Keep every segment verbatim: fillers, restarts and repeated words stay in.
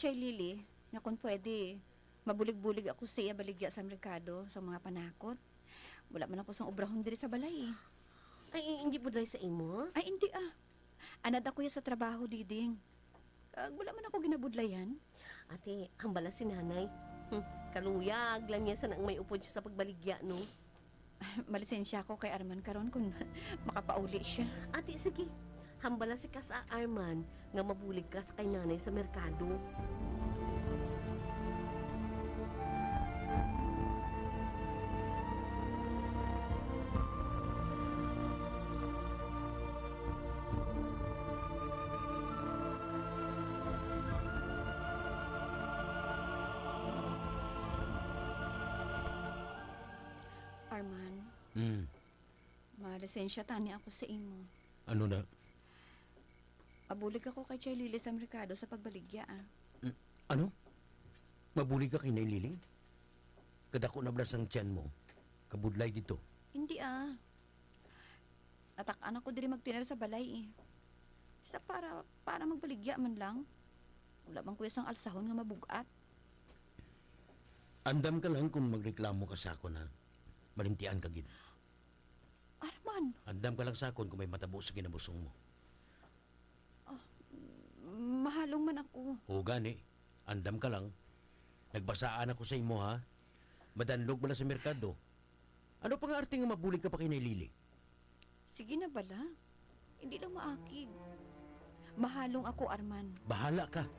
Kay Lily, nga kung pwede, mabulig-bulig ako sa iya baligya sa merkado, sa mga panakot. Wala man ako sang obrahon diri sa balay, eh. Ay, hindi budlay sa imo? Ay, hindi, ah. Anad ako ya sa trabaho, Diding. Kag wala man ako ginabudlayan. Ate, hambala si Nanay. Hmm, kaluyag lang niya sa nang may upod siya sa pagbaligya, no? Malisensya ko kay Arman karon kung makapauli siya. Ate, sige. Hambala si ka sa Arman nga mabulig ka sa kay Nanay sa merkado. Arman, Hmm. Malisensya tani ako sa imo. Ano na? Mabulig ako kay Chay Lily sa merkado sa pagbaligya, ah. Mm, ano? Mabulig ka kay Nay Lily? Kadako na bala sang tiyan mo. Kabudlay dito. Hindi, ah. Natak-an ako diri magtener sa balay, eh. Sa para, para magbaligya man lang. Wala man ko sang alsahon nga mabug-at. Andam ka lang kung magreklamo ka sa akon, ha? Malintian ka gid. Arman! Andam ka lang sa akon kung may matabo sa kinabusong mo. Ah, mahalong man ako. O gani, andam ka lang. Nagbasaan ako sa imo, ha? Madanlog bala sa merkado. Ano pa nga arte nga mabulig ka pa kay Nay Lily? Sige na bala. Hindi lang maakig. Mahalong ako, Arman. Bahala ka.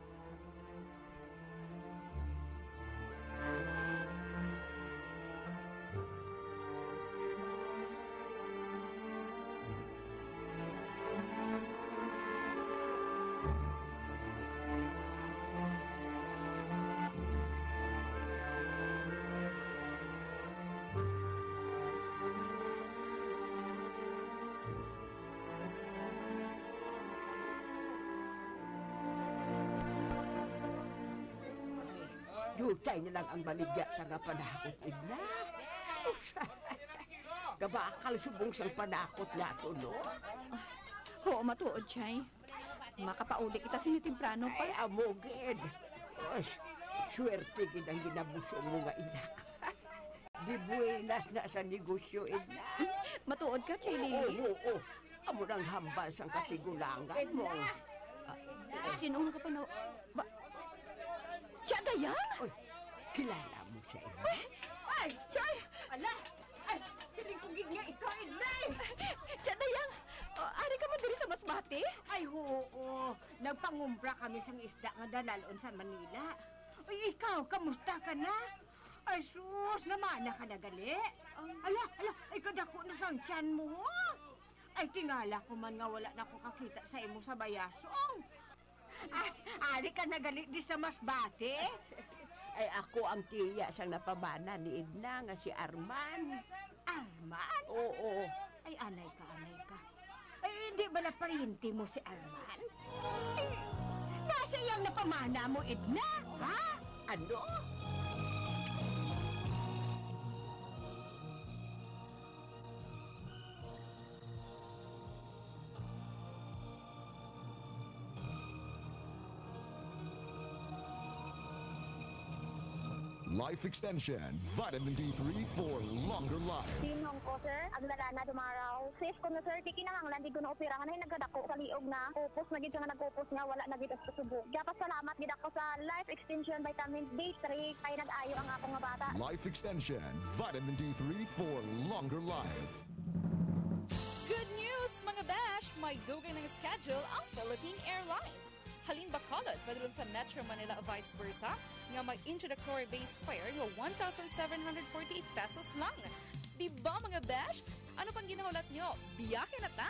Diutay na lang ang baligya ta nga panakot, Edna. Sus! Kabakal subong sang panakot nato, no? Oo, matuod, Chay. Makapauli kita sini temprano pa. Ay, amo gid. Os, swerte gid ang ginabusong mo nga ina. Di buenas na sa negosyo, Edna. Matuod ka, Chay Lily? Oo, oo. Amo nang hambal sang katigulangan mo. Edna! Ah, sino ang nakapanaw? Ba, Tia Dayang? Oy, kilala mo siya, Edna? Ay, ay, Chay! Ala! Ay, siling ko gid nga ikaw, Edna, eh. Tia Dayang, oh, ari ka man diri sa Masbate? Ay, oo. Nagpangumpra kami sang isda nga dalalon sa Manila. Uy, ikaw, kamusta ka na? Ay, sus, namana ka na gali? Ang Ala, ala, ay, kadako na sang tiyan mo, ho? Ay, tingala ko man nga wala na ko kakita sa imo sa bayasong. Ay, ari ka na gali di sa Masbate? Ay, ako ang tiya sang napamana ni Edna nga si Arman. Arman? Oo. Ay, anay ka, anay ka. Ay, hindi ba na paryente mo si Arman? Ay, nasa iyang napamana mo, Edna? Ha? Ano? Life Extension, Vitamin D three for longer life. Sinong ko, sir? Aglalana Dumaraw. Sis ko na, sir, di kinahanglan di ko na operahan ay nagkadako sa liog na. Kupos na gid siya nga nagkupos nga wala na gid sa subo. Gapasalamat gid ako sa Life Extension Vitamin D three kay nag-ayo ang akong nga bata. Life Extension, Vitamin D three for longer life. Good news, mga besh! May dugang nang schedule ang Philippine Airlines. Halin Bacolod, padulong sa Metro Manila, vice versa, nga may introductory base fare nga one thousand seven hundred forty-eight pesos lang. Di ba, mga besh? Ano pang ginahulat nyo? Biyahe na ta!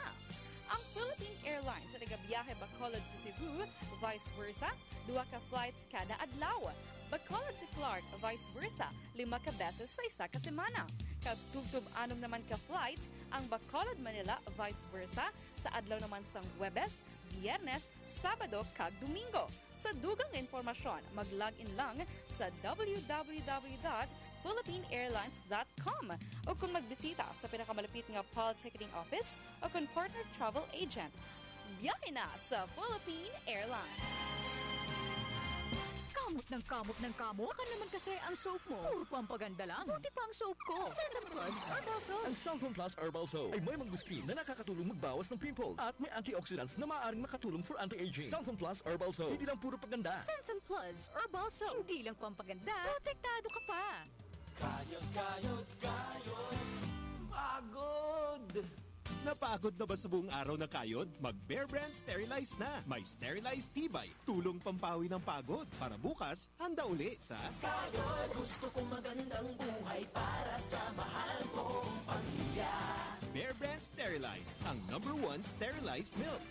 Ang Philippine Airlines sa nagabiyahe Bacolod to Cebu, vice versa, duha ka flights kada adlaw. Bacolod to Clark, vice versa, lima ka beses sa isa ka semana. Kag tubtob anom naman ka flights ang Bacolod, Manila, vice versa, sa adlaw naman sang Huwebes, Biyernes, Sabado, kag Domingo. Sa dugang nga impormasyon, mag-log in lang sa w w w dot philippine airlines dot com o kung magbisita sa pinakamalapit nga pal ticketing office o kung partner travel agent. Biyahe na sa Philippine Airlines! Ang kamot ng kamot? Baka naman kasi ang soap mo, puro pampaganda lang. Buti pa ang soap ko. Santon Plus Herbal Soap. Ang Santon Plus Herbal Soap ay may mangosteen na nakakatulong magbawas ng pimples at may antioxidants na maaaring makatulong for anti-aging. Santon Plus Herbal Soap, hindi lang puro paganda. Santon Plus Herbal Soap. Hindi lang pampaganda, protektado ka pa. Kayod, kayod, kayod. Pagod! Napagod na ba sa buong araw na kayod? Mag Bear Brand Sterilized na. May sterilized tibay, tulong pampawi ng pagod. Para bukas, handa uli sa Kayod. Gusto kong magandang buhay para sa mahal kong pamilya. Bear Brand Sterilized, ang number one sterilized milk.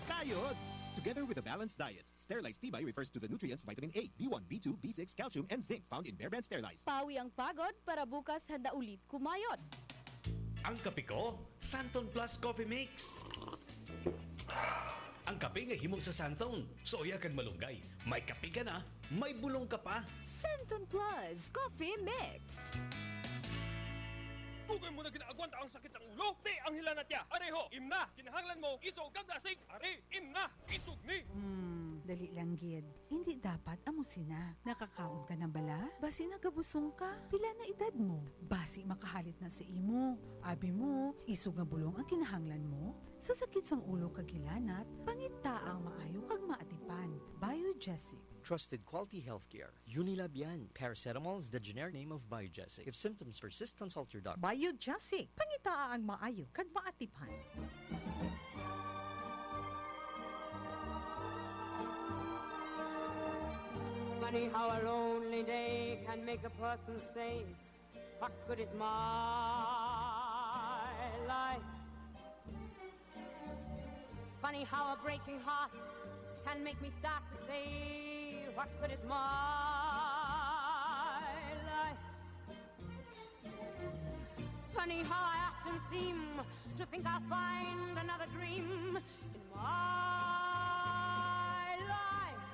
Kayod! Together with a balanced diet. Sterilized tibay refers to the nutrients vitamin A, B one, B two, B six, calcium, and zinc found in Bear Brand Sterilized. Pawi ang pagod para bukas handa ulit kumayod. Ang kape ko, Santon Plus Coffee Mix. Ang kape nga himo sa Santon, suya kag malunggay. May kape ka na, may bulong ka pa. Santon Plus Coffee Mix. Tugoy mo na ginaagwanta ang sakit sang ulo, ti ang hilanat ya. Areho, imna, kinahanglan mo, isog kag dasig. Ari, imna, isog ni. Hmm, dali lang gid. Indi dapat amo sina. Nakakaon ka na bala? Basi nagabusong ka? Pila na edad mo? Basi makahalit na sa imo. Abi mo, isog nga bulong ang kinahanglan mo? Sa sakit sang ulo kag hilanat, pangitaa ang maayo kag maatipan. Biogesic. Trusted quality healthcare. Unilab yan. Paracetamol is the generic name of Biogesic. If symptoms persist, consult your doctor. Biogesic. Pangitaa ang maayo kag maatipan. Funny how a lonely day can make a person say, "What good is my life?" Funny how a breaking heart can make me start to say, "What good is my life?" Funny how I often seem to think I'll find another dream in my life.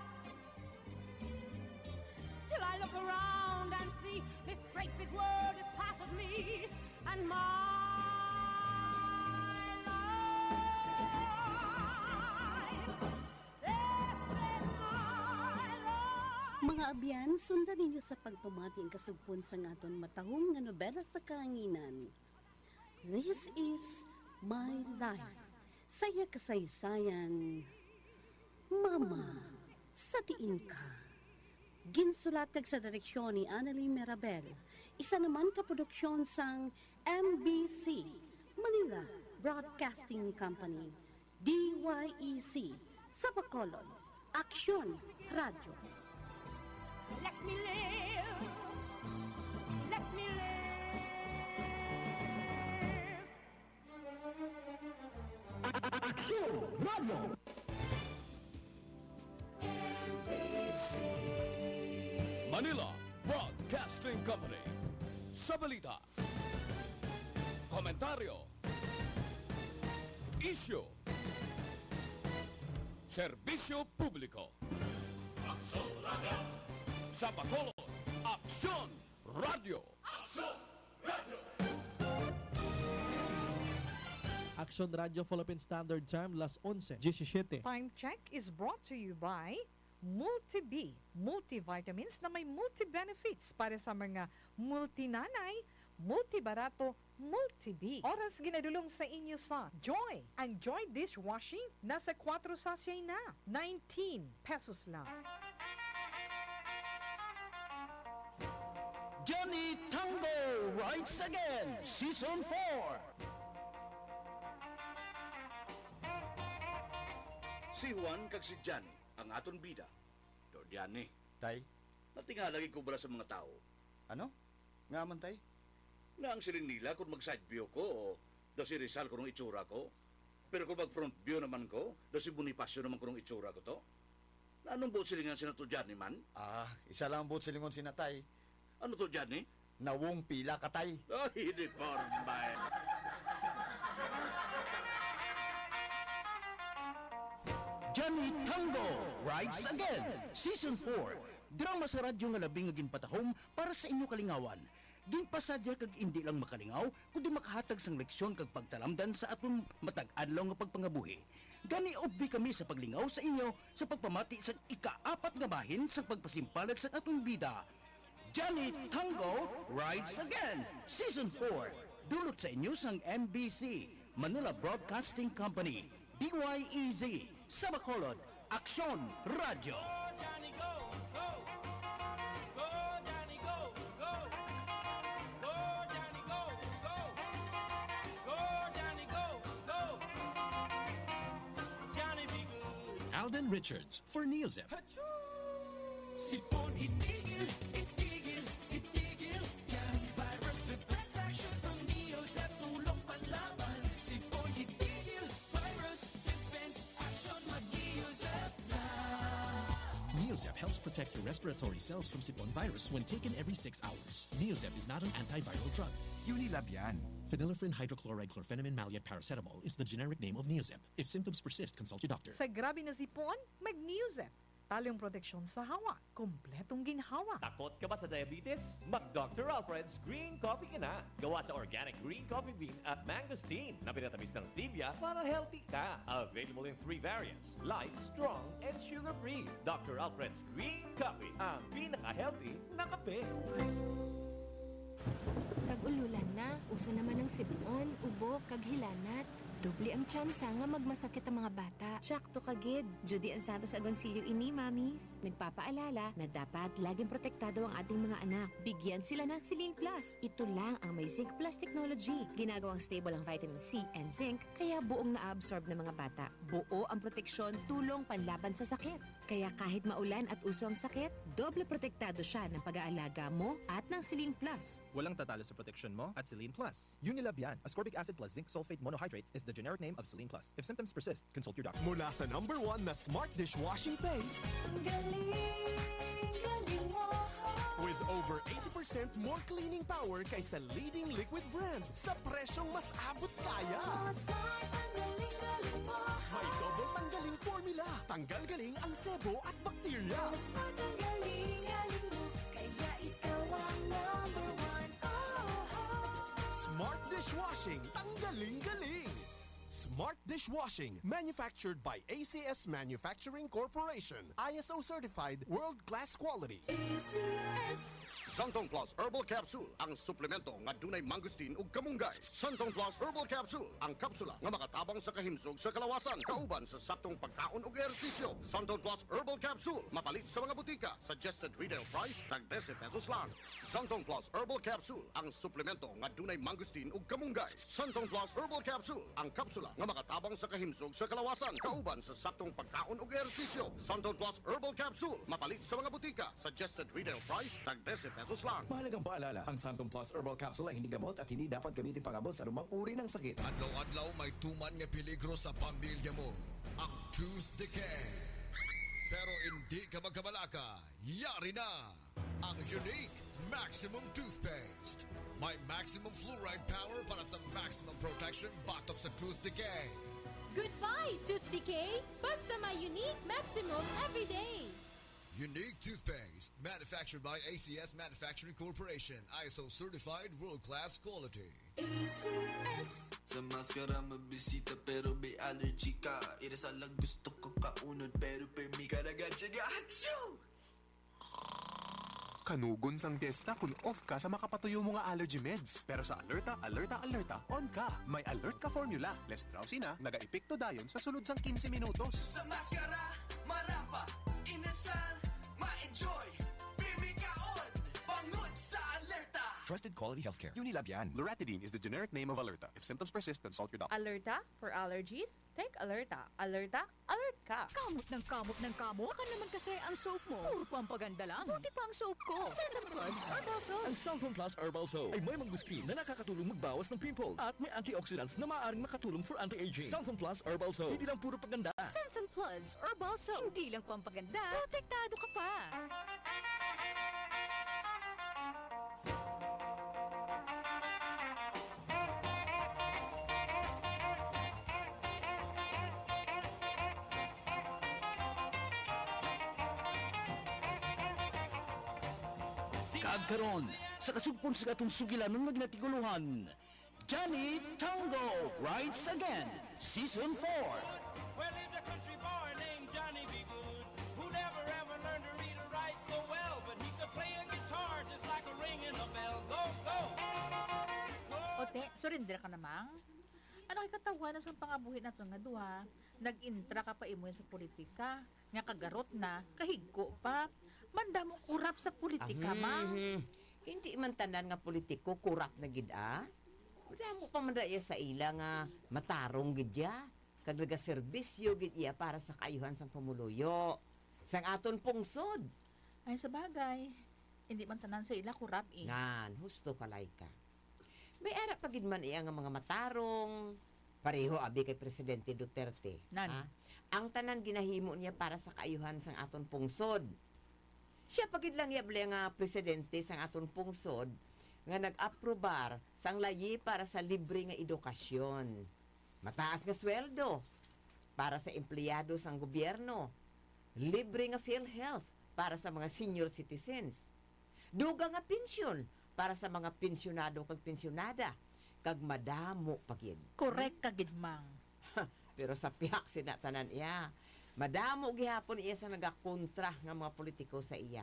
Till I look around and see this great big world is part of me and my life. This is my life. Mga abyan, sundan ninyo sa pagpamati ang kasugpon sang aton matahom nga nobela sa kahanginan. This is my life. Sa iya kasaysayan, Mama, sa diin ka? Ginsulat kag sa direksyon ni Annalyn Mirabel, isa naman ka produksyon sang M B C, Manila Broadcasting Company, D Y E C, sa Bacolod, Aksyon Radyo. Let me live. Let me live. Aksyon Radio. Manila Broadcasting Company. Sa balita, komentaryo, isyu, serbisyo publiko. Aksyon Radio. Sa Bacolod, Aksyon Radio. Aksyon Radio. Aksyon Radio Philippine Standard Time, las onse diecisiete. Time check is brought to you by Multi-B, multivitamins na may multi-benefits para sa mga multinanay, multibarato, multi-B. Oras ginadulong sa inyo sa Joy. Ang Joy dishwashing nasa kuwatro sachet na, nineteen pesos lang. Johnny Tango Rides Again, Season four. Si Juan kag si Johnny, ang aton bida. Dor Johnny. Tay? Natingala gid ko bala sa mga tawo. Ano? Nga man, tay? Nga ang siling nila kung mag-side view ko, daw si Rizal kuno ang itsura ko. Pero kung mag-front view naman ko, daw si Bonifacio naman kuno ang itsura ko to. Anong buot silingan sina to, Johnny man? Ah, isa lang ang buot silingon sina, tay. Ano to, Johnny? Nawong pila ka, tay. Ay, di porma, eh. Johnny Tango Rides Again, Season four. Drama sa radyo nga labi nga ginpatahom para sa inyo kalingawan. Ginpasadya kag indi lang makalingaw, kundi makahatag sang leksyon kag pagtalamdan sa aton matag adlaw nga pagpangabuhi. Gani, ubdi kami sa paglingaw sa inyo sa pagpamati sang ikaapat nga bahin sang pagpasimpalad sang aton bida. Johnny Tango Rides Again, Season four. Dulot sa inyo sang M B C, Manila Broadcasting Company, D Y E Z, sa Bacolod, Aksyon Radyo. Go, Johnny, go, go. Go, Johnny, go, go. Go, Johnny, go, go. Go, Johnny, go, go. Johnny be good. Alden Richards for Neozep. Sipon, itigil, itigil, itigil. Yan virus with fast action from Neozep, tulong panlaban. Sipon, itigil, virus defense action, mag-Neozep na. Neozep helps protect your respiratory cells from sipon virus when taken every six hours. Neozep is not an antiviral drug. Unilab yan. Phenylephrine hydrochloride chlorphenamine maleate paracetamol is the generic name of Neozep. If symptoms persist, consult your doctor. Sa grabe na sipon, mag-Neozep. Talong proteksyon sa hawa, kompletong ginhawa. Takot ka ba sa diabetes? Mag Doctor Alfred's Green Coffee ka na. Gawa sa organic green coffee bean at mangosteen na pinatamis ng stevia para healthy ka. Available in three variants, light, strong, and sugar-free. Doctor Alfred's Green Coffee, ang pinaka-healthy na kape. Tag-ululan na, uso naman ang sipon, ubo, kag hilanat. Doble ang tsansa nga magmasakit ang mga bata. Tsakto ka gid. Judy Ann Santos Agoncillo ini, Mommies. Nagpapaalala na dapat laging protektado ang ating mga anak. Bigyan sila ng Celine Plus. Ito lang ang may Zinc Plus technology. Ginagawang stable ang vitamin C and zinc, kaya buong naaabsorb ng mga bata. Buo ang proteksyon, tulong panlaban sa sakit. Kaya kahit maulan at uso ang sakit, doble protektado siya ng pag-aalaga mo at ng Celine Plus. Walang tatalo sa proteksyon mo at Celine Plus. Unilab yan. Ascorbic acid plus zinc sulfate monohydrate is the generic name of Celine Plus. If symptoms persist, consult your doctor. Mula sa number one na Smart Dishwashing Paste, ang galing, galing mo. With over eighty percent more cleaning power kaysa leading liquid brand sa presyong mas abot kaya. Oh, Smart, ang galing, galing mo. May double tanggaling formula. Tanggal galing ang sebo at bakterya. Oh, Smart, ang galing, galing mo. Kaya ikaw ang number one. Oh, oh. Smart dishwashing, tanggaling galing. Smart Dishwashing, manufactured by A C S Manufacturing Corporation, I S O certified, world-class quality. A C S. Santon Plus Herbal Capsule, ang suplemento nga dunay mangosteen ug kamunggay. Santon Plus Herbal Capsule, ang kapsula nga makatabang sa kahimsog sa kalawasan, kauban sa saktong pagkaon ug ehersisyo. Santon Plus Herbal Capsule, mapalit sa mga butika. Suggested retail price, tag dose pesos lang. Santon Plus Herbal Capsule, ang suplemento nga dunay mangosteen ug kamunggay. Santon Plus Herbal Capsule, ang kapsula nga makatabang sa kahimsog sa kalawasan, kauban sa saktong pagkaon ug ehersisyo. Santon Plus Herbal Capsule, mapalit sa mga butika. Suggested retail price, tag dose pesos lang. Mahalagang paalala, ang Santon Plus Herbal Capsule ay hindi gamot at hindi dapat gamitin pang-abot sa anumang uri ng sakit. Adlaw-adlaw may tuman nga peligro sa pamilya mo, ang tooth decay. Pero hindi ka magkabalaka, yari na ang Unique Maximum Toothpaste. May maximum fluoride power para sa maximum protection batok sa tooth decay. Goodbye, tooth decay! Basta may Unique Maximum everyday! Unique Toothpaste, manufactured by A C S Manufacturing Corporation, I S O certified, world-class quality. A C S. Sa maskara mabisita pero may allergy ka. Ira sa lang gusto ko kaunod pero permi ka na gad siya. Achoo! Kanugon sang piyesta kun off ka sa makapatuyo mo nga allergy meds. Pero sa Alerta, Alerta, Alerta, on ka. May Alerta formula. Less drowsy na, nagaepekto dayon sa sulod sang quince minutos. Sa maskara, marapa, inasal, ma-enjoy, pirmi ka on, bangod sa Alerta. Trusted quality healthcare. Unilab yan. Loratadine is the generic name of Alerta. If symptoms persist, consult your doctor. Alerta for allergies? Take Alerta. Alerta, alert ka. Kamot ng kamot ng kamot? Baka naman kasi ang soap mo puro pampaganda lang. Buti pa ang soap ko. Santon Plus Herbal Soap. Ang Santon Plus Herbal Soap ay may mangosteen na nakakatulong magbawas ng pimples at may antioxidants na maaaring makatulong for anti-aging. Santon Plus Herbal Soap. Hindi lang puro paganda. Santon Plus Herbal Soap. Hindi lang pampaganda, protektado ka pa. Kag karon, sa kasugpon sa atong sugilanon nga ginatigulohan, Johnny Tango Rides Again, Season four. Well, lived a country boy named Johnny B. Good, who never ever learned to read or write so well, but he could play a guitar just like a ringing a bell. Go, go! Ote, surrender ka namang. Ano kay katawa na sang pangabuhi naton nga duha, nag-intra ka pa imo sa politika, nga kagarot na, kahigko pa. Manda mo kurap sa politika, ma. Mhm. Hindi man tanan nga politiko kurap na gid, ah. Madamo pa man ra iya sa ila nga matarong gid ya, kag nagaserbisyo gid iya para sa kaayuhan sang pumuluyo, sang aton pungsod. Ay, sa bagay, hindi man tanan sa ila kurap eh. Nan, husto ka, Laika. May ara pa gid man iya nga mga matarong, pareho abi kay Presidente Duterte. Nan. Ha? Ang tanan ginahimo niya para sa kaayuhan sang aton pungsod. Siya pa gid lang iya bali nga presidente sang aton pungsod nga nag-aprobar sang layi para sa libre nga edukasyon, mataas nga sweldo para sa empleyado sang gobyerno, libre nga PhilHealth para sa mga senior citizens, dugang nga pensyon para sa mga pensyonado kag pensyonada, kag madamo pa gid. Correct ka gid, Mang. Pero sa pihak sina tanan iya, madamo gihapon iya sa nagakontra nga mga politiko sa iya.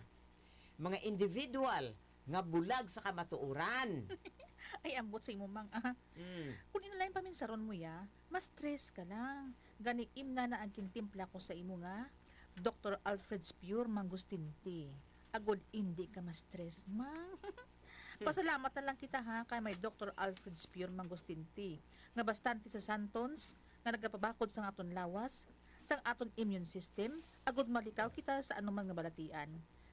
Mga individual nga bulag sa kamatuoran. Ay, ambot sa imo, Mang, ah. Mm. Kung ina lang paminsaron mo ya, mas stress ka lang. Gani, imna na ang kintimpla ko sa imo nga Doktor Alfred's Pure Mangosteen Tea. Agod indi ka ma-stress, Mang. Pasalamat na lang kita, ha, kay may Doktor Alfred's Pure Mangosteen Tea nga bastante sa santons nga nagapabakod sang aton lawas, sang aton immune system, agod malikaw kita sa anuman nga balatian.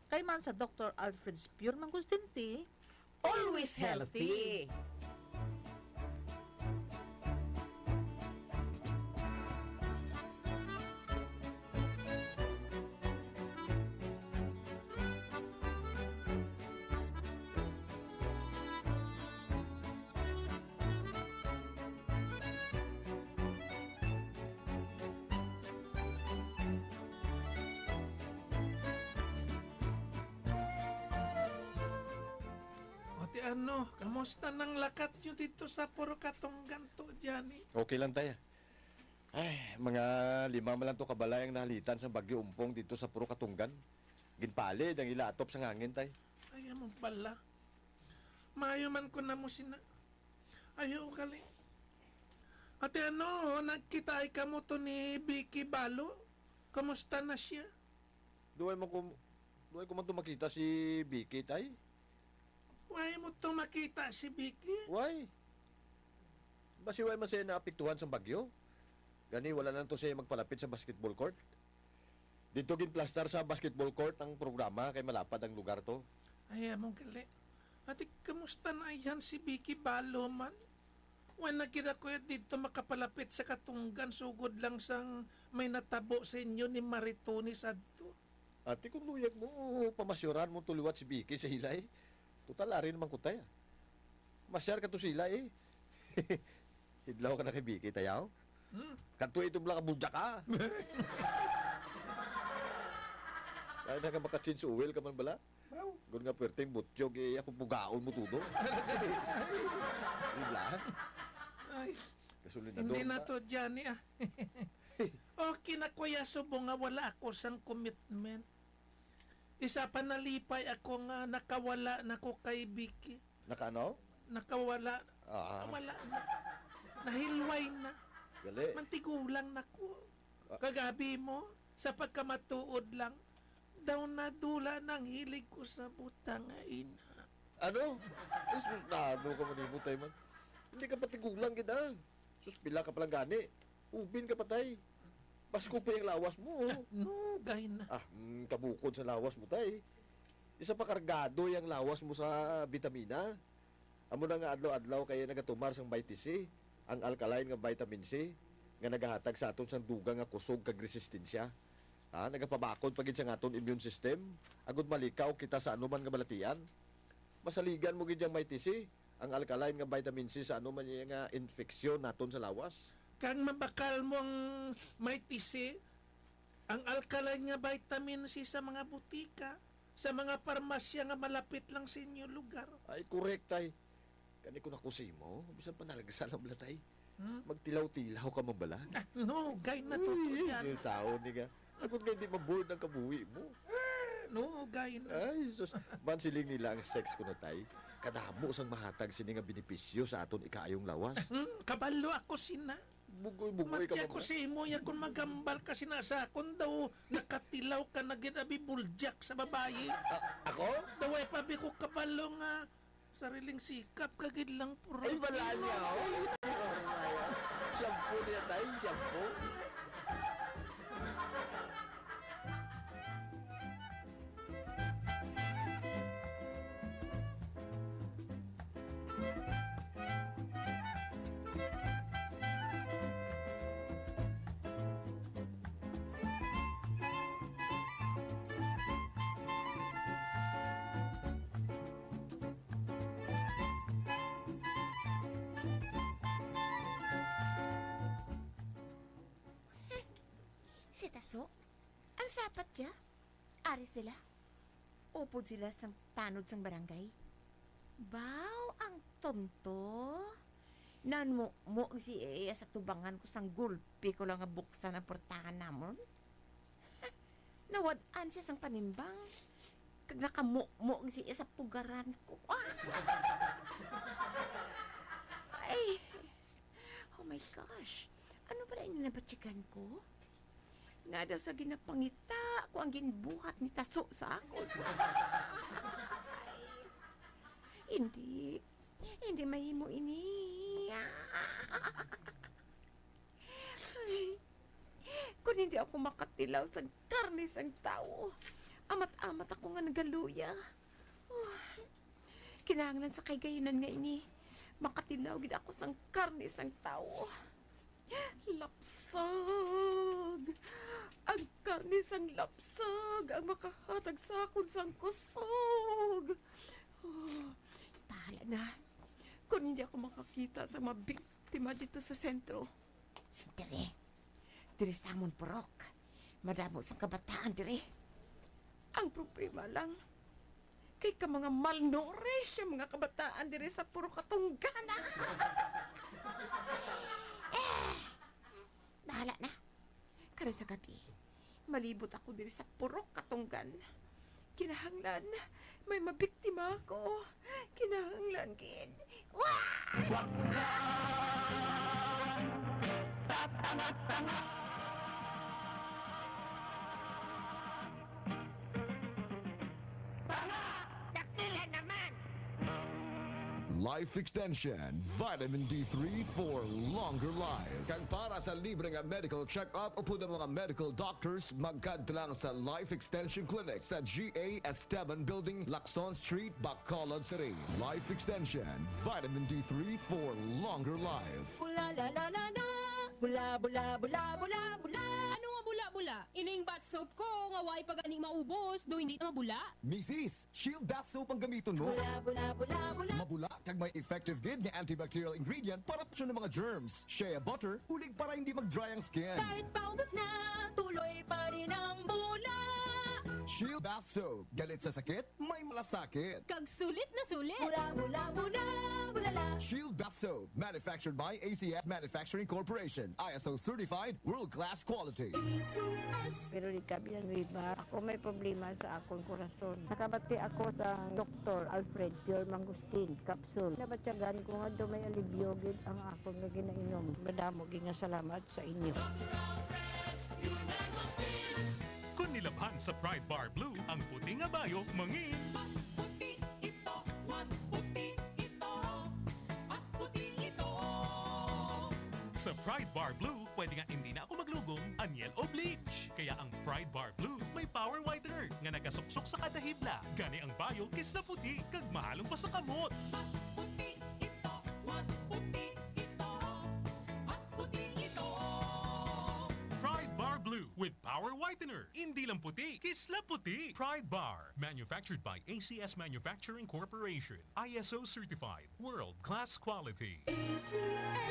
Kay man sa Doktor Alfred's Pure Mangosteen Tea, Always healthy. O ti ano, kamusta nang lakat nyo dito sa Puro Katunggan to, Johnny? Okay lang, tay. Ay, mga lima man lang to kabalay ang nahalitan sa Bagyo Umpong dito sa Puro Katunggan. Ginpalid ang ila atop sa hangin, tay. Ay, amo bala. Maayo man ko na mo sina. Ayaw gali. Ate ano, nagkitaay ka mo to ni Vicky Balo? Kamusta na siya? Duway man ko, duway ko man to makita si Vicky, tay. Why mo to makita si Vicky? Why? Basi why man siya naapektuhan sa bagyo? Gani, wala lang to siya magpalapit sa basketball court. Dito ginplastar sa basketball court ang programa kay malapad ang lugar to. Ay, among gali. Ate, kamusta na yan si Vicky Balo man? Wala na gid ako dito makapalapit sa Katunggan sugod lang sang may natabo sa inyo ni Maritones adto. Ate, kung luyag mo, pamasyoran mo to liwat si Vicky sa hilay. Total, ari naman ko, tay, ah. Masyar ka to sila eh. Hidlaw ka na kay Vicky, tayaw? Hmm? Kadto ito bala ka budyak ka. Kaya na ka maka-change oil ka man bala? Wow. Gun nga puwerteng butyog eh, ako pugaon mo tudo. Di ba? Ay, Gasolina hindi doon na ba? To, Johnny, ah. Okay na, Kuya Subo, nga wala ako sang commitment. Isa pa, nalipay ako nga nakawala na ko kay Vicky. Naka ano? Nakawala. Ah. Wala na. Nahilway na. Gali. Mantigulang na ko. Ah. Kagabi mo, sa pagkamatuod lang, daw nadula nang hilig ko sa butang nga ina. Ano? Jesus, na ano ka manimot, tay, man? Hindi ka patigulang gid, ah. Sus, pila ka palang gani. Ubin ka patay. Pasko pa yung lawas mo, oh. Nugay na. Ah, mm, kabukod sa lawas mo, tay. Isa pa kargado yung lawas mo sa bitamina. Amo na nga adlaw-adlaw kaya nagatumar sang Mighty C, ang alkaline nga vitamin C, nga nagahatag sa aton sang dugang nga kusog kag resistensya. Ha, nagapabakod pa gid sa aton immune system, agud malikaw kita sa anuman nga balatian. Masaligan mo gid yang Mighty C, ang alkaline nga vitamin C sa anuman niya nga infeksyon naton sa lawas. Kang mabakal mo ang Mighty C, ang alkaline nga vitamin C sa mga butika, sa mga parmasya nga malapit lang sa inyo lugar. Ay, correct, tay. Kani ko nakusimo, bisan pa nalagsa lang bala, tay. Hmm? Magtilaw-tilaw ka man bala? Ah, no, gay na to, Uy, yan. Yung tao ni nga. Agod nga hindi mabored ang kabuhi mo. Ah, no, gay na. Ay, sus. Man, siling nila ang sex ko na, tay. Kadamo sang mahatag sini nga benepisyo sa aton ikaayong lawas. Hmm, kabalo ako sina. Bugoy-bugoy ka Mati ako man. Sa imo, ya kung magambal ka sina sa akon daw, nakatilaw ka na gid abi buljak sa babayi. A-, ako? Daw ay pa bi ko kabalo nga sariling sikap ka gid lang, puro Ay, wala niya, oh. Shampoo niya, tay, shampoo. Si Taso? Ang sapat dya? Ari sila? Upod sila sang tanod sang barangay? Baw, ang tonto. Nanmumo si iya sa tubangan ko sang gulpi ko lang nga buksan ang portahan namon. Nawad-an siya sang panimbang. Kag nakamumo si iya sa pugaran ko. Ah! Ay! Oh my gosh! Ano ba na ini nabatyagan ko? Nga daw sa ginapangita ko ang ginbuhat ni Taso sa akon. Ay, hindi. Hindi mahimo ini. Ay, kung hindi ako makatilaw sang karne sang tawo, amat-amat ako nga nagaluya. Oh, kinahanglan sa kaigahinan nga ini, makatilaw gid ako sang karne sang tawo. Lapsag! Ang karne sang lapsag ang makahatag sa akon sang kusog. Oh, bahala na. Kung hindi ako makakita sa mga biktima dito sa sentro. Dire. Dire sa amon purok. Madamo sang kabataan dire. Ang problema lang, kay ka mga malnourished ang mga kabataan dire sa purok Katunggana. Eh, bahala na. Karon sa gabi, malibot ako diri sa purok Katunggan. Kinahanglan, may mabiktima ako. Kinahanglan gid. Wah! Wag ka! Tatanga-tanga! Tanga! Dakila naman! Life Extension, Vitamin D three for longer life. Kag para sa libre nga medical check-up upod ang mga medical doctors, magkadto lang sa Life Extension Clinic sa G A Esteban Building, Lacson Street, Bacolod City. Life Extension, Vitamin D three for longer life. Bula, la, la, la, la. Bula, bula, bula, bula, bula. Ano nga bula-bula? Ining bath soap ko nga way pa gani maubos, do hindi na mabula? Misis, Shield bath soap ang gamiton mo. Bula, bula, bula, bula. Mabula kag may effective gid nga antibacterial ingredient para sa mga germs. Shea butter, ulig para hindi mag-dry ang skin. Kahit paubos na, tuloy pa rin ang bula. Shield bath soap. Galit sa sakit, may malasakit. Kag sulit na sulit. Bula, bula, bula, bula, la. Shield bath soap, manufactured by A C S Manufacturing Corporation, I S O certified, world-class quality. A C S. Veronica Villanueva. Ako may problema sa akong korason. Nakabati ako sa Doktor Alfred Pure Mangustin capsule. Nabatyagan ko nga daw may alibyo gid ang akon nga ginainom. Madamo gid nga salamat sa inyo. Kon nilabhan sa Pride Bar Blue, ang puti nga bayo mangin. Mas puti ito, mas puti ito, mas puti ito. Sa Pride Bar Blue, pwede nga hindi na ako maglugom, anyel o bleach. Kaya ang Pride Bar Blue may power whitener nga nagasuksok sa kada hibla. Gani ang bayo kis na puti kag mahalong pa sa kamot. Mas puti ito, mas puti ito, mas puti ito. Pride Bar Blue, With Power Whitener, hindi lang puti, kisla puti. Pride Bar, manufactured by A C S Manufacturing Corporation. I S O certified, world-class quality. A C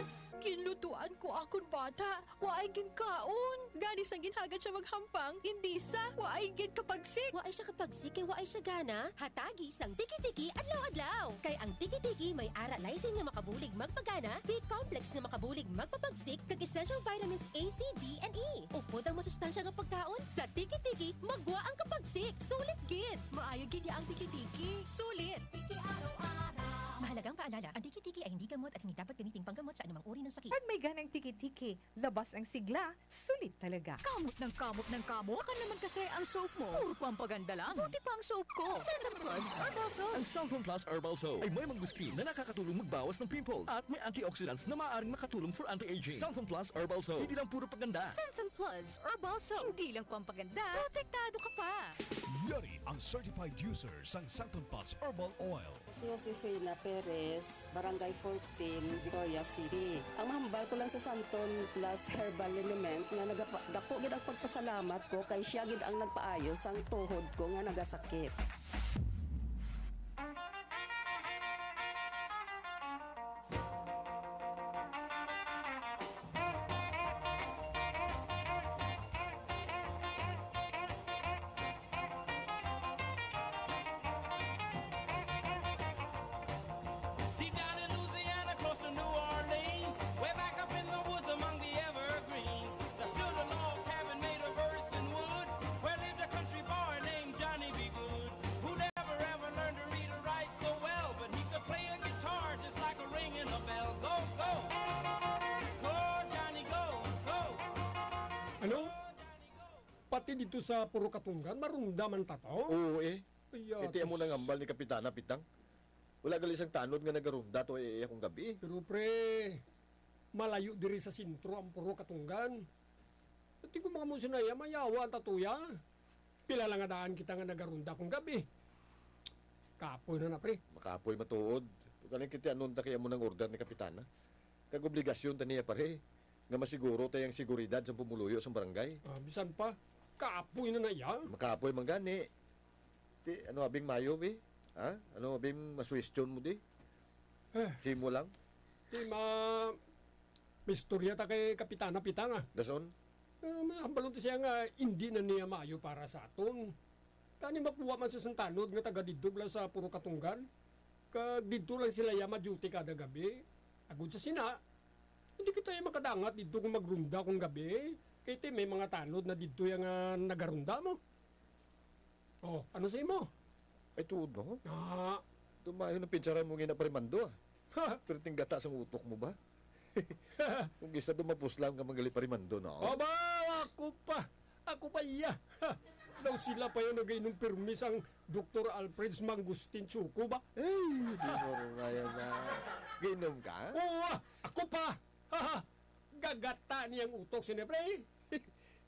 S. Ginlutuan ko akon bata, waay ginkaon. Gani sang ginhagad siya maghampang, hindi sa, waay gid kapagsik. Waay siya kapagsik kay waay siya gana. Hatagi sang Tiki-Tiki adlaw-adlaw. Kay ang Tiki-Tiki may ara lysine nga makabulig magpagana, B complex nga makabulig magpapagsik, kag essential vitamins A, C, D, and E. Upod ang masustansya nga pagkaon, sa Tiki-Tiki, magwa ang kapagsik. Sulit gid! Maayo gid ya ang Tiki-Tiki. Sulit! Tiki araw-araw. Mahalagang paalala, ang Tiki-Tiki ay hindi gamot at hindi dapat gamiting panggamot sa anumang uri ng sakit. Pag may ganang Tiki-Tiki, labas ang sigla, sulit talaga. Kamot ng kamot ng kamot. Baka naman kasi ang soap mo, puro pampaganda lang. Buti pa ang soap ko. Centum Plus Herbal Soap. Ang Santon Plus Herbal Soap ay may mangustin na nakakatulong magbawas ng pimples at may antioxidants na maaaring makatulong for anti-aging. Santon Plus Herbal Soap, hindi lang puro paganda. Santon Plus Herbal Soap, hindi lang pampaganda, protektado ka pa. Yari ang certified user sang Santon Plus Herbal Oil. Si Josefina Perez, Barangay fourteen, Victoria City. Ang mahambal ko lang sa Santon Plus Herbal Liniment nga nagapa-, dako gid ang pagpasalamat ko kay siya gid ang nagpaayo sang tuhod ko nga nagasakit. Deep down in Louisiana, close to New Orleans, way back up in the woods among the evergreens, there stood a log cabin made of earth and wood, where lived a country boy named Johnny B. Good, who never ever learned to read or write so well, but he could play a guitar just like a ringing a bell. Go, go! Go, Johnny, go, go! Ano? Pati dito sa Purok Katunggan, marunda man ta to? Oo, eh. Ay, iti amo nang hambal ni Kapitana Pitang. Wala gali sang tanod nga nagarunda to, eh, akong gabi. Pero, pre, malayo diri sa sentro ang Purok Katunggan. Ati ko mga musinaya, mayawa ang tatuya. Pila lang nga daan kita nga nagarunda kung gabi. Kapoy na na, pre. Makapoy matuod. Kaning kiti anon ta kay amo nang order ni Kapitana. Kag obligasyon ta niya, pare, nga masiguro ta ang seguridad sang pumuluyo sang barangay. Ah, bisan pa, kapoy na na iya. Makapoy man gani. Ti, ano abing mayo, bi? Ha? Ano abing masuwestyon mo, di? Eh. Simo lang? Ti, ma-, maistorya ta kay Kapitana Pitang, ah. Dason? Eh, mahambalon ta siya nga hindi na niya maayo para sa aton. Tani makuha man sa santanod nga taga didto lang sa Purok Katunggan. Kag didto lang sila ya ma-duty kada gabi. Agod sa sina, hindi kita ya makadangat didto kung magrunda kung gabi. Kay ti may mga tanod na didto ya nga nagarunda mo. Oh, ano sa imo? Ay, tuod, no? Ah. Dumayo na pinsaran mo nga na, Pare Mando, ah. Ha? Pero tinggata sang utok mo ba? Kung isa, dumapos lang ka, manggali, Pare Mando, no? Aba, ako pa. Ako pa iya. Daw sila pa yung nagainom pirmi sang Doktor Alfred's Mangustin Choco ba? Ay, di mo rin kaya na. Gainom ka? Oo, ah. Ako pa. Haha. Gagata niyang utok, sini, pre.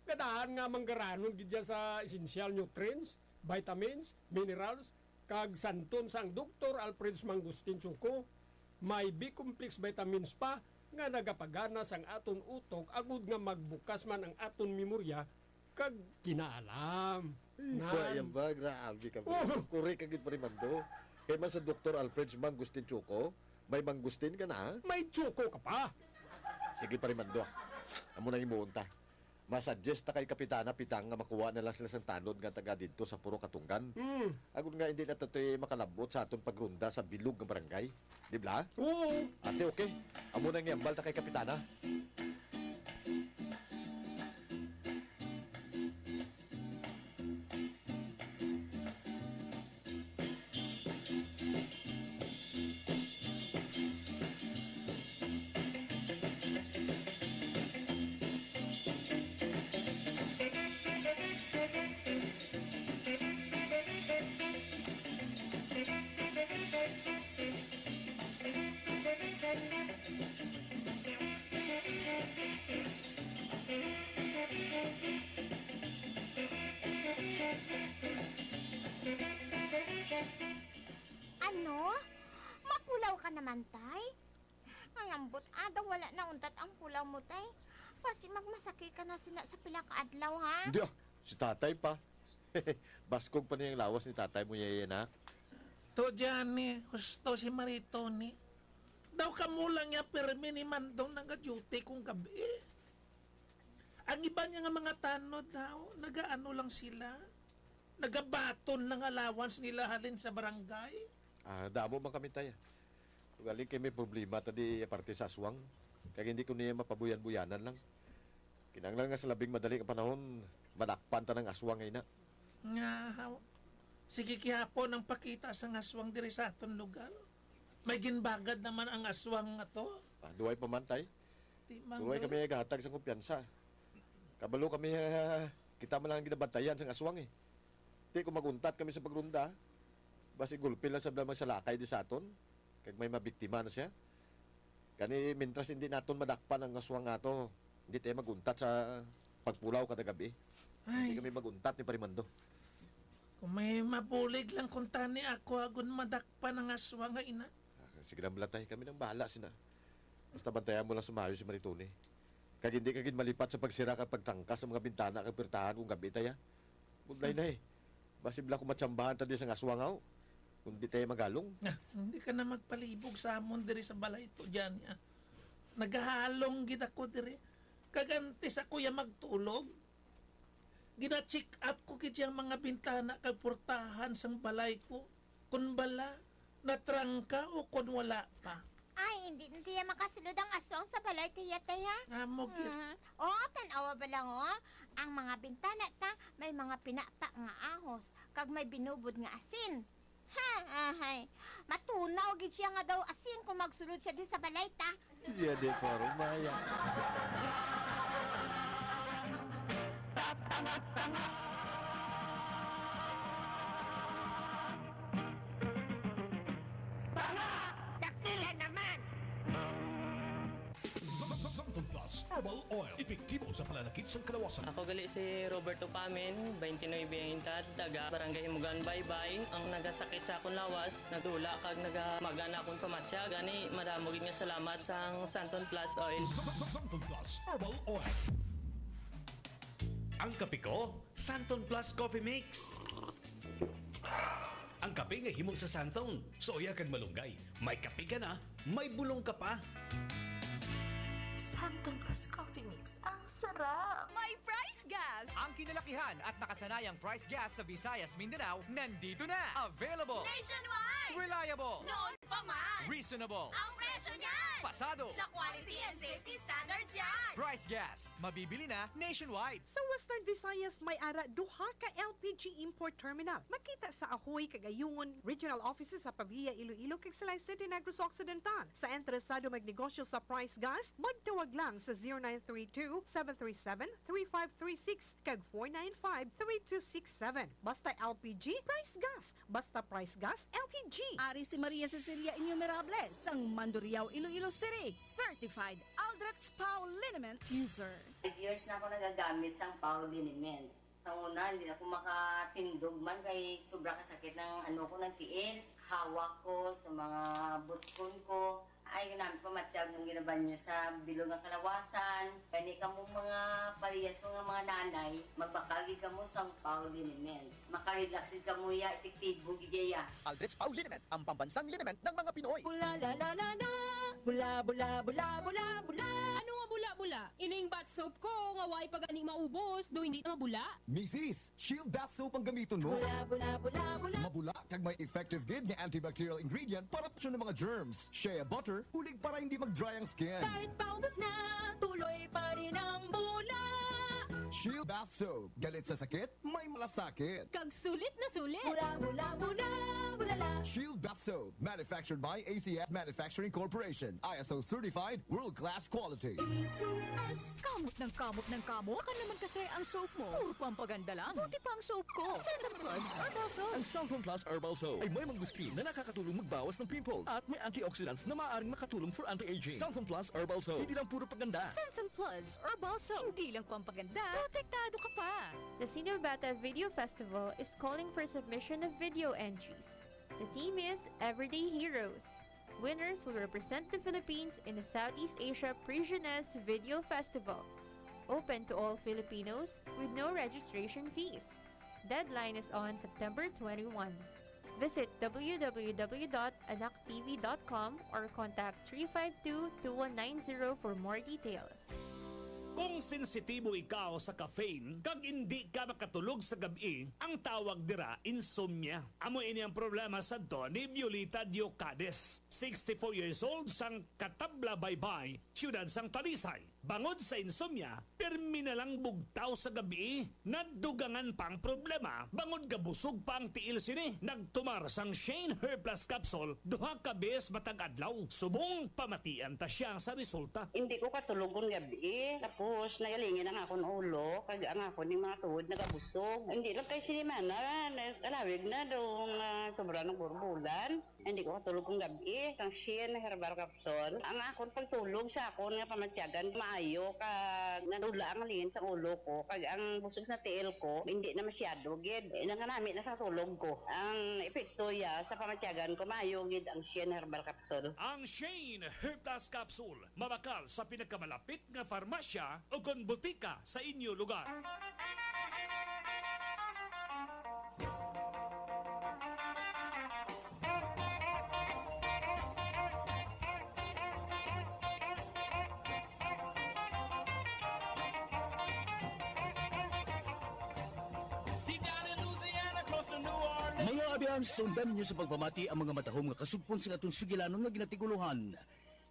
Gadahan nga manggaranon gid yan sa essential nutrients, vitamins, minerals, kag santon sang Doktor Alfred's Mangustin Choco. May B-complex vitamins pa nga nagapagana sang aton utok agud nga magbukas man ang aton memorya kag kinaalam. Ay, nan. Kuha yan ba? Grabe ka, pre. Oh. Correct ka gid, Pare Mando. Kay man sa Doktor Alfred's Mangustin Choco, may mangustin ka na, ha? May choco ka pa. Sige, Pare Mando, ah. Amo nang himuon ta. Masuggest ta kay Kapitana Pitang nga makuha na lang sila sang tanod nga taga didto sa Purok Katunggan. Hmm. Agud nga hindi na ta toy makalabot sa aton pagrunda sa bilog nga barangay. Di bala? Oo. Ate, okay. Amo nang ihambal ta kay Kapitana. Ano? Mapulaw ka naman, Tay? Ay, ambot, ada wala na untat ang pulaw mo, Tay. Basi magmasakit ka na sina sa pila ka adlaw, ha? Hindi, ah. Si tatay pa. Baskog pa niya ang lawas ni tatay mo, yaya, nak. To, Johnny, husto si Maritoni. Daw kamo lang niya pirmi ni Mandong nag-duty kung gabi. Ang iba niya nga mga tanod, daw, nagaano lang sila. Nagabaton lang allowance nila halin sa barangay. Ah, damo man kami, tay. Ugaling kay may problema ta di aparte sa aswang. Kag hindi ko niya mapabuyan-buyanan lang. Kinahanglan nga sa labing madali nga panahon, madakpan ta ng aswang, ay na. Nga, haw. Sige gihapon ang pakita sang aswang diri sa aton lugar. May ginbagad naman ang aswang nga to. Ah, duway pa man, tay. Di man, duway kami nagahatag sang kumpiyansa. Kabalo kami, ah, kita man lang ang ginabantayan sang aswang, eh. Di ko maguntat kami sa pagronda. Basi gulpi lang sa mga salakay di sa aton. Kag may mabiktima na siya. Kani, mintras hindi naton madakpan ang aswang ato, hindi tayo maguntat sa pagpulaw kada gabi. Ay. Hindi kami maguntat ni Parimando. Kung may mabulig lang kung tani ako, agon madakpan ang aswang nga ina. Ah, sige lang, Blatay. Kami nang bahala sina. Basta bantayan mo lang sa maayo si Maritone. Kag hindi ka gid malipat sa pagsira kag pagtangka sa mga bintana kag pirtahan kung gabi, tay, ha. Budlay na, eh. Basi bala ko matsambahan ta di sang aswang, aw. Kung di tayo magalong. Ah, hindi ka na magpalibog sa amon diri sa balay to, Janya. Nagahalong gid ako diri. Kag antes ako ya magtulog, gina-check up ko gid yang mga bintana kag portahan sang balay ko. Kun bala, natrangka o kun wala pa. Ay, hindi na tiya makasulod ang aswang sa balay tiya, tay, ha? Amo gid. Mhm. O, tan-awa ba lang, o. Ang mga bintana ta, may mga pinapa nga ahos, kag may binubod nga asin. Ha, ahay. Matunaw gid siya nga daw asin kung magsulod siya di sa balay ta. Iya di forma ya. Tatanga-tanga. Tanga! Dakila naman! Santon Plus Herbal Oil. Epektibo sa pananakit sang kalawasan. Ako gali si Roberto Pamin, twenty-nine ang edad, taga Barangay Himugan, Baybay. Ang nagasakit sa akon lawas, nagdula kag nagamaga na akon pamatyag. Gani, madamo gid nga salamat sang Santon Plus Oil. Santon Plus Herbal Oil. Ang kape ko, Santon Plus Coffee Mix. Ang kape nga himo sa Santon, suya kag malunggay. May kape ka na, may bulong ka pa. Santon Plus Coffee Mix, ang sarap! May Price Gas! Ang kinalakihan at nakasanayang Price Gas sa Visayas, Mindanao, nandito na! Available! Nationwide! Reliable! Noon pa man! Reasonable! Ang presyo niyan! Pasado! Sa quality and safety standards yan! Price Gas! Mabibili na nationwide! Sa Western Visayas, may ara duha ka L P G import terminal. Makita sa Ahoy kag Ayungon Regional Offices sa Pavia, Iloilo, kag sa Laisete, Negros Occidental. Sa interesado magnegosyo sa Price Gas, magtawag lang sa zero nine three two, seven three seven, three five three six kag four nine five, three two six seven. Basta L P G, Price Gas. Basta Price Gas, L P G. Ari si Maria Cecilia Innumerable sang Mandurriao, Iloilo City, certified Aldrich Pau liniment user. Five years na ako nagagamit sang Pau liniment. Sa una, hindi ako makatindog man kay sobra kasakit ng ano ko, ng tiil. Hawak ko sa mga butkon ko. Ay, ginamit pa matyag mong ginabanyo sa bilog nga kalawasan. Kani kamo mga parehas ko nga mga nanay, magbakal gid kamo sa Pau liniment. Makarelax gid kamo ya, epektibo gid ya. Aldrich Pau liniment, ang pambansang liniment ng mga Pinoy. Bula, la, la, la, la. Bula, bula, bula, bula, bula. Ano nga bula-bula? Ining bath soap ko nga way pa gani maubos, do hindi na mabula? Misis, Shield Bath Soap ang gamiton mo. Bula, bula, bula, bula. Mabula kag may effective gid nga antibacterial ingredient para sa mga germs. Shea butter, ulig para hindi mag-dry ang skin. Kahit paubos na, tuloy pa rin ang bula. Shield Bath Soap. Galit sa sakit, may malasakit. Kag sulit na sulit. Bula, bula, bula, bula la. Shield Bath Soap. Manufactured by A C S Manufacturing Corporation. I S O certified, world-class quality. A C S. Kamot ng kamot ng kamot. Baka naman kasi ang soap mo. Puro pampaganda lang. Buti pa ang soap ko. Santon Plus Herbal Soap. Ang Santon Plus Herbal Soap ay may mangosteen na nakakatulong magbawas ng pimples at may antioxidants na maaaring makatulong for anti-aging. Santon Plus Herbal Soap. Hindi lang puro paganda. Santon Plus Herbal Soap. Hindi lang pampaganda. Protektado ka pa. The Sino Ba Ta Video Festival is calling for submission of video entries. The theme is Everyday Heroes. Winners will represent the Philippines in the Southeast Asia Prigioness Video Festival. Open to all Filipinos with no registration fees. Deadline is on September twenty-one. Visit w w w dot anak t v dot com or contact three five two, two one nine zero for more details. Kung sensitibo ikaw sa caffeine kag indi ka makatulog sa gab-i, ang tawag dira insomnia. Amo ini ang problema sa ni Violeta Diocades, sixty-four years old, sang Katabla Baybay, siyudad sang Talisay. Bangod sa insomnia, pirmi na lang bugtaw sa gabi. Nadugangan pa ang problema bangod gabusog pa ang tiil sini. Nagtumar sang Shane Hair Plus Capsule duha ka bes matag adlaw. Subong pamatian ta siya sa resulta. Hindi ko katulog kon gabi. Tapos nagalingin ang akon ulo, kag ang akon ning mga tuhod nagabusog. Hindi lang kay sinimana, na, alawig na daw nga sobra ng burbulan. Hindi ko katulog kong gabi. Sang Shin Herbal Capsule. Ang akon pagtulog sa akon nga pamatyagan, maayo ka nadula ang lingin sa ulo ko, kag ang busog sa tiil ko, hindi na masyado gid. Eh, nanganami na sa tulog ko. Ang epekto ya sa pamatyagan ko, maayo gid ang Shin Herbal Capsule. Ang Shane Hair Plus Capsule, mabakal sa pinakamalapit nga farmasya o kon butika sa inyo lugar. Mga abyan, sundan ninyo sa pagpamati ang mga matahom nga kasugpon sa aton sugilanon nga ginatigulohan.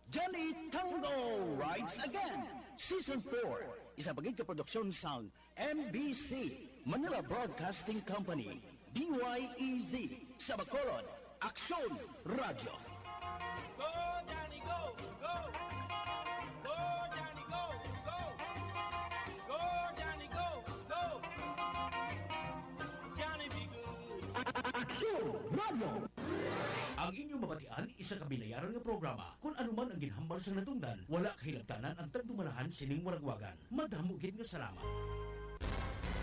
Johnny Tango Rides Again, Season four, isa pa gid ka produksyon sang M B C, Manila Broadcasting Company, D Y E Z, sa Bacolod, Aksyon Radio. Go, Johnny, go! Go! Go, Johnny, go! Go! Go, Johnny, go! Go! Johnny, be good. Aksyon Radio. Ang inyong mabatian, isa ka binayaran nga programa. Kon ano man ang ginhambal sang natungdan, wala kahilabtanan ang tagdumalahan sining waragwagan. Madamo gid nga salamat.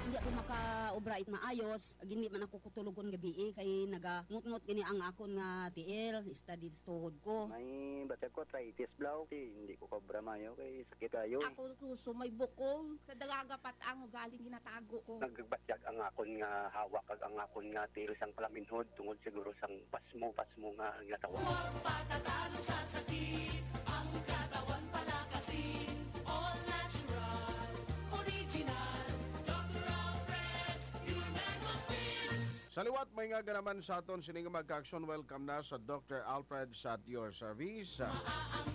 Hindi ako makaobra it maayos. Ag hindi man ako kutulogon gabi, eh, kay nagamutngot gini ang akon nga tiil, studies tuhod ko. May batag ko, arthritis, blaw. Di, hindi ko kaobra maayo kay sakit kayo, eh. Ako gusto may bukol. Sa dalaga pa ang ugaling ginatago ko. Nagbatyag ang akon nga hawak kag ang akon nga tiil sang palaminhod tungod siguro sang pasmo-pasmo nga, nga tawa. Huwag patatalo sa sakit, ang katawan palakasin. All natural, original, Doctor Alfred's Pure Mangosteen. Sa liwat, may nga ganaman sa aton sining mga ka-aksyon, welcome na sa Doctor Alfred's at your service.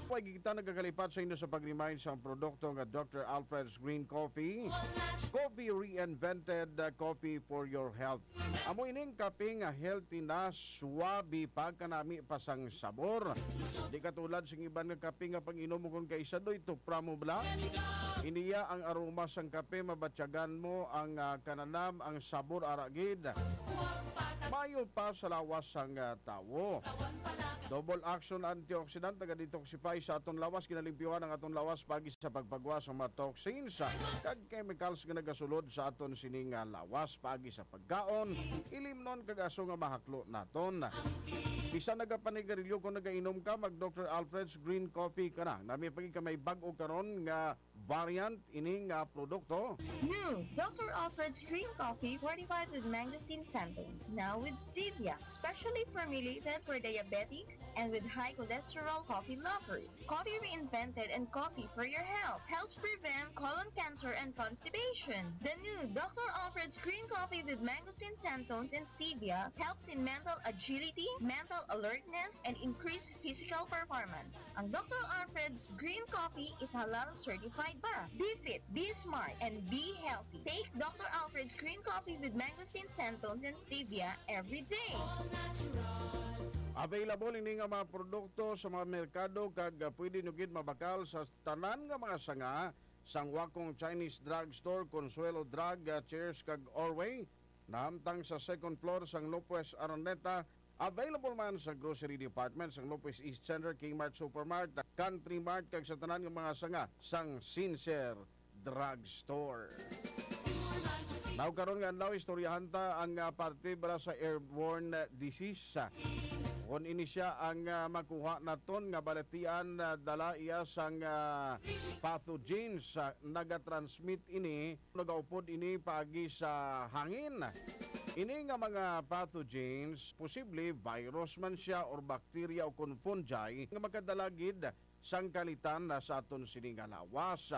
Way kita nagakalipat sa inyo sa pag-remind sa produkto nga Doctor Alfred's Green Coffee. Coffee reinvented, uh, coffee for your health. Amo ining kape nga healthy na, swabe pa, kanami pa sang sabor. Di katulad sing iban nga kape nga pag-inom mo kon kay sadoy tupra mo bala. Iniya ang aroma sang kape, mabatyagan mo ang, ah, kananam, ang sabor ara gid. Mayo pa sa lawas sang, ah, tawo. Double action antioxidant, naga-detoxify sa aton lawas, ginalimpyuhan ang aton lawas pagi sa pagpagwa sa mga toxins, ah, kag chemicals nga nagasulod sa aton sining, ah, lawas pagi sa pagkaon, ilimnon kag aso nga mahaklo naton. Bisan nagapanigarilyo kon nagainom ka, mag Doctor Alfred's Green Coffee ka na. Nami pa gid ka may bag-o karon nga variant ini nga produkto. New Doctor Alfred's Green Coffee fortified with mangosteen xanthan, now with stevia, specially formulated for diabetics and with high cholesterol coffee lovers. Coffee reinvented and coffee for your health. Helps prevent colon cancer and constipation. The new Doctor Alfred's Green Coffee with mangosteen xanthan and stevia helps in mental agility, mental alertness, and increased physical performance. Ang Doctor Alfred's Green Coffee is halal certified pa. Be fit, be smart, and be healthy. Take Doctor Alfred's Green Coffee with mangosteen xanthan and stevia every day. All natural. Available ini nga mga produkto sa mga merkado kag, ah, pwede nyo gid mabakal sa tanan nga mga sanga sang Wakong Chinese Drug Store, Consuelo Drug, ah, Cheers kag Orway. Nahamtang sa second floor sang Lopez Araneta, available man sa grocery department sang Lopez East Center, Kmart Supermart, Country Mart, kag sa tanan nga mga sanga sang Sincere Drug Store. Now, karon nga adlaw, istoryahan ta ang, ah, parte para sa airborne disease. Kung ini sia ang, ah, makuha naton nga balatian, ah, dala iya sang, ah, pathogens, ah, nagatransmit ini, nagaupod ini paagi sa hangin. Ini nga mga pathogens, posible virus man sia or bakterya o kon fungi nga makadala gid sang kalitan na sa aton sini nga lawas.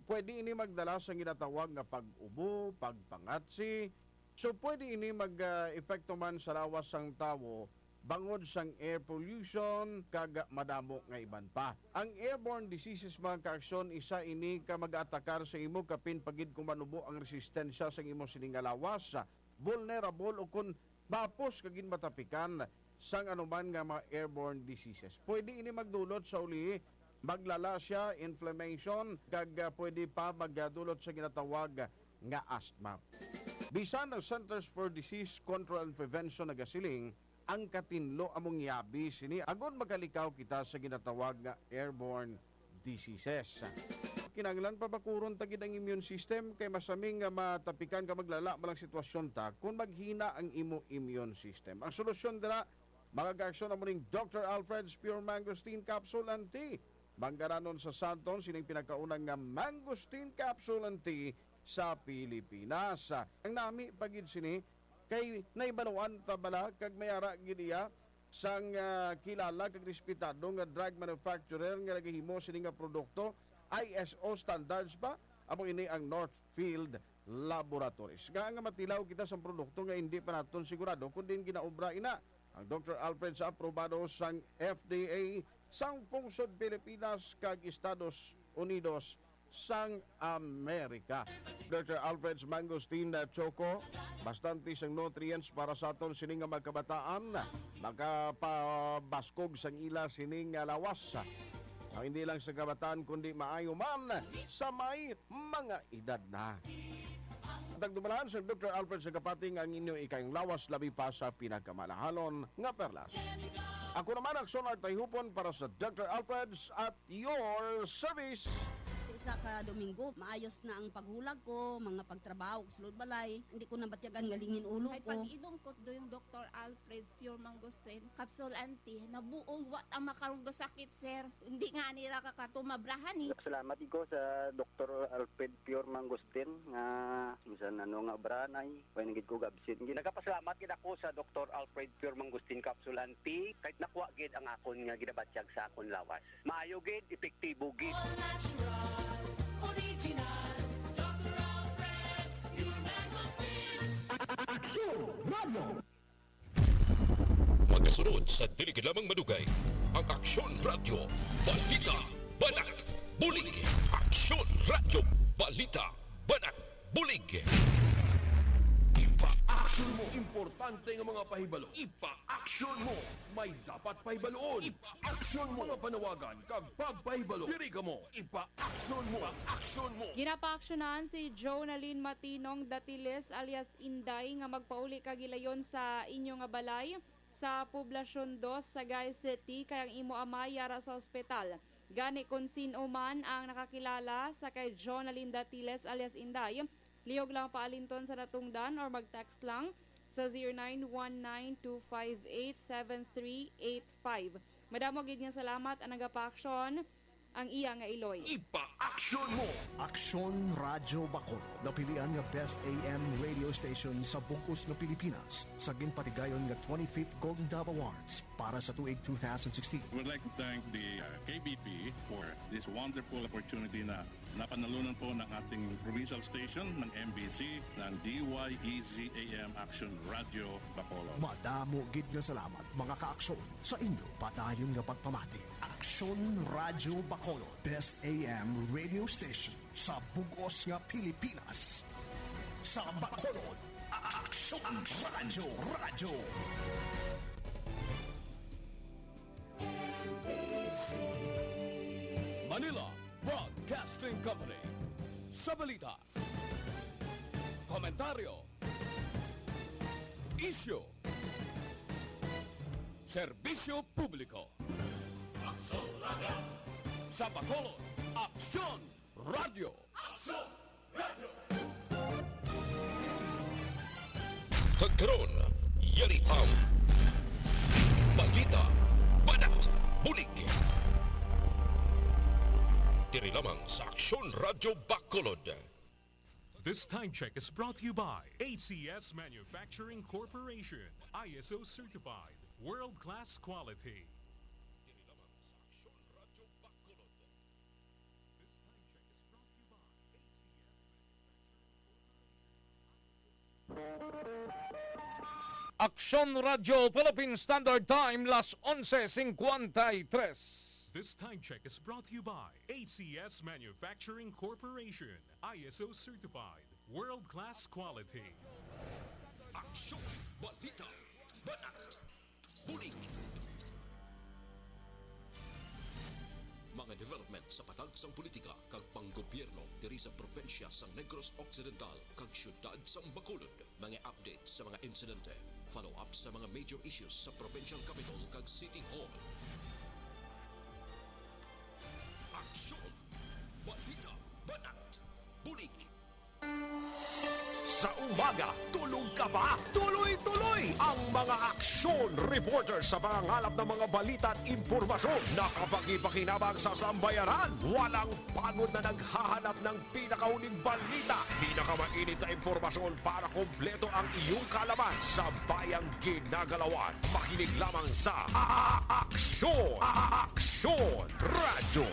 Pwede ini magdala sang ginatawag nga pag-ubo, pagpangatsi. So, pwede ini mag, ah, epekto man sa lawas sang tawo bangod sang air pollution kag madamo nga iban pa. Ang airborne diseases, mga kaaksyon, isa ini ka mag-atakar sa imo kapin pa gid kung manubo ang resistensya sang imo sini nga lawas, vulnerable o kon mapos ka gid matapikan sang anuman nga mga airborne diseases. Pwede ini magdulot sa uli, maglala sia, inflammation, kag, ah, pwede pa magdulot sa ginatawag nga asthma. Bisan ang Centers for Disease Control and Prevention nagasiling, ang katinlo amo ang yabi sini agod makalikaw kita sa ginatawag nga airborne diseases. Kinahanglan pa bakuron ta gid ang immune system kay masami nga matapikan ka maglala man ang sitwasyon ta kung maghina ang imo immune system. Ang solusyon dira, mga kaaksyon, amo ning Doctor Alfred's Pure Mangosteen Capsule and Tea. Manggaranon sa Santon sining pinakauna nga mangosteen capsule and tea sa Pilipinas. Ang nami pa gid sini kay nahibaluan ta bala kag may ara gid iya sang, ah, kilala kag respetado nga drug manufacturer nga nagahimo sini nga produkto, I S O standards pa, amo ini ang Northfield Laboratories. Nga, nga matilaw kita sang produkto nga hindi pa naton sigurado kung diin ginaobra ina. Ang Doctor Alfred sa aprobado sang F D A sang pungsod Pilipinas kag Estados Unidos sang Amerika. Doctor Alfred's Mangosteen, uh, Choco, bastante sang nutrients para sa aton sini nga mga kabataan, makapabaskog sang ila sini nga lawas. Ang hindi lang sa kabataan, kundi maayo man sa may mga edad na. Tagdumalahan sa Doctor Alfred sa kapating ang inyo ikayong lawas, labi pa sa pinakamalahalon nga perlas. Ako naman ang Sonar Tayhupon para sa Doctor Alfred's at your service. Sa isa ka Domingo, maayos na ang paghulag ko, mga pagtrabaho ko sulod balay. Hindi ko nabatyagan nga lingin ulo ko. Ay, pag-inom ko do yung Doctor Alfred's Pure Mangosteen Capsule and Tea, nabuog, wa ta makarong sakit, sir. Hindi nga nira ka katumabrahan, eh. Salamat ko sa Doctor Alfred Pure Mangosteen nga minsan ano nga obrahan ay, way na gid ko gabsin. Nagapasalamat gid ako sa Doctor Alfred Pure Mangosteen Capsule and Tea, kahit nakuha gid ang akon nga ginabatyag sa akon lawas. Maayo gid, epektibo gid. All natural, original, Doctor Alfred's Pure Mangosteen. Aksyon Radio. Magasunod sa dili gid lamang madugay, ang Aksyon Radyo Balita Banat Bulig. Aksyon Radyo Balita Banat Bulig. Ipa-aksyon mo. Importante nga mga pahibalo. Ipa-aksyon mo. May dapat pahibaluon. Ipa-aksyon mo. Mga panawagan kag pagpahibalo. Diri kamo. Ipa-aksyon mo. Ipa-aksyon mo. Ginapaaksyonan si Jonalyn Matinong Datiles alias Inday nga magpauli ka gilayon sa inyo nga balay sa Poblacion Dos, Sagay City, kay ang imo amay yara sa ospital. Gani, kon sin-o man ang nakakilala sa kay Jonalyn Datiles alias Inday, lihog lang paalinton sa natungdan or mag-text lang sa zero nine one nine two five eight seven three eight five. Madamo gid nga salamat ang nagapaaksyon ang iya nga iloy. Ipa-aksyon mo! Aksyon Radyo Bacolod, napilian nga Best A M Radio Station sa bug-os nga Pilipinas sa ginpatigayon nga twenty-fifth Golden Dove Awards para sa tuig two thousand sixteen. I would like to thank the, uh, K B P for this wonderful opportunity na napanalunan po ng ating provincial station, ng M B C, ng D Y E Z A M Aksyon Radyo Bacolod. Madamo gid nga salamat, mga kaaksyon, sa inyo padayon nga pagpamati. Aksyon Radyo Bacolod, Best A M Radio Station sa bug-os nga Pilipinas. Sa Bacolod, Aksyon Radyo, Radyo. Manila Broadcasting Company. Sa balita, komentaryo, isyu, serbisyo publiko. Aksyon Radyo. Sa Bacolod, Aksyon Radyo. Aksyon Radyo. Kag karon, yari ang balita, banat, bulig. Diri lamang sa Aksyon Radyo Bacolod. This time check is brought to you by A C S Manufacturing Corporation, I S O certified, world-class quality. This time check is brought to you by A C S Manufacturing Corporation. Aksyon Radyo Philippine Standard Time, las onse cincuenta y tres. This time check is brought to you by A C S Manufacturing Corporation, I S O certified, world-class quality. Aksyon, balita, banat, bulig. Mga development sa patag sang politika kag panggobyerno diri sa probinsya sang Negros Occidental kag siyudad sang Bacolod. Mga update sa mga insidente, follow-up sa mga major issues sa provincial capital kag city hall. Aksyon! Balita! Banat! Bulig! Sa umaga, tulog ka ba? Tuloy-tuloy ang mga aksyon reporter sa pangangalap ng mga balita at impormasyon na kapakipakinabang sa sambayanan. Walang pagod na naghahanap ng pinakahuling balita, pinakamainit na impormasyon para kompleto ang iyong kaalaman sa bayang ginagalawan. Makinig lamang sa A-, A-, Aksyon, A-, A-, Aksyon Radyo.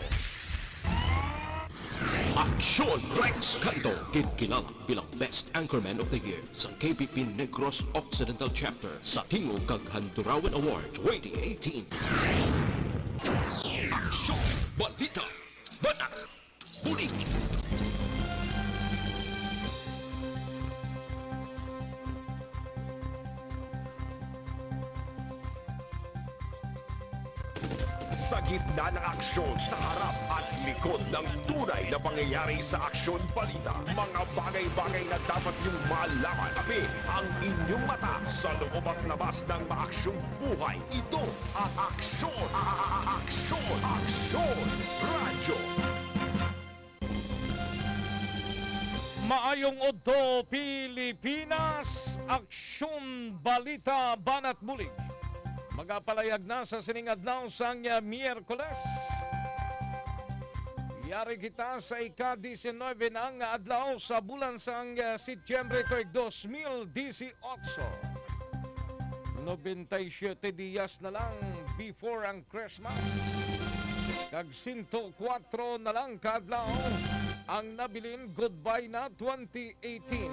Aksyon Rex Canto, ginkilala bilang Best Anchorman of the Year sa K P P Negros Occidental Chapter sa Tingog kag Handurawan Award twenty eighteen. Aksyon, balita, banat, bulig. Sa gitna ng aksyon, sa harap at likod ng tunay na pangyayari sa aksyon balita, mga bagay-bagay na dapat niyong malaman. Tabi ang inyong mata sa loob at labas ng maaksyong buhay. Ito ang Aksyon, A-, A-, A-, Aksyon, Aksyon Radyo. Maayong udto, Pilipinas! Aksyon, balita, banat, bulig. Magapalayag na sa sining adlaw sang, ah, Miyerkules. Yari kita sa ika-diecinuebe na nga adlaw sa bulan sang, ah, Setyembre tuig dos mil dieciocho. Noventa y siete dias na lang before ang Christmas. Kag sento kuwatro na lang ka adlaw ang nabilin, goodbye na twenty eighteen.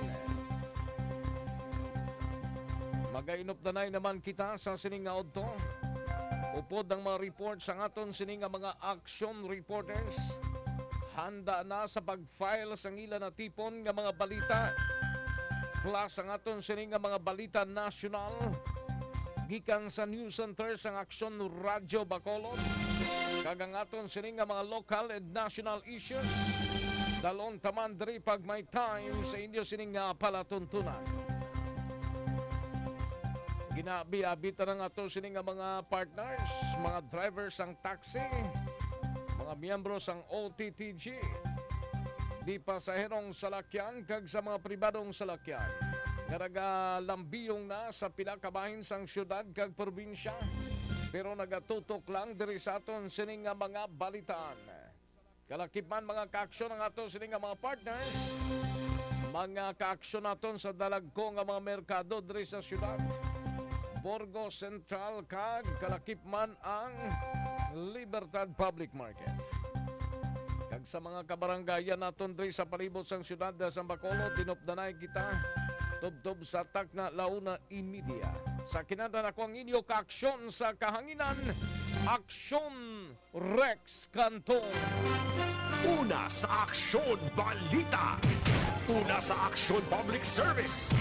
Magainupdanay naman kita sa sini nga udto. Upod ang mga report sang aton sini nga mga action reporters, handa na sa pag-file sang ila natipon nga mga balita. Plus ang aton sini nga mga balita nasyonal gikan sa News Center sang Aksyon Radyo Bacolod, kag ang aton sini nga mga local and national issues. Dalon ta man diri pag may time sa inyo sini nga palatuntunan. Ginabi-abi ta ang ato sini nga mga partners, mga drivers sang taxi, mga miyembro sang O T T G, di pasaherong salakyan kag sa mga pribadong salakyan nga nagalambiyong na sa pila ka bahin sang siyudad kag probinsya, pero nagatutok lang diri sa aton sini nga mga balitaan. Kalakip man, mga kaaksyon, ang ato sini nga mga partners. Mga kaaksyon naton sa dalagko nga mga merkado diri sa siyudad, Burgos Central, kag kalakip man ang Libertad Public Market. Kag sa mga kabarangayan naton diri sa palibot sang siyudad sang Bacolod, inupdanay kita tubtob sa takna la una y media. Sa kinahanglan, ako ang inyo kaaksyon sa kahanginan, Aksyon Rex Canton. Una sa aksyon, balita. Una sa aksyon, public service.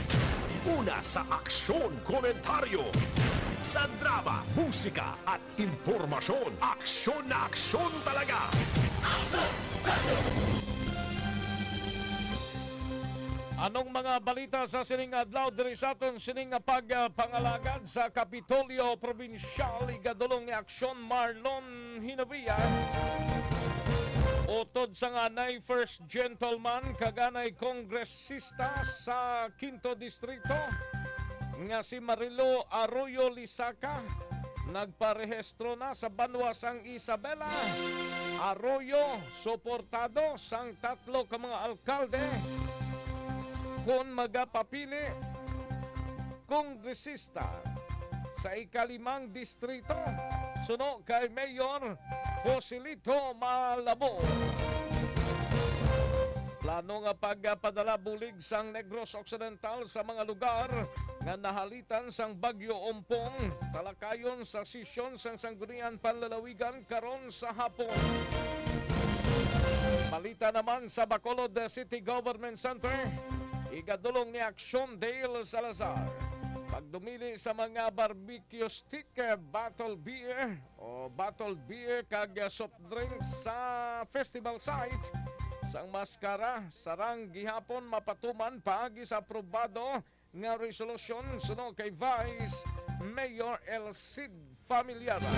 Una sa aksyon, komentaryo. Sa drama, musika, at impormasyon, aksyon na aksyon talaga. Anong mga balita sa sining adlaw diri sa aton sining nga pagpangalagad sa Kapitolyo Probinsyal? Igadulong ni Aksyon Marlon Hinabia. Utod sa nga anay First Gentleman kag anay kongresista sa Quinto Distrito, nga si Marilo Arroyo Lisaca nagparehistro na sa banwa sang Isabela. Arroyo, suportado sang tatlo ka mga alkalde kon magapapili kongresista sa ikalimang distrito, suno kay Mayor Joselito Malabo. Plano nga pagpadala bulig sang Negros Occidental sa mga lugar nga nahalitan sang Bagyo Ompong, talakayon sa sesyon sang Sangguniang Panlalawigan karon sa hapon. Balita naman sa Bacolod City Government Center, igadulong ni Action Dale Salazar. Pagdumili sa mga barbecue stick, eh, bottle beer o bottle beer kag, eh, soft drink sa festival site sang Mascara, sarang gihapon mapatuman paagi sa aprobado nga resolusyon suno kay Vice Mayor El Cid Familiaran.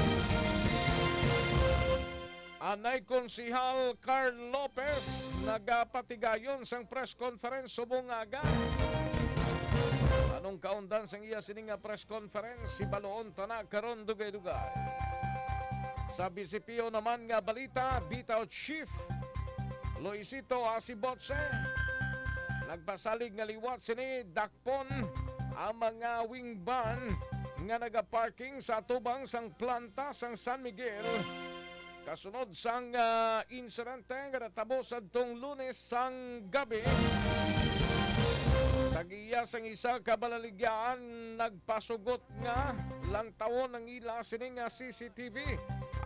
Anay Konsehal Carl Lopez nagapatigayon sang press conference subong nga aga. Anong kaundan sang iya sini nga press conference? Hibaluon ta na karon dugay-dugay. Sa B C P O naman nga balita, Bitaw Chief Luisito Asibotse nagpasalig nga liwat sini dakpon ang mga wing van nga nagaparking sa atubang sang planta sang San Miguel, kasunod sang, ah, insidente nga natabo sadtong Lunes sang gabi. Tag-iya sang isa ka balaligyaan nagpasugot nga lantawon ang ila sini nga C C T V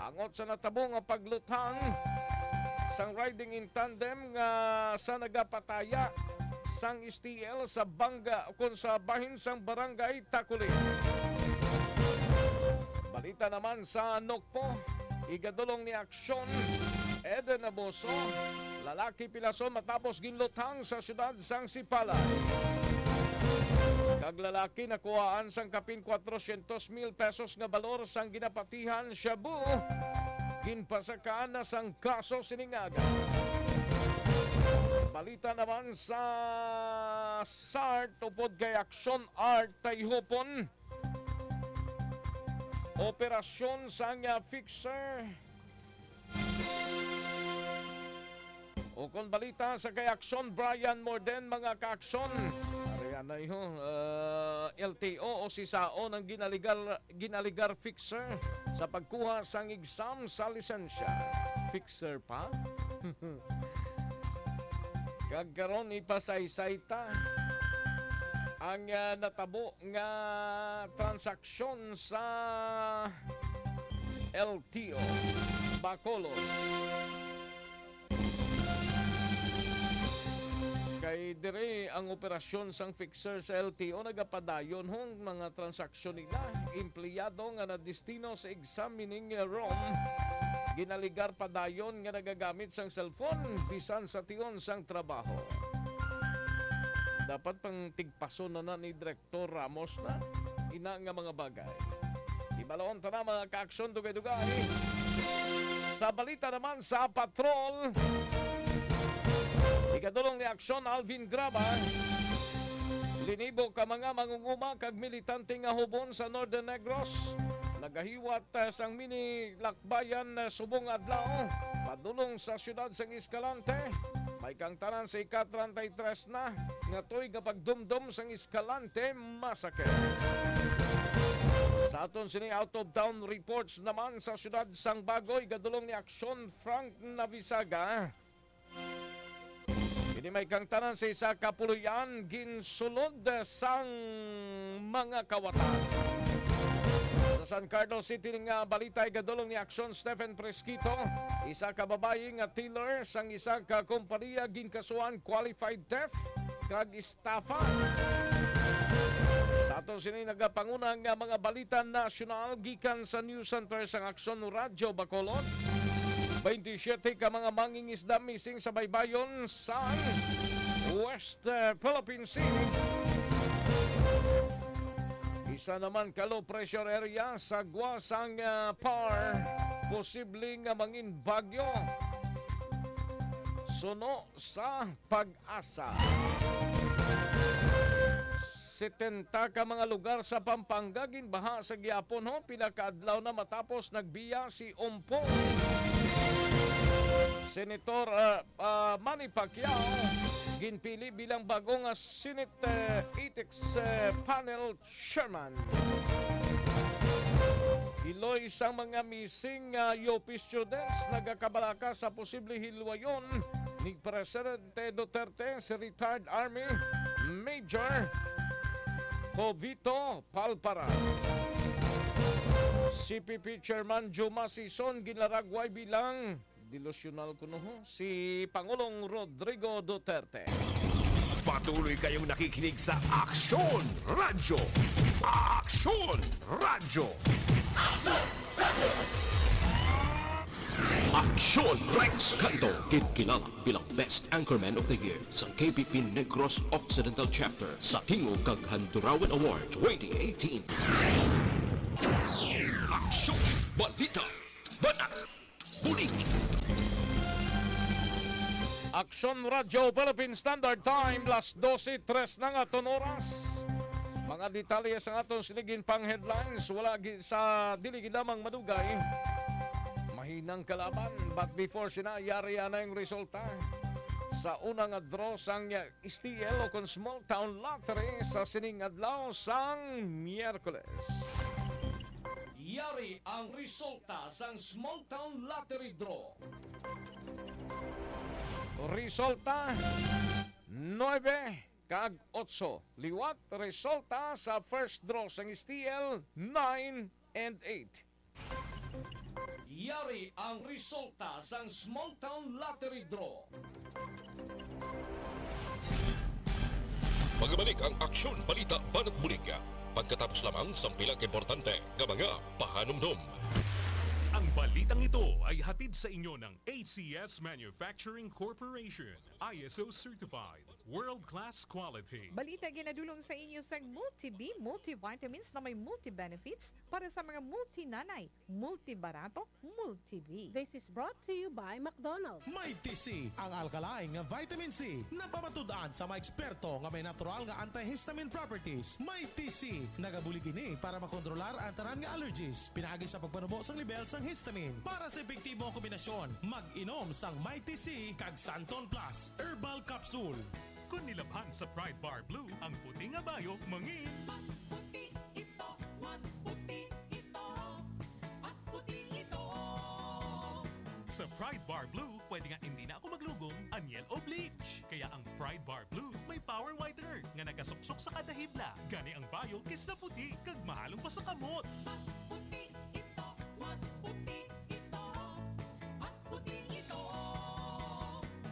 angot sa natabo nga pagluthang sang riding in tandem nga sa nagapataya sang S T L sa Banga, ukon sa bahin sang Barangay Taculing. Balita naman sa Nokpo, igadulong ni Aksyon Eden Aboso, lalaki pilason matapos ginluthang sa siyudad sang Sipala. Kag lalaki nakuhaan sang kapin kwatrocientos mil pesos nga balor sang ginapatihan shabu. Ginpasakaan na sang kaso sining aga. Balita naman sa SART, upod kay Action Art Tayhupon. Operasyon sang, ah, fixer. Ukon balita sa kay Aksyon Brian Morden, mga ka-aksyon. Ari anay ho, ah, L T O o si Sao nang ginaligal, ginaligar fixer sa pagkuha sang exam sa lisensya. Fixer pa? Kag karon ipasaysay ta ang, ah, natabo nga transaksyon sa L T O Bacolod. Kay diri ang operasyon sang fixer sa L T O nagapadayon hong mga transaksyon nila. Empleyado nga nadestino sa examining room, ginaligar padayon nga nagagamit sang cellphone bisan sa tion sang trabaho. Dapat pang tigpason na na ni Director Ramos na ina nga mga bagay. Ibalon ta na, mga ka-aksyon, dugay-dugay. Sa balita naman sa patrol, igadulong ni Aksyon Alvin Graba, linibo ka mga mangunguma kag militante nga hubon sa Northern Negros nagahiwat, eh, sang mini lakbayan, eh, subong adlaw padulong sa siyudad sang Escalante. May kangtanan sa ika treinta y tres na nga tuig nga pagdumdom sang Escalante Massacre. Sa aton sini out of town reports naman sa siyudad sang Bago, igadulong ni Aksyon Frank Navisaga. Ini may kangtanan sa isa ka puloy-an ginsulod sang mga kawatan. Sa San Carlos City nga balita, igadulong ni Aksyon Stephen Fresquito, isa ka babayi nga teller sang isa ka kompanya ginkasuhan qualified theft kag estafa. Sa ato sini nagapanguna nga mga balita nasyonal gikan sa News Center sang Aksyon Radyo Bacolod. Twenty-siyete ka mga mangingisda missing sa baybayon sa West, eh, Philippine Sea. Isa naman ka low pressure area sa gwa sang, ah, P A R, posible nga mangin bagyo. Suno sa PAGASA. Setenta ka mga lugar sa Pampanga ginbaha sa gihapon, ho. Pila ka adlaw na matapos nagbiya si Ompo. Senator, ah, ah, Manny Pacquiao ginpili bilang bago nga Senate, eh, Ethics, eh, Panel Chairman. Iloy sang mga missing nga U P students nagakabalaka sa posible hilwayon ni Presidente Duterte si retired Army Major Jovito Palpara. C P P Chairman Juma Sison ginlaragway bilang delusyonal kuno, ho, si Pangulong Rodrigo Duterte. Patuloy kayong nakikinig sa Aksyon Radyo. Aksyon Radyo. Aksyon Rex Canto, ginkilala bilang Best Anchorman of the Year sa K P P Negros Occidental Chapter sa Tingog kag Handurawan Award twenty eighteen. Aksyon, balita, banat, bulig. Aksyon Radyo Philippine Standard Time, las dose tres na nga aton oras. Mga detalye sa aton siligin pang headlines, wala gi-, sa dili gid lamang madugay. Mahinang kalaban, but before sina, yari anay ang resulta sa una nga draw sang S T L o kon Small Town Lottery sa sining adlaw sang Miyerkules. Yari ang resulta sang Small Town Lottery Draw. Resulta, nuebe kag otso. Liwat, resulta sa first draw sang S T L, nine and eight. Yari ang resulta sang Small Town Lottery Draw. Pagabalik ang Aksyon Balita Banat Bulig. Pagkatapos lamang sang pila ka importante nga mga pahanumdom. Ang balitang ito ay hatid sa inyo ng A C S Manufacturing Corporation, I S O certified, world-class quality. Balita ginadulong sa inyo sang Multi-B Multivitamins na may multi-benefits para sa mga multinanay, multibarato, multi-B. This is brought to you by McDonald's. Mighty C, ang alkaline nga vitamin C, napamatud-an sa mga eksperto nga may natural nga antihistamine properties. Mighty C, nagabulig ini para makontrolar ang tanan nga allergies, pinaagi sa pagpanubo sang lebel sang histamine. Para sa epektibo nga kombinasyon, mag-inom sang Mighty C kag Santon Plus Herbal Capsule. Kon nilabhan sa Pride Bar Blue, ang puti nga bayo mangin. Mas puti ito, mas puti ito, mas puti ito. Sa Pride Bar Blue, pwede nga hindi na ako maglugom, anyel o bleach. Kaya ang Pride Bar Blue may power whitener nga nagasuksok sa kada hibla. Gani ang bayo kisla puti kag mahalong pa sa kamot. Mas puti ito, mas puti ito, mas puti ito.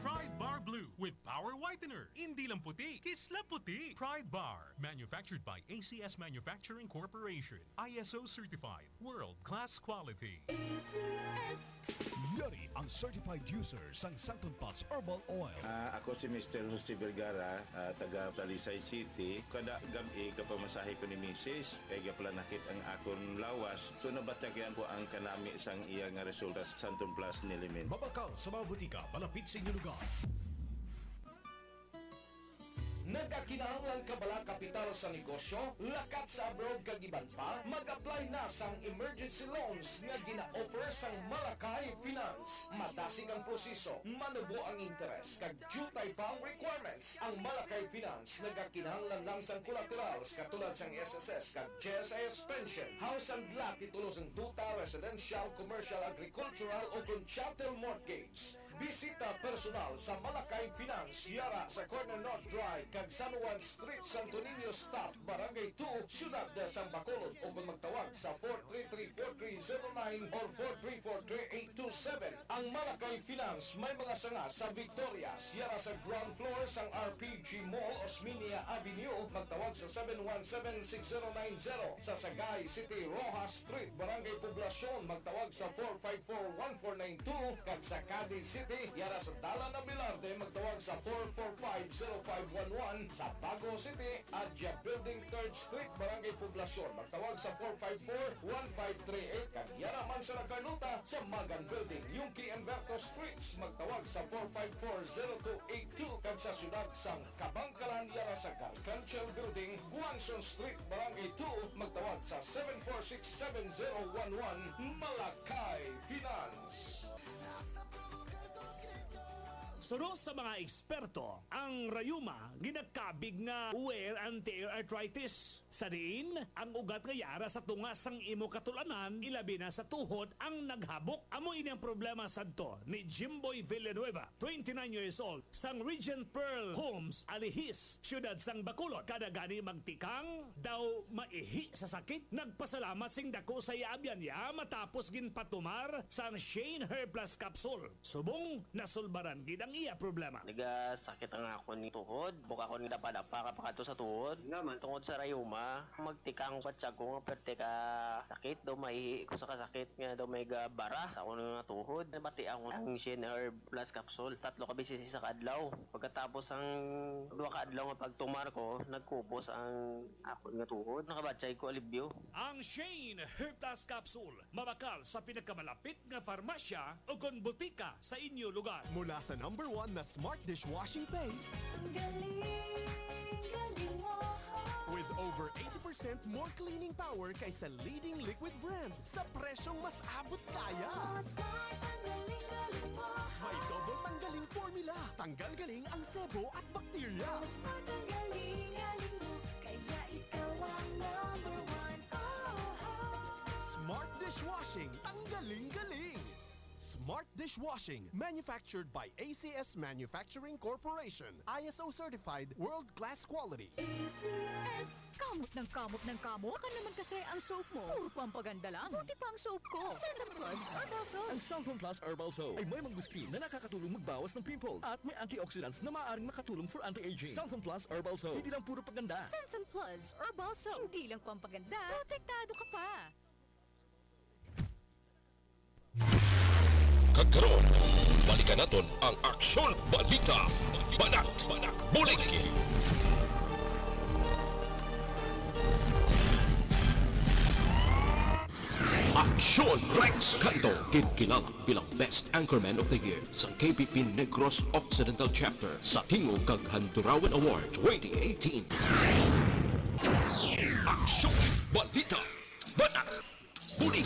Pride Bar Blue with power whitener. Hindi lang puti, kisla puti. Pride Bar, manufactured by A C S Manufacturing Corporation. I S O certified, world-class quality. A C S. Yari ang certified user sang Santon Plus Herbal Oil. Ah, ako si Mister Jose Vergara, ah, taga Talisay City. Kada gab-i, gapamasahe ko ni misis, kay gapalanakit ang akon lawas. So, nabatyagan ko ang kanami sang iya nga resulta sa Santon Plus Nilimin. Mabakal sa mga butika malapit sa inyo lugar. Nagakinahanglan ka bala kapital sa negosyo, lakat sa abroad kag iban pa? Mag-apply na sang emergency loans nga gina-offer sang Malakay Finance. Madasig ang proseso, manubo ang interes, kag diutay pa ang requirements. Ang Malakay Finance nagakinahanglan lang sang collaterals katulad sang S S S kag G S S pension, house and lot, titulo sang tuta, residential, commercial, agricultural, o kon chattel mortgage. Bisita personal sa Malakay Finance, yara sa corner North Drive kag San Juan Street, Santo Niño Stop, Barangay two, Siyudad sang Bacolod, o kon magtawag sa four three three, four three zero nine or four three four three eight two seven. Ang Malakay Finance may mga sanga sa Victorias, yara sa ground floor sang R P G Mall, Osmeña Avenue, magtawag sa seven one seven, six zero nine zero. Sa Sagay City, Roxas Street, Barangay Poblacion, magtawag sa four five four one four nine two, kag sa Cadiz City, yara sa Dalan Abelarde, magtawag sa four four five zero five one one. Sa Bago City, Adya Building, Third Street, Barangay Poblacion, magtawag sa four five four one five three eight, kag yara man Sa Lacarnota, sa Magan Building, yung kay Humberto Streets, magtawag sa four five four zero two eight two, kag sa siyudad sang Kabangkalan, yara sa Garganchel Building, Guangson Street, Barangay two, magtawag sa seven four six seven zero one one. Malakay Finance. Suno sa mga eksperto, ang rayuma ginakabig nga wear and tear arthritis. Sa diin, ang ugat nga yara sa tunga sang imo katul-anan, ilabi na sa tuhod, ang naghabok. Amo ini ang problema sadto ni Jimboy Villanueva, twenty-nine years old, sang Regent Pearl Homes, Alihis, siyudad sang Bacolod. Kada gani magtikang, daw maihi sa sakit. Nagpasalamat sing dako sa iya abyan iya matapos ginpatumar sang Shane Hair Plus Capsule. Subong nasulbaran gid ang iya problema. Nagasakit ang akon ni tuhod. Bukakon nga dapa-dapa ka pa kadto sa tuhod. Nga man. Tungod sa rayuma, magtikang pa tiyag ko nga perte ka sakit. Daw maihi ko sa kasakit nga daw may gabara sa akon nga tuhod. Nabati ako ang Shin Herb Plus Capsule. Tatlo ka beses sa kadlaw. Pagkatapos ang duha ka adlaw nga pagtumar ko, nagkupos ang akon nga tuhod. Nakabatyay ko alibyo. Ang Shane Herb Plus Capsule, mabakal sa pinakamalapit nga farmasya o kon botika sa inyo lugar. Mula sa number one na Smart Dishwashing Paste, Ang galing, galing mo. With over eighty percent more cleaning power kaysa leading liquid brand sa presyong mas abot kaya. Oh, Smart, ang galing, galing mo. May double tanggaling formula. Tanggal galing ang sebo at bakterya. Oh, Smart, ang galing, galing mo. Kaya ikaw ang number one. Oh, oh. Smart Dishwashing, tanggaling galing. Smart Dishwashing, manufactured by A C S Manufacturing Corporation, I S O certified, world-class quality. A C S. Kamot ng kamot ng kamot? Baka naman kasi ang soap mo. Puro pampaganda lang. Buti pa ang soap ko. Xanthan Plus Herbal Soap. Ang Xanthan Plus Herbal Soap ay may mangosteen na nakakatulong magbawas ng pimples at may antioxidants na maaaring makatulong for anti-aging. Xanthan Plus Herbal Soap, hindi lang puro paganda. Xanthan Plus Herbal Soap, hindi lang pampaganda, protektado ka pa. Kag karon, balikan naton ang aksyon, balita, banat, bulig. Aksyon Rex Canto, ginkilala bilang Best Anchorman of the Year sa K P P Negros Occidental Chapter sa Tingog kag Handurawan Award twenty eighteen. Aksyon, balita, banat, bulig.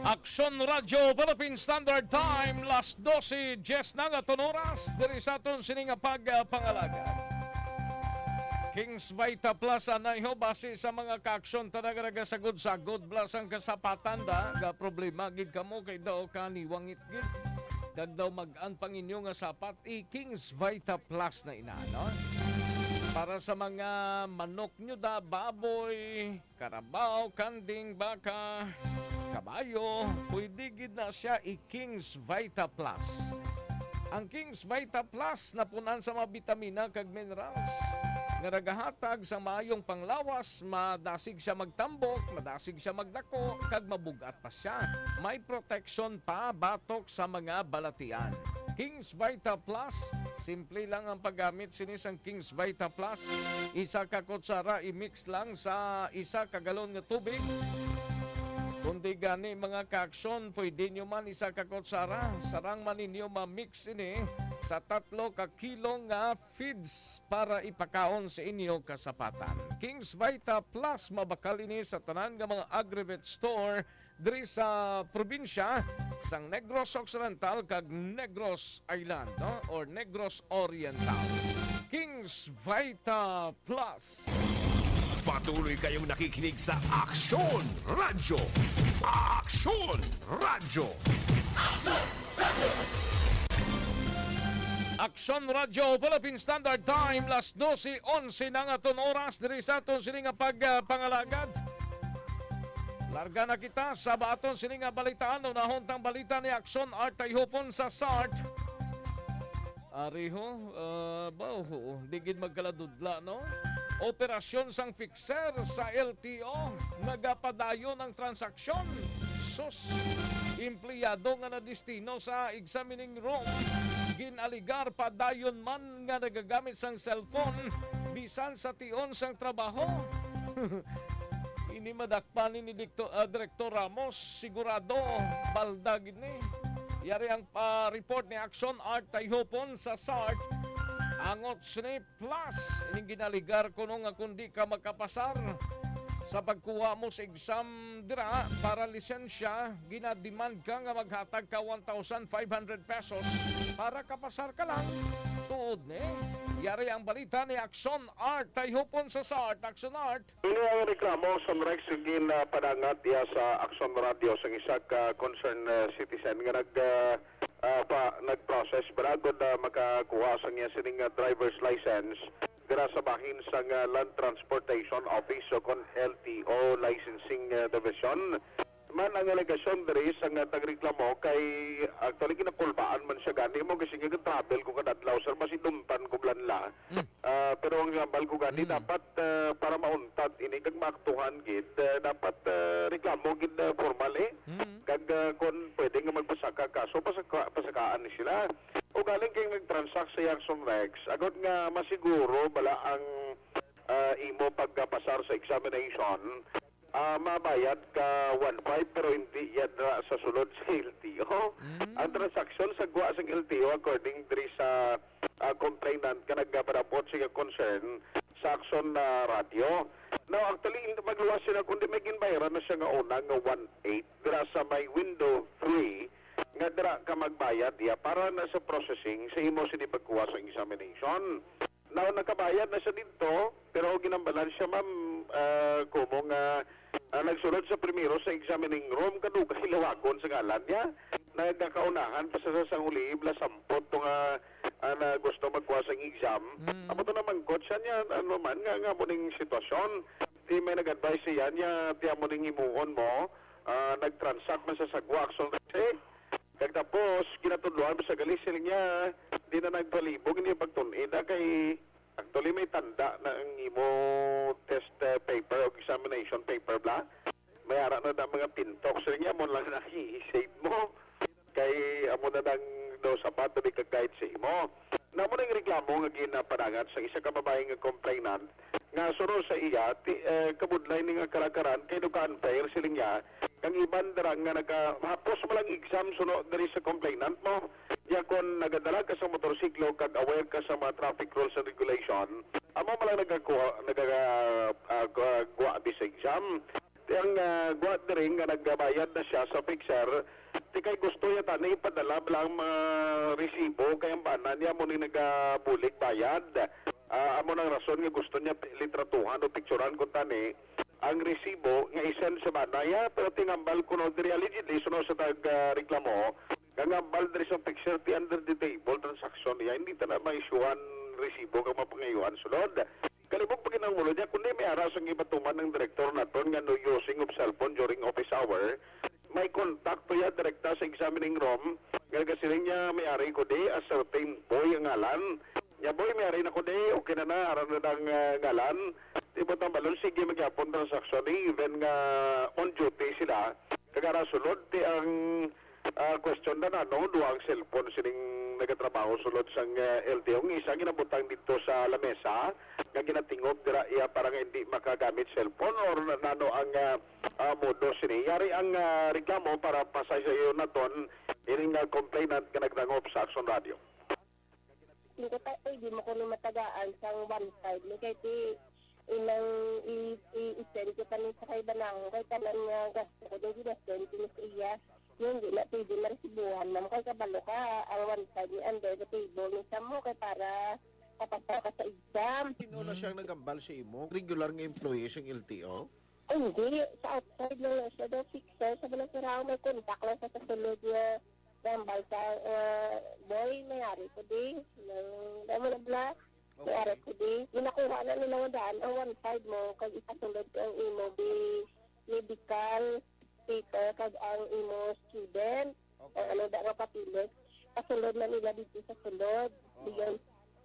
Aksyon Radyo Philippine Standard Time, las dose dies na nga aton oras, diri sa aton sini nga pagpangalagad. King's Vita Plus, anay ho, base sa mga kaaksyon, ta nagaragad sa good, sa good plus ang kasapatan da, ga problema gid kamo kay daw kaniwangit gid. Kag daw mag-an pang inyo nga sapat, i King's Vita Plus na ina, no? Para sa mga manok nyo da, baboy, karabaw, kanding, baka, kabayo, pwede gid na siya i King's Vita Plus. Ang King's Vita Plus napunan sa mga bitamina kag minerals nga nagahatag sa maayong panglawas, madasig siya magtambok, madasig siya magdako, kag mabug-at pa siya. May proteksyon pa batok sa mga balatian. King's Vita Plus, simple lang ang paggamit sini sang King's Vita Plus. Isa ka kutsara, i-mix lang sa isa ka galon nga tubig. Kundi gani, mga kaaksyon, pwede nyo man isa ka kutsara, sarang man ninyo ma-mix ini sa tatlo ka kilo nga feeds para ipakaon sa inyo kasapatan. King's Vita Plus, mabakal ini sa tanan nga mga Agrivet store diri sa probinsya sang Negros Occidental kag Negros Island, no? Or Negros Oriental. King's Vita Plus. Patuloy kayong nakikinig sa Aksyon Radyo. Aksyon Radyo. Aksyon Radyo Philippine Standard Time, las dose onse na nga aton oras diri sa aton sini nga pagpangalagad. Larga na kita sa ba aton sini nga balitaan. Unahon tang balita ni Aksyon Art Tayhupon sa SART. Ari ho, ah, ba, oo, di gid magkaladudla, no? Operasyon sang fixer sa L T O, nagapadayon ang transaksyon. Sus, empleyado nga nadestino sa examining room, ginaligar padayon man nga nagagamit sang cellphone bisan sa tion sang trabaho. Ni madakpan ni Dikto-, ah, Direktor Ramos, sigurado, balda gid ni. Yari ang pa-report ni Action Art Tayhupon sa SART. Angot sini plus, ining ginaligar kuno nga kung di ka makapasar sa pagkuha mo sa exam dira para lisensya, ginademand ka nga maghatag ka one thousand five hundred pesos para kapasar ka lang. Tuod ni. Yari ang balita ni Action Art Tayhupon sa SART. Action Art. Ini ang reklamo sa Rex gin, ah, padangat diya sa Action Radio sa isa ka concerned, ah, citizen nga nag, ah, ah, pa, nag-process bala gud, ah, makakuha sa niya sining, ah, driver's license dira sa bahin sa nga Land Transportation Office o kon L T O Licensing, ah, Division. Man ang alegasyon diri sa nga tagreklamo kay actually ginakulbaan man siya gani mo kasi nga travel ko kada adlaw sir, masidumtan ko blanla. Mm. Ah, pero ang hambal ko gani, mm, dapat, ah, para mauntat ini kag maaktuhan gid, ah, dapat, ah, reklamo gid, ah, formal eh. Mm. Kag, ah, kon pwede nga magpasaka kaso, pasaka, pasakaan ni sila. O galing kay nag-transact sa Jackson Rex, agod nga masiguro bala ang, ah, imo pagkapasar sa examination, ah, mabayad ka one five pero hindi yan ra sa sulod sa L T O. Mm. Ang transaksyon sa gwa sang L T O according diri sa, ah, complainant nga nagpadapot sa iyang concern sa Action, ah, Radio. Now, actually, in-, magluwas sila kundi may ginbayaran na siya nga una nga one eight dira sa may window three nga dira ka magbayad iya para na sa processing sa imo sini pagkuha sa examination. Now, nakabayad na siya didto, pero ginambalan siya, ma'am, ah, kumo nga, ah, nagsulod sa primero sa examining room, kadugay lawagon sa ngalan niya. Nagakaunahan pa sa, sa sanguliib la sampot to nga, ah, na gusto magkuha sa exam. Mm. Amo to namangkot siya niya, ano man, nga, nga mo ning sitwasyon. Di may nag-advise siya niya, tiya mo ning himuon mo, ah, nag-transact man sa sagwa, action kasi. Kag tapos, ginatudloan pa sa gali, siling niya, di na nagpalibog, hindi pagtun-in, ah, kay actually may tanda na ang imo test, eh, paper o examination paper bla. May ara na na mga pintok. Siling niya, mo lang na i-save mo. Kay amo na nang daw sapat na may ka-guide sa imo. Namo nang reklamo nga ginapanangat sa isa ka babae nga complainant nga suno sa iya, ti, eh, kabudlay ni nga kalakaran kay nagka-unfair, siling niya, kang iban dira nga nagahapos mo lang exam suno diri sa complainant mo. Niya kon nagadala ka sa motorsiklo kag aware ka sa mga traffic rules and regulation, amo mo lang nagakuha, nagaga-, ah, gua-, guwabi sa exam. Ti ang, ah, gwa diri nga nagbayad na siya sa fixer, ti kay gusto niya tani ipadala lang mga resibo kay ang bana niya mo ni nagabulig bayad. Ah, amo nang rason nga gusto niya pi-, litratuhan o picturan kung tani ang resibo nga i-send sa bana niya. Pero tingambal kuno diri allegedly suno sa tag, ah, reklamo, nga ngambal diri sa fixer ti under the table transaction niya. Hindi ta na ma-issuehan resibo kag mapangayuan sulod. Kalibog pa gid ang ulo niya, kundi may ara sang ipatuman ng direktor naton nga no using of cellphone during office hour, may kontakto ya direkta sa examining room, nga nagasiling niya, "May ari ko di, a certain boy ang ngalan." Niya, "Boy, may ari na ko di, okay na na, ara na ang, ah, ngalan." Di ba tambalon, sige, magyapon transaksyon ni, even nga on duty sila, kagara sulod, ti ang Ah, question na na, no? Duha ang cellphone sining nagatrabaho sulod sang, eh, L T O. Ang isa ginabutang didto sa lamesa nga ginatingog dira iya para nga hindi makagamit cellphone or na-, nano ang, ah, ah, modo sini. Yari ang, ah, reklamo para pasaysayon naton ining, ah, complainant nga nagdangop sa Action Radio. Hindi pa, eh, di mo ko ni matagaan sang one five ni kay ti ilang i, i, i-send ko pa ni sa kay banahon kay tanan nga gasto ko din ginasend ko ni sa iya. Yung di na pwede maresibuhan, ma'am, kay kabalo ka, ang one five ni under the table ni sa mo kay para kapasa ka sa exam. Sino na siyang nagambal sa imo? Regular nga employee sang L T O? Ay, hindi. Sa outside lang na siya daw fixer. Sa Balasirao, may contact lang sa, sa sulod niya. Gambal ka, ah, boy, may ari ko di. Nang, damo na bla. May ari ko di. Ginakuha na nila nga daan ang one five mo, kag ipasulod ang imo bi medical paper, kag ang imo student, o ano da nga papeles. Pasulod na nila dito sa sulod. Diyan,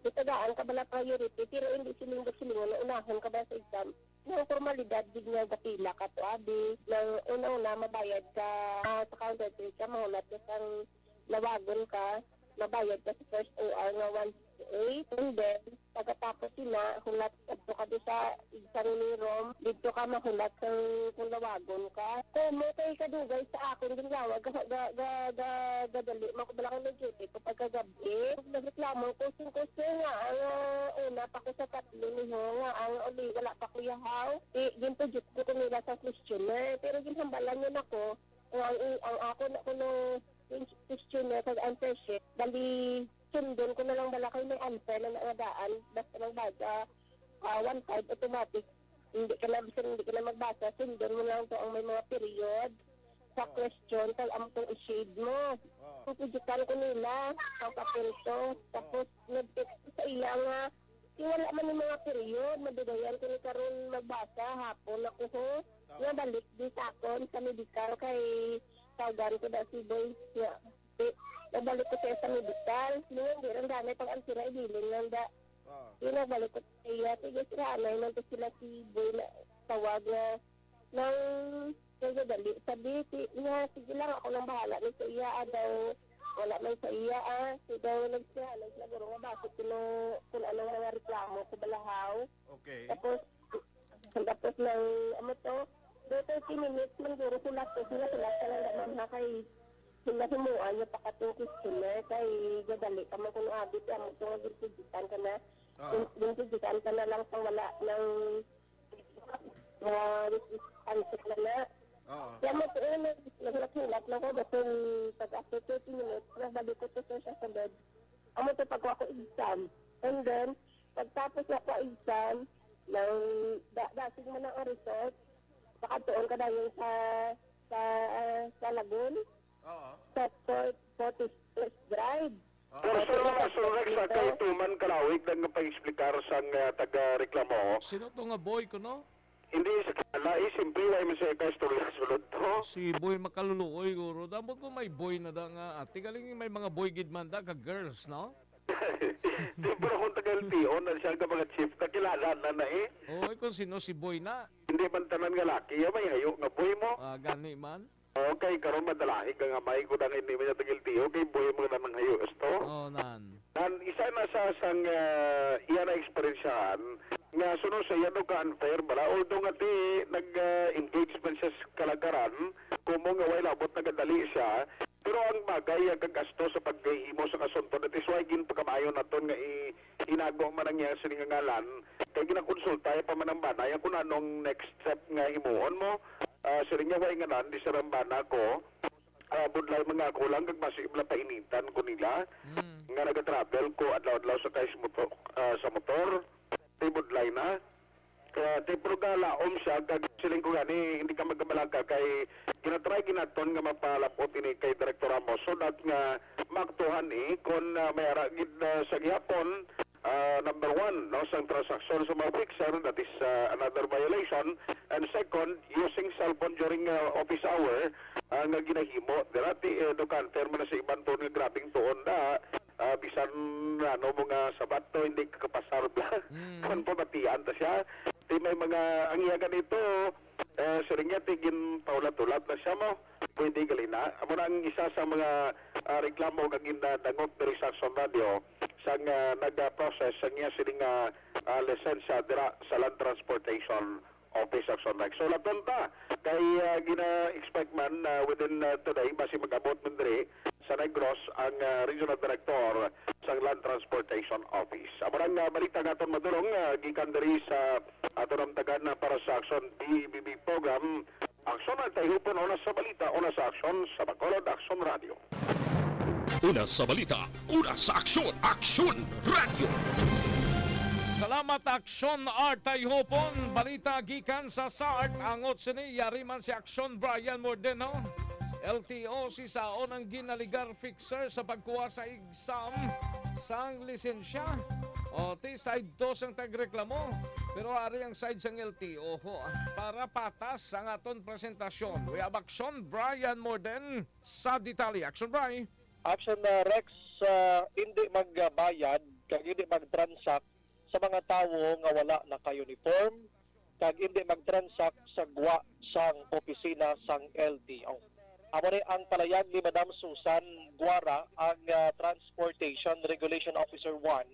gitagaan ka bala priority, pero hindi siling-silingon na unahon ka ba sa exam. Yung formalidad gid nga gapila ka to, abi. Nang una-una, mabayad ka, ah, sa counter trade ka, mahulat ka sang lawagon ka, mabayad ka sa first O R nga one, eight, and then pagkatapos sina, hulat kadto ka di sa igsa ni Rom, didto ka mahulat sang kung lawagon ka. Kumo kay kadugay sa akon ginlawa, ga, ga, ga, ga, gadali man ko bala kay may duty ko pagkagabi. Nagreklamo ko, singko siya nga, ang, ah, una pa ko sa tatlo niho, nga ang uli, wala pa ko yahaw. Di, gintudyot ko nila sa questionnaire, pero ginhambalan niya nako, nga ang, ang ako na kuno questionnaire kag answer sheet, bali, sundon ko na lang bala kay may answer na nga daan, basta magbasa, ah, one five automatic. Hindi ka na, bisan hindi ka na magbasa, sundon mo lang to ang may mga period sa question, kag amo tong i-shade mo. Oo. Ang tudukan ko nila, ang papel to. Tapos, nag-text ko sa iya nga, "Di wala man yung mga period, madugayan ko ni karon magbasa, hapon ako ho." Tama. Nga balik di sa akon sa medical kay tawgan ko daw si Boy nga, di, nabalik ko siya sa medical. Silingon, di rin gani pag ang sira, idiling lang da. Ah. Di, nabalik ko sa iya. Sige, sira, anay man to sila si Boy na tawag nga nang kaya dali. Sabi, si, nga, sige lang, ako lang bahala ni sa iya, ah, daw, wala man sa iya, ah. So, daw, nagsira lang sila, guro nga, bakit kung, kung anong mga reklamo ko balahaw. Okay. Tapos, tapos lang, amo to, do thirty minutes man guro, hulat ko, sila, hulat ka lang naman, ha, kay sila himuan niya pa katong customer, kay gadali ka man kung abit, amo to nga gintudukan ka na. Ah. Gin-, gintudukan ka na lang sa wala ng, nga, answer na na. Oo. Kaya mo, eh, nag-, naghulat-hulat lang ko, dapat pag after thirty minutes, nabalik ko to siya sa bed. Amo to pagkuha ko exam. And then, pagtapos na ko exam, nang da-, dasig mo na ang result, makatuon ka dayon sa, sa, ah, sa Lagun, Oo. sa Fort, Fortis Drive. Oo. Pero, sir, mga sir, Rex, ah, kay tuman kalawig lang nga pag-explicar sang, ah, taga-reklamo. Sino to nga boy ko, no? Hindi sa kilala, eh, simple, wala man siya ka istorya sulod to. Si Boy Makaluluoy, guro. Dapat mo may boy na da nga ate. Galing may mga boy gid man da ka girls, no? Di, pero kung taga L T O na siya, ka mga chief, kakilala na na eh. Oo, eh, kung sino si Boy na. Hindi man tanan nga laki, ya, may hayo nga boy mo. Ah, gani man. Okay, karon madalahig ang amay ko dang hindi man niya taga L T O, kay boy mo na nang hayo, esto. Oh, nan. Nan, isa na sa, sang, ah, iya na eksperyensyahan, nga suno sa iya, no, ka-unfair bala. Although nga ti, nag, ah, engage man siya sa kalagaran, kumo nga way labot nagadali siya, pero ang bagay, ah, kagasto sa paghimo sa kasunto, that is why ginpakamaayo naton nga i-, inago man ang iya sini nga ngalan, kay ginakonsulta pa man ang bana, iya kung anong next step nga himuon mo. Ah, siling niya, "Way ngalan, di sir ang bana ko. Ah, budlay man nga ako lang, kag mas ibla painitan ko nila, Mm. nga nagatravel ko adlaw-adlaw sa kay sa motor, ah, sa motor. Di budlay na." Kaya, ti, pero galaom siya, kag siling ko gani, hindi ka magkabalaka, kay ginatry ginaton nga mapalapot ini kay Director Ramos, so that nga maaktuhan ni, kung, ah, may ara gid, ah, sa gihapon, ah, number one, no, sang transaksyon sa mga fixer, that is, ah, another violation, and second, using cellphone during, ah, office hour, ah, nga ginahimo, dira ti, eh, do counter man na sa iban tuon nga grabing tuon na, ah, bisan, ano, mga sabat to, hindi kakapasar bla. Mm. Kung pamatian ta siya, ti may mga, ang iya ganito, eh, siling niya, ti ginpaulat-ulat na siya mo. Pwede gali na. Amo na ang isa sa mga, ah, reklamo nga ginadangop diri sa Action Radio sang, ah, nag-process sa niya siling nga, ah, lisensya dira sa Land Transportation Office of Sonreg. So, laton ta kay, ah, gina-expect man, ah, within, ah, today, basi mag-abot man diri sa Negros ang, ah, Regional Director sang Land Transportation Office. Amo na nga balita nga aton madulong, ah, gikan diri sa aton namtagan na para sa Action B B B program. Action ang taihupon, una sa balita, una sa aksyon, sa Bacolod Action Radio. Una sa balita, una sa aksyon, Aksyon Radio. Salamat, Aksyon Art Tayhopon. Balita gikan sa SART. Angot sini, yari man si Aksyon Brian Mordeno. L T O si Saon ang ginaligar fixer sa pagkuha sa exam sang lisensya. O, ti side to sang tagreklamo. Pero ari ang side sang L T O ho. Para patas ang aton presentasyon. We have Aksyon Brian Morden sa detalye. Aksyon, Bri. Action, uh, Rex, uh, hindi magbayad kag hindi mag-transact sa mga tawo nga wala naka-uniform kag hindi mag-transact sa gwa sang opisina sang L T O. Amo ni ang palayag ni Madam Susan Guara, ang, uh, Transportation Regulation Officer one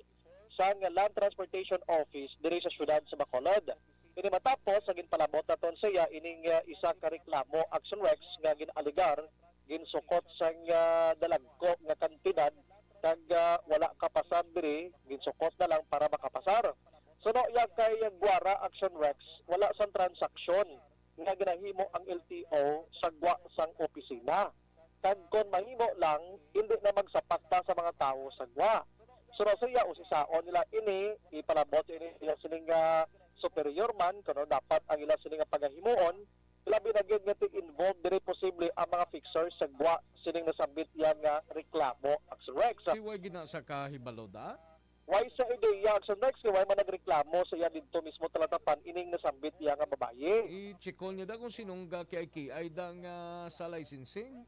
sang Land Transportation Office diri sa siyudad sa Bacolod. Ini matapos nga ginpalabot naton sa iya ining, ah, isa ka reklamo, Action Rex, nga gin-alegar ginsukot sang, ah, dalagko nga kantidad kag, ah, wala kapasar diri, ginsukot na lang para makapasar. Suno iya kay Guara, Action Rex, wala sang transaksyon nga ginahimo ang L T O sa gwa sang opisina. Kag kon mahimo lang, hindi na magsapak pa sa mga tawo sa gwa. Suno sa iya, usisaon nila ini, ipalabot ini iya sining, ah, superior man, kuno dapat ang ila sining nga pagahimuon, labi na gid nga ti-involve diri posible ang mga fixers sa gwa sining nasambit iya nga reklamo, Action Rex. Di way gina sa kahibalo da? Way sa ideya, Action Rex, kay way man nagreklamo sa iya didto mismo talatapan ining nasambit iya nga babayi. I-check-on niya da kung sinong gakiay-kiay da nga sa licensing.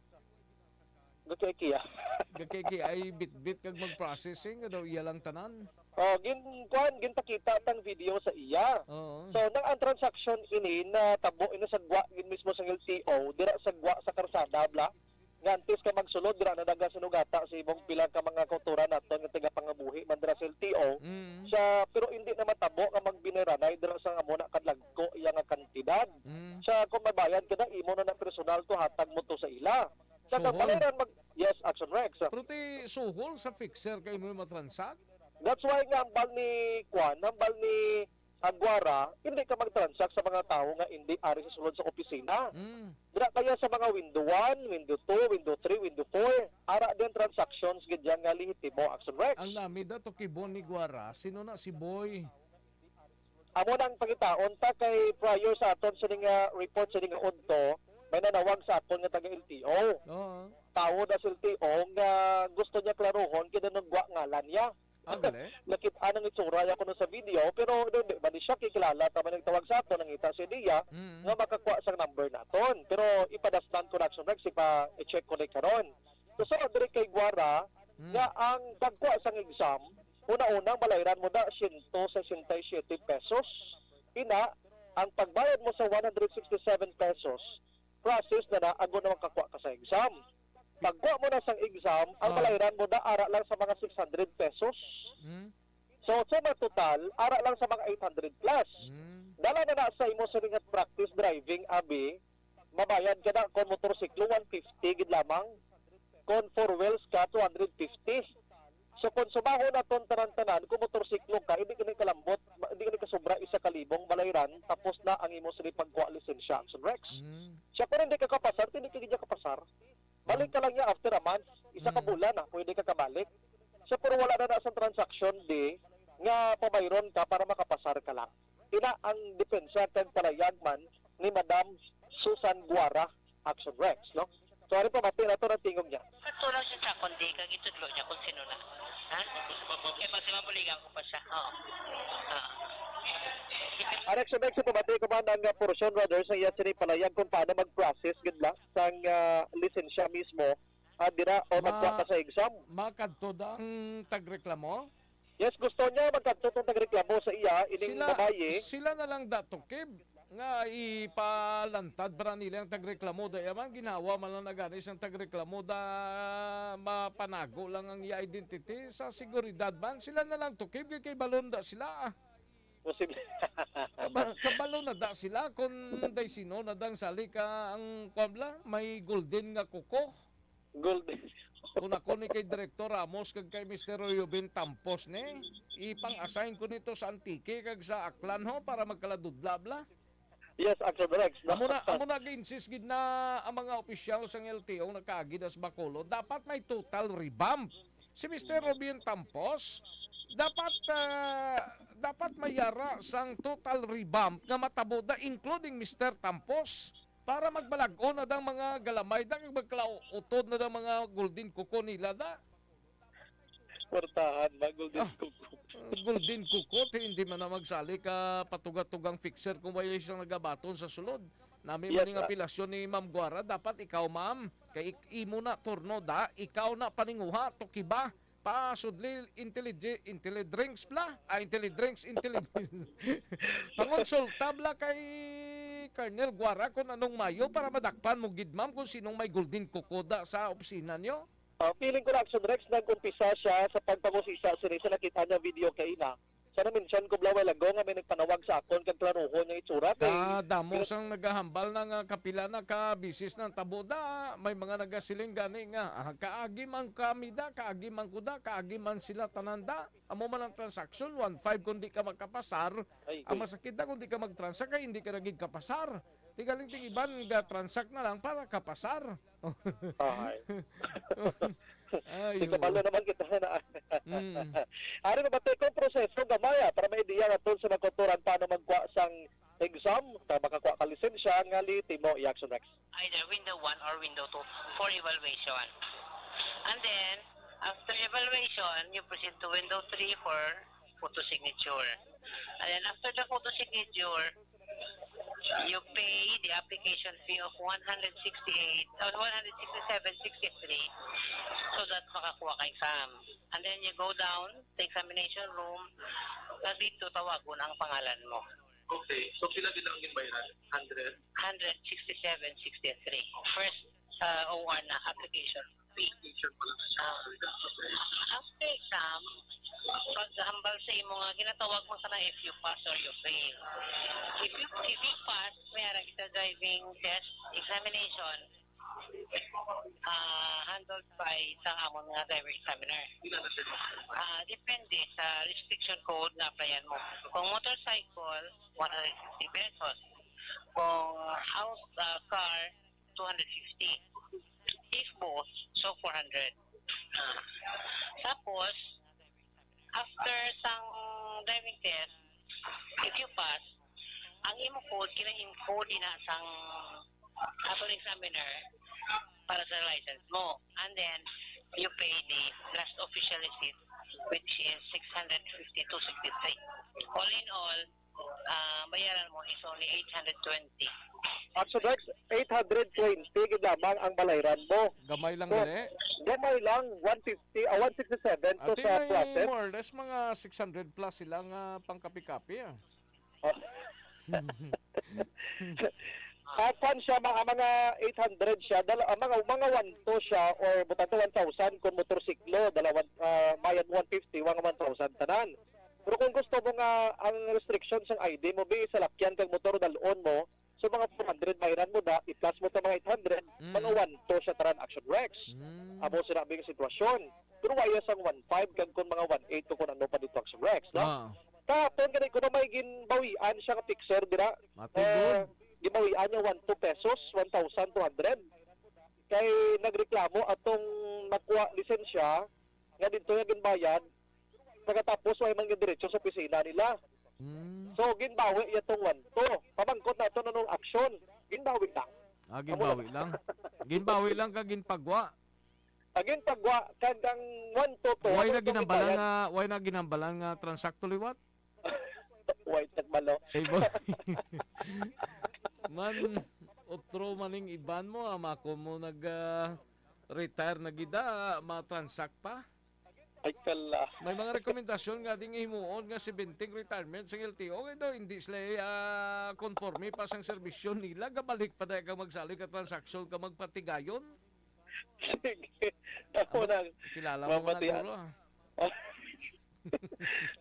Gakiay-kiay. Gakiay-kiay bitbit kag mag-processing, nga daw iya lang tanan. Oh, gin-, kuan, ginpakita tang video sa iya. Oo. So, nang ang transaksyon ini natabo ini sa gwa gid mismo sang L T O, dira sa gwa sa karsada, bla. Nga antes ka magsulod, dira na nagasinugata sa imong pila ka mga kautoran naton nga tagapangabuhi man dira sa L T O. Mm. Siya, pero hindi na matabo nga magbiniranay dira sa amo na kadlagko iya nga kantidad. Mm. Siya, kung mabayad ka na, imo na na personal to, hatag mo to sa ila. Sa Suhol. Kagpaliran mag-, yes, Action Rex. Pero ti suhol sa fixer kay mo matransak? That's why nga hambal ni Kwan, hambal ni Aguara, hindi ka mag-transact sa mga tawo nga hindi ari sa sulod sa opisina. Mm. Dira kaya sa mga window one, window two, window three, window four, ara din transactions gid yan nga lehitimo, Action Rex. Ang nami da to kibon ni Guara, sino na si Boy? Amo nang pangitaon ta kay prior sa aton sini nga report sini nga udto, may nanawag sa aton nga taga L T O. Oo. Tawo na sa L T O nga gusto niya klaruhon kay nagwa ngalan niya. Ah, gali? Nakit-an ang itsura niya kuno sa video, pero hindi man ni siya kikilala. Tama nagtawag sa aton, nangita si Dia Mm. nga makakuha sang number naton. Pero ipadasnan ko na, Action Rex, ipa-check ko na karon. So, sa diri kay Guara, Mm. nga ang pagkuha sang exam, una-una, balayran mo na siyento sesenta y siyete pesos. Ina, ang pagbayad mo sa one hundred sixty-seven pesos, process na na, ago na makakuha ka sa exam. Pagkuha mo na sang exam, ang Ah. balayran mo na ara lang sa mga six hundred pesos. Mm. So, suma total, ara lang sa mga eight hundred plus. Mm. Dala na na sa imo sa mga practice driving, abi, mabayad ka na kung motorsiklo, one fifty gid lamang. Kung four wheels ka, two hundred fifty. So, kung sumahon naton tanan-tanan, kung motorsiklo ka, hindi ka ni kalambot, hindi ka ni kasubra isa ka libong balayran, tapos na ang imo sa pagkuha lisensya, Action Rex. Mm. Siya, kung hindi ka kapasar, hindi ka gid niya kapasar. Balik ka lang niya after a month, isa ka Mm. bulan na, pwede ka kabalik. So, pero wala na na sa transaksyon di nga pabayron ka para makapasar ka lang. Ina ang depensa kag palayag man ni Madam Susan Guara, Action Rex, no? So, ari pamati na to ang tingog niya. Kato lang siya sa akon, di ka gitudlo niya kung sino na. Ha? Kaya basta mabuligan ko pa siya. Oo. Ah. Ari, Action Rex, pamati ko man ang, uh, portion, rather, sa iya sini palayag kung paano mag-process gid lang sang, ah, lisensya mismo, ah, dira o Ma-, magkuha ka sa exam. Makadto da ang tagreklamo? Yes, gusto niya magkadto tong tagreklamo sa iya, ining Sila, babayi. Sila na lang dato, Kib, nga ipalantad para nila ang tagreklamo. Da yaman, ginawa man lang na gani sang tagreklamo, da mapanago lang ang iya identity sa seguridad man. Sila na lang to, Kib, kay balon da sila, ah. Posible. Kaba-, kabalo na da sila kung day sino na dang sali ka ang, kuwan bala, may golden nga kuko. Golden. Kung ako ni kay Director Ramos kag kay Mister Royobin Tampos ni, ipang-assign ko nito sa Antique kag sa Aklan ho para magkaladudla bala. Yes, Action Rex. Amo na, amo na, gi-insist gid na ang mga opisyal sang L T O nakaagi na sa Bacolod. Dapat may total revamp. Si Mister Robin Tampos, dapat, ah, dapat may yara sang total revamp nga matabo da, including Mister Tampos, para magbalag-o na dang mga galamay da, kag magkalautod na dang mga golden kuko nila da. Kwartahan ba, golden Ah, kuko? Golden kuko, ti hindi man na magsali ka patuga-tugang fixer kung wala siyang nagabaton sa sulod. Nami Yes, man ning sir. apelasyon ni Ma'am Guara, dapat ikaw, ma'am, kay ik-, imo na turno da, ikaw na paninguha, tukiba, pasudli, intellige-, intelidrinks bla, ah, intelidrinks, intelligence. Pangonsulta bla kay Colonel Guara kung anong mayo para madakpan mo gid, ma'am, kung sinong may golden kuko da sa opisina nyo. Ah, feeling ko na, Action Rex, nag-umpisa siya sa pagpangusisa sini sa nakita niya video kaina. Sa na-mention ko bala while ago nga may nagpanawag sa akon kag klaruhon nga itsura kay Kadamo sang naghahambal na nga kapila na ka bisis nang tabo da. May mga nagasiling gani nga, "Ah, kaagi man kami da, kaagi man ko da, kaagi man sila tanan da." Amo man ang transaksyon, one five kung di ka makapasar. Ay, Ang koy. Masakit na kung di ka mag-transact kay hindi ka na gid kapasar. Ti galing ting iban ga-transact na lang para kapasar. Ay. Ay, Di kabalo naman kita na. Mm. Ari, mabati ko proseso gamay, ah, para may idea naton sa mga kautoran paano magkuha sang exam, para makakuha ka lisensya nga li timo i-action next. Either window one or window two for evaluation. And then, after evaluation, you proceed to window three for photo signature. And then after the photo signature, you pay the application fee of one hundred sixty-eight or one hundred sixty-seven sixty-three so that makakuha ka exam. And then you go down sa examination room, na dito tawagon ang pangalan mo. Okay. So, pila gid ang ginbayran? Hundred? Hundred sixty-seven sixty-three. First, uh, O R na application fee. Application pa lang. Ah, after exam, paghambal sa imo nga ginatawag mo sana if you pass or you fail. If you, if you pass, may ara kita driving test examination, ah, handled by sa amon nga driver examiner. Pila na siya? Ah, depende sa restriction code na applyan mo. Kung motorcycle, one hundred fifty pesos. Kung house, ah, car, two hundred fifty. If both, so four hundred. Ah. Tapos, after sang driving test, if you pass, ang imo code, gina-encode ina sang aton examiner para sa license mo. And then, you pay the last official receipt, which is six hundred fifty-two sixty-three. All in all, ah, bayaran mo is only eight hundred twenty. Action Rex, eight hundred twenty gid lamang ang balayran mo. Gamay lang So, gali. Gamay lang, one fifty, ah, one sixty-seven to Ati sa may process. More or less mga six hundred plus sila nga pangkapi-kapi, ah. Oh. Ah, kwan siya, mga, mga eight hundred siya, dala, ah, mga, mga one two siya, or butang to one thousand kung motorsiklo, dala, one, ah, bayad mo one fifty, mga one thousand tanan. Pero kung gusto mo nga ang restriction sang I D mo, bi, salakyan kag motor, dalon mo, so mga four hundred bayran mo da, i-plus mo ta mga eight hundred, Mm. mga one two siya tanan, Action Rex. Mm. Amo sinabi nga sitwasyon. Pero waya sang one five kag kung mga one eight to kung ano pa dito, Action Rex, no? Ah. Kahapon, gani ko na may ginbawian siya nga fixer dira. Mati Eh, gud. Gibawian niya one two pesos, one thousand two hundred. Kay nagreklamo atong nakuha lisensya nga dito nga ginbayad, pagkatapos wala man diretso sa opisina nila. Hmm. So, ginbawi niya tong one two. Pamangkot nato na nung action, ginbawi lang. Ah, ginbawi lang. Ginbawi lang ka ginpagwa. Agin pagwa kag ang one two to, Why amo na itong ginambalan gibayad. Nga, why na ginambalan nga transakto liwat? Why nagbalo? Kay boy. Man, otro maning iban mo, ama ko mo nag, ah, retire na gida, ma-transact pa. Ay, kala. May mga rekomendasyon nga ding himuon nga seventy retirement sa L T O, kay daw hindi sila, ah, konforme pa sang serbisyo nila, gabalik pa dahil ka magsalig ka transaksyon ka magpatigayon. Sige. Ako Amo, na. Kilala mo na mabatian. Guro, ah.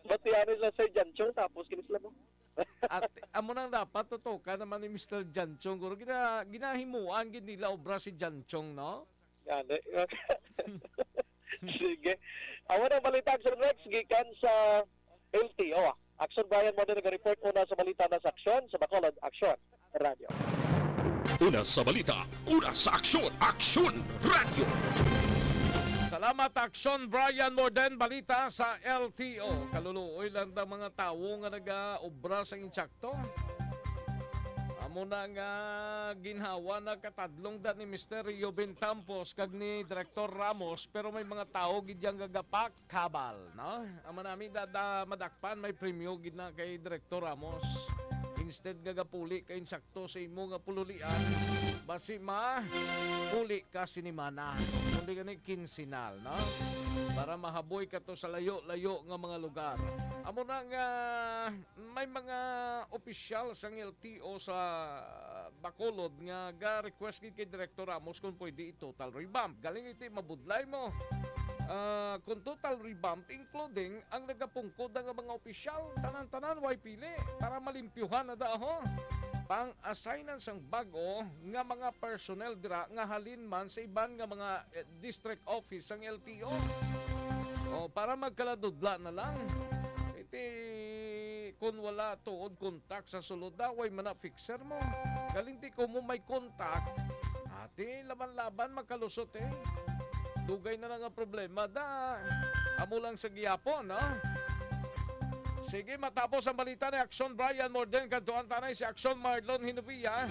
Batian nila sa Janchong, tapos kini sila mo. At amo nang dapat tutukan naman ni Mister Janchong, guro. Gina-, ginahimuan gid nila obra si Janchong, no? Gani. Sige. Amo na balita, Action Rex, gikan sa L T O. Action Brian mo din nag-report una sa balita na sa Aksyon sa Bacolod, Aksyon Radio. Una sa balita, una sa aksyon, Aksyon Radio. Salamat, Aksyon Brian Morden, balita sa L T O. Kaluluoy lang ang mga tawo nga nagaobra sa insakto. Amo na nga ginhawa na katadlong da ni Mister Ruben Tampos kag ni Director Ramos, pero may mga tawo gid yang gagapak. Kabal, no? Ang manami da, da madakpan, may premyo gid na kay Director Ramos. Instead nga gapuli ka insakto sa imo nga pululian, basi ma puli ka sinimana. Kundi gani kinsinal, no? Para mahaboy ka to sa layo-layo nga mga lugar. Amo na nga may mga opisyal sang L T O sa Bacolod nga ga-request gid kay Director Ramos kung pwede i-total revamp. Galing iti mabudlay mo. Ah, kung total revamp, including ang nagapungkod nga mga opisyal, tanan-tanan way pili para malimpyuhan na daho. Pang-assignan sang bag-o nga mga personnel dira nga halin man sa iban nga mga, eh, district office sang L T O. O, para magkaladudla na lang. Iti, kung wala tuod contact sa sulod, daway man na fixer mo. Galing ti ko mo may contact, ati, laban-laban, makalusot eh. Dugay na lang ang problema, da. Amo lang sa gihapon, no? Sige, matapos ang balita ni Action Brian Morden, kadtuan tanay si Action Marlon Hinovia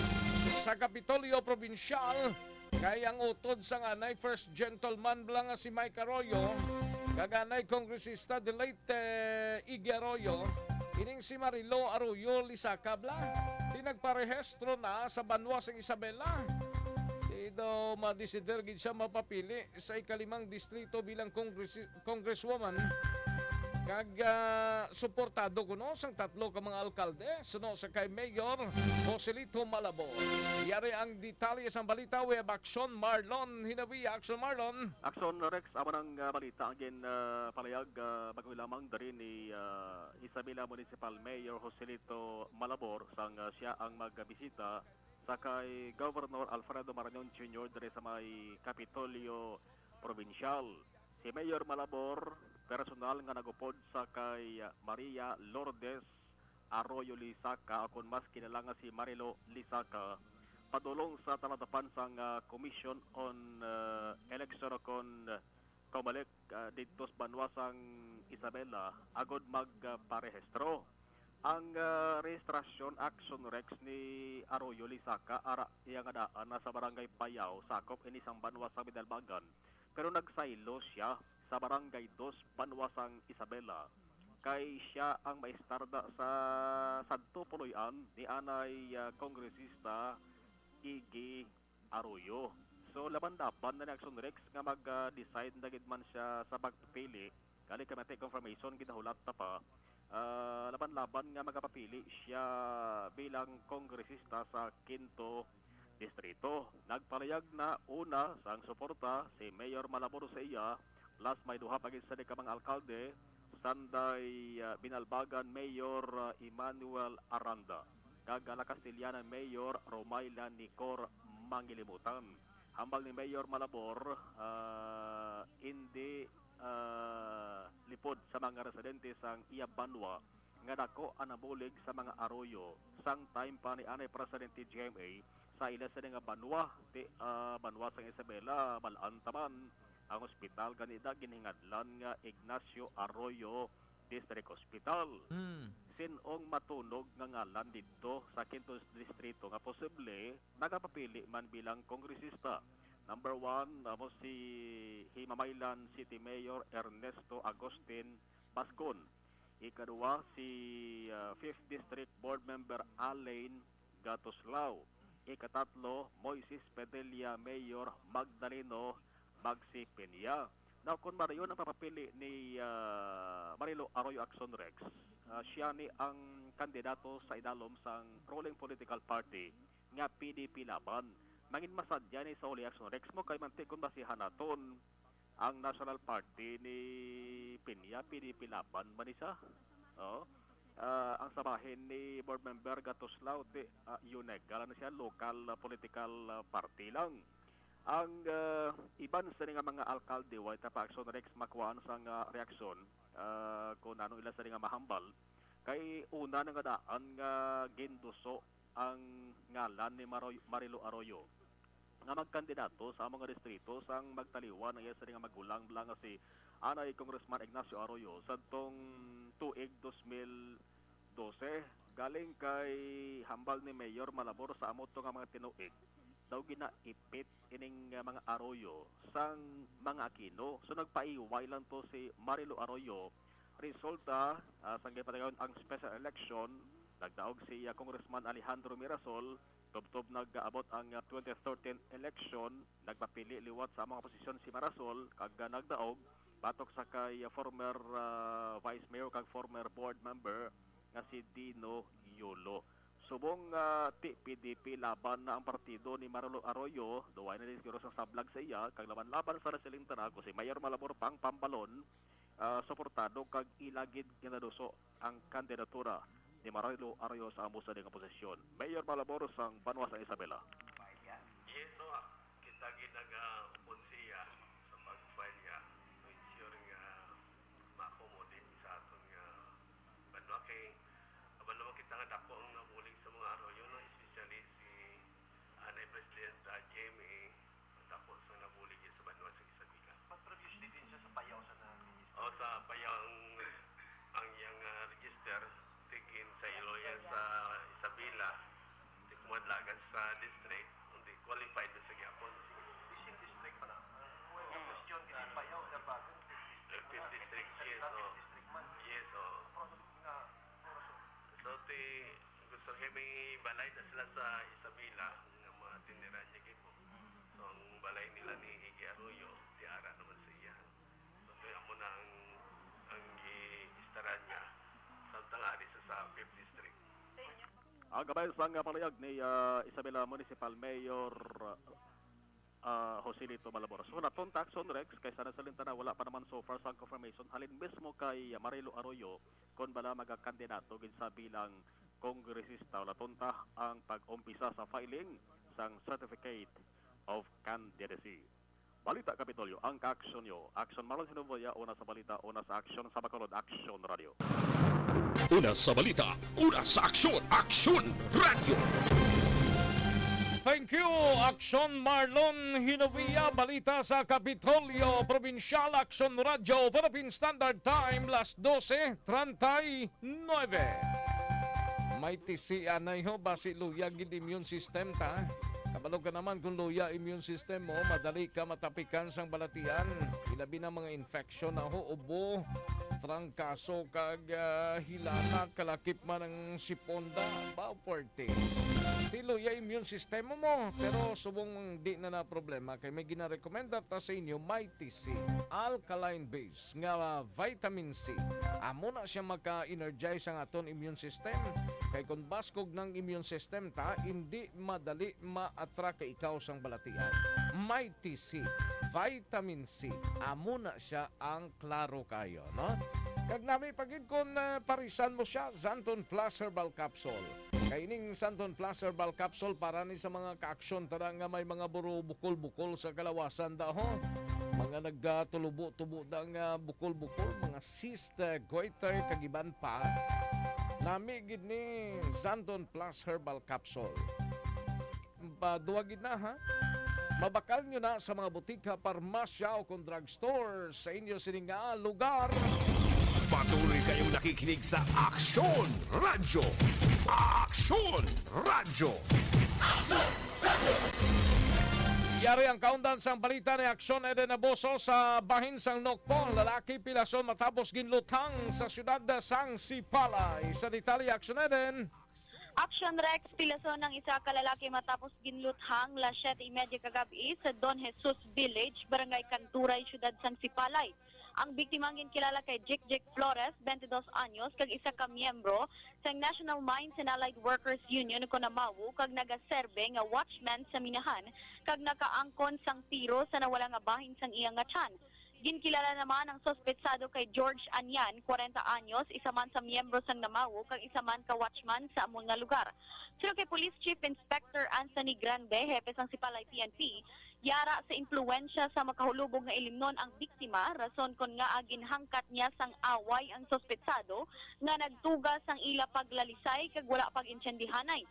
sa Kapitolyo Provincial. Kay ang utod sang anay First Gentleman bala nga si Mike Arroyo, kag anay Kongresista the late, eh, Iggy Arroyo, ining si Marilo Arroyo Lisaca bala, di nagparehistro na sa banwa sang Isabela. Di daw madesider gid siya mapapili sa ikalimang distrito bilang kongresi-, congresswoman, kag, ah, suportado kuno sang tatlo ka mga alkalde, suno sa kay Mayor Joselito Malabor. Yari ang detalye sang balita. We have Action Marlon Hinawi. Action Marlon. Action Rex, amo nang, ah, balita ang gin, ah, palayag, ah, bag-o lamang diri ni, ah, Isabela Municipal Mayor Joselito Malabor sang, ah, siya ang magbisita sa kay Governor Alfredo Marañon Junior diri sa may Kapitolyo Probinsyal. Si Mayor Malabor, personal nga nagupod sa kay Maria Lourdes Arroyo Lisaca, o kon mas kilala nga si Marilo Lisaca, padulong sa talatapan sang, ah, Commission on, ah, Election o kon COMELEC, ah, didto sa banwa sang Isabela agod magparehistro. Ang, ah, rehistrasyon, Action Rex, ni Arroyo Lisaca ara iya nga daan na sa Barangay Payaw, sakop ini sang banwa sang Binalbagan, pero nagsaylo sia sa Barangay Dos, banwa sang Isabela, kay sia ang maestarda sa sadto puloy-an ni anay, ah, Kongresista Iggy Arroyo. So, laban-laban na ni Action Rex nga mag, ah, decide na gid man sia sa pagpili. Gali kay may confirmation ginahulat na pa. Ah, laban-laban nga magapapili sia bilang kongresista sa Quinto Distrito. Nagpalayag na una sang suporta si Mayor Malabor sa iya, plus may duha pa gid sila ka mga alkalde, sanday, ah, Binalbagan Mayor, ah, Emmanuel Aranda, kag La Castellana Mayor Romayla Nicor Mangilimutan. Hambal ni Mayor Malabor, ah, indi, ah, lipod sa mga residente sang iya banwa nga daku ang nabulig sa mga aroyo sang time pa ni anay Presidente G M A sa ila sini nga banwa, ti, ah, banwa sang Isabela, bal-an ta man ang ospital gani da ginhingadlan nga Ignacio Arroyo District Hospital. Hmm. Sin-ong matunog nga ngalan didto sa Quinto Distrito nga posible nagapapili man bilang kongresista? Number one, amo si Himamaylan City Mayor Ernesto Agustin Bascon. Ikaduha, si, ah, Fifth District Board Member Alain Gatoslao. Ikatatlo, Moises Padilla Mayor Magdaleno Magsi Peña. Now, kung Mario ang papapili ni, ah, Marilo Arroyo Action Rex, ah, siya ni ang kandidato sa idalom sang ruling political party nga P D P Laban. Mangin masadya ni sa uli Action Rex mo kay manti kung basihan naton ang National Party ni Peña, P D P Laban ba ni siya? Oo. Ah, ang sabahin ni Board Member Gatoslao, ti, ah, UNEG. Kala na siya, local, ah, political, ah, party lang. Ang, ah, iban sa nga mga alkalde, way ta pa Action Rex makuhaan sa nga reaksyon, ah, kung ano ila sa nga mahambal. Kay una na nga daan nga ginduso ang ngalan ni Maroy-, Marilo Arroyo nga magkandidato sa among nga distrito sang magtaliwan ang iya sini nga magulang bala nga si anay Congressman Ignacio Arroyo sadtong tuig dos mil dose. Galing kay hambal ni Mayor Malabor sa amo to nga mga tinuig daw ginaipit ining, uh, mga Arroyo sang mga Aquino. So nagpaiway lang to si Marilo Arroyo. Resulta, ah, sang gipadayon ang special election, Nagdaog si, ah, Congressman Alejandro Mirasol, tubtob nag-abot ang, ah, twenty thirteen election, nagpapili liwat sa mga posisyon si Mirasol, kag, ah, nagdaog batok sa kay, ah, former, ah, Vice Mayor kag former board member nga si Dino Yolo. Subong, ah, ti P D P laban na ang partido ni Marilo Arroyo, duway na din siguro sang sablag sa iya, kag laban-laban sa nasiling tanan ko si Mayor Malabor pang pambalon, ah, suportado kag ila gid ginaduso ang kandidatura ni Marilo Arroyo sa amo sa nga posisyon. Mayor Malabor sang banwa sa Isabela. Yes, so, ah, kita gid nag, ah, upon siya sa pagpalya to ensure nga ma-accommodate sa aton nga banwa. Kay, kabalo naman kita nga dako ang nabulig sa mga Arroyo, no? Especially si, ah, anay President, ah, J M A, dako sa nabulig sa banwa sa Isabela. But previously din siya sa Payao sa na-register. O, sa Payao ang, ang iyang, ah, register, tigin sa Iloya sa Isabela, di kumadlagan sa district, kundi qualified na sa gihapon. Fishing district pala. Ang question, di Payao, Darbagan, Fifth district, yes, o. District man. Yes, o. Pero ano nga, pero so, So, ti, gusto kay may balay na sila sa Isabela, nga mga tiniran niya gid mo. So, ang balay nila ni Iggy Arroyo, ti ara naman sa iya. So, kaya mo na ang, ang giistaran niya, samtang ari sa, sa fifth district. Ang gabay sang, ah, palayag ni, ah, Isabela Municipal Mayor, ah, Joselito Malabor. So, naton ta, Action Rex, kay sa nasalintana, wala pa naman so far sang confirmation. Halin mismo kay, ah, Marilo Arroyo, kon bala magakandidato gid sa bilang kongresista. Wala tonta ang pag-umpisa sa filing sang Certificate of Candidacy. Balita Kapitolyo, ang kaaksyon nyo. Action Marlon Hinuboya, una sa balita, una sa aksyon, sa Bacolod, Action Radio. Una sa balita, una sa aksyon, Action Radio. Thank you, Action Marlon Hinovia. Balita sa Kapitolyo Probinsyal, Action Radio, Philippine Standard Time, las doce treinta y nueve. May tisi anay ho, basi luya gid immune system ta. Kabalo ka naman kung luya immune system mo, madali ka matapikan sang balatian. Ilabi na mga infection na ho, ubo, trangkaso, kag, ah, hilana, kalakip man ang siponda. Ba, puwerte. Ti luya immune system mo, pero subong di na na problema, kay may ginarekomenda ta sa inyo, Mighty C, alkaline base nga vitamin C. Amo na siya maka-energize ang aton immune system. Kay kung baskog ng immune system ta, hindi madali ma-attract kay ikaw sang balatian. Mighty C, vitamin C. Amo na siya ang klaro kayo, no? Kag nami pa gid kung, ah, parisan mo siya, Xanthone Plus Herbal Capsule. Kay ining Xanthone Plus Herbal Capsule para ni sa mga kaaksyon tara nga may mga buro bukol-bukol sa kalawasan da, ho. Mga nagatubo-tubo da nga bukol-bukol, mga cyst, goiter, kag iban pa. Nami gid ni Xanthone Plus Herbal Capsule. Ba, duwa gid na, ha? Mabakal nyo na sa mga butika, parmasya o kung drugstore sa inyo sini nga lugar. Patuloy kayong nakikinig sa Aksyon Radyo. Aksyon Radyo. Yari ang kaundan sang balita ni Aksyon Eden Abuso sa bahin sang Nokpo. Lalaki pilason matapos ginluthang sa siyudad sang Sipalay. Sa detalye, Aksyon Eden. Action Rex, pilason ang isa ka lalaki matapos ginluthang las siyete y media kagabi sa Don Jesus Village, Barangay Kanturay, Siyudad sang Sipalay. Ang biktima ang ginkilala kay Jikjik Flores, twenty-dos anyos, kag isa ka miyembro sang National Mines and Allied Workers Union, kon Namawo, kag nagaserbe nga watchman sa minahan, kag nakaangkon sang tiro sa nawala nga bahin sang iya nga tiyan. Ginkilala naman ang suspetsado kay George Anyan, kwarenta anyos, isa man sa miyembro sang Namawo kag isa man ka watchman sa amo nga lugar. Suno kay Police Chief Inspector Anthony Grande, hepe sang Sipalay P N P, yara sa impluwensya sa makahulubog nga ilimnon ang biktima, rason kon ngaa ginhangkat niya sang away ang suspetsado nga nagtuga sang ila paglalisay kag wala pag-intindihanay.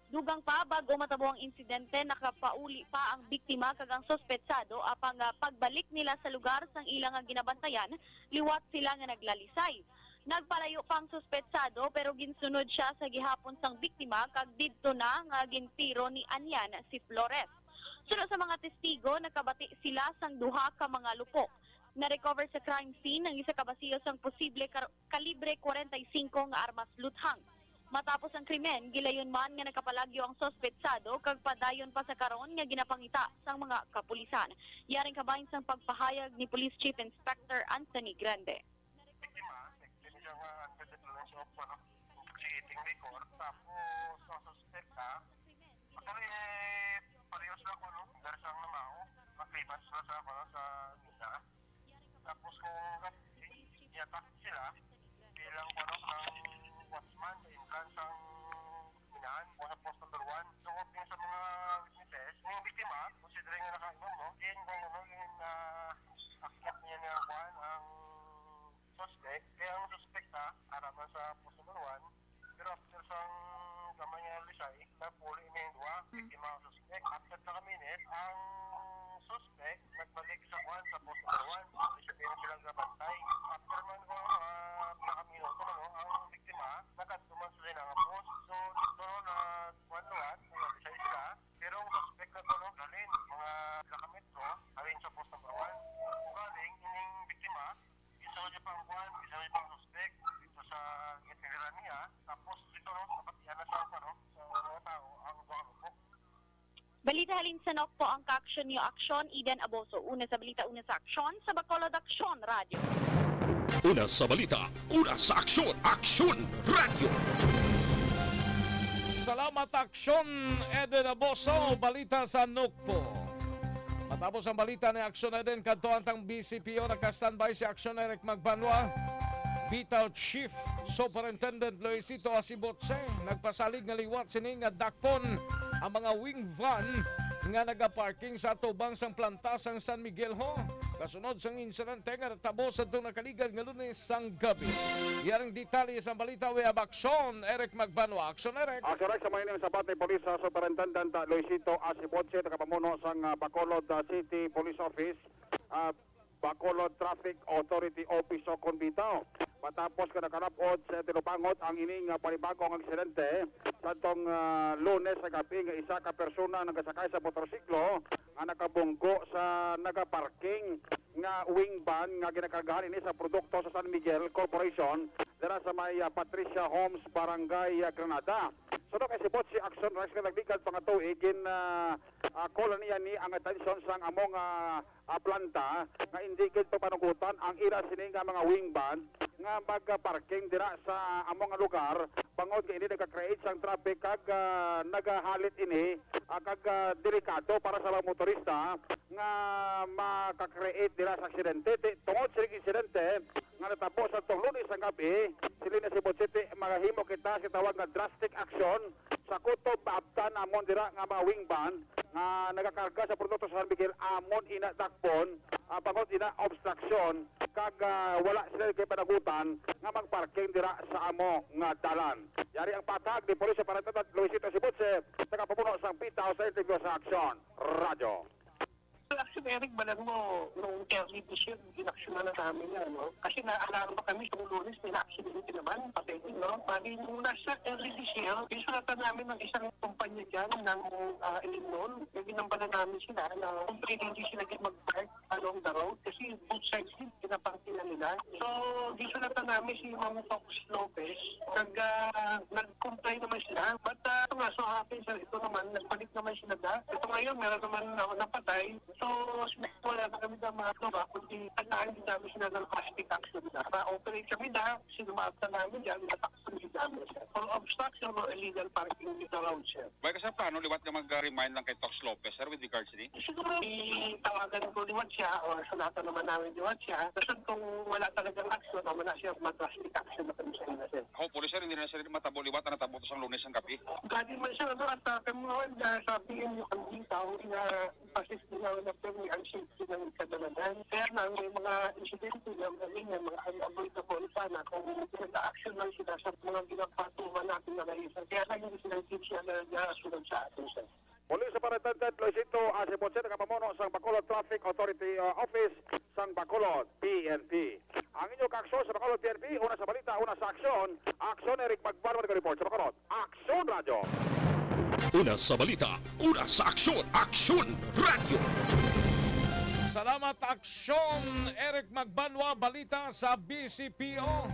Dugang pa, bag-o matabo ang insidente, nakapauli pa ang biktima kag ang suspetsado, apang, ah, pagbalik nila sa lugar sang ila nga ginabantayan, liwat sila nga naglalisay. Nagpalayo pa ang suspetsado, pero ginsunod siya sa gihapon sang biktima kag didto na nga gintiro ni Anyan si Flores. Suno sa mga testigo, nakabati sila sang duha ka mga lupok. Na-recover sa crime scene ang isa ka basiyo sang posible kar-, kalibre kwarenta y singko nga armas luthang. Matapos ang krimen, gilayon man nga nakapalagyo ang suspetsado kag padayon pa sa karon nga ginapangita sang mga kapulisan. Yaring kabahin sang pagpahayag ni Police Chief Inspector Anthony Grande. Biktima, biktima siya nga under the influence of, ano, intoxicating liquor. Tapos, ang suspect na, actually, eh, pareho sila ko, no? Dari sang namao, magkaibat sila sa, ano, sa mina. Tapos, kung niyatak sila, bilang, ano, ng watchman sa entrance ang minahan, o sa post number one. So, according sa mga witnesses, yung biktima, considering na nakainom, no? Yun, kung ano, yun, ah, akyat niya nga, kuwan, ang suspect, kaya ang suspect na harapan sa post number one, pero after sang gamay nga lisay, nagpuli ini yung duha, Mm. biktima ang suspect. After na ka minute, ang suspect nagbalik sa kuan sa post number one. Isa din silang gabantay. After man ko, ah, pila ka minuto, ano, ang biktima, nakadto man sa ilang post. So, dito na kuan liwat, naglisay sila. Pero ang suspect na to, no, galing mga pila ka metro, galing sa post number one. Kung galing, ining biktima, isa niya pa ang kuan, isa niya pa ang suspect dito sa ginatiliran niya. Tapos dito, no, napatian na sa, ano, sa mga tao ang duha ka lupok. Balita halin sa Nokpo, ang ka-aksyon niyo, Aksyon, Eden Aboso. Una sa balita, una sa aksyon, sa Bacolod Aksyon Radyo. Una sa balita, una sa aksyon, Aksyon Radyo. Salamat, Aksyon Eden Aboso. Balita sa Nokpo. Matapos ang balita ni Aksyon Eden, kadto ang tang B C P O, naka-standby si Aksyon Eric Magbanwa. Bitaw Chief Superintendent Luisito Asibotse nagpasalig nga liwat sini nga dakpon ang mga wing van nga nagaparking sa atubang sang planta sang San Miguel Ho, kasunod sang insidente nga natabo sa atong nakaligad nga Lunes sang gabi. Yaring detalye sang balita, we have Aksyon Eric Magbanwa. Aksyon, Eric. Aksyon, Eric, sa mga ining sabat ni Police, ah, Superintendent, ah, Luisito Asibotse, nakapamuno sang, ah, Bacolod, ah, City Police Office, ah, Bacolod Traffic Authority Office o kon bitaw. Matapos nga nakalapod sa tinupangot ang ini nga panibagong aksidente sa tong, ah, Lunes sa gabi nga isa ka persona nagasakay sa motorsiklo nga nakabunggo sa nagaparking nga wing van nga ginakargahan ini sa produkto sa San Miguel Corporation dira sa may, ah, Patricia Homes, Barangay, ah, Granada. Suno kay Sibot si Action Rice nga nagligad pa nga tuig, gin, ah, ah, call niya ni ang atensyon sang amo nga, ah, planta nga indi gid papanugutan ang ira sini nga mga wing van nga magparking dira sa amo nga lugar, bangod nga ini nagka-create sang traffic kag, ah, nagahalit ini, ah, kag, ah, delikado para sa mga motorista nga maka-create dira sa aksidente. Ti-, tungod sa insidente nga natabo sa tong Lunes sang gabi, siling ni Sibot City, mahimo kita sa tawag nga drastic action sa kutob maabtan namon dira nga mga wing van nga nagakarga sa produkto sa San Miguel, amon ina dakpon, ah, bangod ina obstruction kag, ah, wala sila kay panagutan nga magparking dira sa amo nga dalan. Yari ang patag ni Police Superintendent Luisito Sibutse, tagapamuno sang bitaw sa interview sa Aksyon Radyo. Action, Eric, balan mo, nung early this year, inaksyonan na namin yan, no? Kasi naalala pa kami, nung Lunes, may na-accident naman, patay din, no? Bali, nung nasa early this year, isulatan namin ng isang kumpanya dyan ng, ah, Ilimnon. Yung ginambalan namin sila na kung pwede hindi sila din mag-park along the road kasi both sides din pinaparkingan nila. So, gisulatan namin si Ma'am Tox Lopez. Nag, ah, nag-comply naman sila. But, ah, ito nga, so happy, sir, ito naman, nagbalik naman sila da. Ito ngayon, meron naman na napatay. So, wala na kami na mga ano ba, kundi tagaan din namin sila ng drastic action na. Ma-operate kami na, sinumakta namin yan, natakpan din namin, sir. For obstruction or illegal parking in the road, sir. May ka sa plano liwat nga mag-remind lang kay Tox Lopez, sir, with regards ni? Siguro, itawagan ko liwat siya or sulatan naman namin liwat siya. Basta kung wala talagang action, naman na siya mag-drastic action na kami sa ina, sir. Hopefully, sir, hindi na, sir, matabo liwat ang natabo to sa Lunes ang gabi. Gani man, sir, ano, at, ah, kami nga, ah, sabi niyo ang bitaw na basis din ang nagpirmi ang safety ng kadalanan. Kaya lang, may mga insidente na mga ganyan, mga unavoidable sana kung nag-action lang sila sa mga ginapatuman natin na naisan. Kaya lang hindi sila safety na nagkasunod sa atin, sir. Police Superintendent Luisito Asibotse, nagapamuno sang Bacolod Traffic Authority, uh, Office sang Bacolod, P N P. Ang inyo kaaksyon sa Bacolod, P N P, una sa balita, una sa aksyon. Aksyon, Eric Magbanwa, nag-report sa Bacolod. Aksyon Radyo. Una sa balita, una sa aksyon, Aksyon Radyo. Salamat, Aksyon Eric Magbanwa, balita sa B C P O.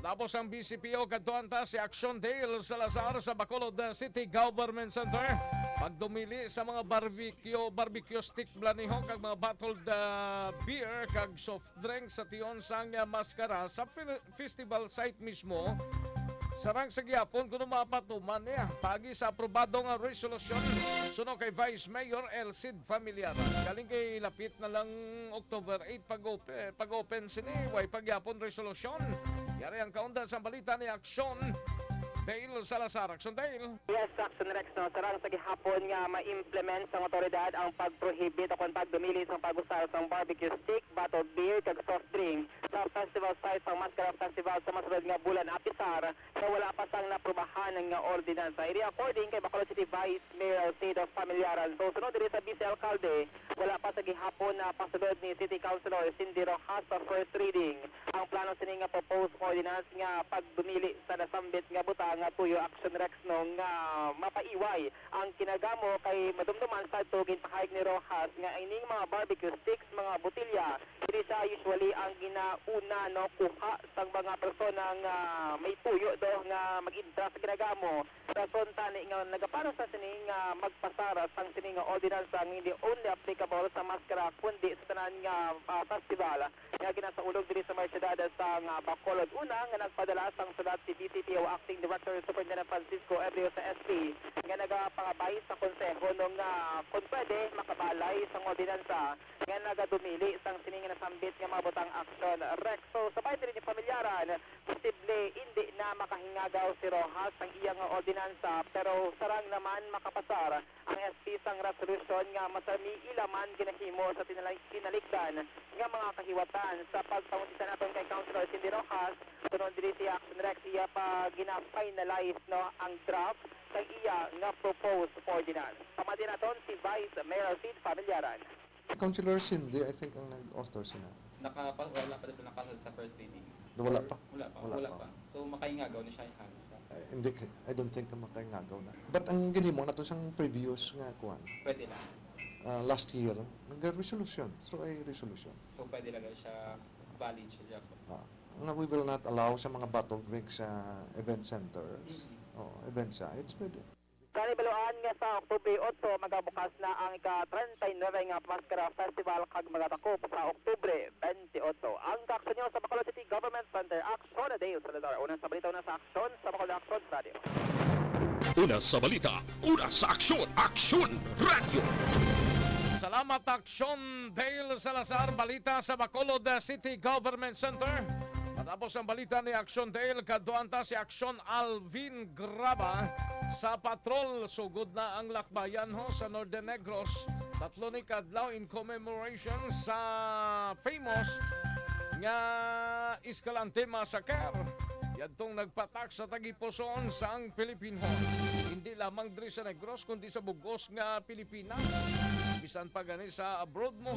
Tapos ang B C P O, kadtuan ta si Action Dale Salazar sa Bacolod, uh, City Government Center. Pagdumili sa mga barbecue, barbecue stick, blaniho, kag mga bottled, uh, beer kag soft drink sa tion sang, uh, maskara sa fil-, festival site mismo. Sarang sa gihapon kuno mapatuman niya pagi sa aprobado nga resolusyon suno kay Vice Mayor El Cid Familiar. Galing kay lapit na lang October eight pag-open, pag-open sini, way pagyapon resolusyon. Yari ang kaundan sa balita ni Aksyon Dale Salazar. Aksyon Dale. Yes, Action Rex, no? Sarang sa gihapon nga ma-implement sang otoridad ang pag-prohibit o kung pagdumili sa pag-usar sang barbecue stick, bottled beer, kag soft drink sa festival site sang Maskara Festival sa masulod nga bulan, apisar sa wala pa sang naprubahan nga ordinansa. Ini according kay Bacolod City Vice Mayor Alcido Familiaran. So, sunod diri sa Vice Alcalde, wala pa sa gihapon na pasulod ni City Councilor Cindy Rojas sa first reading ang plano sini nga proposed ordinance nga pagdumili sa nasambit nga butang nga tuyo, Action Rex, no, nga mapaiway ang kinagamo kay madumduman sa tugin pahayag ni Rojas nga ining mga barbecue sticks, mga botelya, diri siya usually ang ginauna, no, kuha sang mga persona nga may tuyo do nga mag-intra sa kinagamo. Rason tani nga nagapanos na sini nga magpasar sang sini nga ordinansa nga hindi only applicable sa maskara kundi sa tanan nga, ah, festival nga ginasaulog diri sa mga syudad sa nga Bacolod. Una nga nagpadala sang sulat si D C P o Acting Director Superintendent Francisco Ebrio sa S P nga nagapangabay sa konseho no nga kung pwede makabalay sang ordinansa nga nagadumili sang sini nga nasambit nga mga butang, Action Rex. So, sa bahin diri ni Familiaran, posible indi na makahingagaw si Rojas sang iya nga ordinansa, pero sarang naman makapasar ang S P sang resolusyon nga masami ila man ginahimo sa tinali-, tinalikdan nga mga kahiwatan. Sa pagpangutisa naton kay Councilor Cindy Rojas, suno diri sa Action Rex, iya pa gina-finalize, no, ang draft sa iya nga proposed ordinance. Pamati naton si Vice Mayor Sid Familiaran. Councilor Cindy, I think, ang nag-author sina. Nakapa-, wala pa dito nakasal sa first reading. Wala pa? Wala pa, Wala wala pa. pa. So, makaingagaw na siya, Hans. Eh, hindi, I don't think na makaingagaw na. But ang ginhimo nato sang previous nga kuan, Pwede lang. ah, last year, nag-resolution, through a resolution. So, pwede lang siya, valid siya, Jacob. Ah, nga we will not allow sa mga bottled drinks sa event centers. Mm. Oo, event sites, pwede. Kanibaluan nga sa Oktubre otso magabukas na ang ika-treinta y nuebe nga Maskara Festival kag magadakop sa Oktubre twenty-eight. Ang kaaksyon niyo sa Bacolod City Government Center, Action Dale Salazar. Una sa balita, una sa aksyon, sa Bacolod Action Radio. Una sa balita, una sa aksyon, Action Radio. Salamat, Action Dale Salazar. Balita sa Bacolod, uh, City Government Center. Matapos ang balita ni Action Dale, kaduan ta si Action Alvin Graba sa patrol. Sugod na ang lakbayan, ho, sa Northern Negros. Tatlo ni kadlaw in commemoration sa famous nga Escalante Massacre. Yadtong nagpatak sa tagipusoon sang Pilipinhon. Hindi lamang diri sa Negros, kundi sa bug-os nga Pilipinas. Bisan pa gani sa abroad mo,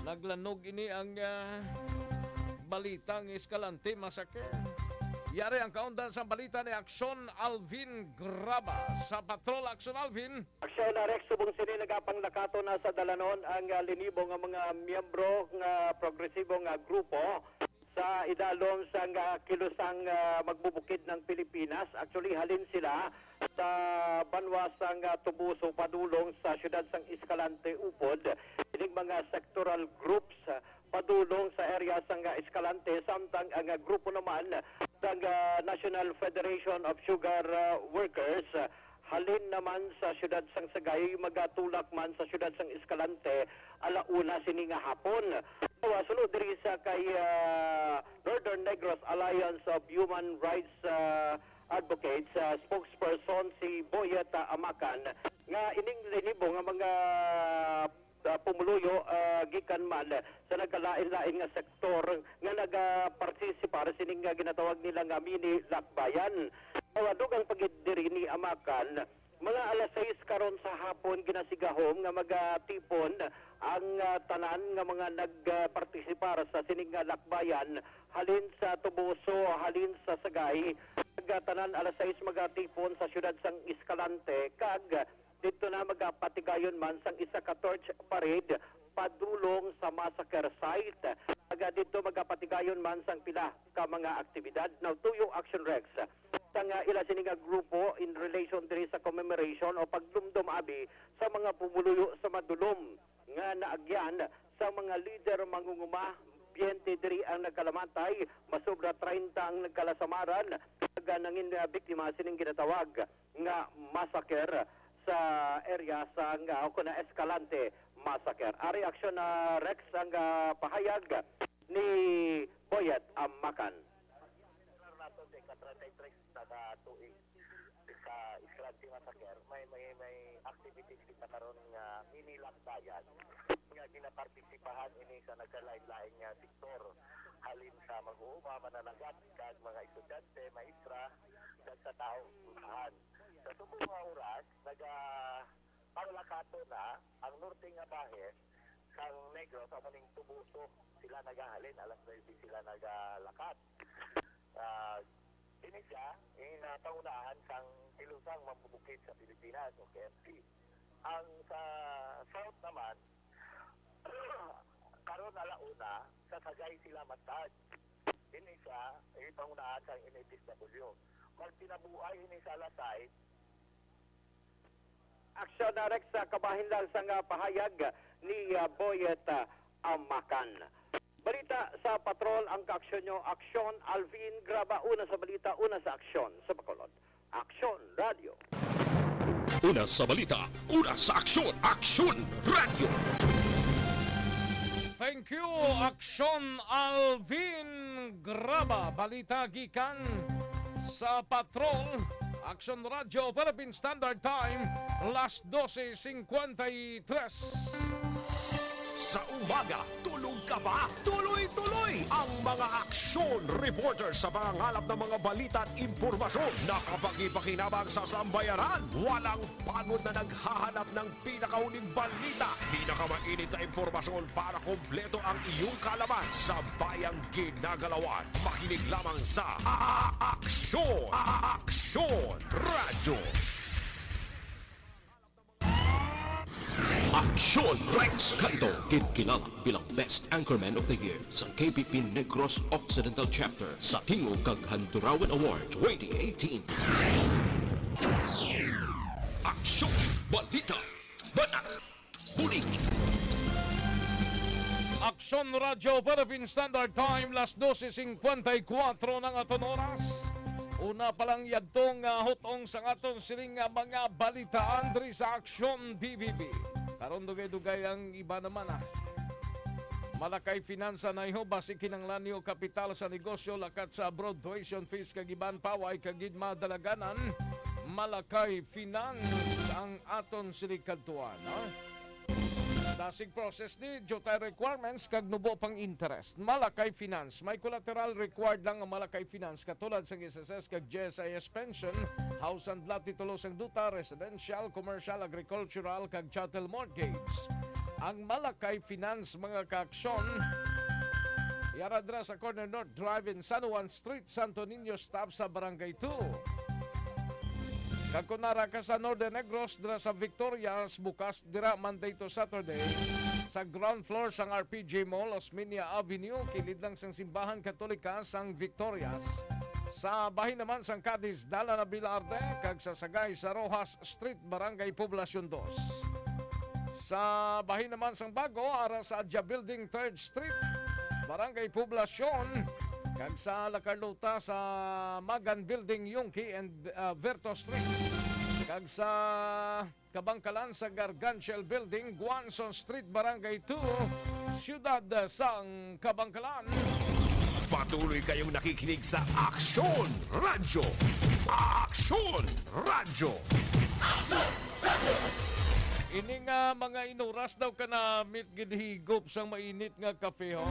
naglanog ini ang, ah, balitang Escalante Massacre. Yari ang kaundan sa balita ni Aksyon Alvin Graba sa Patrol. Aksyon, Alvin. Aksyon, Rex, subong sini nagapanglakaton na sa dalanon ang, ah, linibo nga mga miyembro nga progresibo nga grupo sa idalom sang, ah, kilusang, ah, magbubukid ng Pilipinas. Actually, halin sila sa banwa sang, ah, Toboso padulong sa siyudad sang Escalante upod ining mga sectoral groups, ah, padulong sa area sang, ah, Escalante, samtang ang, ah, grupo naman sang, ah, National Federation of Sugar, ah, Workers, ah, halin naman sa siyudad sang Sagay, magatulak man sa siyudad sang Escalante, alauna sini nga hapon. Wa, suno diri sa kay, ah, Northern Negros Alliance of Human Rights, ah, Advocates, ah, spokesperson si Boyet, ah, Amakan, nga ining linibo nga mga, ah, pumuluyo, ah, gikan man sa nagkalain-lain nga sektor nga nagapartisipar sining nga ginatawag nila nga mini lakbayan. Sa dugang pa gid diri ni Amakan, mga alas sais karon sa hapon, ginasigahom nga magatipon ang, ah, tanan nga mga nagpartisipar sa sining nga lakbayan, halin sa Toboso, halin sa Sagay, kag, ah, tanan alas sais magatipon sa siyudad sang Escalante, kag didto na magapatigayon man sang isa ka torch parade padulong sa massacre site. Aga didto magapatigayon man sang pila ka mga aktibidad. Now, tuyo, Action Rex, sang, ah, ila sini nga grupo in relation diri sa commemoration o pagdumdom abi sa mga pumuluyo sa madulom nga naagyan sa mga lider mangunguma. Biyente diri ang nagkalamatay, masobra treinta ang nagkalasamaran, kag nangin, ah, biktima sining ginatawag nga massacre sa area sang, ah, o kuna Escalante massacre. Ari, Action, ah, Rex, ang, ah, pahayag ni Boyet Amakan. Declare nato sa ika-treinta y tres na ka tuig sa Escalante massacre, may, may, may activities kita karon nga mini lakbayan nga ginapartisipahan ini sa nagkalain-lain nga sektor, halin sa mag-uuma, mananagat, kag mga estudyante, maestra, kag sa taong eskwelahan. Sa subong nga oras, naga-, panglakaton na ang norte nga bahin sang Negros, amo ning Toboso. Sila nagahalin, alas nuebe sila nagalakat. Ah, ini siya, in, ah, pangunahan sang Kilusang Mambubukid sa Pilipinas o K M P. Ang sa South naman, karon ala una, sa Sagay sila matag. Ini siya, eh, pangunahan sang N A T S W. Magpinabuay ini sa alas sais. Action, ah, Rex, sa kabahin lang sang, ah, pahayag ni, ah, Boyet, ah, Amakan. Balita sa Patrol ang kaaksyon nyo. Aksyon, Alvin Graba, una sa balita, una sa aksyon sa Bacolod. Aksyon Radio. Una sa balita, una sa aksyon, Aksyon Radio. Thank you, Aksyon Alvin Graba. Balita gikan sa Patrol, Aksyon Radio, Philippine Standard Time, las doce cincuenta y tres. Sa umaga, tulog ka ba? Tuloy-tuloy ang mga aksyon reporter sa pangangalap ng mga balita at impormasyon na kapaki-pakinabang sa sambayanan. Walang pagod na naghahanap ng pinakauling balita, pinakamainit na impormasyon para kompleto ang iyong kaalaman sa bayang ginagalawan. Makinig lamang sa A-, Aksyon, A-, Aksyon Radyo. Aksyon Rex Canto, ginkilala bilang Best Anchorman of the Year sa K P P Negros Occidental Chapter sa Tingog kag Handurawan Award twenty eighteen. Aksyon, balita, banat, bulig. Aksyon Radyo Philippine Standard Time, las doce cincuenta y cuatro na ang aton oras. Una pa lang yadto nga hutong sa aton sining nga mga balitaan diri sa Aksyon B B B. Karon dugay-dugay ang iba naman, ah. Malakay Finance, anayho, basi kinahanglan niyo kapital sa negosyo, lakat sa abroad, tuition fees, kag iban pa, way ka gid madalaganan. Malakay Finance ang aton sini kadtuan, ha? Dasig process ni, jutay requirements, kag nubo pang interest. Malakay Finance, may collateral required lang ang Malakay Finance, katulad sang S S S kag G S I S pension, house and lot, titulo sang duta, residential, commercial, agricultural, kag chattel mortgage. Ang Malakay Finance, mga kaaksyon, yara dira sa corner North Drive and San Juan Street, Santo Niño, stop sa Barangay two. Kag kung nara ka sa Northern Negros, dira sa Victorias, bukas dira Monday to Saturday, sa ground floor sang R P J Mall, Osmeña Avenue, kilid lang sang Simbahan Katolika sang Victorias. Sa bahin naman sang Cadiz, Dalan Abelarde, kag sa Sagay sa Roxas Street, Barangay Poblacion dos. Sa bahin naman sang Bago, ara sa Adya Building, Third Street, Barangay Poblacion, kag sa La Carlota sa Magan Building, Yungque and, ah, Verto Streets, kag sa Kabangkalan sa Garganchiel Building, Guanzon Street, Barangay two, Siyudad sang Kabangkalan. Patuloy kayong nakikinig sa Aksyon Radyo. Aksyon Radyo. Ini nga mga inuras daw ka na mit gid higop sang mainit nga kape, ho?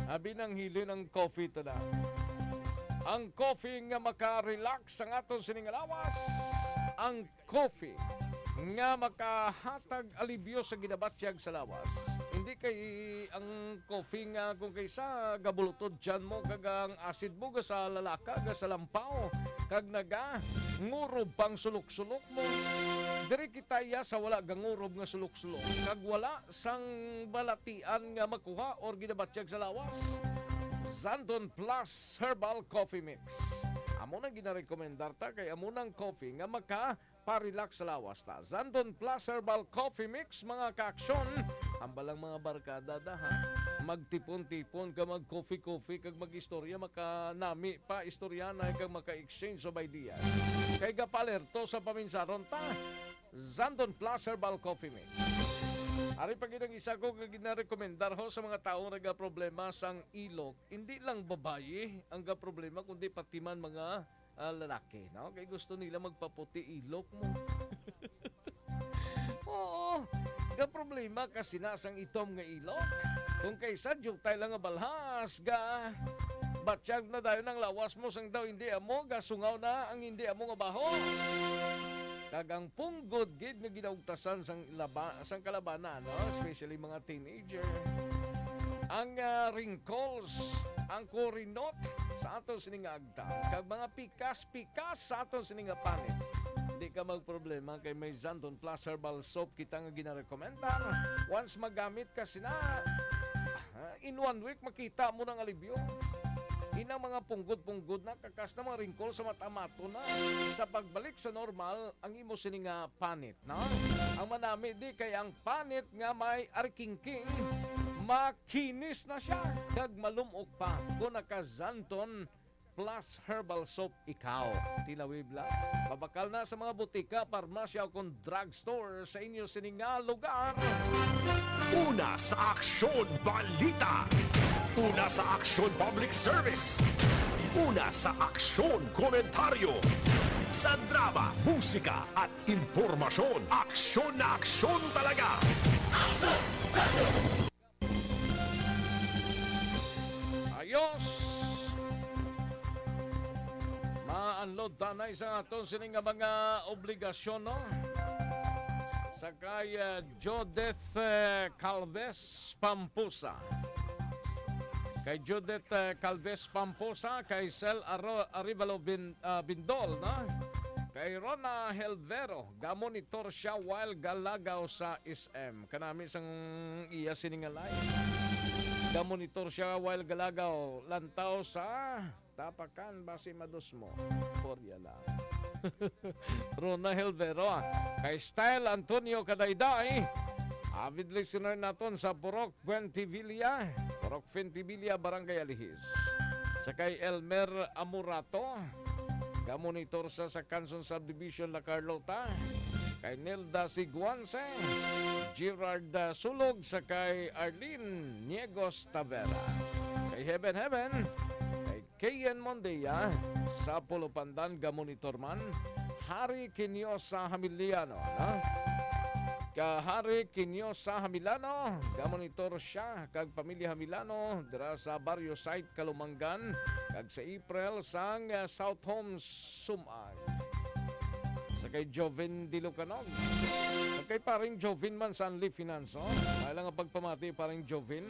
Abi nang hilin ang coffee to na. Ang coffee nga maka-relax ang aton sining lawas. Ang coffee nga makahatag alibyo sa ginabatyag sa lawas. Hindi kay ang coffee nga kung kaysa gabulutod tiyan mo kag ang acid mo ga sa lalaka, ga sa lampaw. kag naga ngurob pang sulok-sulok mo. Diri kita iya sa wala gangurob nga sulok-sulok, kag wala sang balatian nga makuha or ginabatyag sa lawas. Xanthone Plus Herbal Coffee Mix. Amo nang ginarekomendar ta kay amo nang coffee nga maka pa-relax sa lawas ta. Xanthone Plus Herbal Coffee Mix, mga kaaksyon. Hambal ang mga barkada da, ha? Magtipon-tipon ka, mag-coffee-coffee, kag mag-istorya, makanami pa, istoryanay, kag maka-exchange of ideas. Kay gapalerto sa paminsaron ta. Xanthone Plus Herbal Coffee Mix. Ari pa gid ang isa ko nga ginarekomendar ho sa mga tawo nga nagaproblema sang ilok. Hindi lang babayi ang gaproblema, kundi pati man mga ah, lalaki, no? Kay gusto nila magpaputi ilok mo. Oo, ga problema ka sina sang itom nga ilok. Kung kaysa diutay lang nga balhas, ga batyag na dayon ang lawas mo sang daw hindi amo, ga sungaw na ang hindi amo nga baho. Kag ang punggod gid nga ginaugtasan sang laba, sang kalabanan, no? Especially mga teenager. Ang, ah, wrinkles, ang kurinot sa aton sining agtang, kag mga pikas-pikas sa aton sini nga panit. Di ka magproblema kay may Xanthone Plus Herbal Soap kita nga ginarekomendar. Once magamit ka sina, ah, in one week makita mo nang alibyo. Inang mga punggod-punggod na, kakas na mga wrinkle sa mata-mato na. Sa pagbalik sa normal ang imo sini nga panit, no? Ang manami di kay ang panit nga may arikingking, makinis na siya kag malum-ok pa kon naka Xanthone Plus Herbal Soap ikaw. Tilawib lang. Mabakal na sa mga butika, parmasya, o kon drugstore sa inyo sini nga lugar. Una sa aksyon, balita. Una sa aksyon, public service. Una sa aksyon, komentaryo. Sa drama, musika, at impormasyon, aksyon na aksyon talaga. Ayos! Ma-unload tanay sa aton sini nga mga obligasyon, no? Sa kay, eh, Judith, eh, Calves Pampusa. Kay Judith, eh, Calves Pampusa, kay Sel Aro-, Arevalo Bin-, ah, Bindol, no? Kay Rona Helvero, gamonitor siya while galagaw sa S M. Kanami sang iya sini nga live. Gamonitor siya while galagaw, lantaw sa tapakan, basi madusmo. Porya lang. Rona Helvero, ah. Kay Style Antonio Kadayday, avid listener naton sa Purok Fuentevilla, Purok Fuentevilla, Barangay Alihis. Sa kay Elmer Amurato, gamonitor sa, sa Kanson Subdivision, La Carlota. Kay Nelda Siguanse, Gerard, ah, Sulog, sa kay Arlene Niegos Tavera. Kay Heaven Heaven, kay Kian Mondia, sa Pulupandan, gamonitor man. Harry Quiniosa Hamiliano, no? Ka Harry Quiniosa Hamilano, gamonitor siya kag pamilya Hamilano dira sa Barrio Site, Kalumangan, kag sa April sang, ah, South Homes Sumay. Sa kay Joven Dilucanog. Sa kay paring Joven man sa Anli Finance, oh. May lang ang pagpamati, paring Joven.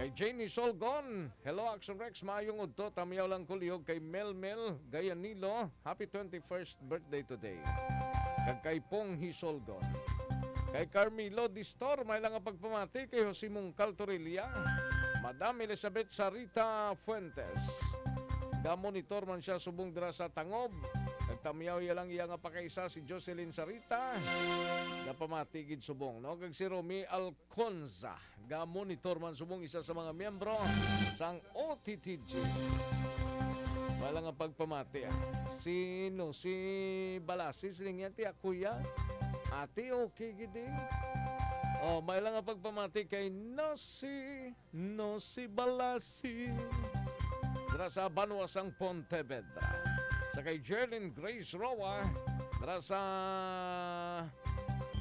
Kay Janie Solgon, hello, Action Rex, maayong udto, tamiyaw lang kuliog kay Melmel Gayanilo, happy twenty-first birthday today. Kag kay Pong Hisolgon. Kay Carmelo Distor, may lang ang pagpamati kay Jose Mungcal Torilla, Madam Elizabeth Sarita Fuentes. Gamonitor man siya subong dira sa Tangob. Nagtamiyaw iya lang iya nga pakaisa si Jocelyn Sarita. Napamati gid subong, no? Kag si Romy Alconza. Gamonitor man subong isa sa mga miyembro sang O T T G. Wala nga pagpamati, ah. Sino? Si Balasi, siling niya, "Ti, ako ya." Ati, okay gid, eh. Oh, may lang nga pagpamati kay Nasi, Nasi Balasi. Dira sa banwa sang Pontevedra. Sa kay Jerlyn Grace Roa, dira sa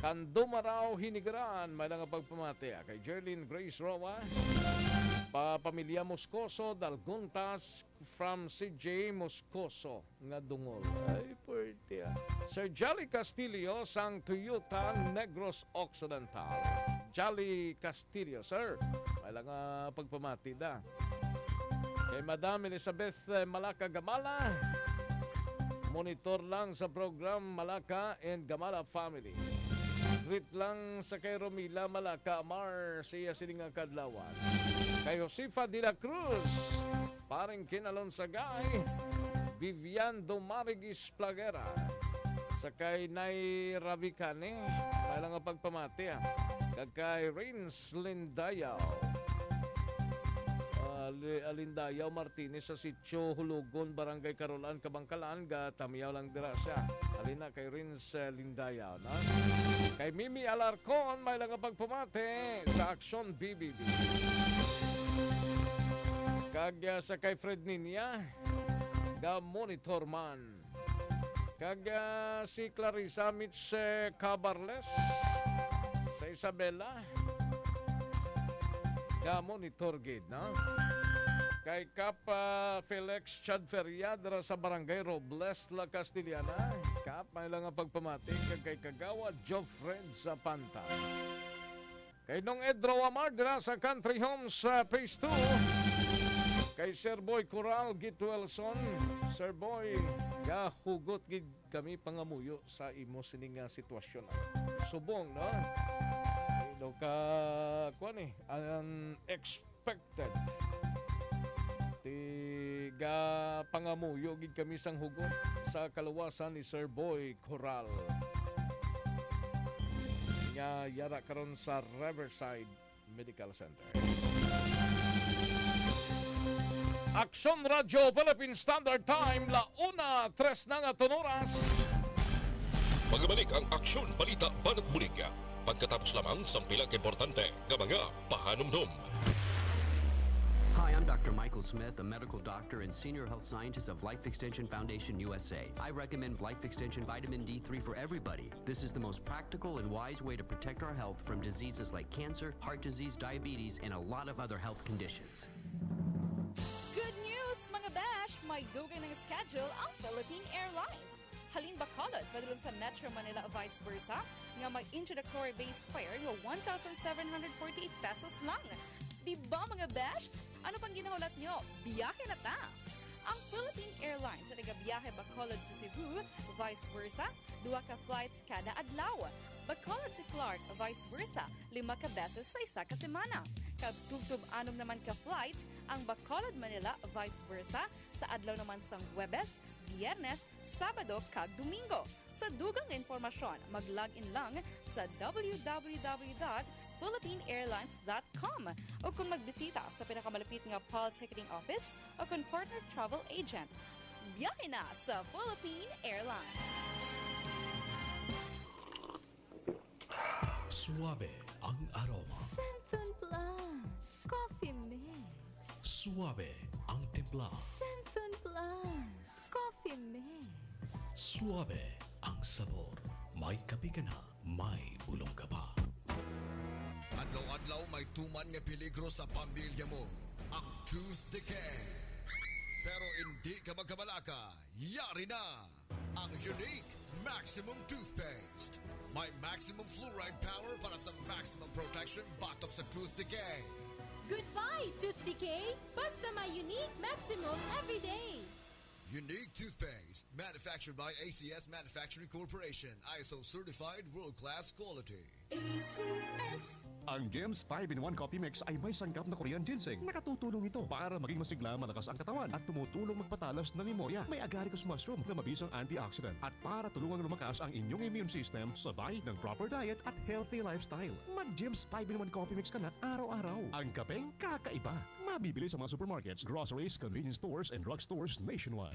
Candumaraw, Hinigaran, may lang nga pagpamati, ah, kay Jerlyn Grace Roa, pa pamilya Moscoso, Dalguntas, from C J Moscoso nga dungol. Ay, puwerte, ah. Sir Jolly Castillo sang Toyota Negros Occidental. Jolly Castillo, sir. May lang, ah, pagpamati da. Kay Madam Elizabeth, eh, Malaca Gamala. Monitor lang sa program, Malaka and Gamala family. Greet lang sa kay Romila Malaka Amar sa iya sini nga kadlawan. Kay Josefa de la Cruz, paring Kinalon Sagay, Vivian Domarigis Plagera, sa kay Nay Ravikane, may lang nga pagpamati, ah. Kag kay Rins Lindayaw, ah, Li-, ah, Lindayaw Martinez sa Sitio Hulugon, Barangay Carolan, Kabangkalan, gatamiyaw lang dira siya. Halina kay Rins, eh, Lindayaw, no? Kay Mimi Alarcon, may lang nga pagpamati sa Aksyon B B B. Kag, ah, sa kay Fred Ninia, ga monitor man. Kag, ah, si Clarissa Mitch, eh, Cabarles sa Isabela, ga monitor gid, no? Kay Kap, ah, Felix Chad Feria dira sa Barangay Robles, La Castellana. Kap, may lang nga pagpamati kag kay Kagawad Joe Fred Zapanta. Kay Nong Edro Amar dira sa Country Homes, ah, Phase two. Kay Sir Boy Coral Gitwelson, Sir Boy, gahugot gid kami pangamuyo sa imo sining nga sitwasyon. Subong, no? Daw ka, kuwan eh, unexpected. Tiga pangamuyo gid kami sang hugot sa kaluwasan ni Sir Boy Coral, nga yara karon sa Riverside Medical Center. Aksyon Radyo Philippine Standard Time, la una tres na nga tunuras. Magabalik ang Aksyon Balita Banat Bulig. Pagkatapos lamang sang pila ka importante nga mga pahanumdom. Hi, I'm Doctor Michael Smith, a medical doctor and senior health scientist of Life Extension Foundation U S A. I recommend Life Extension Vitamin D three for everybody. This is the most practical and wise way to protect our health from diseases like cancer, heart disease, diabetes, and a lot of other health conditions. Good news, mga besh! May dugay nang schedule ang Philippine Airlines. Halin Bacolod padulong sa Metro Manila, vice versa, nga may introductory base fare nga one thousand seven hundred forty-eight pesos lang. Di ba, mga besh? Ano pang ginahulat nyo? Biyahe na ta! Ang Philippine Airlines sa nagabiyahe Bacolod to Cebu, vice versa, duha ka flights kada adlaw. Bacolod to Clark, vice versa, lima ka beses sa isa ka semana. Kag tubtob anom naman ka flights ang Bacolod, Manila, vice versa, sa adlaw naman sang Huwebes, Biyernes, Sabado, kag Domingo. Sa dugang nga impormasyon, mag-log in lang sa w w w dot philippine airlines dot com o kung magbisita sa pinakamalapit nga P A L ticketing office o kung partner travel agent. Biyahe na sa Philippine Airlines! Suabe ang aroma. Santhon Plus Coffee Mix. Suabe ang timpla. Santhon Plus Coffee Mix. Suabe ang sabor. May kape ka na, may bulong ka pa. Adlaw-adlaw may tuman nga peligro sa pamilya mo, ang tooth decay. Pero indi ka magkabalaka, yari na ang Unique Maximum Toothpaste. May maximum fluoride power para sa maximum protection batok sa tooth decay. Goodbye, tooth decay! Basta may Unique Maximum everyday! Unique Toothpaste, manufactured by A C S Manufacturing Corporation, I S O certified, world-class quality. A C S. Ang Gems five-in-one Coffee Mix ay may sangkap na Korean ginseng. Nakatutulong ito para maging masigla, malakas ang katawan at tumutulong magpatalas ng memorya. May agaricus mushroom na mabisang antioxidant at para tulungang lumakas ang inyong immune system, sabay ng proper diet at healthy lifestyle. Mag-Gems five-in-one Coffee Mix ka na araw-araw. Ang kapeng kakaiba. Mabibili sa mga supermarkets, groceries, convenience stores, and drugstores nationwide.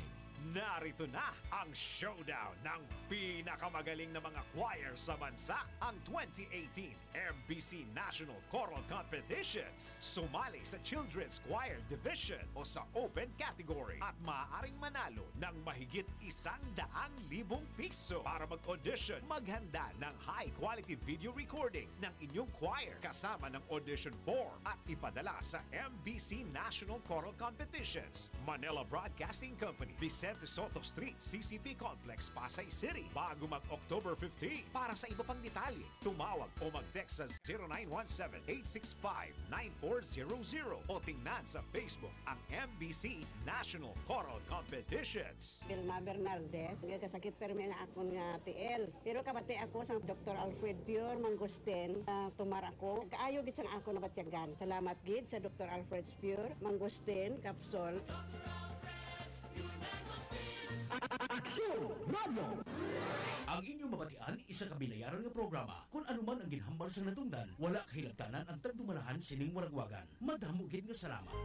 Narito na ang showdown ng pinakamagaling na mga choir sa bansa, ang twenty eighteen M B C National Choral Competitions. Sumali sa Children's Choir Division o sa Open Category at maaaring manalo ng mahigit isang daang libong piso. Para mag-audition, maghanda ng high-quality video recording ng inyong choir kasama ng audition form at ipadala sa M B C National Choral Competitions, Manila Broadcasting Company, Vicente Soto Street, C C P Complex, Pasay City, bago mag-October fifteen. Para sa iba pang detalye, tumawag o mag-text sa zero nine one seven, eight six five, nine four zero zero o tingnan sa Facebook ang M B C National Choral Competitions. Vilma Bernaldez, nagkasakit permi ang akon nga tiil. Pero kabati ako sa Doktor Alfred Pure Mangustin, ah, tumar ako. Kaayo gid sang akon nabatyagan. Salamat gid sa Doktor Alfred Pure Mangustin Capsule. Aksyon Radio! Ang inyong mabatian, isa ka binayaran nga programa. Kon ano man ang ginhambal sang natungdan, wala kahilabtanan ang tagdumalahan sining waragwagan. Madamo gid nga salamat.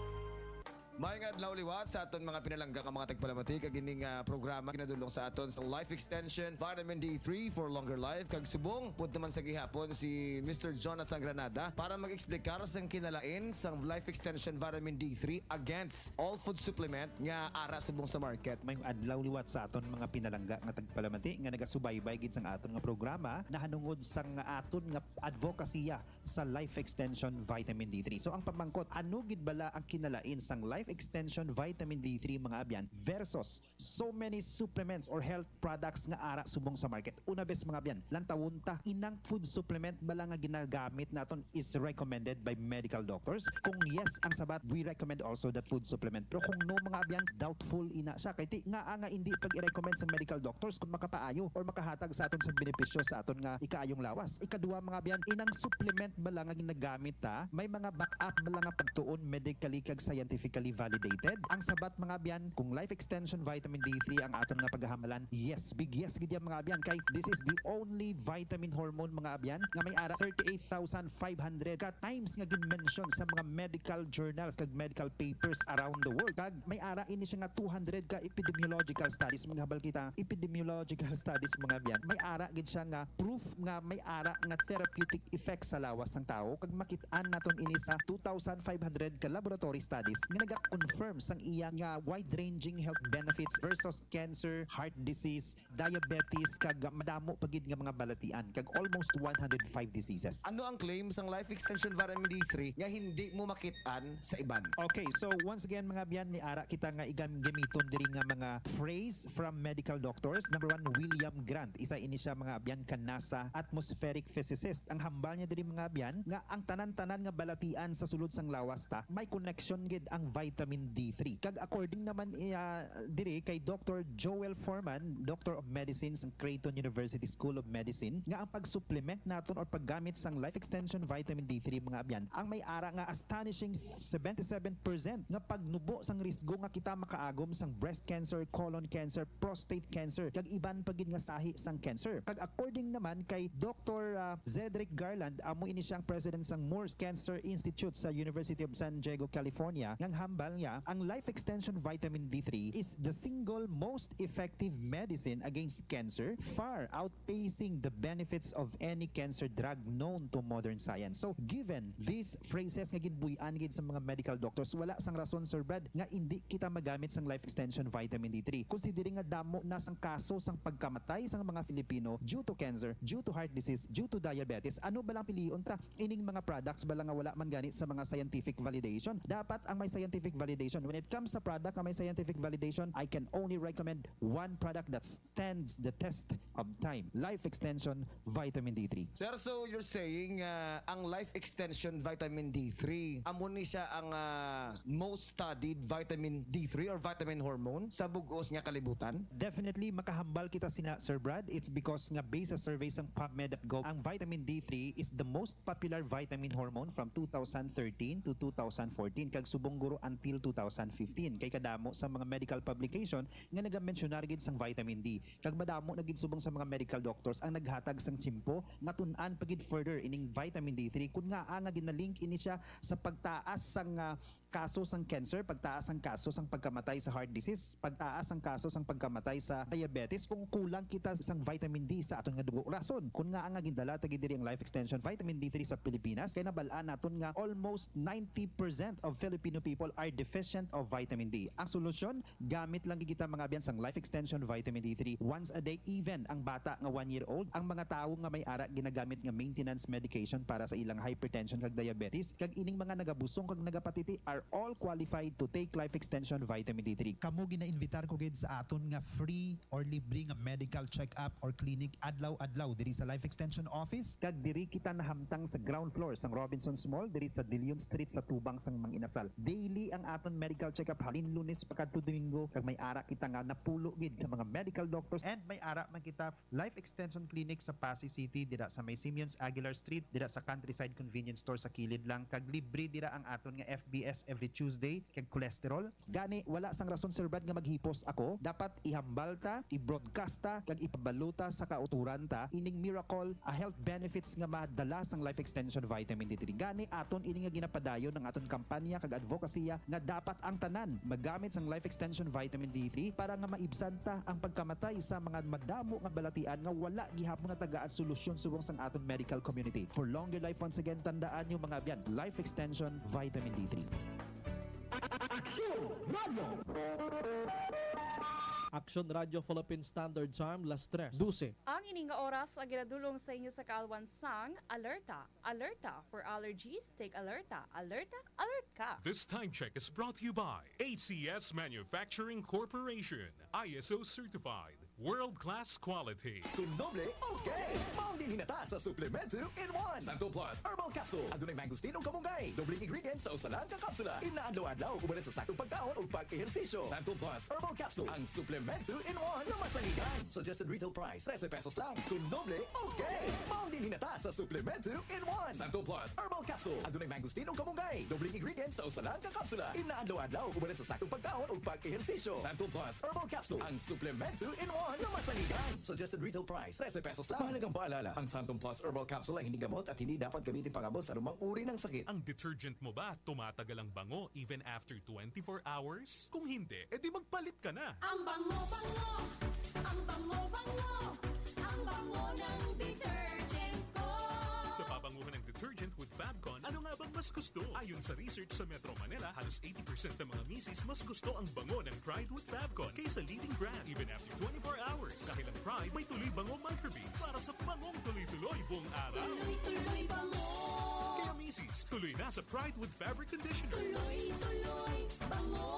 Maayong adlaw liwat sa aton mga pinalangga nga mga tagpalamati, kag ining, ah, programa ginadulong sa aton sa Life Extension Vitamin D three for Longer Life, kag subong pud naman sa gihapon si Mister Jonathan Granada para mag-explicar sang kinalain sang Life Extension Vitamin D three against all food supplement nga ara subong sa market. Maayong adlaw liwat sa aton mga pinalangga nga tagpalamati nga nagasubaybay gid sang aton nga programa nahanungod sang aton nga advokasya sa Life Extension Vitamin D three. So, ang pamangkot, ano gid bala ang kinalain sang Life Extension Vitamin D three, mga abyan, versus so many supplements or health products nga ara subong sa market? Una bes, mga abyan, lantawon ta, inang food supplement bala nga ginagamit naton is recommended by medical doctors? Kung yes ang sabat, we recommend also that food supplement. Pero kung no, mga abyan, doubtful ina siya. Kay ti, ngaa nga indi pag-i-recommend sa medical doctors kung makapaayo or makahatag sa aton sa benepisyo sa aton nga ikaayong lawas? Ikaduha, mga abyan, inang supplement bala nga ginagamit ta, may mga backup bala nga pagtuon medically kag scientifically validated? Ang sabat, mga abyan, kung Life Extension Vitamin D three ang aton nga paghahamalan, yes, big yes gid yan, mga abyan, kay this is the only vitamin hormone, mga abyan, nga may ara thirty-eight thousand five hundred ka times nga gin-mention sa mga medical journals kag medical papers around the world. Kag may ara ini siya nga two hundred ka epidemiological studies. Maghabal kita epidemiological studies, mga abyan. May ara gid siya nga proof nga may ara nga therapeutic effect sa lawas sang tawo, kag makit-an naton ini sa two thousand five hundred ka laboratory studies nga naga-confirm sang iya nga wide-ranging health benefits versus cancer, heart disease, diabetes, kag madamo pa gid nga mga balatian, kag almost one hundred five diseases. Ano ang claim sang Life Extension Vitamin D three nga hindi mo makit-an sa iban? Okay, so once again, mga abyan, may ara kita nga igam-, gamiton diri nga mga phrase from medical doctors. Number one, William Grant. Isa ini siya, mga abyan, ka NASA atmospheric physicist. Ang hambal niya diri, mga abyan, nga ang tanan-tanan nga balatian sa sulod sang lawas ta may connection gid ang vitamin D three. Kag according naman, iya, diri kay Doctor Joel Foreman, Doctor of Medicine sa Creighton University School of Medicine, nga ang pag-supplement naton or paggamit sang Life Extension Vitamin D three, mga abyan, ang may ara nga astonishing seventy-seven percent nga pagnubo sang risgo nga kita makaagom sang breast cancer, colon cancer, prostate cancer, kag iban pa gid nga sahi sang cancer. Kag according naman kay Doctor, ah, Cedric Garland, amo ini siya ang president sang Moores Cancer Institute sa University of San Diego, California, ngang hambal niya, ang Life Extension Vitamin D three is the single most effective medicine against cancer, far outpacing the benefits of any cancer drug known to modern science. So, given these phrases nga ginbuy-an gid sa mga medical doctors, wala sang rason, Sir Brad, nga indi kita magamit sang Life Extension Vitamin D three. Considering nga damo na sang kaso sang pagkamatay sang mga Filipino due to cancer, due to heart disease, due to diabetes, ano ba lang pilion ta? Ining mga products bala nga wala man gani sa mga scientific validation? Dapat ang may scientific validation. When it comes sa product nga may scientific validation, I can only recommend one product that stands the test of time. Life Extension Vitamin D three. Sir, so you're saying, ah, ang Life Extension Vitamin D three, amo ni siya ang, ah, most studied vitamin D three or vitamin hormone sa bug-os nga kalibutan? Definitely, makahambal kita sina, Sir Brad. It's because nga based sa survey sang PubMed dot gov, ang vitamin D three is the most popular vitamin hormone from two thousand thirteen to two thousand fourteen, kag subong guro until two thousand fifteen. Kay kadamo sa mga medical publication nga nagamensyonar gid sang vitamin D. Kag madamo na gid subong sa mga medical doctors ang naghatag sang tiyempo nga tun-an pa gid further ining vitamin D three, kun ngaa nga ginalink ini siya sa pagtaas sang, ah, kaso sang cancer, pagtaas sang kaso sang pagkamatay sa heart disease, pagtaas sang kaso sang pagkamatay sa diabetes, kung kulang kita sang vitamin D sa aton nga dugo. Rason kun ngaa nga gindala ta gid diri ang Life Extension Vitamin D three sa Pilipinas, kay nabal-an naton nga almost ninety percent of Filipino people are deficient of vitamin D. Ang solusyon, gamit lang gid kita, mga abyan, sang Life Extension Vitamin D three once a day. Even ang bata nga one year old, ang mga tawo nga may ara ginagamit nga maintenance medication para sa ilang hypertension kag diabetes, kag ining mga nagabusong kag nagapatiti are all qualified to take Life Extension Vitamin D three. Kamo ginainvitar ko gid sa aton nga free or libre nga medical check-up or clinic adlaw-adlaw diri sa Life Extension Office, kag diri kita nahamtang sa ground floor sang Robinsons Mall diri sa Dilion Street sa tubang sang Mang Inasal. Daily ang aton medical check-up halin Lunes pakadto Domingo, kag may ara kita nga napulo gid ka mga medical doctors, and may ara man kita Life Extension Clinic sa Passi City, dira sa may Simeon's Aguilar Street, dira sa Countryside Convenience Store sa kilid lang, kag libre dira ang aton nga F B S every Tuesday, kag cholesterol. Gani, wala sang rason, Sir Brad, nga maghipos ako. Dapat ihambal ta, i-broadcast ta, kag ipabaluta sa kauturan ta ining miracle, a health benefits nga madala sang Life Extension Vitamin D three. Gani, aton ini nga ginapadayon ang aton kampanya kag advokasya nga dapat ang tanan magamit sang Life Extension Vitamin D three para nga maibsan ta ang pagkamatay sa mga madamo nga balatian nga wala gihapon natagaan solusyon subong sang aton medical community. For longer life, once again, tandaan niyo, mga abyan, Life Extension Vitamin D three. Aksyon Radio! Aksyon Radio Philippine Standard Time, las tres dose. Ang ini nga oras ang ginadulong sa inyo sa kaalwan sang Alerta. Alerta for allergies, take Alerta. Alerta, alert ka. This time check is brought to you by A C S Manufacturing Corporation, I S O certified, world-class quality. Kung doble, okay! Maong din hinata sa Suplemento in one. Santo Plus Herbal Capsule. Adunay mangosteen ug kamunggay. Dobleng ingredients sa usa lang ka kapsula. Imna adlaw-adlaw, uban sa saktong pagkaon ug pag-ehersisyo. Santo Plus Herbal Capsule, ang suplemento in one na masaligan. Suggested retail price, trese pesos lang. Kung doble, okay! Maong din hinata sa Suplemento in one. Santo Plus Herbal Capsule. Adunay mangosteen ug kamunggay. Dobleng ingredients sa usa lang ka kapsula. Imna adlaw-adlaw, uban sa saktong pagkaon ug pag-ehersisyo. Santo Plus Herbal Capsule, ang suplemento in one na masaligan. Suggested retail price, trese pesos lang. Mahalagang paalala, ang Santo Plus Herbal Capsule ay hindi gamot at hindi dapat gamitin pang-abot sa anumang uri ng sakit. Ang detergent mo ba tumatagal ang bango even after twenty-four hours? Kung hindi, edi magpalit ka na. Ang bango-bango, ang bango-bango, ang bango ng detergent ko. Sa pabanguhan ng detergent with Fabcon, ano nga bang mas gusto? Ayon sa research sa Metro Manila, halos eighty percent ng mga misis mas gusto ang bango ng Pride with Fabcon kaysa leading brand, even after twenty-four hours. Dahil ang Pride may tuloy bango microbeads para sa bangong tuloy-tuloy buong araw. Tuloy-tuloy bango. Kaya misis, tuloy na sa Pride with Fabric Conditioner. Tuloy-tuloy bango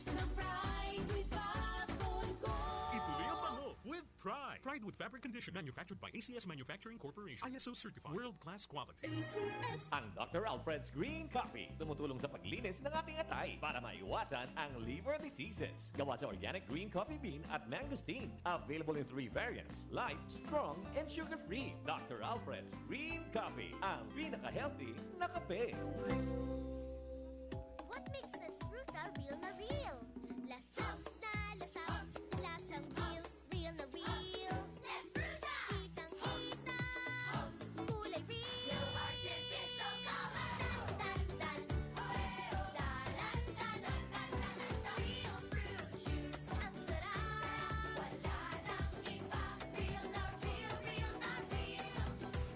ng Pride with Fabcon ko. Ituloy ang bango with Pride. Pride with Fabric Conditioner, manufactured by A C S Manufacturing Corporation, I S O certified, world-class quality. A C S. Ang Doctor Alfred's Green Coffee tumutulong sa paglinis ng ating atay para maiwasan ang liver diseases. Gawa sa organic green coffee bean at mangosteen. Available in three variants, light, strong, and sugar-free. Doctor Alfred's Green Coffee, ang pinaka-healthy na kape. What makes Nasfruta real na real? Lasang na lasang, lasang real, real na real. Nasfruta! Itang itang, kulay real. No artificial color. Tan, tan, tan. Oreo. Dalan, dalan, dalan, dalan. Real fruit juice. Ang sarap. Wala nang iba. Real na real, real na real.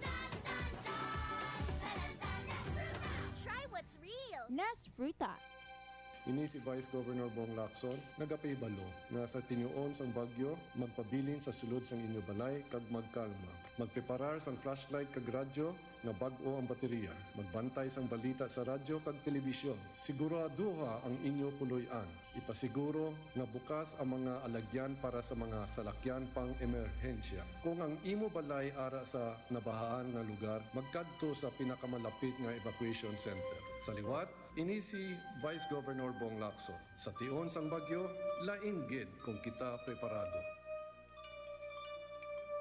Tan, tan, tan. Dalan, dalan, Nasfruta. Try what's real. Nasfruta. Ini si Vice Governor Bong Lacson, nagapahibalo nga sa tinuon sang bagyo, magpabilin sa sulod sang inyo balay kag magkalma. Magpreparar sang flashlight kag radyo nga bag-o ang baterya. Magbantay sang balita sa radyo kag telebisyon. Siguraduha ang inyo puloy-an. Ipasiguro nga bukas ang mga alagyan para sa mga salakyan pang-emerhensya. Kung ang imo balay ara sa nabahaan nga lugar, magkadto sa pinakamalapit nga evacuation center. Sa liwat, ini si Vice Governor Bong Lacson. Sa tion sang bagyo, lain gid kung kita preparado.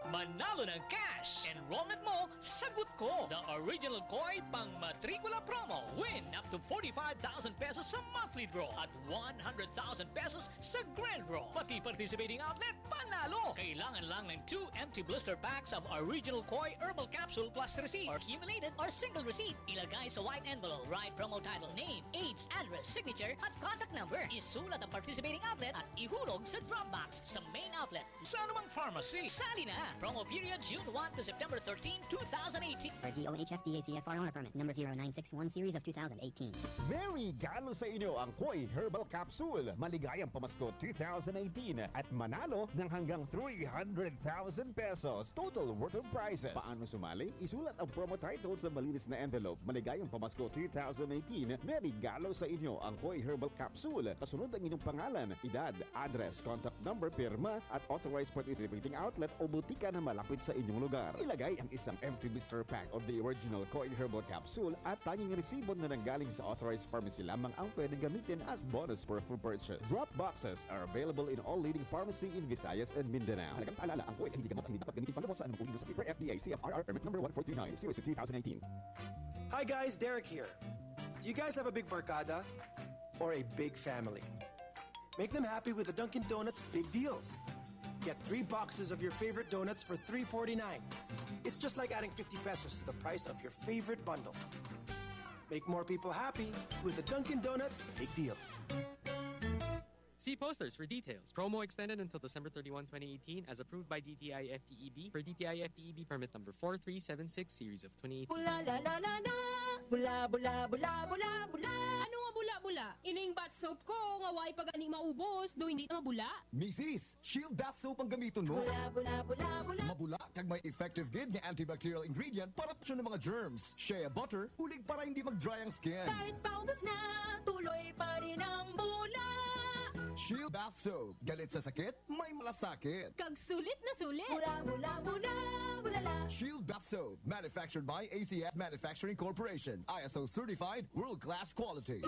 Manalo ng cash! Enrollment mo, sagot ko! The Original Koi Pang Matrikula Promo. Win up to forty-five thousand pesos sa monthly draw at one hundred thousand pesos sa grand draw. Pati participating outlet, panalo! Kailangan lang ng two empty blister packs of Original Koi Herbal Capsule plus receipt or accumulated or single receipt. Ilagay sa white envelope. Write promo title, name, age, address, signature, at contact number. Isulat ang participating outlet at ihulog sa drop box sa main outlet. Sa anumang pharmacy. Sali na! Promo period June one to September thirteen, two thousand eighteen. For D O H F T A C F R owner permit number zero nine six one series of two thousand eighteen. May regalo sa inyo ang Koi Herbal Capsule. Maligayang Pamasko two thousand eighteen at manalo ng hanggang three hundred thousand pesos total worth of prizes. Paano sumali? Isulat ang promo title sa malinis na envelope. Maligayang Pamasko two thousand eighteen, may regalo sa inyo ang Koi Herbal Capsule. Kasunod ang inyong pangalan, edad, address, contact number, pirma, at authorized participating outlet o butika na malapit sa inyong lugar. Ilagay ang isang empty blister pack of the original Koi Herbal Capsule at tanging resibo na nanggaling sa authorized pharmacy lamang ang pwedeng gamitin as bonus for full purchase. Drop boxes are available in all leading pharmacy in Visayas and Mindanao. Mahalagang paalala, ang Koi ay hindi gamot at hindi dapat gamitin panlabot sa anumang uri ng sakit. Per F D A C F R R Permit number one four two nine, series of two thousand eighteen. Hi guys, Derek here. Do you guys have a big barkada or a big family? Make them happy with the Dunkin' Donuts Big Deals. Get three boxes of your favorite donuts for three forty-nine. It's just like adding fifty pesos to the price of your favorite bundle. Make more people happy with the Dunkin' Donuts Big Deals. See posters for details. Promo extended until December thirty-one, twenty eighteen, as approved by D T I F T E B for D T I F T E B permit number four three seven six series of twenty eighteen. Bula la la la la, bula bula bula bula bula. Ano nga bula-bula? Ining bath soap ko nga way pa gani maubos, do hindi na mabula? Misis, Shield Bath Soap ang gamiton mo. Bula bula bula bula. Mabula kag may effective gid nga antibacterial ingredient para proteksyon ng mga germs. Shea butter, ulig para hindi mag-dry ang skin. Kahit paubos na, tuloy pa rin ang bula. Shield Bath Soap. Galit sa sakit, may malasakit. Kag sulit na sulit! Bula bula bula bula la. Shield Bath Soap, manufactured by A C S Manufacturing Corporation, I S O certified, world-class quality.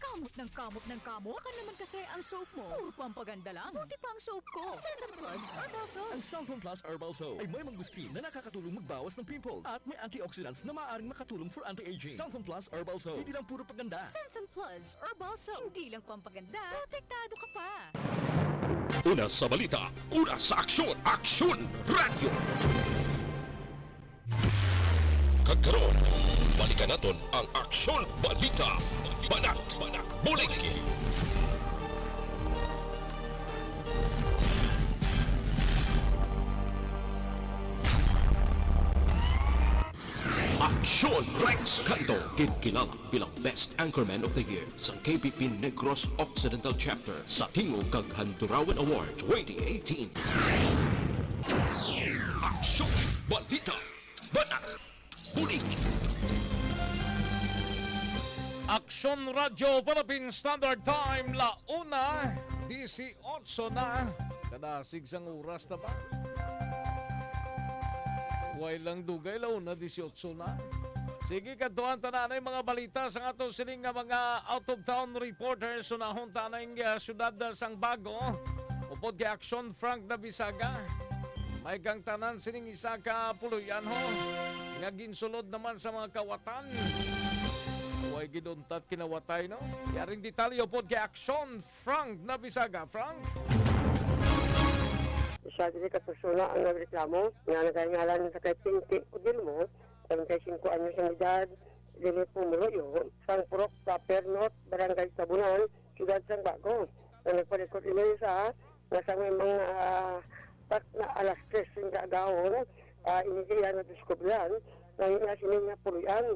Kamot ng kamot ng kamot. Baka naman kasi ang soap mo. Puro pampaganda lang. Buti pa ang soap ko. Center Plus Herbal Soap. Ang Santon Plus Herbal Soap ay may mangosteen na nakakatulong magbawas ng pimples at may antioxidants na maaaring makatulong for anti-aging. Santon Plus Herbal Soap, hindi lang puro paganda. Santon Plus Herbal Soap. Hindi lang pampaganda. Protektado ka pa. Una sa balita, una sa aksyon, Aksyon Radyo. Kag karon, balikan naton ang Aksyon Balita, Banat, Bulig. Aksyon Rex Canto, ginkilala bilang Best Anchorman of the Year sa K P P Negros Occidental Chapter sa Tingog kag Handurawan Award twenty eighteen. Aksyon, balita, banat, bulig. Aksyon Radyo Philippine Standard Time, la una disiotso na. Kadasig sang oras na ba? Way lang dugay, la una disiotso na. Sige, kadtuan ta na ang mga balita sa aton sining nga mga out-of-town reporters. Unahon ta na ang, ah, siyudad, ah, sang Bago. Upod kay Aksyon Frank Nabisaga, may kang tanan sining isa ka puloy-an, ho, nga ginsulod naman sa mga kawatan. Way gid untat kinawatay, no? Yaring detalye upod kay Aksyon Frank Nabisaga. Frank? Isa diri ka persona ang nagreklamo nga nagkahingalan sa kay Pinky Odilmo, treinta y cinco anyos ang edad, diri Pumuluyo, sang Purok sa Pier North, Barangay Tabunan, Siyudad sang Bago. Nga nagpalikod ini sa nga sa may mga, ah, tak na alas tres nga agahon, ah, ini iya nadiskubrihan nga iya sini nga puloy-an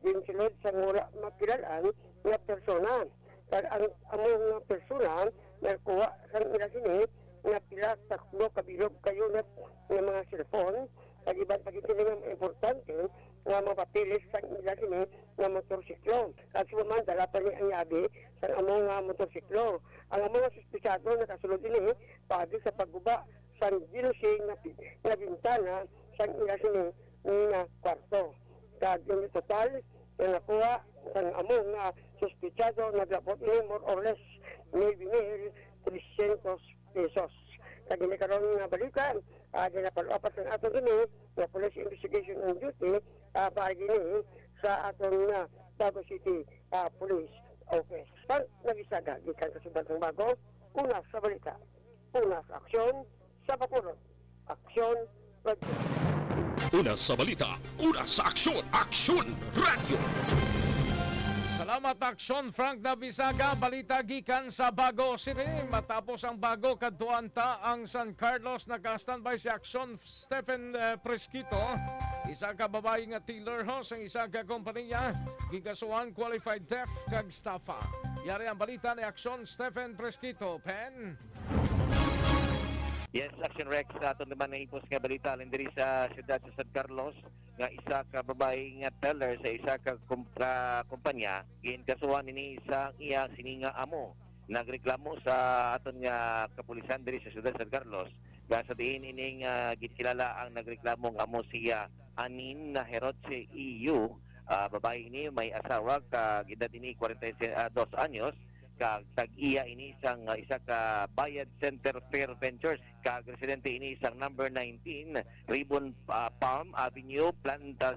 ginsulod sang wala makilal-an nga persona. Kag ang amo nga persona nagkuha sang ila sini nga pila ka tulo ka bilog ka unit nga mga cellphone, kag iban pa gid sini nga mga importante nga mga papeles sang ila sini nga motorsiklo. Kag sumamantala pa ni ang yabi sang amo nga motorsiklo. Ang amo nga suspetsado nakasulod ini paagi sa pagguba sang G L C nga pi-, nga bintana sang ila sini nga kwarto. Kag in total, nga nakuha sang amo nga suspetsado naglabot ini more or less maybe mil trescientos pesos. Kag ini karon nga balita, ah, ginapaluapan sang aton ini nga Police Investigation on Duty, ah, paagi ni sa aton nga Bago City, ah, Police Office. Pag nagisaga gikan sa Siyudad ng Bago, una sa balita, una sa aksyon, sa bakuran, aksyon, radyo. Una sa balita, una sa aksyon, Aksyon Radyo. Sa Salamat, Aksyon Frank Navisaga. Balita gikan sa Bago City. Matapos ang Bago, kadtuan ta ang San Carlos. Naka-standby si Aksyon Stephen, eh, Presquito. Isa ka babayi nga teller ho sang isa ka kompanya, gikasuhan qualified theft kag estafa. Yari ang balita ni Aksyon Stephen Presquito. Pen. Yes, Action Rex, sa aton naman nahipos nga balita, alin diri sa siyudad sa San Carlos, nga isa ka babayi nga teller sa isa ka kum- ka kumpanya, ginkasuhan ini sa iya sini nga amo. Nagreklamo sa aton nga kapulisan diri sa siyudad sa San Carlos, nga sa diin ining, ah, ginkilala ang nagreklamo nga amo siya Anin na Heroche E U. Ah, babayi ini may asawa kag edad ini kwarenta y dos anyos, kag tag-iya ini sang, ah, isa ka Bayad Center Fair Ventures, kag residente ini sang number nineteen Ribbon, ah, Palm Avenue, Plantas,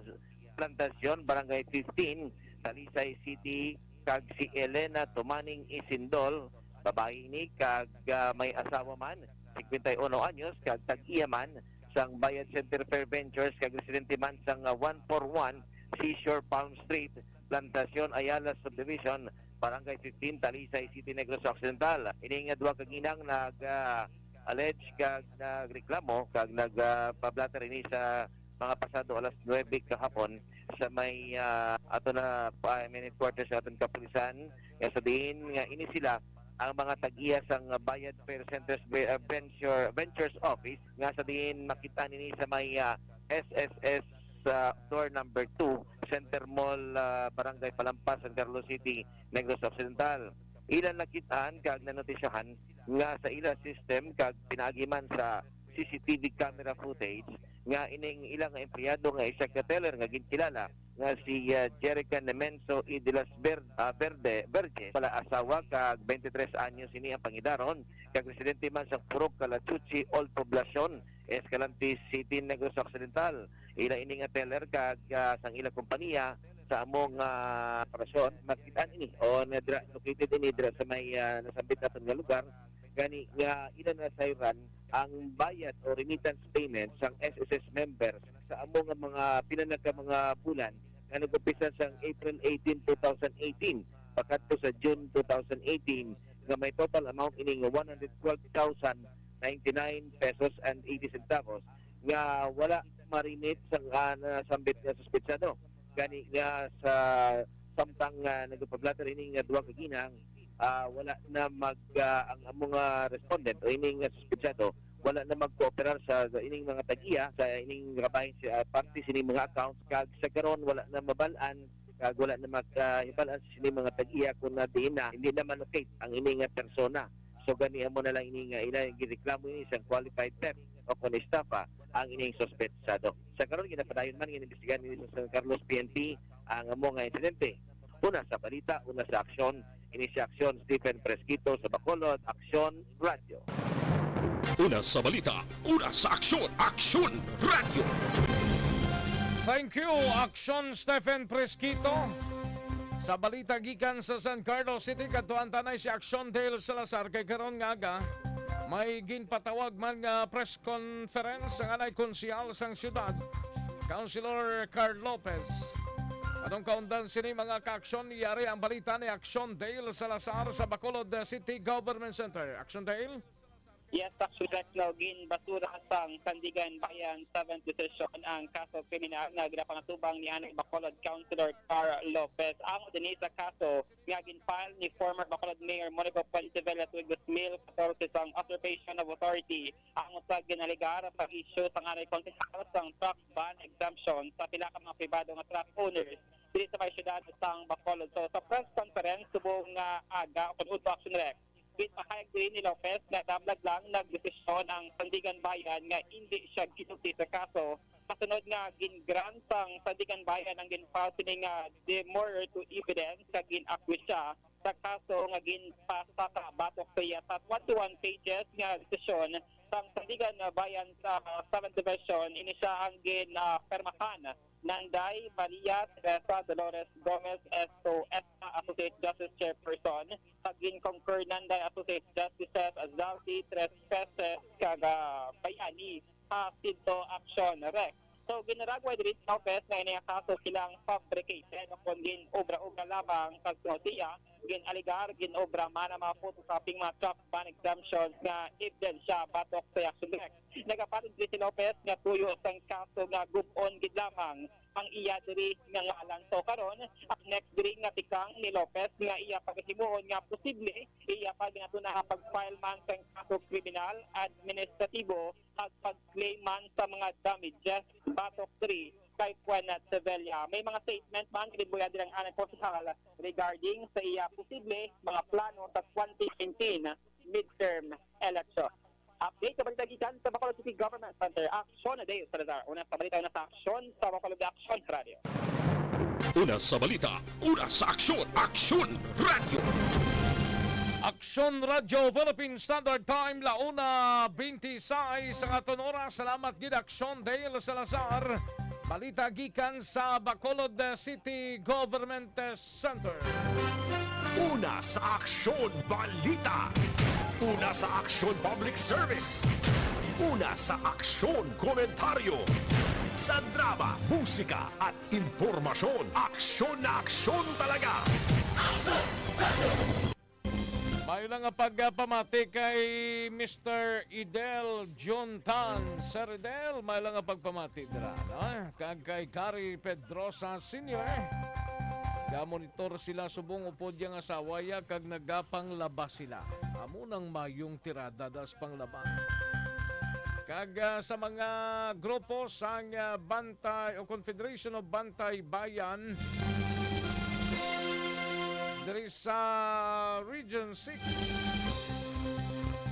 Plantacion, Barangay fifteen, Talisay City, kag si Elena Tumaning Isindol, babayi ini kag, ah, may asawa man, cincuenta y uno anyos, kag tag-iya man sang Bayad Center Fair Ventures, kag residente man sang, ah, one four one Seashore Palm Street, Plantacion, Ayala Subdivision, Barangay fifteen, Talisay City, Negros Occidental. Ini nga duha ka ginang nag, ah, allege kag nagreklamo kag nag, ah, pablatter ini sa mga pasado alas nuwebe kahapon sa may, ah, ato na pa, main headquarters sa aton kapulisan, nga sa diin nga ini sila ang mga tag-iya sang Bayad Fair Centers Ve- ah, Venture, Ventures Office, nga sa diin makita nini sa may, ah, S S S sa door number two, Center Mall, ah, Barangay Palampas, San Carlos City, Negros Occidental. Ila nakit-an kag nanotisyahan nga sa ila system kag pinaagi man sa C C T V camera footage nga ining ila nga empleyado nga isa ka teller nga ginkilala nga si, ah, Jerica Nemenso E. de las Ver- ah, Verde Verges, pala asawa kag twenty-three anyos ini ang pangidaron, kag residente man sa Purok Kalachuchi, Old Poblacion, Escalante City, Negros Occidental. Ila ini nga teller kag, ah, sang ila kompanya sa among, ah, operasyon. Makit-an ini o nadra, located ini dira sa may, ah, nasambit naton nga lugar. Gani nga ila nasayran ang bayad o remittance payment sang S S S members sa amo nga mga pila na ka mga bulan nga nag-umpisa sang April eighteen, two thousand eighteen, pakadto sa June two thousand eighteen, nga may total amount ini nga one hundred twelve thousand ninety-nine pesos and eighty centavos nga wala ma-remit sang, ah, nasambit nga suspetsado. Gani nga sa samtang, ah, nagapablatter ini nga duha ka ginang, ah, wala na mag, ah, ang amo nga respondent o ini nga suspetsado wala na magkooperar sa ining mga tag-iya sa ining kabahin sa, ah, parte sining mga accounts, kag sa karon wala na mabal-an kag wala na magkahibal-an sa sining mga tag-iya kung na diin na hindi na malocate ang ini nga persona. So gani amo na lang ini nga ila gireklamo ini sang qualified theft o kon estafa ang ining suspetsado. Sa karon, ginapadayon man nga inimbestigahan ini sa San Carlos P N P ang amo nga insidente. Una sa balita, una sa aksyon, ini si Aksyon Stephen Presquito sa Bacolod, Aksyon Radio. Una sa balita, una sa aksyon, Aksyon Radio. Thank you, Aksyon Stephen Presquito. Sa balita gikan sa San Carlos City, kadtuan ta na si Aksyon Dale Salazar, kay karon nga aga may ginpatawag man nga press conference ang anay konsehal sang syudad, Councilor Carl Lopez. Anong kaundan sini, mga kaaksyon? Yari ang balita ni Aksyon Dale Salazar sa Bacolod City Government Center. Aksyon Dale? Yes, actually, Rex, no, ginbasura sang Sandigan Bayan Seventh Division ang kaso kriminal nga ginapangatubang ni anay Bacolod Councilor Carl Lopez. Amo dinhi sa kaso nga gin-file ni former Bacolod Mayor Monico Poncevilla tuig dos mil katorse sang usurpation of authority, amo sa ginalegar pag-issue sang anay konsehal sang truck ban exemption sa pila ka mga pribado nga truck owners diri sa may siyudad sang Bacolod. So, sa press conference subong nga aga, o kun udto, Action Rex, ginpahayag diri ni Lopez nga nablag lang nagdesisyon ang Sandigan Bayan nga indi siya ginulti sa kaso, masunod nga gin-grant sang Sandigan Bayan ang gin-file sini nga demurrer to evidence kag gin-acquit siya sa kaso nga ginpasaka batok sa iya. Sa twenty-one pages nga desisyon sang Sandigan Bayan sa Seventh Division, ini siya ang gin, ah, permahan Nanday Maria Teresa Dolores Gomez Esto Esta, Associate Justice Chairperson, kag gin-concur Nanday Associate Justices Zalti Tres Peces kag, ah, Bayani Jacinto Action, Rex. So, ginaragway diri si Lopez nga ini nga kaso silang fabricated o kon gin-obra-obra lamang kag tungod siya, gin-alegar, gin-obra man ang mga photocopying mga truck ban exemptions nga ebidensya batok sa Action Direct. Nagapalin diri si Lopez nga tuyo sang kaso nga gub-on gid lamang ang iya diri nga ngalan. So, karon, ang next diri nga tikang ni Lopez nga iya pagahimuon nga posible iya pa ginatunaan pag-file man sang kaso kriminal, administratibo, kag pag-claim man sa mga damages batok diri kay Puenat Sevilla. May mga statement man ginbuya diri ang anang konsehal regarding sa iya posible mga plano sa twenty nineteen midterm election. Update sa balita gikan sa Bacolod City Government Center. Aksyon na Dale Salazar. Una sa balita, una sa aksyon sa Bacolod Aksyon Radio. Una sa balita, una sa aksyon, Aksyon Radio. Aksyon Radyo Philippine Standard Time, la una twenty-six ang aton oras. Salamat gid, Aksyon Dale Salazar. Balita gikan sa Bacolod City Government Center. Una sa aksyon, balita. Una sa aksyon, public service. Una sa aksyon, komentaryo. Sa drama, musika, at impormasyon, aksyon na aksyon talaga. May lang nga pagpamati kay Mister Idel Juntan. Sir Idel, may lang nga pagpamati dira, no? Kag kay Gary Pedrosa Senior. Gamonitor sila subong upod yang asawa ya kag nagapanglaba sila. Amo nang mayong tirada das panglaba. Kag, ah, sa mga grupo sang, ah, Bantay o Confederation of Bantay Bayan diri sa Region six,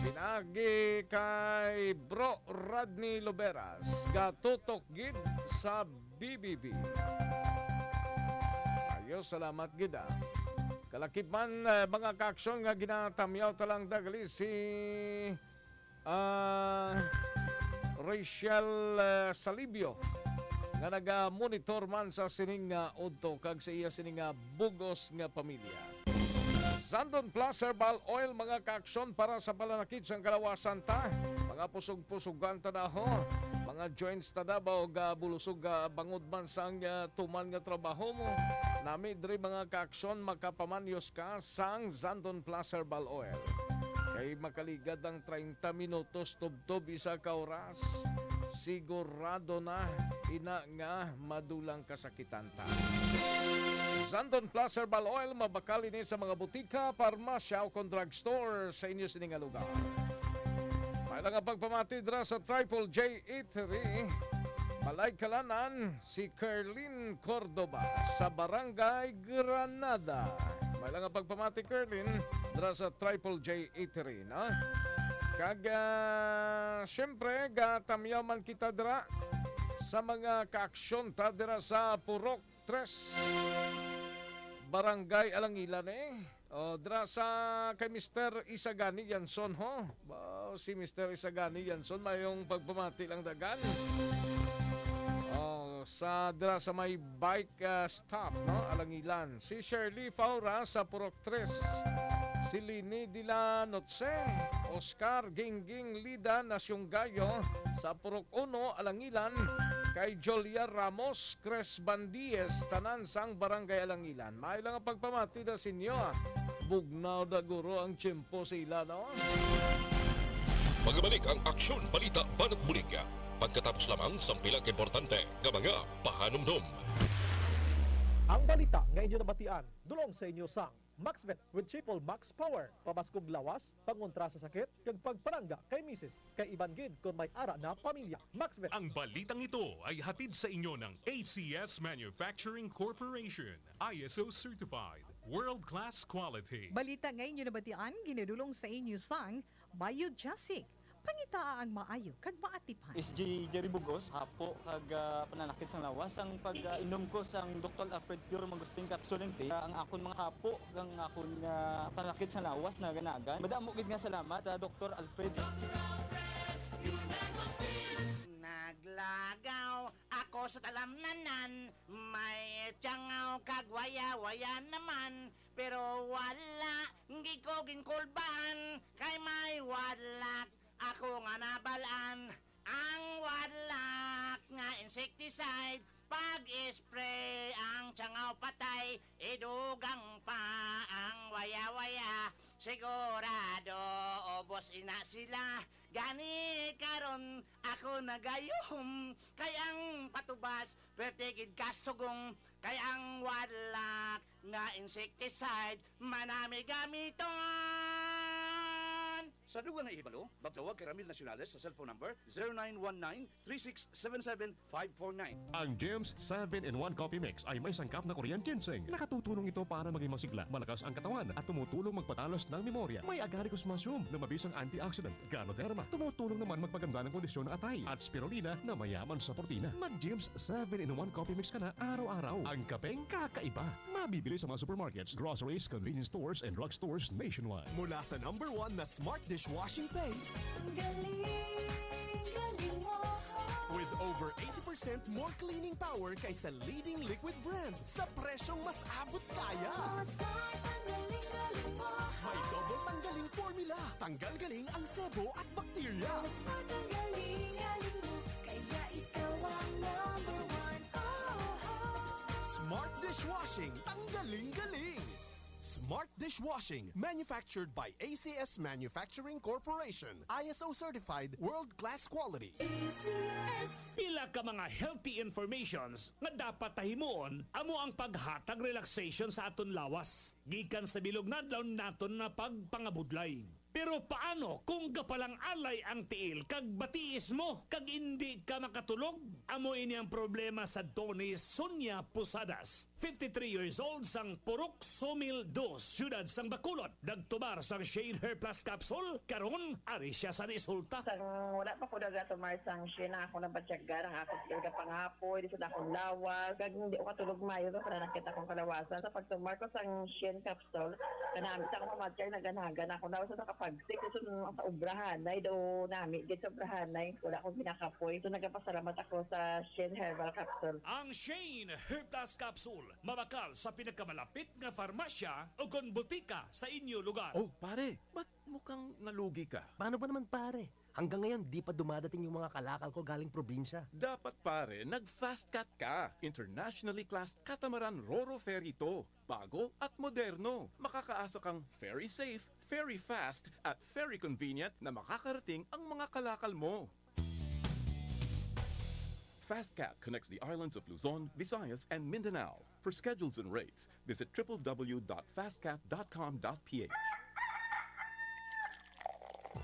pinaagi kay Bro Rodney Luberas, gatutok gid sa B B B. Ayo, salamat gid, ah. Kalakip man, eh, mga kaaksyon nga ginatamyaw ta lang dagali si ah, Rachel, ah, Salibio, nga naga-monitor man sa sining nga udto kag sa iya sining nga bug-os nga pamilya. Xanthone Plus Herbal Oil, mga kaaksyon, para sa pananakit sang kalawasan ta. Mga pusog-pusugan ta daho, mga joints ta dabaw, ga bulusog, ga bangod man sang, ah, tuman nga trabaho mo. Nami diri, mga kaaksyon, makapamanyos ka sang Xanthone Plus Herbal Oil. Kay makaligad ang treinta minutos tubtob isa ka oras, sigurado na ina nga madulang kasakitan ta. Xanthone Plus Herbal Oil, mabakal ini sa mga butika, parmasya, o kon drugstore sa inyo sini nga lugar. May lang nga pagpamati dira sa Triple J Eatery, Balay Kalanan, si Kerlin Cordoba sa Barangay Granada. May lang nga pagpamati, Kerlin, dira sa Triple J Eatery, no? Kag, ah, siyempre, gatamyaw man kita dira sa mga kaaksyon ta dira sa Purok Tres, Barangay Alangilan, eh. O, dira sa kay Mister Isagani Yanson, ho. Ba, si Mister Isagani Yanson, mayong pagpamati lang dagan. O, sa, dira sa may bike, ah, stop, no? Alangilan. Si Shirley Faura sa Purok Tres. Si Lini Dila Notse, Oscar Gingging Lida Nasyonggayo sa Purok Uno, Alangilan. Kay Jolia Ramos, Cres Bandies, tanan sang Barangay Alangilan. May lang nga pagpamati da sa inyo, ah. Bugnaw da guro ang tiyempo sa ila, no? Magbalik ang Aksyon Balita Banat Bulig pagkatapos lamang sang pila ka importante nga mga pahanumdom. Ang balita nga inyo nabatian, dulong sa inyo sang Maxvet with Triple Max Power. Pabaskog lawas, pangontra sa sakit, kag pagpanangga kay misis. Kay iban gid kon may ara na pamilya. Maxvet. Ang balitang ito ay hatid sa inyo ng A C S Manufacturing Corporation, I S O certified, world-class quality. Balita nga inyo nabatian, ginadulong sa inyo sang Biogesic. Pangitaa ang maayo kag maatipan. S J Jerry Bugos, hapo kag, ah, pananakit sang lawas. Ang pag, ah, inom ko sang Doktor Alfred Pure Mangosteen Capsule and Tea, ah, ang akon mga hapo, ang akon nga pananakit sang lawas naganagan. Madamo gid nga salamat sa Doktor Alfred. Naglagaw ako sa talamnanan, may tiyangaw kag waya-waya naman, pero wala gid ko ginkulbahan, kay may wadlak ako nga nabalaan. Ang wadlak nga insecticide, pag-spray ang tiyangaw patay, idugang pa ang waya-waya. Sigurado, ubos ina sila. Gani karon ako nagayuhom, kay ang patubas, pwerte gid kasugong, kay ang wadlak nga insecticide, manami gamiton. Sa dugang nga ihibalo, magtawag kay Ramil Nacionales sa cellphone number zero nine one nine three six seven seven five four nine. Ang Gems seven-in-one Coffee Mix ay may sangkap na Korean ginseng. Nakatutulong ito para maging masigla, malakas ang katawan, at tumutulong magpatalas ng memorya. May agaricus mushroom na mabisang antioxidant, Ganoderma, tumutulong naman magpaganda ng kondisyon ng atay, at spirulina na mayaman sa protina. Mag-Gems seven-in-one Coffee Mix ka na araw-araw. Ang kapeng kakaiba. Mabibili sa mga supermarkets, groceries, convenience stores, and drugstores nationwide. Mula sa number one na smart dishwashing paste, Ang galing, galing mo. With over eighty percent more cleaning power kaysa leading liquid brand sa presyong mas abot kaya. Oh, smart, ang galing, galing mo. May double tanggaling formula. Tanggal galing ang sebo at bakterya. Oh, smart, ang galing, galing mo. Kaya ikaw ang number one. Oh, oh. Smart dishwashing. Tanggaling galing. Smart dishwashing. Manufactured by A C S Manufacturing Corporation. I S O certified, world-class quality. A C S. Pila ka mga healthy informations nga dapat ta himuon amo ang paghatag relaxation sa aton lawas gikan sa bilog nga adlaw naton nga pagpangabudlay. Pero paano kung gapalang-alay ang tiil kag batiis mo kag indi ka makatulog? Amo ini ang problema sa Tony Sonia Posadas, fifty-three years old, sang Purok Sumil Dos, siyudad sang Bacolod. Nagtumar sang Shane Hair Plus Capsule, karon ari sia sa resulta. Sang wala pa ko nagatumar sang Shane, ang ako nabatyagan, ang akong tiil nga pangapoy, di sa akong lawas, kag hindi ko katulog mayo, para nakita kong kalawasan. Sa pagtumar ko sang Shane Capsule, kanami sa akong mamatsyag, naganagan ako na sa nakapagsik. So, nung sa obrahanay, daw nami, gid sa obrahanay, wala akong ginakapoy. So, nagapasalamat ako sa Shane Herbal Capsule. Ang Shane Hair Plus Capsule, mabakal sa pinakamalapit nga farmasya o kon butika sa inyo lugar. Oh, pare, ba't mukhang nalugi ka? Paano ba naman, pare? Hanggang ngayon, di pa dumadating yung mga kalakal ko galing probinsya. Dapat, pare, nag-Fast Cat ka. Internationally classed catamaran ro-ro ferry to. Bago at moderno. Makakaasa kang ferry safe, ferry fast, at ferry convenient na makakarating ang mga kalakal mo. Fast Cat connects the islands of Luzon, Visayas, and Mindanao. For schedules and rates, visit triple W dot fast cat dot com dot P H.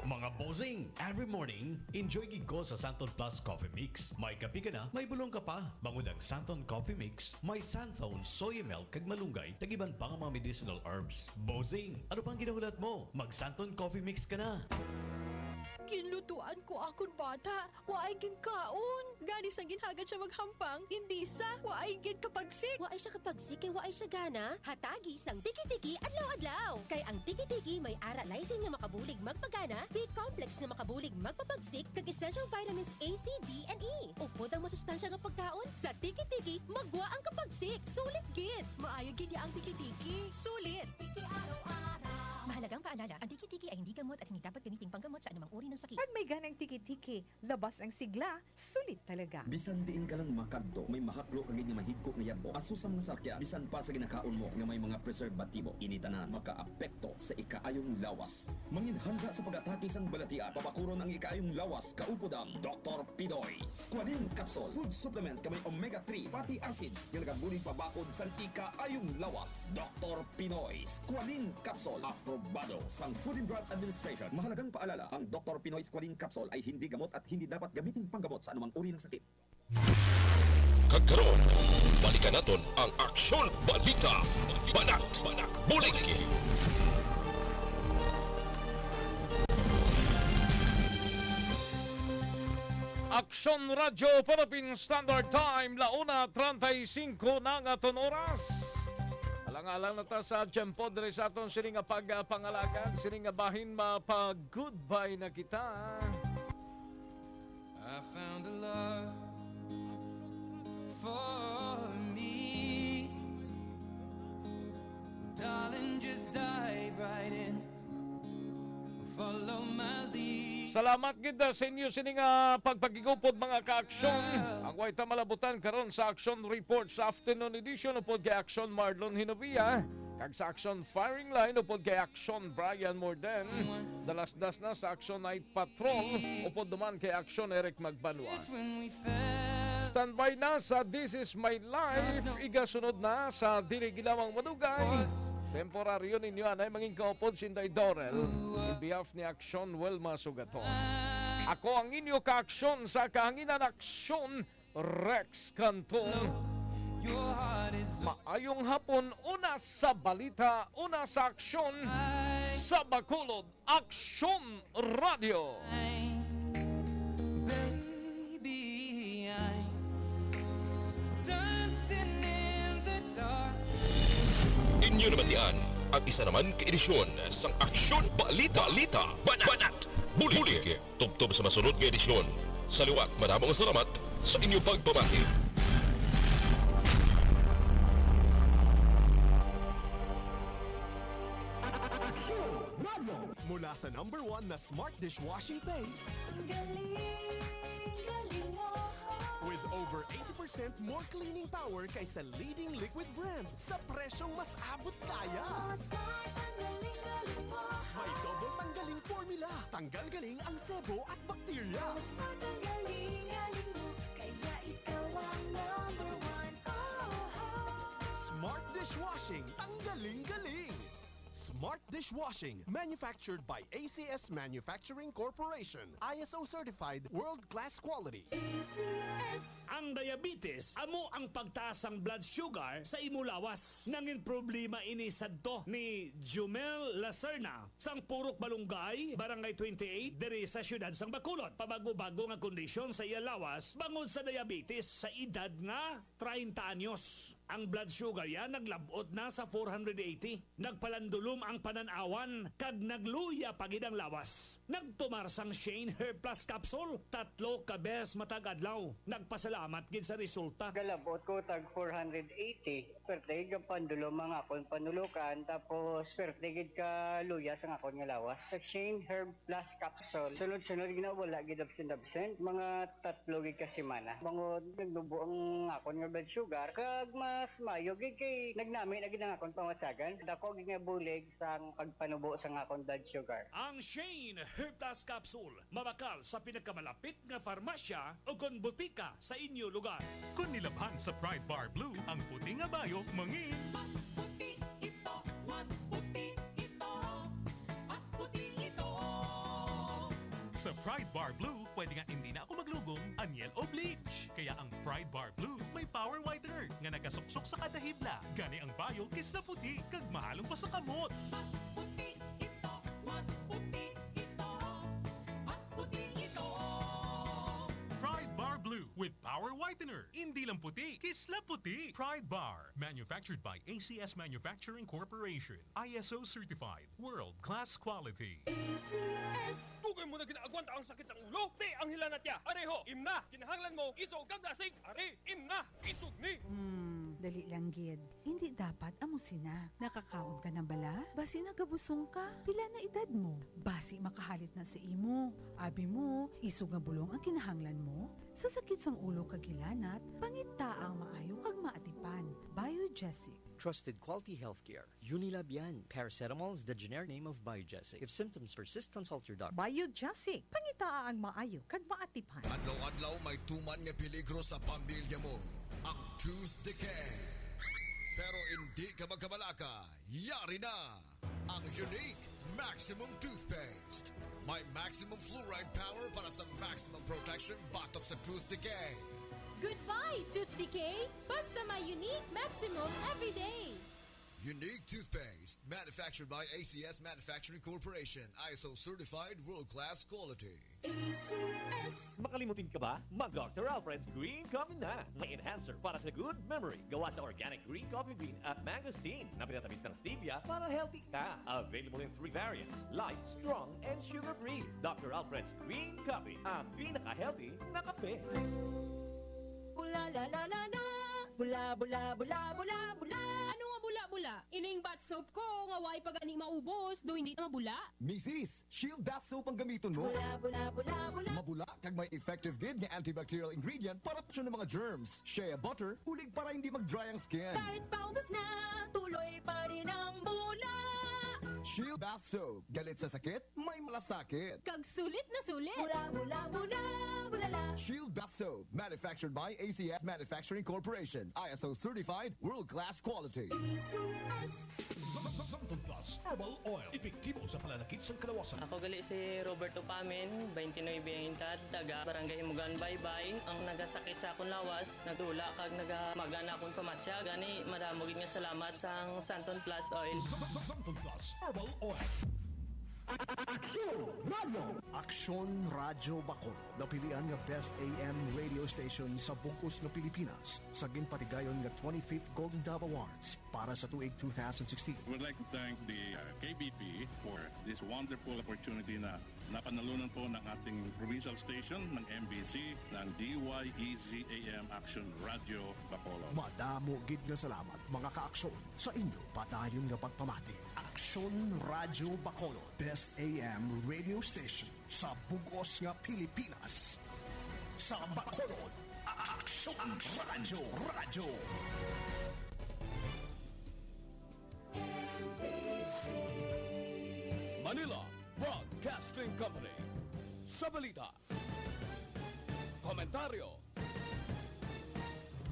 Mga bossing, every morning, enjoy gid ko sa Santon Plus Coffee Mix. May kape ka na, may bulong ka pa. Bangod ang Santon Coffee Mix, may Santon, soy milk, kag malunggay, kag iban pa nga mga medicinal herbs. Bossing, ano pang ginahulat mo? Mag Santon Coffee Mix ka na. Ginlutuan ko akon bata. Waay ginkaon. Gani sang ginhagad siya maghampang, indi sa waay gid kapagsik. Waay siya kapagsik kay waay siya gana. Hatagi sang Tiki-Tiki adlaw-adlaw. Kay ang Tiki-Tiki may ara lysine nga makabulig magpagana, B complex nga makabulig magpapagsik, kag essential vitamins A, C, D, and E. Upod ang masustansya nga pagkaon, sa Tiki-Tiki, magwa ang kapagsik. Sulit gid! Maayo gid ya ang Tiki-Tiki. Sulit! Tiki araw-araw. Mahalagang paalala, ang Tiki-Tiki ay hindi gamot at hindi dapat gamiting panggamot sa anumang uri ng sakit. Pag may ganang Tiki-Tiki, labas ang sigla, sulit talaga. Bisan diin ka lang makadto, may mahaklo ka gid nga mahigko nga yabo. Aso sa mga salakyan, bisan pa sa ginakaon mo nga may mga preserbatibo. Ini tanan makaapekto sa ikaayong lawas. Manginhanda sa pag-atake sang balatian, pabakuron ang ikaayong lawas, kaupod ang Doktor Pinoy Squalene Capsule Food Supplement nga may omega three fatty acids nga nagabulig pabakod sang ikaayong lawas. Doktor Pinoy Squalene Capsule, aprobado sang Food and Drug Administration. Mahalagang paalala, ang Doktor Pinoy Squalene Capsule ay hindi gamot at hindi dapat gamiting panggamot sa anumang uri ng sakit. Kag karon, balikan naton ang Aksyon Balita, Banat, Bulig. Aksyon Radyo Philippine Standard Time, la una treinta y cinco na ang aton oras. Alang-alang na ta sa tiyempo diri sa aton sini nga pagpangalagad, sini nga bahin, mapag-goodbye na kita. I found a love for me. Darling, just dive right in. Follow my lead. Salamat gid, ah, sa inyo sini nga pagpakigupod, mga ka-aksyon. Ang way ta malabutan karon sa Action Report sa afternoon edition upod kay Action Marlon Hinovia, kag sa Action Firing Line upod kay Action Brian Morden. Dalasdas na sa Action Night Patrol upod naman kay Action Eric Magbanwa. Standby na sa This Is My Life. Igasunod na sa Dili Ginawang Madugay. Temporaryo ninyo anay mangin kaupod si Inday Dorel. In behalf ni Aksyon Wilma Sugaton, ako ang inyo ka-aksyon sa kahanginan, Aksyon Rex Canton. Maayong hapon, una sa balita, una sa aksyon, sa Bacolod Aksyon Radio. Baby, I'm dancing in the dark. Inyo nabatian ang isa naman ka edisyon sang Aksyon Balita, Balita, Banat, Banat, Bulig. Tubtob sa masunod nga edisyon. Sa liwat, madamo nga salamat sa inyo pagpamati. Aksyon Radio. Mula sa number one na smart dishwashing paste, Ang galing, galing mo. With over eighty percent more cleaning power kaysa leading liquid brand sa presyong mas abot kaya. Oh, Smart, ang galing, galing mo. May double tanggaling formula. Tanggal galing ang sebo at bakterya. Oh, Smart, ang galing, galing mo. Kaya ikaw ang number one. Oh, oh. Smart dishwashing, tanggaling galing. Smart dishwashing, manufactured by A C S Manufacturing Corporation, I S O certified, world-class quality. A C S. Ang diabetes amo ang pagtaas sang blood sugar sa imo lawas. Nangin problema ini sadto ni Jumel Lacerna sang Purok Balungay, Barangay twenty-eight, diri sa siyudad sang Bacolod. Pabago-bago nga kondisyon sa iya lawas bangod sa diabetes sa edad nga treinta anyos. Ang blood sugar niya naglab-ot na sa four hundred eighty. Nagpalandulom ang panan-awan kag nagluya pa gid ang lawas. Nagtumar sang Shane Hair Plus Capsule tatlo ka beses matag adlaw. Nagpasalamat gid sa resulta. Galab-ot ko tag four hundred eighty. Perte gid ka pandulom ang akon panulokan, tapos perte gid ka luya sang akon nga lawas. Sa Shane Herb Plus Capsule, sunod-sunod gid na, wala gid absent-absent. Mga tatlo gid ka semana. Bangod nagnubo ang akon nga blood sugar, kag mas maayo gid kay nagnami na gid ang akon pamasagan. Dako gid nga bulig sang pagpanubo sang akon blood sugar. Ang Shane Hair Plus Capsule, mabakal sa pinakamalapit nga farmasya o kon butika sa inyo lugar. Kon nilabhan sa Pride Bar Blue, ang puti nga bayo mangin. Mas puti ito, mas puti ito, mas puti ito. Sa Pride Bar Blue, pwede nga hindi na ako maglugom, anyel o bleach. Kaya ang Pride Bar Blue may power whitener nga nagasuksok sa kada hibla. Gani ang bayo kisla puti kag mahalong pa sa kamot. Mas puti ito, mas puti ito, mas puti ito. Pride Bar Blue with power whitener. Hindi lang puti, kisla puti. Pride Bar, manufactured by A C S Manufacturing Corporation. I S O certified, world-class quality. A C S. Dugay mo na ginaagwanta ang sakit sang ulo? Ti ang hilanat ya. Areho, Imna, kinahanglan mo isog kag dasig. Ari, Imna, isog ni. Hmm, dali lang gid. Hindi dapat amo sina. Nakakaon ka na bala? Basi nagabusong ka? Pila na edad mo? Basi makahalit na sa imo. Abi mo, isog nga bulong ang kinahanglan mo? Sa sakit sang ulo kag hilanat, pangitaa ang maayo kag maatipan. Biogesic. Trusted quality healthcare. Unilab yan. Paracetamol is the generic name of Biogesic. If symptoms persist, consult your doctor. Biogesic. Pangitaa ang maayo kag maatipan. Adlaw-adlaw may tuman nga peligro sa pamilya mo. Ang tooth decay. Pero hindi ka magkabalaka. Yari na ang Unique Maximum Toothpaste. May maximum fluoride power para sa maximum protection batok sa tooth decay. Goodbye, tooth decay! Basta may Unique Maximum everyday! Unique Toothpaste, manufactured by A C S Manufacturing Corporation, I S O certified, world-class quality. A C S. Makalimutin ka ba? Mag Doctor Alfred's Green Coffee na. May enhancer para sa good memory. Gawa sa organic green coffee bean at mangosteen na pinatamis ng stevia para healthy ka. Available in three variants: light, strong, and sugar-free. Doctor Alfred's Green Coffee, ang pinaka-healthy na kape. Bula, la, la, la, la. Bula, bula, bula, bula, bula. Ano nga bula-bula? Ining Bath soap ko, nga way pa gani maubos, do hindi na mabula? Misis, Shield Bath Soap ang gamiton mo. Bula, bula, bula, bula. Mabula kag may effective gid nga antibacterial ingredient para sa mga germs. Shea butter, ulig para hindi mag-dry ang skin. Kahit paubos na, tuloy pa rin ang bula. Shield Bath Soap, galit sa sakit, may malasakit. Kag sulit na sulit. Bula, bula, bula, bula la. Shield Bath Soap, manufactured by A C S Manufacturing Corporation, I S O certified, world-class quality. A C S. Sa, sa, sa Santon Plus Herbal Oil, epektibo sa pananakit sang kalawasan. Ako gali si Roberto Pamin, twenty-nine ang edad, taga Barangay Himugan, Baybay. Ang nagasakit sa akon lawas, nagdula kag nagamaga na akon pamatya. Gani, madamo gid nga salamat sang Santon Plus Oil. Sa, sa, sa Santon Plus Herbal Oil. Aksyon Radio. Aksyon Radyo Bacolod, napilian nga Best A M Radio Station sa bug-os nga Pilipinas sa ginpatigayon nga twenty-fifth Golden Dove Awards para sa tuig two thousand sixteen. We would like to thank the uh, K B P for this wonderful opportunity na napanalunan po ng ating provincial station, ng M B C, ng D Y E Z A M Action Radio Bacolod. Madamo gid nga salamat, mga kaaksyon, sa inyo padayon nga pagpamati. Aksyon Radio Bacolod, Best A M Radio Station sa bug-os nga Pilipinas. Sa Bacolod, Aksyon Radyo, Radyo. Manila Broadcasting Company. Sa balita, komentaryo,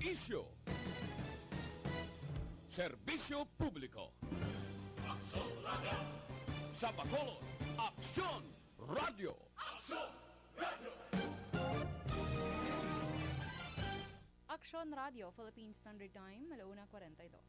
isyu, serbisyo publiko. Aksyon Radio. Sa Bacolod, Aksyon Radio. Aksyon Radio. Aksyon Radio, Philippine Standard Time, alauna kwarenta y dos.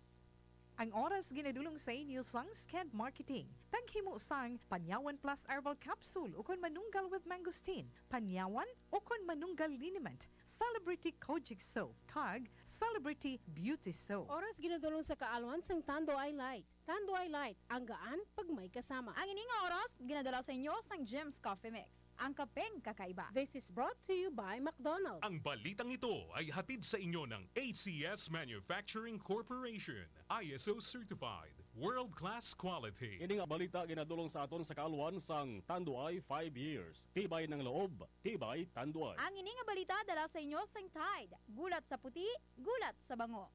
Ang oras ginadulong sa inyo sang Sked Marketing. Taghimo sang Panyawan Plus Herbal Capsule ukon Manunggal with Mangosteen, Panyawan ukon Manunggal Liniment, Celebrity Kojic Soap, kag Celebrity Beauty Soap. Oras ginadulong sa kaalwan sang Tanduay Light. Tanduay Light, ang gaan pag may kasama. Ang ini nga oras ginadala sa inyo sang Jim's Coffee Mix, ang kapeng kakaiba. This is brought to you by McDonald's. Ang balitang ito ay hatid sa inyo ng A C S Manufacturing Corporation, I S O certified, world-class quality. Ini nga balita ginadulong sa aton sa kaalwan sang Tanduay five years. Tibay ng loob, tibay Tanduay. Ang ini nga balita dala sa inyo sang Tide. Gulat sa puti, gulat sa bango.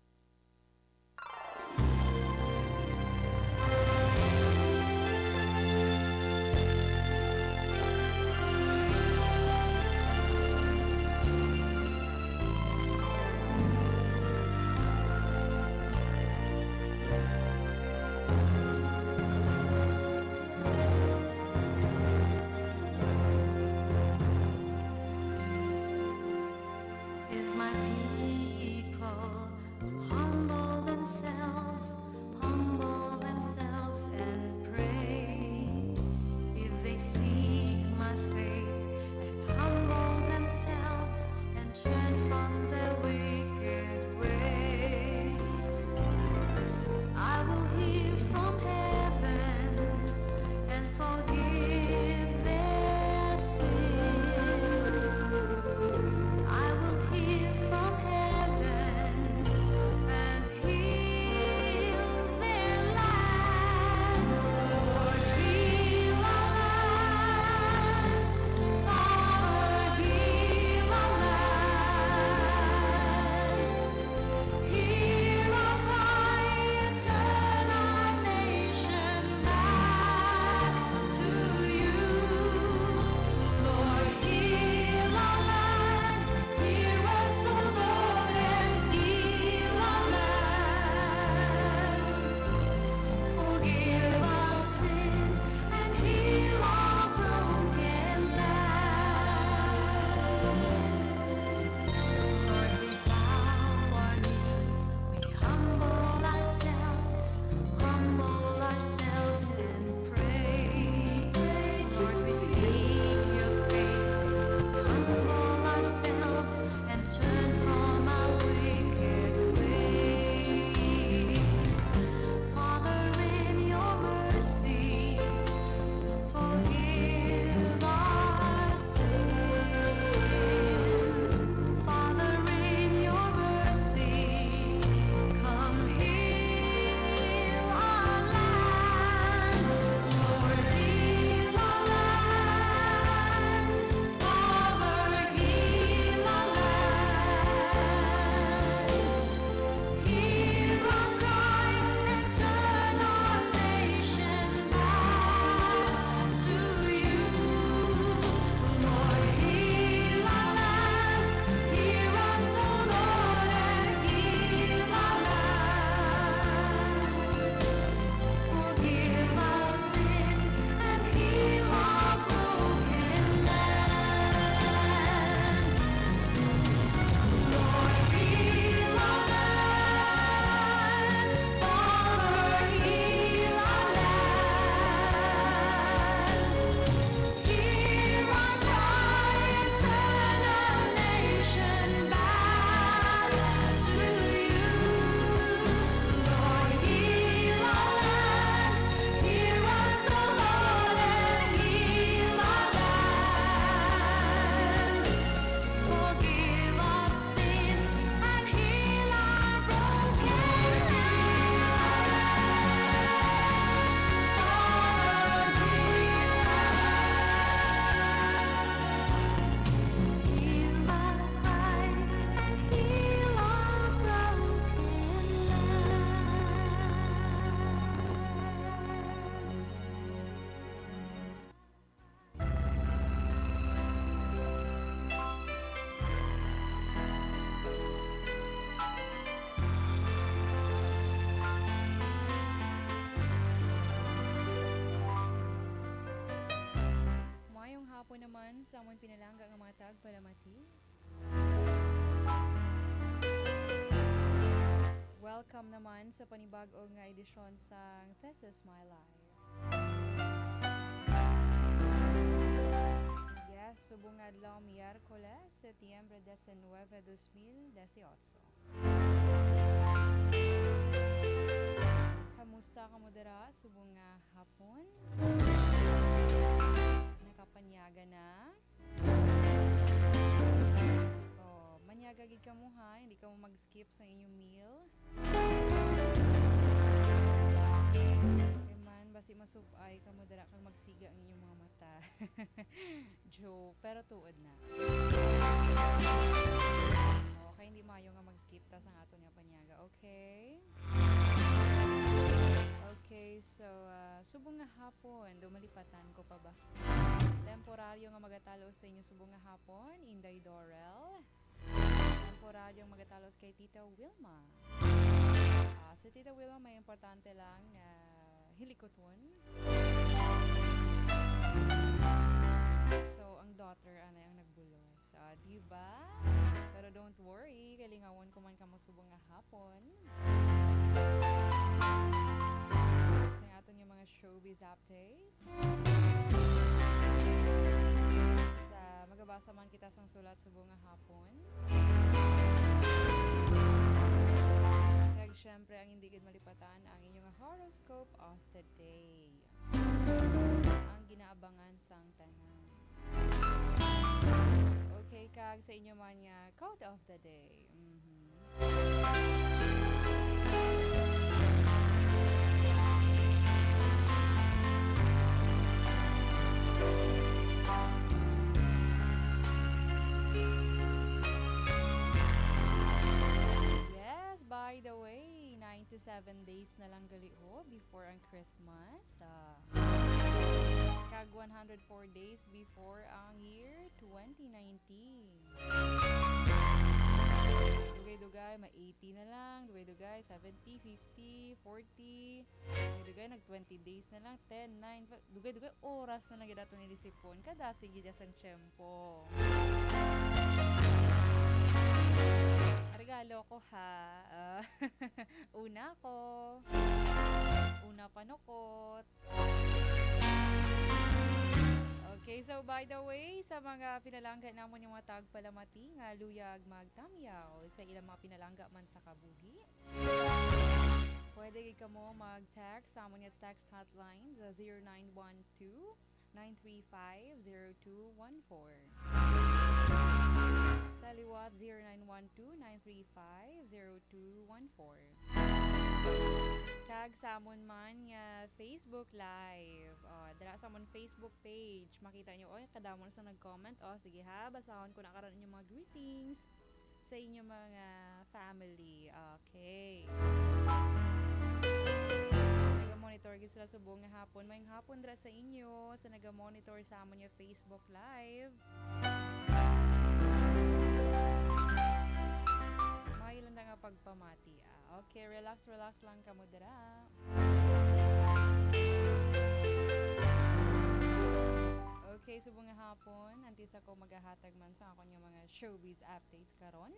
If my people Amon pinalangga nga mga tagpalamati. Welcome naman sa panibag-o nga edisyon sang This Is My Life. Yes, subong nga adlaw, Miyerkules, Setyembre diecinueve, dos mil dieciocho. Kamusta kamo dira subong nga hapon? Nakapanyaga na? Oh, manyaga gid kamo ha, hindi kamo mag-skip sa inyong meal. Kay man, basi masub-ay kamo dira kag magsiga ang inyong mga mata. Joke, pero tuod na. Okay, hindi maayo nga mag-skip ta sa aton nga panyaga, okay? Okay, so, ah, subong nga hapon, do malipatan ko pa ba? Temporaryo nga magatalos sa inyo subong nga hapon, Inday Dorel. Temporaryong magatalos kay Tita Wilma. Ah, si Tita Wilma may importante lang nga hilikuton. So, ang daughter, anay ang nagbulos. Ah, di ba? Pero don't worry, kay lingawon ko man kamo subong nga hapon. Sa aton nga mga showbiz update. Sa magabasa man kita sang sulat subong nga hapon. Kag syempre, ang hindi gid malipatan, ang inyong horoscope of the day. Ang ginaabangan sang tanan. Okay, kag sa inyo man nga quote of the day. Mhm. Yes, by the way, ninety-seven days na lang gali, ho, before ang Christmas. Ah, kag one hundred four days before ang year twenty nineteen. Dugay-dugay, ma-eighty na lang. Dugay-dugay, seventy, fifty, forty. Dugay-dugay, nag-twenty days na lang. Ten, nine, five. Dugay-dugay, oras na lang gid aton ilisipon. Kadasig gid sang tiyempo. Regalo ko, ha. Ah, una ko. Una panukot. Okay, so by the way, sa mga pinalangga namon nga mga tagpalamati nga luyag magtamyaw sa ilang mga pinalangga man sa kabuhi, pwede gid kamo mag-text sa amon nga text hotline sa zero nine one two, nine three five, zero two one four. Sa liwat, zero nine one two, nine three five, zero two one four. Kag sa amon man nga Facebook Live. O, dira sa amon Facebook page, makita nyo, oy, kadamo na sa nag-comment. O, sige ha, basahon ko na karon inyong mga greetings sa inyong mga family. Okay. Naga-monitor gid sila subong nga hapon. Maayong hapon dira sa inyo sa naga-monitor sa amon nga Facebook Live. Maayo lang na nga pagpamati, ah. Okay, relax, relax lang kamo dira. Okay, subong nga hapon, antes ako magahatag man sa akon nga mga showbiz updates karon,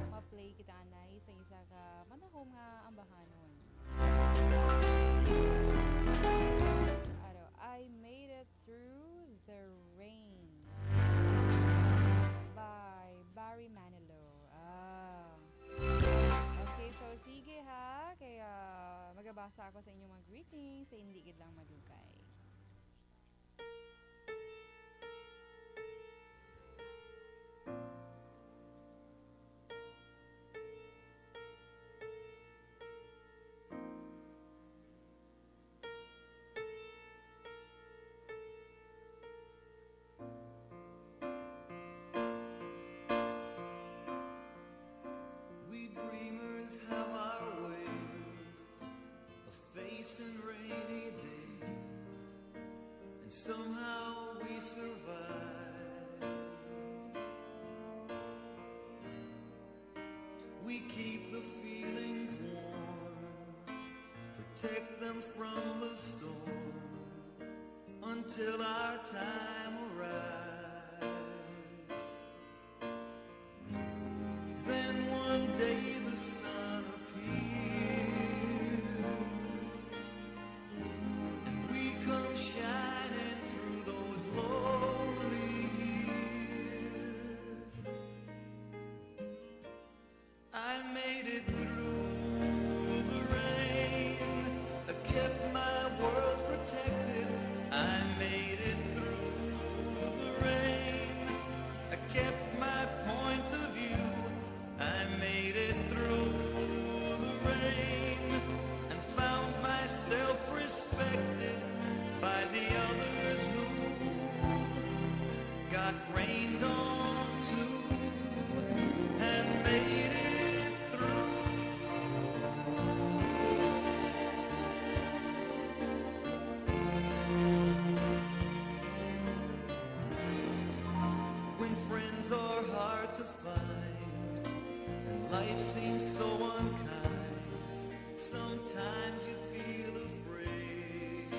ma-play kita anay sa isa ka madahom nga ambahanon. Aro, I Made It Through the Rain by Barry Manilow. Ah. Okay, so sige ha, kaya magabasa ako sa inyong mga greetings, sa hindi gid lang madugay. We dreamers have our ways of facing rainy days, and somehow we survive. We keep the feelings warm, protect them from the storm, until our time arrives. Then one day the sun appears, and we come shining through those lonely years. I made it through the rain. I kept my world protected. I made it through the rain. I kept my point of view. I made it through the rain and found myself respected by the others who got rained on too and made it through. When friends are hard to find and life seems so unkind, sometimes you feel afraid.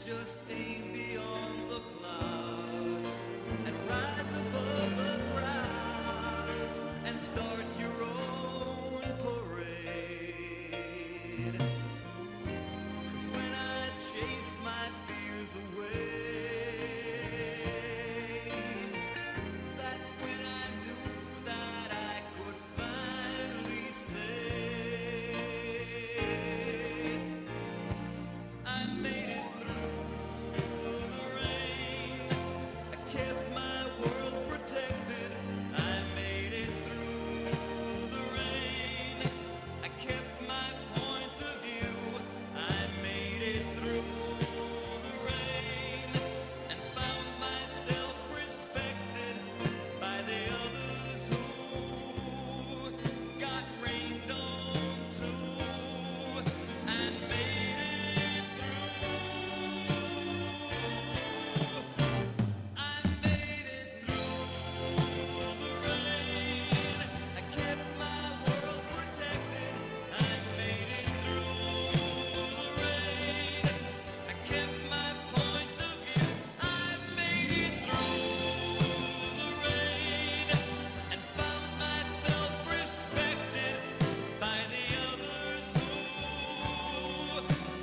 Just aim beyond the clouds and rise above the crowds and start your own parade. 'Cause when I chased my fears away, that's when I knew that I could finally say, I made it through the rain. I kept my world protected. I made it through the rain. I kept my point of view. I made it through the rain and found myself respected by the others who got rained on too and made it through. I made it through the rain. I kept my world protected. I made it through the rain. I kept my point of view. I made it through the rain and found myself respected by the others who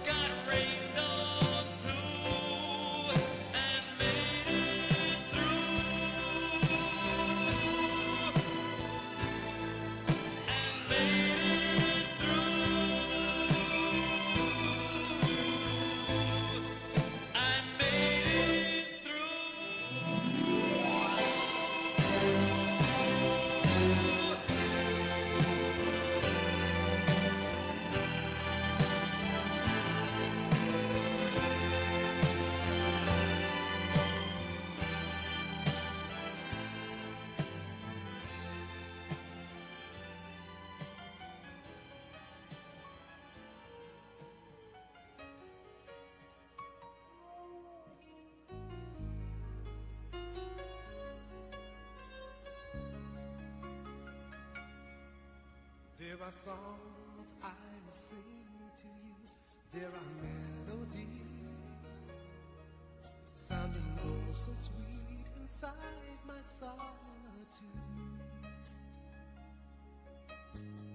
got rained on too and made it through. And made it through. I made it through. There are songs I will sing to you. There are melodies sounding oh so sweet inside my solitude.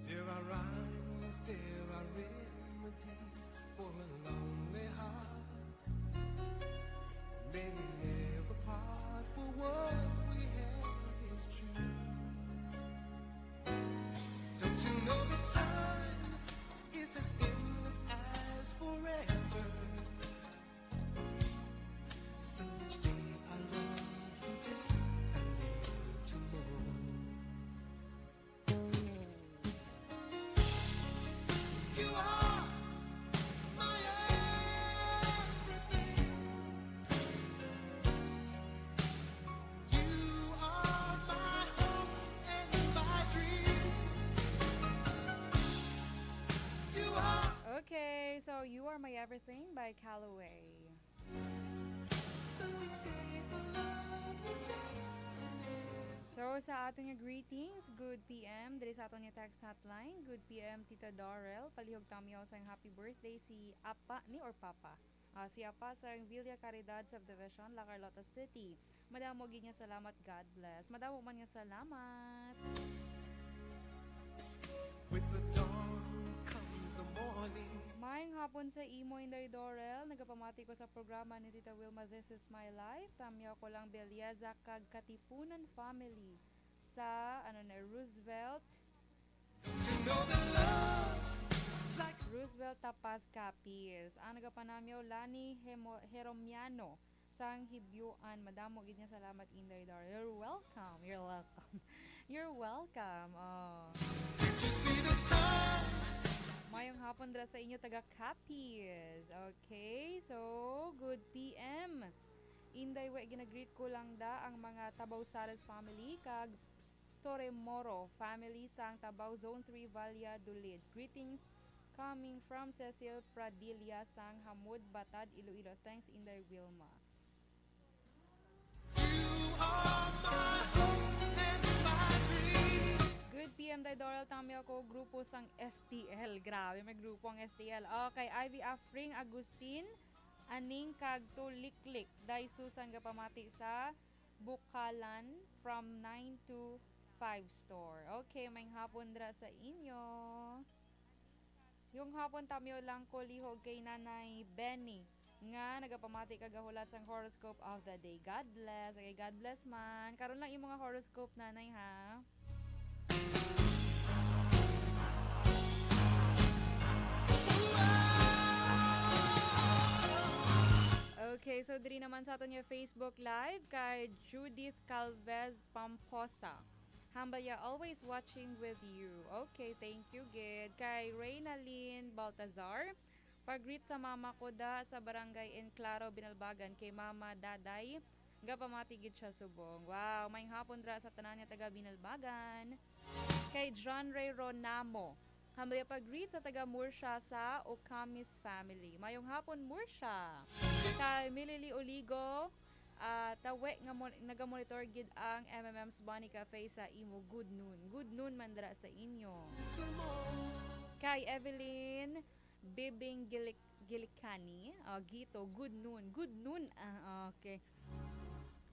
There are rhymes, there are remedies for a lonely heart. May we never part, for what we have is true. Don't you know that time is as endless as forever? So each day I love you just a little more. You are my everything. You are my hopes and my dreams. You are Okay, so You Are My Everything by Calloway. So each day I love you just a little. So, sa aton nga greetings, good P M, diri sa aton nga text hotline, good P M, Tita Dorel, palihog tamiyaw sang happy birthday si Apa ni or Papa. Ah, siya pa sang Villa Caridad Subdivision, La Carlota City. Madamo gid nga salamat. God bless. Madamo man nga salamat. With the dawn comes the morning. Mayong hapon sa imo, Inday Dorel. Nagapamati ko sa programa ni Tita Wilma, This Is My Life. Tamyaw ko lang belleza kag Katipunan family sa, ano na, Roosevelt, Don't you know that love's like Roosevelt Tapaz, Capiz. Ang nagapanamyaw, Lani Hemo- Heromiano sang Hibyuan. Madamo gid nga salamat, Inday Dorel. You're welcome. You're welcome. You're welcome. Oh. Can't you see the time? Mayong hapon dira sa inyo, taga Capiz. Okay, so good P M. Inday, we, ginagreet ko lang da ang mga Tabaw Salas family kag Torremoro family sang Tabaw Zone three, Valladolid. Greetings coming from Cecil Pradilla sang Hamud, Batad, Iloilo. Thanks, Inday Wilma. You are my hopes and my dreams. Good P M, Day Doral, tamyaw ko grupo sang S T L. Grabe, may grupo ang S T L. Okay, Ivy Afring Agustin, Aning kag Tuliklik. Day Susan gapamati sa Bukalan from nine to five store. Okay, mayong hapon dira sa inyo. Yung hapon, tamyaw lang ko lihog kay Nanay Benny nga nagapamati kag gahulat sang horoscope of the day. God bless. Okay, God bless man. Karon lang yung mga horoscope, Nanay, ha? Okay, so diri naman sa aton nga Facebook Live kay Judith Calvez Pamposa. Hambaya, always watching with you. Okay, thank you gid. Kay Reynalyn Baltazar, pag-greet sa mama ko da sa Barangay Enclaro, Binalbagan, kay Mama Daday, gapamati gid siya subong. Wow, mayong hapon dira sa tanan nga taga Binalbagan. Kay John Ray Ronamo, hambaya pag-greet sa taga Murcia sa Ocamis family. Mayong hapon, Murcia. Kay Milili Oligo, ah, tawe nga mon- nagamonitor gid ang M M M's Bunny Cafe sa imo. Good noon. Good noon man dira sa inyo. Kay Evelyn Bibing Gilik- Gilikani, ah, Gito, good noon. Good noon. Ah, okay.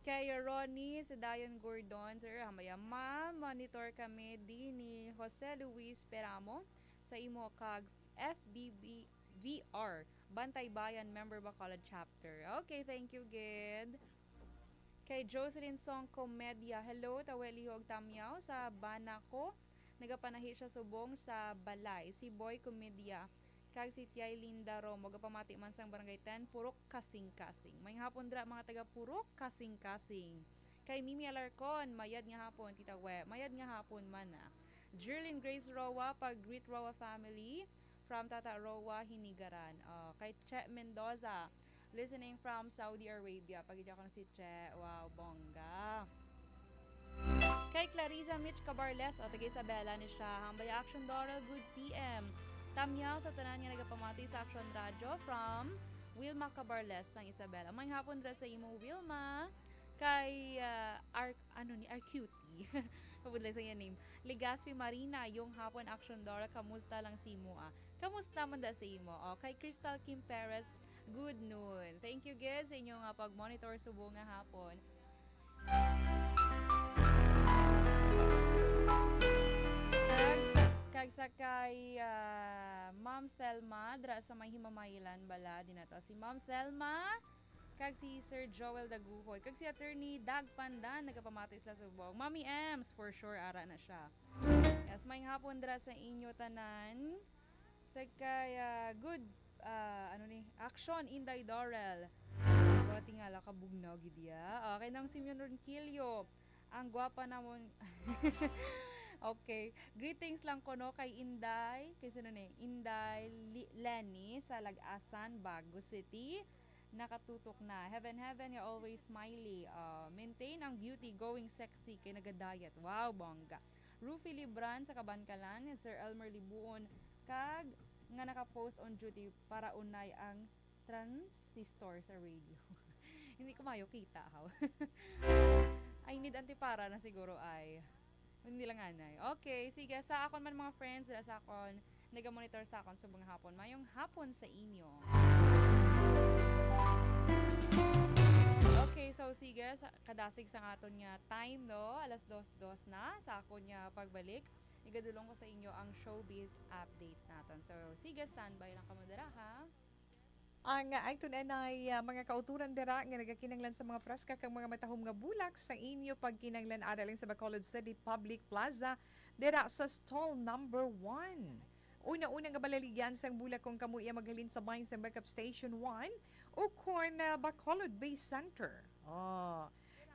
Kay Ronnie Sedayon Gordon, sir, hamaya, ma, monitor kami di ni Jose Luis Peramo sa imo kag F B B V R, Bantay Bayan Member Bacolod Chapter. Okay, thank you gid. Kay Jocelyn Song Comedia, hello, tawe lihog tamyaw sa bana ko. Nagapanahi siya subong sa balay. Si Boy Comedia kag si Tiay Linda Romo, gapamati man sang Barangay ten, Purok Kasing-Kasing. Mayong hapon dira, mga taga Purok Kasing-Kasing. Kay Mimi Alarcon, mayad nga hapon, Tita We. Mayad nga hapon man, ah. Jerlyn Grace Roa, pag-greet Roa family from Tata Roa Hinigaran. Oh, kay Che Mendoza, listening from Saudi Arabia. Pag-greet ako si Che. Wow, bongga. Kay Clariza Mitch Cabarles, o, taga Isabela ni siya. Hambay Action Doral, good P M. Tamyaw sa tanan nga nagapamati sa Action Radyo from Wilma Cabarles sang Isabela. Mayong hapon dira sa imo, Wilma. Kay, ah, Ar-, ano ni, Arcuti. Mabudlay sa iya name. Legaspi Marina, yung hapon, Action Doral, kamusta lang si mo, ah? Kamusta man da sa imo? O, kay Crystal Kim Perez, good noon. Thank you gid sa inyo nga pag-monitor subong nga hapon. Kag sa, kag sa kay, ah, Ma'am Thelma, dira sa may Himamaylan bala, di na to. Si Ma'am Thelma, kag si Sir Joel Daguhoy, kag si Attorney Dag Pandan, nagapamati sila subong. Mami Ems, for sure, ara na siya. Yes, mayong hapon dira sa inyo tanan. Sa kay, ah, good, ah, ano ni, action, Inday Dorel. Wa tingala ka bugnaw gid ya. Okay, nang Simeon Ronquillo, ang gwapa namon. Okay, greetings lang ko, no, kay Inday, kay sino ni? Inday Li-, Lenny sa Lagasan, Bago City. Nakatutok na. Heaven, heaven, you're always smiley. Ah, maintain ang beauty, going sexy, kay naga-diet. Wow, bongga. Rufi Libran sa Kabankalan, Sir Elmer Libuon, kag nga naka-post on duty para unay ang transistor sa radio. Hindi ko mayo kita, how? I need antipara na siguro ay. Hindi lang anay. Okay, sige. Sa akon man, mga friends, dira sa akon, naga-monitor sa akon subong nga hapon. Mayong hapon sa inyo. Okay, so sige, sa, kadasig sa aton nga time, no? Alas dos dos na sa akon nga pagbalik. Igadulong ko sa inyo ang showbiz updates naton. So, sige, standby lang kamo dira, ha? Ang, ah, iton anay, ah, mga kauturan dira nga nagakinahanglan sa mga preska kag mga matahom nga bulak sa inyo pagkinahanglan ara lang sa Bacolod City Public Plaza dira sa stall number one. Una-una nga balaligyan sang bulak kung kamo iya maghalin sa Mines and Backup Station one o kon, ah, Bacolod Base Center. Oh.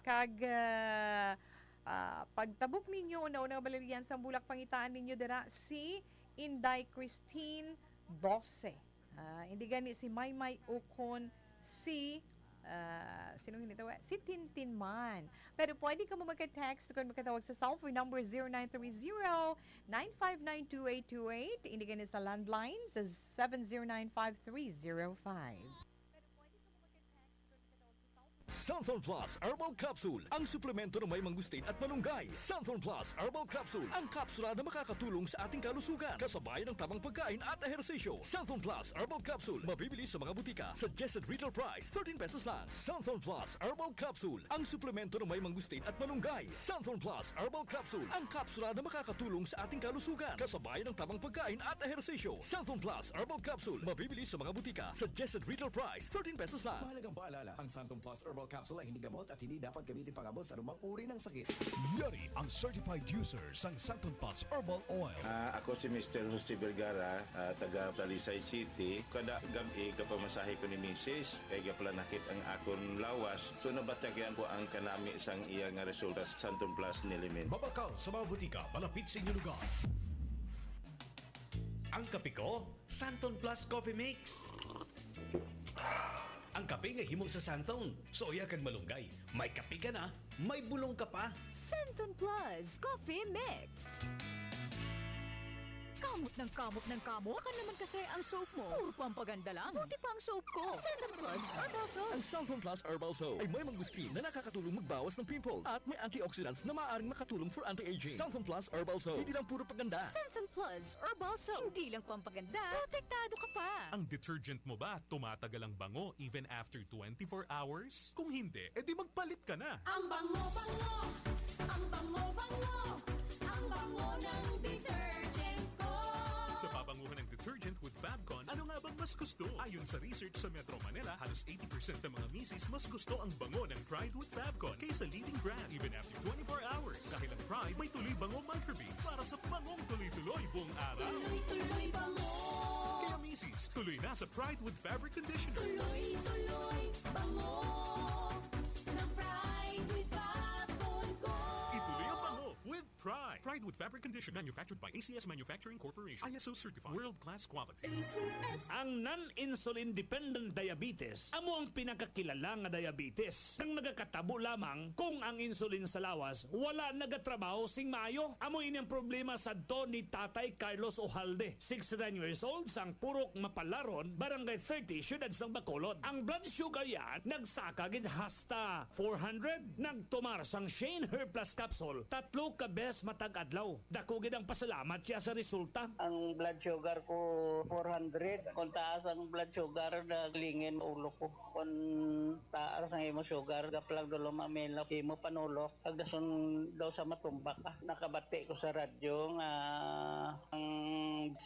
Kag, ah, ah, pagtabok ninyo, una-una nga balaligyan sang bulak, pangitaan ninyo dira si Inday Christine Dose. Ah, hindi gani si Maymay ukon si, ah, sino gani to? Si Tintin man. Pero pwede ka mo magka-text kung magkatawag sa cellphone number zero nine three zero, nine five nine, two eight two eight. Hindi gani sa landline sa seven zero nine, five three zero five. Santhon Plus Herbal Capsule, ang suplemento na may mangustin at malunggay. Santhon Plus Herbal Capsule, ang kapsula na makakatulong sa ating kalusugan. Kasabayan ng tamang pagkain at ehersisyo. Santhon Plus Herbal Capsule, mabibili sa mga butika. Suggested retail price, thirteen pesos lang. Santhon Plus Herbal Capsule, ang suplemento na may mangustin at malunggay. Santhon Plus Herbal Capsule, ang kapsula na makakatulong sa ating kalusugan. Kasabayan ng tamang pagkain at ehersisyo. Santhon Plus Herbal Capsule, mabibili sa mga butika. Suggested retail price, thirteen pesos lang. Mahalagang paalala, ang Santon Plus Herbal Capsule ay hindi gamot at hindi dapat gamitin pang-abot sa anumang uri ng sakit. Yari ang certified user sang Santon Plus Herbal Oil. Ah, ako si Mister Jose Vergara, ah, taga Talisay City. Kada gab-i, gapamasahe ko ni Misis, kay gaplanakit ang akon lawas. So, nabatyagan ko ang kanami sang iya nga resulta sa Santon Plus Nilimin. Mabakal sa mga butika malapit sa inyong lugar. Ang kape ko, Santon Plus Coffee Mix. Ang kape nga himo sa Santon. Suya kag malunggay. May kape ka na, may bulong ka pa. Santon Plus Coffee Mix. Kamot ng kamot ng kamot. Baka naman kasi ang soap mo. Puro pampaganda lang. Buti pa ang soap ko. Santon Plus Herbal Soap. Ang Santon Plus Herbal Soap ay may mangustin na nakakatulong magbawas ng pimples at may antioxidants na maaaring makatulong for anti-aging. Santon Plus Herbal Soap. Hindi lang puro paganda. Santon Plus Herbal Soap. Hindi lang pampaganda, protektado ka pa. Ang detergent mo ba tumatagal ang bango even after twenty-four hours? Kung hindi, edi magpalit ka na. Ang bango-bango, ang bango-bango, ang bango ng detergent ko. Sa pabanguhan ng detergent with Fabcon, ano nga bang mas gusto? Ayon sa research sa Metro Manila, halos eighty percent ng mga misis mas gusto ang bango ng Pride with Fabcon kaysa leading brand, even after twenty-four hours. Dahil ang Pride may tuloy bango microbeads para sa bangong tuloy-tuloy buong araw. Tuloy-tuloy bango. Kaya misis, tuloy na sa Pride with Fabric Conditioner. Tuloy-tuloy bango ng Pride with Fabcon ko. Ituloy ang bango with Pride. Pride with Fabric Conditioner, manufactured by A C S Manufacturing Corporation. I S O certified. World class quality. A C S. Ang non-insulin dependent diabetes amo ang pinakakilala nga diabetes nga nagakatabo lamang kung ang insulin sa lawas wala nagatrabaho sing maayo. Amo ini ang problema sadto ni Tatay Carlos Ojalde, sixty-nine years old, sang Purok Mapalaron, Barangay thirty, Siyudad sang Bacolod. Ang blood sugar niya nagsaka gid hasta four hundred. Nagtumar sang Shane Hair Plus Capsule tatlo ka bes matag adlaw. Dako gid ang pasalamat siya sa resulta. Ang blood sugar ko, four hundred. Kung taas ang blood sugar, naglingin ulo ko. Kung taas ang imo sugar, gaplag dulo mamilok, imo panulok. Pagdason daw sa matumba ka. Nakabati ko sa radyo nga ang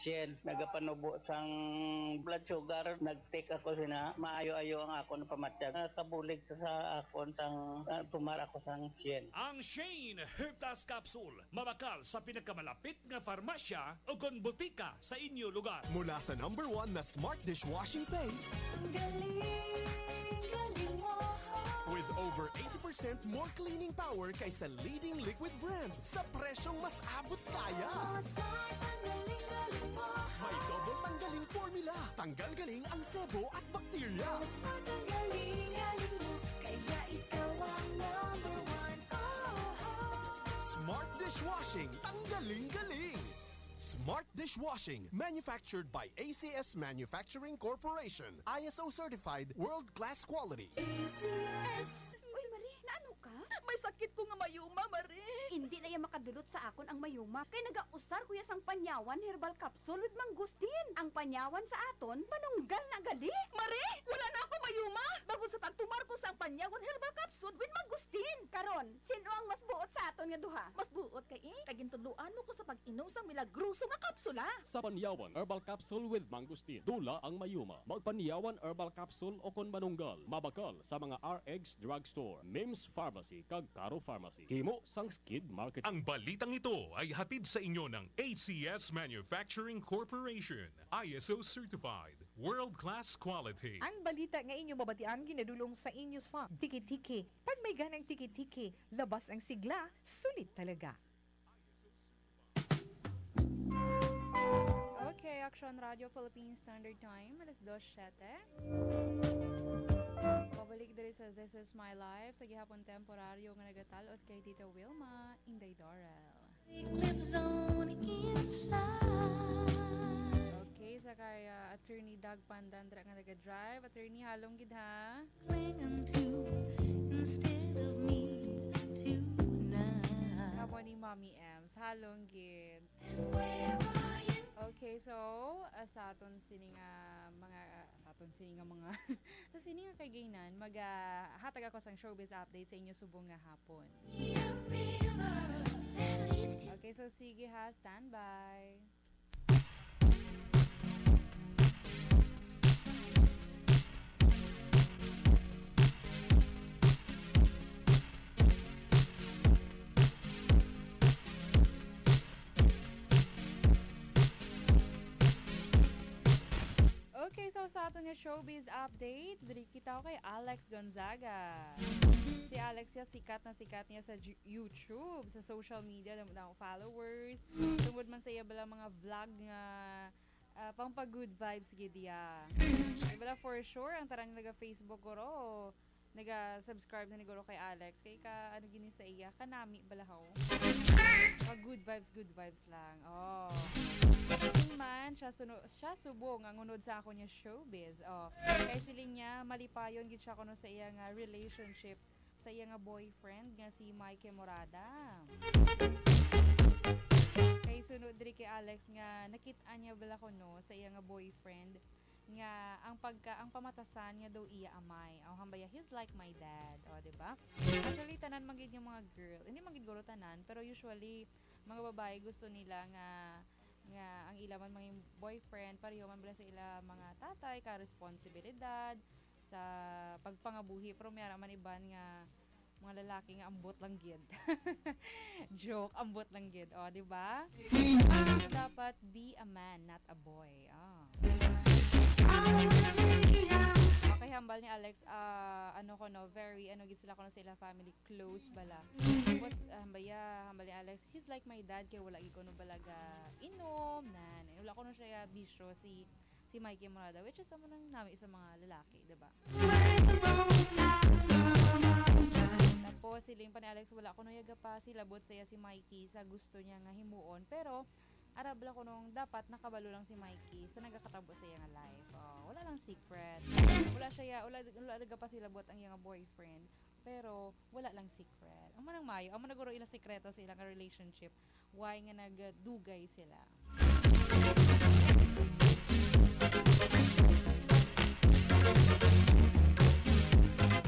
Shane nagapanubo sang blood sugar. Nag-take ako sina, maayo-ayo ang akon pamatyag. Nakabulig sa, sa akon sang, ah, tumar ako sang Shane. Ang Shane Hair Plus Capsule, mabakal sa pinakamalapit nga farmasya o kon butika sa inyo lugar. Mula sa number one na Smart Dishwashing Paste, ang galing, galing mo. With over eighty percent more cleaning power kaysa leading liquid brand sa presyong mas abot kaya. Oh, Smart, ang galing, galing mo. May double tanggaling formula. Tanggal galing ang sebo at bakterya. Oh, Smart, ang galing, galing mo. Kaya ikaw ang number one. Oh, oh. Smart Dishwashing, tanggaling galing. Smart Dishwashing, manufactured by A C S Manufacturing Corporation, I S O certified, world-class quality. A C S. Uy, Marie, naano ka? May sakit ko nga mayuma, Marie. Hindi na iya makadulot sa akon ang mayuma, kay nagausar ko iya sang Panyawan Herbal Capsule with Mangustin. Ang Panyawan sa aton, manunggal na gali. Marie, wala na ako mayuma. Bangod sa pagtumar ko sang Panyawan Herbal Capsule with Mangosteen. Karon, sin-o ang mas buot sa aton nga duha? Mas buot kay, eh, kay gintudloan mo ko sa pag-inom sang milagroso nga kapsula. Sa Panyawan Herbal Capsule with Mangosteen, dula ang mayuma. Mag-Panyawan Herbal Capsule o kon manunggal, mabakal sa mga R X Drugstore, Mims Pharmacy, kag Caro Pharmacy. Himo sang Skid Market. Ang balitang ito ay hatid sa inyo ng A C S Manufacturing Corporation, I S O certified, world-class quality. Ang balita nga inyo mabatian ginadul-ong sa inyo sa Tiki-Tiki. Pag may ganang Tiki-Tiki, labas ang sigla, sulit talaga. Okay, Action Radio Philippine Standard Time, alas dos siyete. Pabalik diri sa This Is My Life, sa gihapon temporaryo nga nagatal-os kay Tita Wilma, Inday Dorel. Clip zone inside. Okay, sa kay, ah, Attorney Doug Pandan, dira nga naga-drive. Attorney, halong gid, ha? Clinging to instead of me tonight. Kamo ni Mommy Ems, halong gid. And where are you? Okay, so, ah, sa aton sini nga mga, sa aton sini nga mga, sa sini nga kaiginan, mag, ah, hatag ako sang showbiz update sa inyo subong nga hapon. Be a river that leads to. Okay, so sige ha, standby. Okay, so sa aton nga showbiz updates, diri kita kay Alex Gonzaga. Si Alex ya, sikat na sikat niya sa Ju-, YouTube, sa social media, damo na ang followers. Tungod man sa iya bala mga vlog nga, ah, pang pa good vibes gid ya. Di bala for sure, ang tarang naga-Facebook guro, naga-subscribe na ni guro kay Alex. Kay ka, ano gini sa iya, kanami bala ho. Ka good vibes, good vibes lang. Oh. Siling man, siya, suno, siya subong ang unod sa ako niya showbiz. Oh. Kay siling niya, malipayon gid siya kuno sa iya nga relationship sa iya nga boyfriend nga si Mikey Morada. Kay sunod diri kay Alex nga nakit-an niya bala kuno sa iya nga boyfriend nga ang pagka, ang pamatasan nga daw iya amay. O, hambaya, he's like my dad. O, di ba? Actually, tanan man gid yung mga girl. Hindi man gid guro tanan, pero usually, mga babae gusto nila nga, nga ang ila man mga boyfriend, pareho man bala sa ila mga tatay, ka responsibilidad, sa pagpangabuhi. Pero may ara man iban nga mga lalaki nga ambot lang gid. Joke, ambot lang gid. O, di ba? Dapat be a man, not a boy. Ah. Okay, hambal ni Alex, ah, ano ko no, very, ano gid sila ko no sa ila family, close bala. Tapos, ah, hambaya, hambal ni Alex, he's like my dad, kay wala gid ko no balaga inom, nan. Wala ko no siya bisyo, si si Mikey Morada, which is amo nang nami sa mga lalaki, di ba? Tapos, siling pa ni Alex, wala ko no yaga pa silabot sa iya si Mikey sa gusto niya nga himuon. Pero, ara bala ko nung dapat nakabalo lang si Mikey sa nagakatabo sa iya nga life. Oh, wala lang secret. Wala siya, wala, wala nagapasilabot ang iyang boyfriend. Pero, wala lang secret. Amo nang mayo, amo na guro ilang sikreto sa ilang relationship. Why nga nagdugay sila?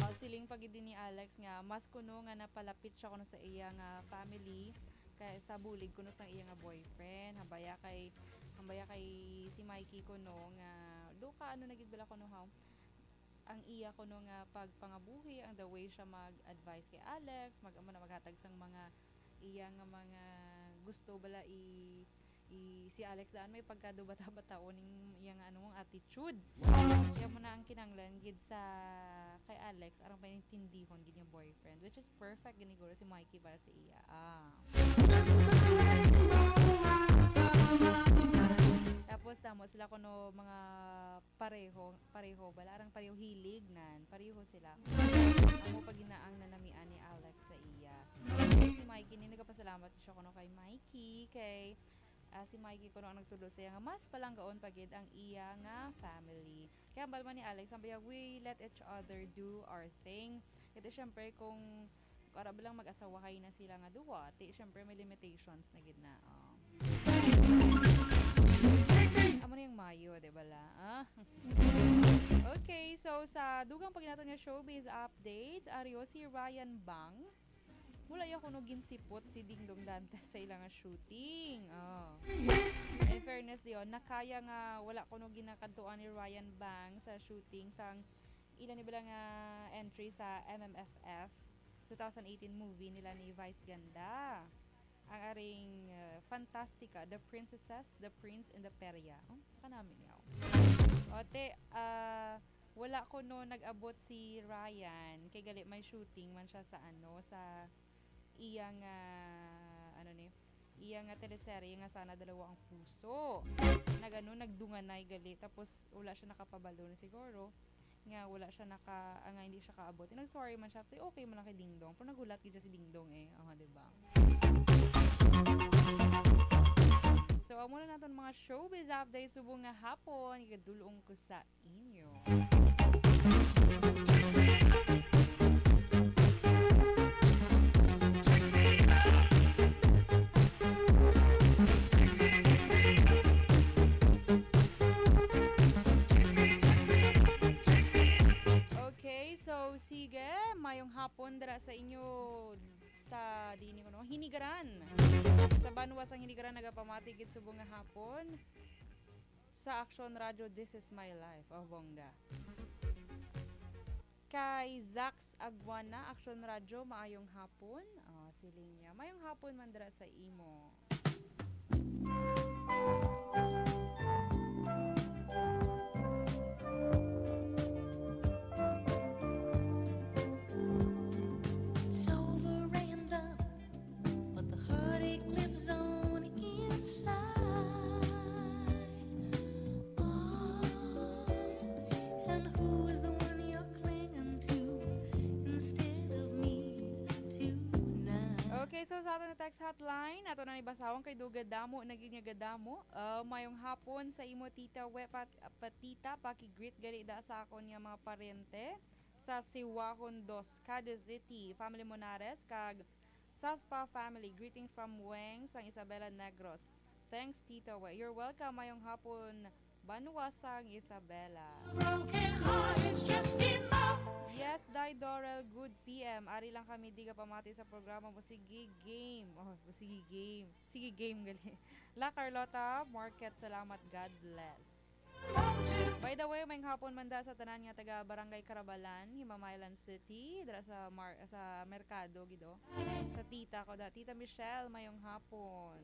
Ah, siling pa gid ni Alex nga mas kuno nga napalapit siya kuno sa iya nga family kay sa bulig kuno sa iya nga boyfriend. Hambaya kay, hambaya kay si Mikey kuno nga do ka ano na gid bala kuno haw. Ang iya kuno nga pagpangabuhi, ang the way siya mag-advise kay Alex, mag-, amo na maghatag sang mga iya nga mga gusto bala i, i, si Alex daan may pagkadubata-bataon ning iya nga ano, attitude. Kaya mo na ang kinanglan gid sa kay Alex, arang paintindihon gid yung boyfriend, which is perfect gid ni guro si Mikey para sa iya. Ah. Tapos, tamo sila kuno mga pareho, pareho, bala, arang pareho hilig, nan, pareho sila. Amo pa ginaang nanamian ni Alex sa iya. Si Mikey ni nagapasalamat siya kuno kay Mikey, kay, ah, si Mikey kuno ang nagtudlo sa iya nga mas palanggaon pa gid ang iya nga family. Kaya hambal man ni Alex, ang bayag, we let each other do our thing. Kasi syempre, kung para ba lang mag-asawahay na sila nga duwa, ti, syempre, may limitations na gid na. Oh. Amo na yung mayo, di ba la? Ah? Okay. Okay, so sa dugang pa gid naton nga showbiz updates, ari o, si Ryan Bang. Wala ya kuno ginsipot si Dingdong Dantes sa ila nga shooting. Oh. In fairness, diyon, nakaya nga wala kuno ginakadtuan ni Ryan Bang sa shooting sang ila ni bala nga entry sa M M F F two thousand eighteen movie nila ni Vice Ganda. Ang aring, uh, Fantastica, The Princesses, The Prince, and the Peria. Oh, kanami niya. O, te, ah, wala kuno nag-abot si Ryan. Kay gali may shooting man siya sa ano, sa iyang, ah, ano ni, iyang, ah, teleserye nga Sana Dalawa ang Puso. Nag-ano, nagdunganay gali. Tapos, wala siya nakapabalo na siguro nga wala siya naka, ah, nga hindi siya kaabot. Nag-sorry man siya. Pero okay man lang kay Dingdong. Pero naghulat gid siya si Dingdong eh. Oh, di ba? So, amo na naton mga showbiz update subong nga hapon. Igadulong ko sa inyo. Okay, so sige, mayong hapon dira sa inyo sa dini ko, no? Hinigaran. Sa banwa sang Hinigaran, nagapamati gid subong nga hapon sa Aksyon Radyo, This Is My Life. Oh, bongga. Kay Zax Aguana, Aksyon Radyo, maayong hapon. Oh, siling niya. Mayong hapon man dira sa imo. It's over and done, but the heartache lives on inside. Oh, and who is the one you're clinging to instead of me tonight? Okay, so sa aton na text hotline, ato na ni basahon kay do gadamo na gid nga gadamo. Ah, mayong hapon sa imo, Tita We, pa, pa, Tita, paki-greet gali da sa akon nga mga parente sa Siwahon Dos, Cadiz City, family Monares, kag Saspa family. Greeting from Weng sang Isabela Negros. Thanks, Tita We. You're welcome. Mayong hapon, banwa sang Isabela. Broken heart is just enough. Yes, Day Dorel, good P M. Ari lang kami, di ka pamati sa programa mo. Sige, game. Oh, sige, game. Sige, game, gali. La Carlota Market, salamat. God bless. By the way, mayong hapon man da sa tanan nga taga Barangay Carabalan, Himamaylan City, dira sa mar-, sa merkado gid, oh. Sa tita ko da, Tita Michelle, mayong hapon.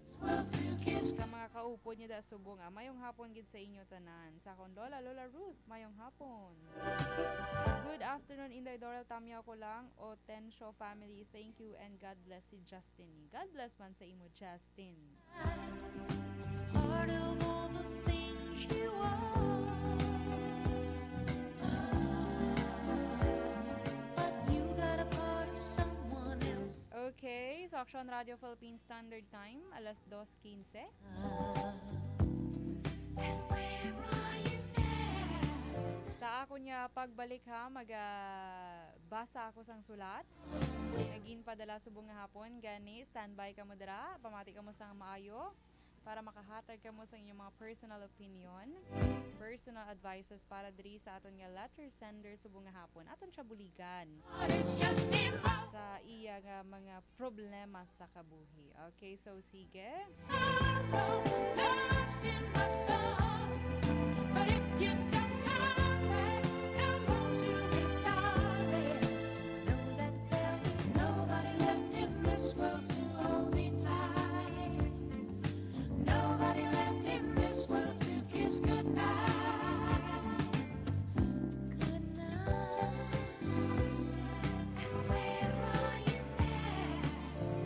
Sa mga kaupod niya da subong, ah, mayong hapon gid sa inyo tanan. Sa akon lola, Lola Ruth, mayong hapon. Good afternoon, Inday Dorel, tamyaw ko lang. Otencio family, thank you and God bless si Justin. God bless man sa imo, Justin. Part of all the things you are. But you got a part of someone else. Okay, sa Aksyon Radio Philippine Standard Time, alas dos quince. And where are you now? Sa akon nga pagbalik, ha, maga-, basa ako sang sulat nga ginpadala subong nga hapon. Gani, standby kamo dira. Pamati kamo sang maayo para makahatag kamo sa inyong mga personal opinion, personal advices para diri sa aton nga letter sender subong nga hapon. Aton siya buligan sa iya nga mga problema sa kabuhi. Okay, so sige. Sorrow lost in my soul. But if you don't come back, come home to me, darling. Know that there'll be nobody left in this world to hold me tight. Nobody left in this world to kiss goodnight. Goodnight. And where are you now?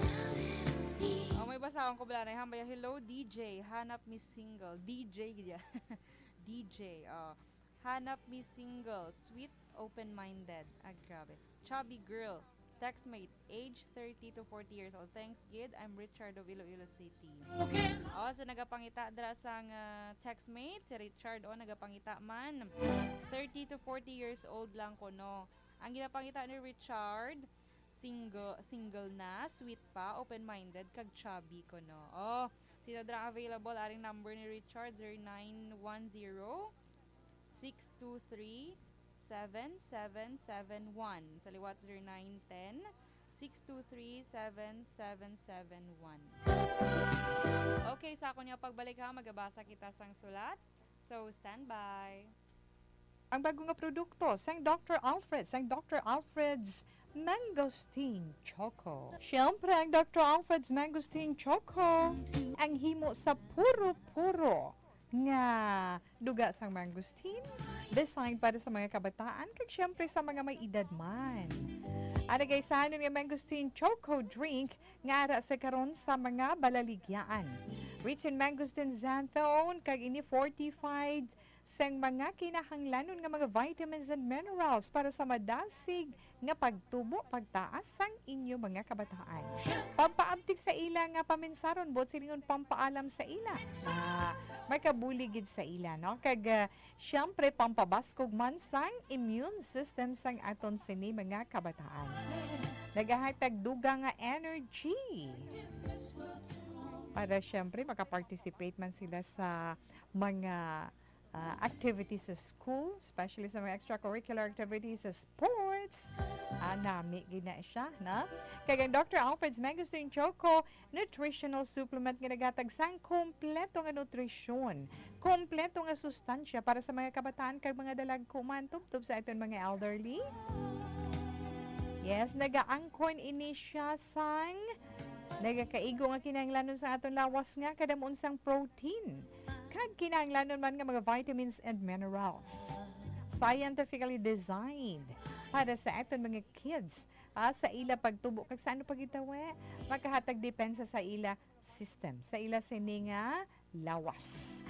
Now that I need. Oh, may basahon ko bala na, hambay. Hello, D J. Hanap mi single. D J gid ya. D J, oh. Hanap mi single. Sweet, open-minded. Ah, grabe. Chubby girl. Textmate, age thirty to forty years old. Thanks gid, I'm Richard of Iloilo City. Oh, so nagapangita dira sang, ah, textmate, si Richard, oh, nagapangita man. Thirty to forty years old lang kuno. Ang ginapangita ni Richard, single, single na, sweet pa, open-minded, kag chubby kuno. Oh, sino dira available? Aring number ni Richard, zero nine one zero, six two three, seven seven seven one. Sa liwat, zero nine ten, six two three, seven seven seven one. Okay, sa akon nga pagbalik ha, magabasa kita sang sulat. So, stand by. Ang bago nga produkto sang Doctor Alfred, sang Doctor Alfred's Mangosteen Choco. Siyempre, ang Doctor Alfred's Mangosteen Choco, ang himo sa puro-puro nga duga sang mangosteen, designed para sa mga kabataan, kag siyempre sa mga may edad man. Ang nagaisanon nga mangosteen choco drink nga ara sa karon sa mga balaligyaan. Rich in mangosteen xanthone, kag ini fortified sang mga kinahanglanon nga mga vitamins and minerals para sa madasig nga pagtubo, pagtaas sang inyo mga kabataan. Pampaabtik sa ila nga paminsaron, buot silingon, pampaalam sa ila. Ah, makabulig gid sa ila, no? Kag, ah, siyempre, pampabaskog man sang immune system sang aton sini mga kabataan. Nagahatag dugang nga energy para, siyempre, makaparticipate man sila sa mga, ah, activities sa school, especially sa mga extracurricular activities sa sports. Ah, nami gid na siya, na? Kag ang Doctor Alfred's Mangosteen Choco Nutritional Supplement nga naghatag sang kompleto nga nutrisyon, kompleto nga sustansya para sa mga kabataan kag mga dalagko man, tubtob sa aton mga elderly. Yes, nagaangkon ini siya sang nagakaigo nga kinahanglanon sa aton lawas nga kadam-on sang protein kag kinahanglanon man nga mga vitamins and minerals. Scientifically designed para sa aton mga kids, ah, sa ila pagtubo kag sa ano pa gid, tawe, makahatag depensa sa ila system, sa ila sini nga lawas.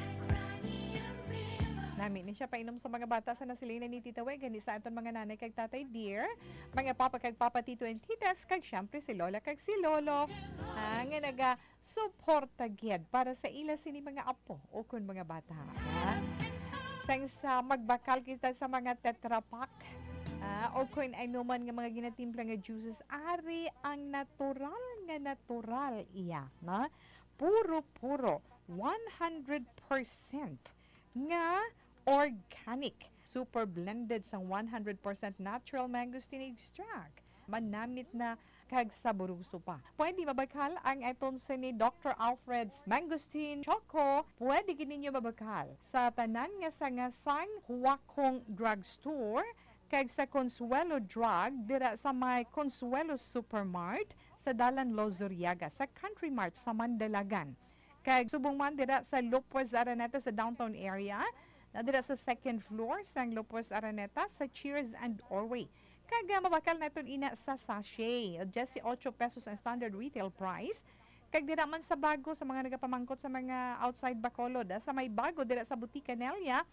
Nami ni siya painom sa mga bata sa nasilingan ni Tita Way, gani sa aton mga nanay kag tatay, dear, mga papa kag papa, tito and titas, kag siyempre si lola kag si lolo, ah, nga nagasuporta gid para sa ila sini mga apo ukon mga bata, ha? Sang sa magbakal kita sa mga Tetra Pak, ah, ukon ano man nga mga ginatimpla nga juices, ari ang natural nga natural iya, no? Puro-puro, one hundred percent nga organic. Super blended sang one hundred percent natural mangosteen extract. Manamit na kag saboroso pa. Pwede mabakal ang aton sini Doctor Alfred's Mangosteen Choco. Pwede gid ninyo mabakal sa tanan nga sanga sang Huakong Drugstore kag sa Consuelo Drug dira sa may Consuelo Supermart sa Dalan Lozuriaga, sa Country Mart sa Mandalagan. Kag subong man dira sa Lopez Araneta sa downtown area, na dira sa second floor sang Lopez Araneta sa Cheers and Orway. Kag, ah, mabakal naton ina sa sachet, dieciocho pesos ang standard retail price. Kag dira man sa Bago, sa mga nagapamangkot sa mga outside Bacolod, ah, sa may Bago dira sa Butika Nelia,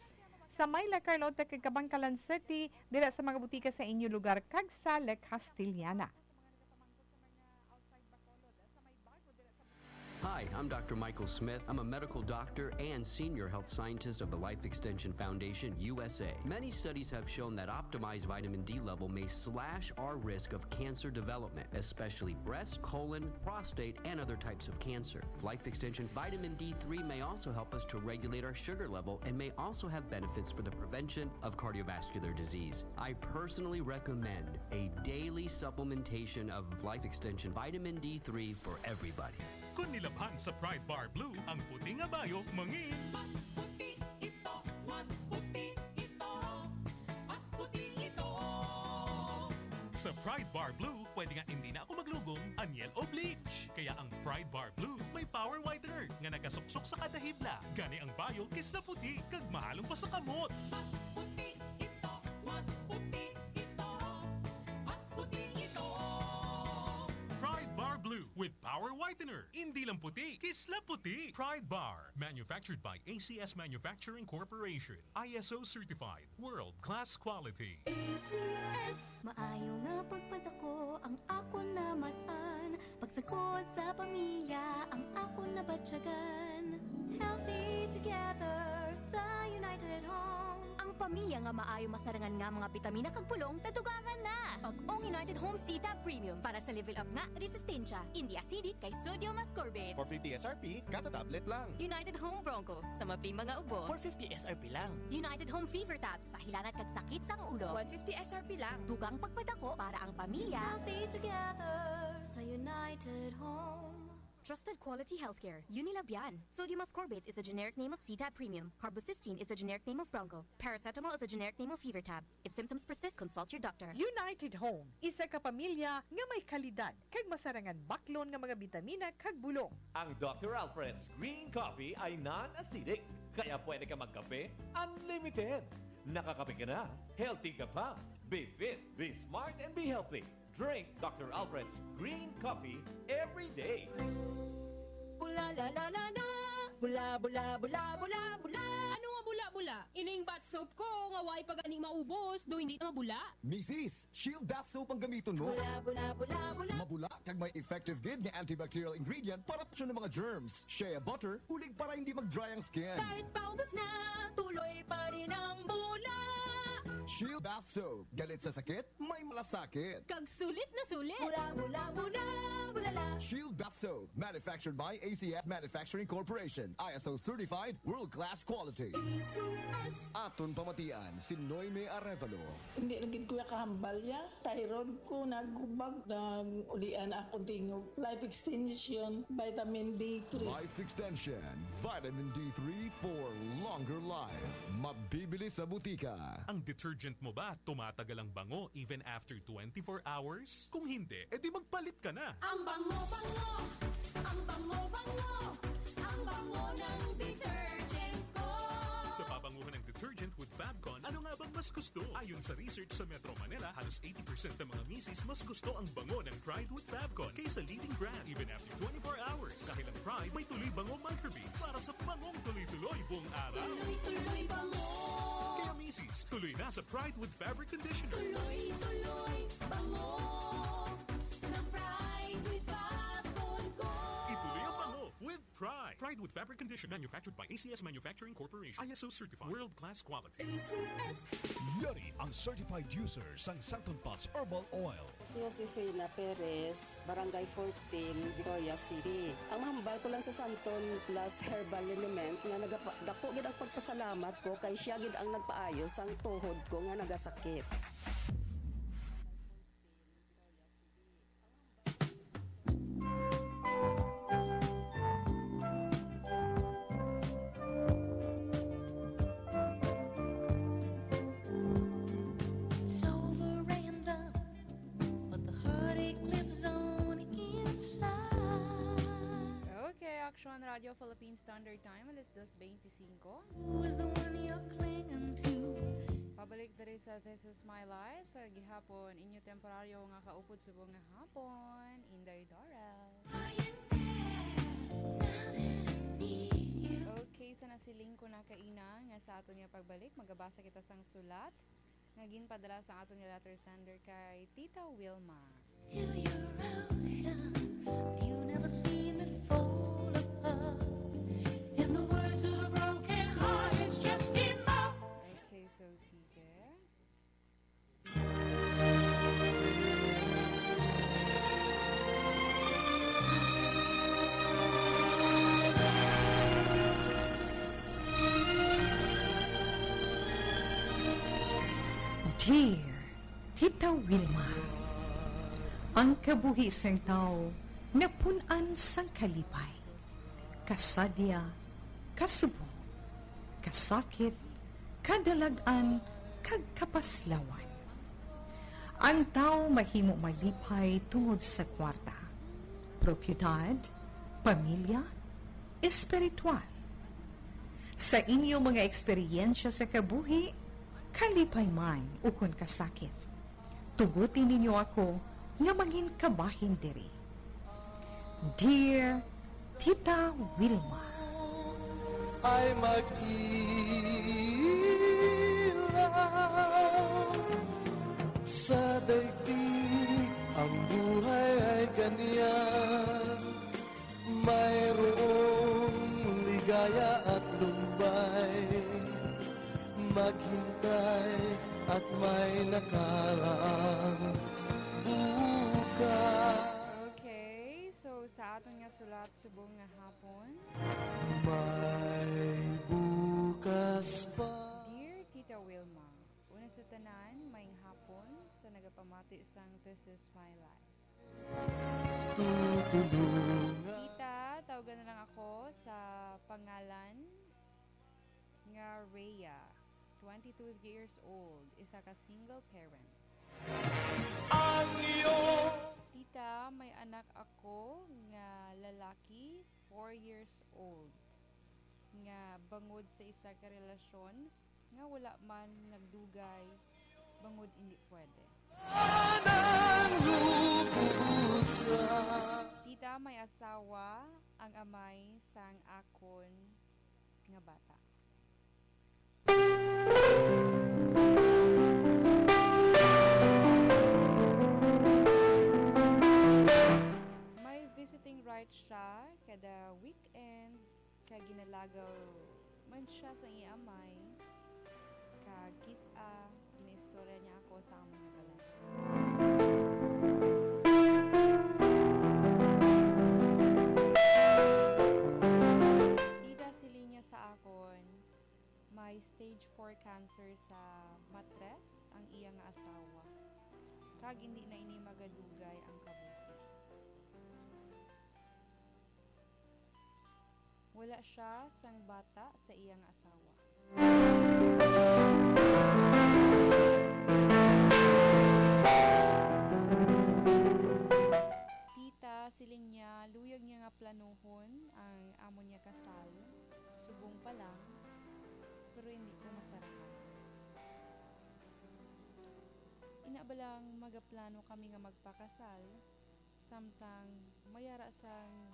sa may La Carlota kag Kabankalan City, dira sa mga butika sa inyo lugar kag sa Lake Castillana. Hi, I'm Doctor Michael Smith. I'm a medical doctor and senior health scientist of the Life Extension Foundation, U S A. Many studies have shown that optimized vitamin D level may slash our risk of cancer development, especially breast, colon, prostate, and other types of cancer. Life Extension Vitamin D three may also help us to regulate our sugar level and may also have benefits for the prevention of cardiovascular disease. I personally recommend a daily supplementation of Life Extension Vitamin D three for everybody. Kon nilabhan sa Pride Bar Blue, ang puti nga bayo mangin. Mas puti ito, mas puti ito, mas puti ito. Sa Pride Bar Blue, pwede nga hindi na ako maglugom, anyel o bleach. Kaya ang Pride Bar Blue may power whitener nga nagasuksok sa kada hibla. Gani ang bayo kisla puti kag mahalong pa sa kamot. Mas puti ito, mas puti ito, mas puti ito. Pride Bar Blue with Power Whitener. Indi lang puti, kisla puti. Pride Bar. Manufactured by A C S Manufacturing Corporation. I S O certified. World class quality. A C S. Maayo nga pagpadako ang akon namat-an. Pagsagod sa pamilya ang akon nabatyagan. Healthy together sa United Home. Ang Pamilya nga maayo masarangan nga mga bitamina kag bulong, nadugangan na. Bag-ong United Home C-Tab Premium para sa level up nga resistensya. Indi acidic kay sodium ascorbate. Four fifty S R P, kada tablet lang. United Home Bronco, sa mapli mga ubo. Four fifty S R P lang. United Home Fever Tab, sa hilanat kag sakit sang ulo. One fifty S R P lang. Dugang pagpadako para ang pamilya. Healthy together sa United Home. Trusted quality healthcare. Unilab yan. Sodium ascorbate is the generic name of C-Tab Premium. Carbocysteine is the generic name of Bronco. Paracetamol is a generic name of Fever Tab. If symptoms persist, consult your doctor. United Home, isa ka pamilya nga may kalidad kag masarangan baklon nga mga bitamina kag bulong. Ang Doctor Alfred's Green Coffee ay non-acidic, kaya pwede ka magkape unlimited. Nakakape ka na, healthy ka pa. Be fit, be smart, and be healthy. Drink Doctor Alfred's Green Coffee every day. Bula, la, la, la, la. Bula, bula, bula, bula, bula. Ano nga bula-bula? Ining bath soap ko nga way pa gani maubos, do hindi na mabula? Misis, Shield Bath Soap ang gamiton mo. Bula, bula, bula, bula. Mabula kag may effective gid nga antibacterial ingredient para sa mga germs. Shea butter, ulig para hindi mag-dry ang skin. Kahit paubos na, tuloy pa rin ang bula. Shield Bath Soap. Galit sa sakit, may malasakit. Kag sulit na sulit. Bula, bula, bula, bula, la. Shield Bath Soap, manufactured by A C S Manufacturing Corporation. I S O certified, world-class quality. A C S. Aton pamatian si Noemi Arevalo. Hindi na gid ko kahambal ya. Thyroid ko nagubag, nag-ulian akong tingog. Life extension, vitamin D three. Life extension, vitamin D three for longer life. Mabibili sa butika. Ang detergent mo ba tumatagal ang bango even after twenty-four hours? Kung hindi, edi magpalit ka na. Ang bango-bango, ang bango-bango, ang bango ng detergent ko. Sa pabanguhan ng detergent with Fabcon, ano nga bang mas gusto? Ayon sa research sa Metro Manila, halos eighty percent ng mga misis mas gusto ang bango ng Pride with Fabcon kaysa leading brand, even after twenty-four hours. Dahil ang Pride may tuloy bango microbeads para sa bangong tuloy-tuloy buong araw. Tuloy-tuloy bango. Kaya misis, tuloy na sa Pride with Fabric Conditioner. Tuloy-tuloy bango ng Pride with Fabcon ko. Ituloy ang bango with Pride. Pride with Fabric Conditioner, manufactured by A C S Manufacturing Corporation. I S O certified. World-class quality. A C S. Yari ang certified user sang Santon Plus Herbal Oil. Si Josefina Perez, Barangay fourteen, Victoria City. Ang mahambal ko lang sa Santon Plus Herbal Liniment nga nagapa-, dako gid ang pagpasalamat ko kay siya gid ang nagpaayo sang tuhod ko nga nagasakit. It's over and done, but the heartache lives on inside. Okay, Action Radio Philippine Standard Time, alas dos bente singko. Who is the one you're clinging to? Pabalik diri sa This Is My Life sa gihapon, inyo temporaryo nga kaupod subong nga hapon, Inday Dorel. Okay, sa nasiling ko na kaina nga sa aton nga pagbalik, magabasa kita sang sulat nga ginpadala sa aton nga letter sender kay Tita Wilma. Till your ocean, you never seen me fall apart. In the words of a broken heart, it's just enough. Okay, so sige. Dear Tita Wilma, ang kabuhi sang tawo napun-an sang kalipay, kasadya, kasubong, kasakit, kadalag-an, kag kapaslawan. Ang tawo mahimo malipay tungod sa kwarta, propiedad, pamilya, espiritual. Sa inyo mga eksperyensya sa kabuhi, kalipay man ukon kasakit, tuguti ninyo ako nga mangin kabahin diri. Dear Tita Wilma. Ay mag-ilaw sa daigdig, ang buhay ay ganyan. Mayroong ligaya at lumbay. Maghintay at may nakaraang bukas. Okay, so sa aton nga sulat subong nga hapon. May bukas pa. Dear Tita Wilma, una sa tanan, may hapon sa nagapamati sang This Is My Life. Tutulungan. Tita, tawagan na lang ako sa pangalan nga Rhea, twenty-two years old, isa ka single parent. Ang iyong Tita, may anak ako nga lalaki, four years old, nga bangod sa isa ka relasyon nga wala man nagdugay, bangod hindi pwede. Ang lubusan. Tita, may asawa ang amay sang akon nga bata. May visiting right siya kada weekend, kag ginalagaw man siya sa iya amay, kag kis-a ginaistorya niya ako sa amon nga balay. Tita, siling niya sa akon, may stage four cancer sa matres ang iya nga asawa, kag hindi na ini magadugay ang kabuhi. Wala siya sang bata sa iya nga asawa. Tita, siling niya, luyag niya nga planuhon ang amon nga kasal subong pa lang, pero hindi ko masarangan. Ina ba lang magaplano kami nga magpakasal, samtang may ara sang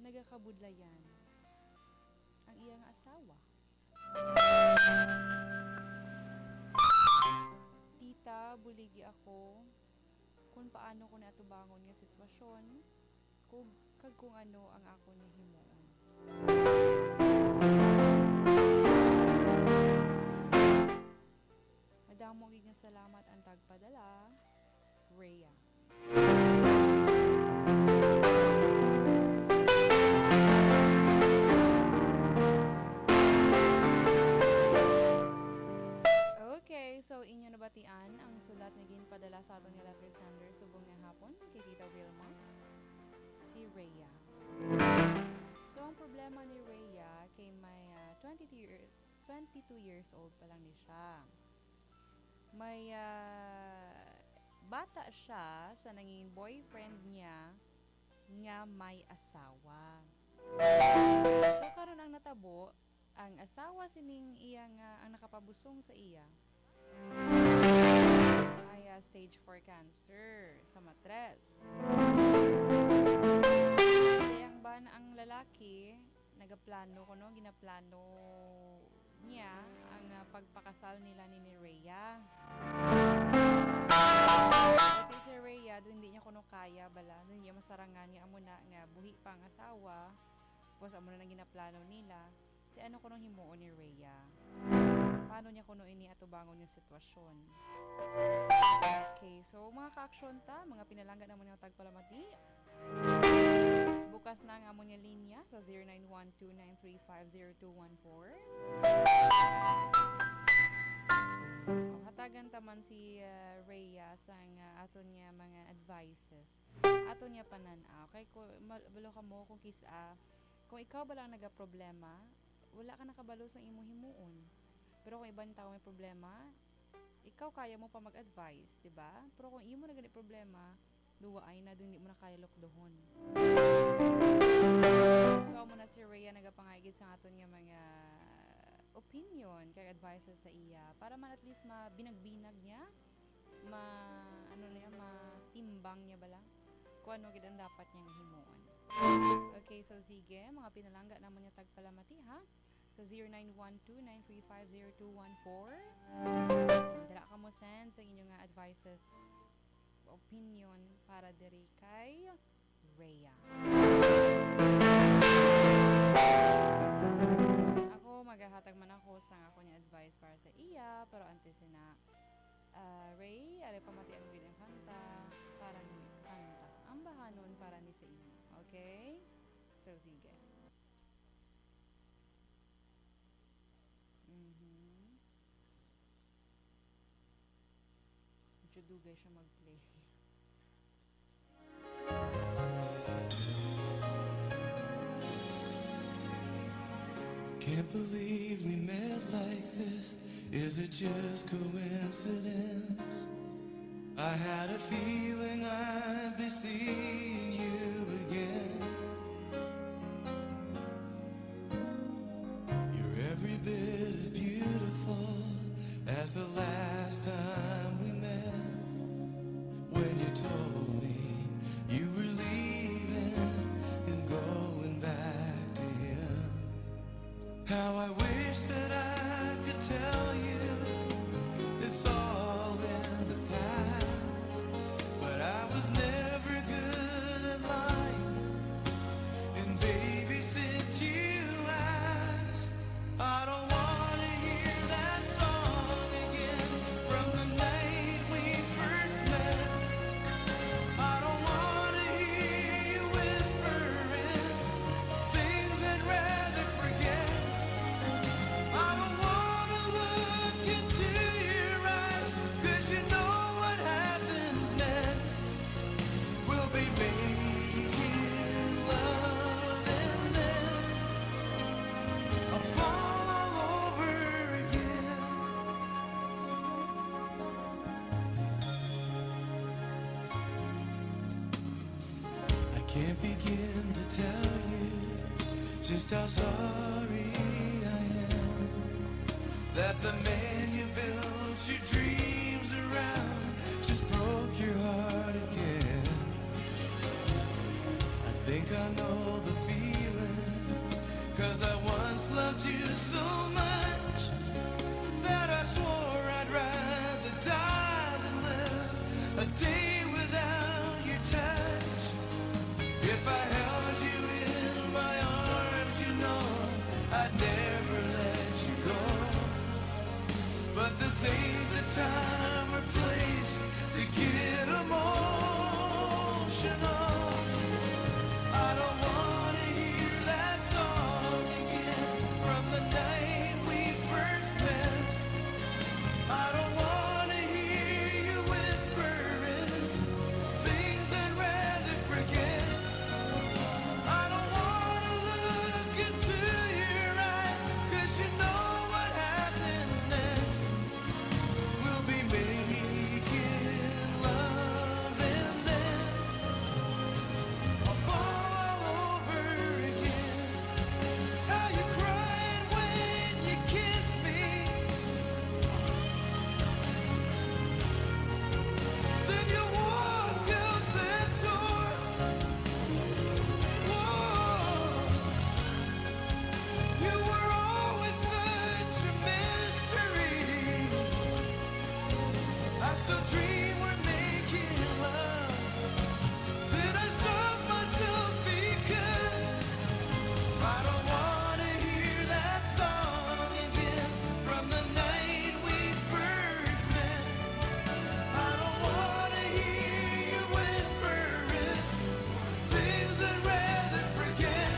nagakabudlayan ang iya nga asawa. Tita, buligi ako kung paano ko ni atubangon nga sitwasyon, kag, kag kung ano ang akon nga himuon. Madamo gid nga salamat ang tagpadala, Rhea. Okay, so inyo nabatian ang sulat nga ginpadala sa aton nga letter sender subong nga hapon kay Tita Wilma, si Rhea. So ang problema ni Rhea kay may ah, twenty-two year, twenty-two years old pa lang ni siya. May ah, bata siya sa nanging boyfriend niya nga may asawa. So karon ang natabo, ang asawa sining iya nga ang nakapabusong sa iya may ah, stage four cancer sa matres. Kaya ang ban ang lalaki nagaplano kuno, ginaplano niya ang ah, pagpakasal nila ni, ni Rhea. Pati si Rhea, do hindi niya kuno kaya bala, do hindi niya masarangan nga amo na nga buhi pa ang asawa, tapos amo na nang ginaplano nila. Di ano kuno himuon ni Rhea? Paano niya kuno ini atubangon nga sitwasyon? Okay, so mga ka-action ta, mga pinalangga namon nga tagpalamati, bukas na ang amon nga linya sa zero nine one two nine three five zero two one four. O, hatagan ta man si ah, Rhea sang ah, aton nga mga advices, aton nga panan-aw. Kay ko, ma-, balo ka mo kung kis-a, kung ikaw ba lang nagaproblema, wala ka nakabalo sa imo himuon. Pero kung ibang tao may problema, ikaw kaya mo pa mag-advise, di ba? Pero kung imo na gani problema, duwaay na, dun di mo na kaya lukdohon. So, amo na si Rhea nagapangaigid sa aton nga mga opinion kag advices sa iya para man at least mabinag-binag niya, ma ano niya, matimbang niya bala kung ano gid ang dapat niya nga himuon. Okay, so sige, mga pinalangga namon nga tagpalamati ha. Sa zero nine one two nine three five zero two one four. Dira ka mo send sa inyo nga advices, opinion para diri kay Rhea. Ako, Magahatag man ako sang akon nga advice para sa iya, pero antes na, ah, Ray, ari pamatian gid ang kanta para ni kanta. Ang bahanon para ni sa inyo. Okay? So, sige. Mhm. Medyo dugay siya mag-play. Can't believe we met like this. Is it just coincidence? I had a feeling I'd be seeing you again. You're every bit as beautiful as the last time we met. When you told me you were leaving and going back to him, how I wish that I could tell you it's all in the past, but I was never good at lying. And baby, since you asked, I don't wanna hear that song again from the night we first met. I don't wanna hear you whispering things I'd rather forget. I don't wanna look into your eyes, 'cause you know what happens next. We'll be making love and then I'll fall all over again. I can't begin to tell you just how sorry I am that the man you built your dreams around just broke your heart again. I think I know the feeling, 'cause I once loved you so much that I swore I'd rather die than live a day without your touch. If I held you in my arms, you know I'd never let you go. But this ain't the time or place to get emotional. I don't wanna hear that song again from the night we first met. I don't wanna hear you whispering things I'd rather forget. I don't wanna look into your eyes, 'cause you know what happens next. We'll be making love and then I'll fall all over again. How you cried when you kissed me. Then you walked out that door. Whoa. You were always such a mystery. I still dream we're making love. Then I stop myself because I don't wanna hear that song again from the night we first met. I don't wanna hear you whispering things I'd rather forget.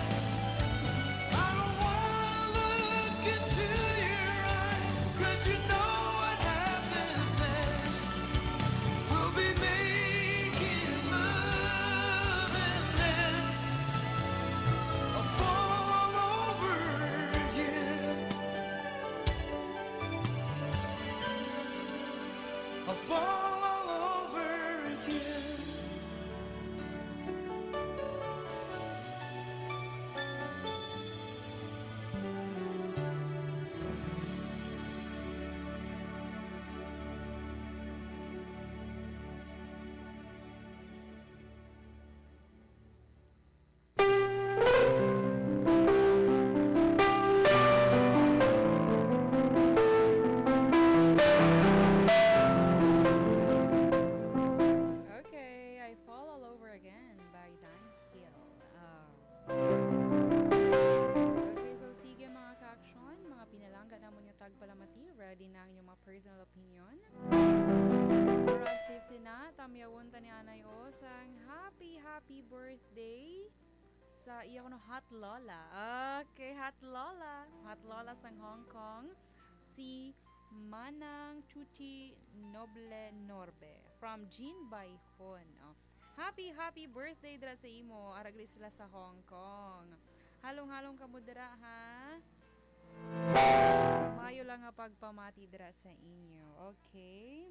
I don't wanna look into your eyes, 'cause you know what happens next. We'll be making love and then I'll fall all over again. I'll fall all over again. Palamati, ready na ang inyong mga personal opinion? Practice na, tamyawon ta ni Anay O sang happy, happy birthday sa iya kuno hot lola. Okay, hot lola. Hot lola sang Hong Kong, si Manang Chuchi Noble Norbe from Jean Baihon. Oh. Happy, happy birthday dira sa imo. Ara gali sila sa Hong Kong. Halong-halong kamo dira, ha? Mayo lang nga pagpamati dira sa inyo. Okay?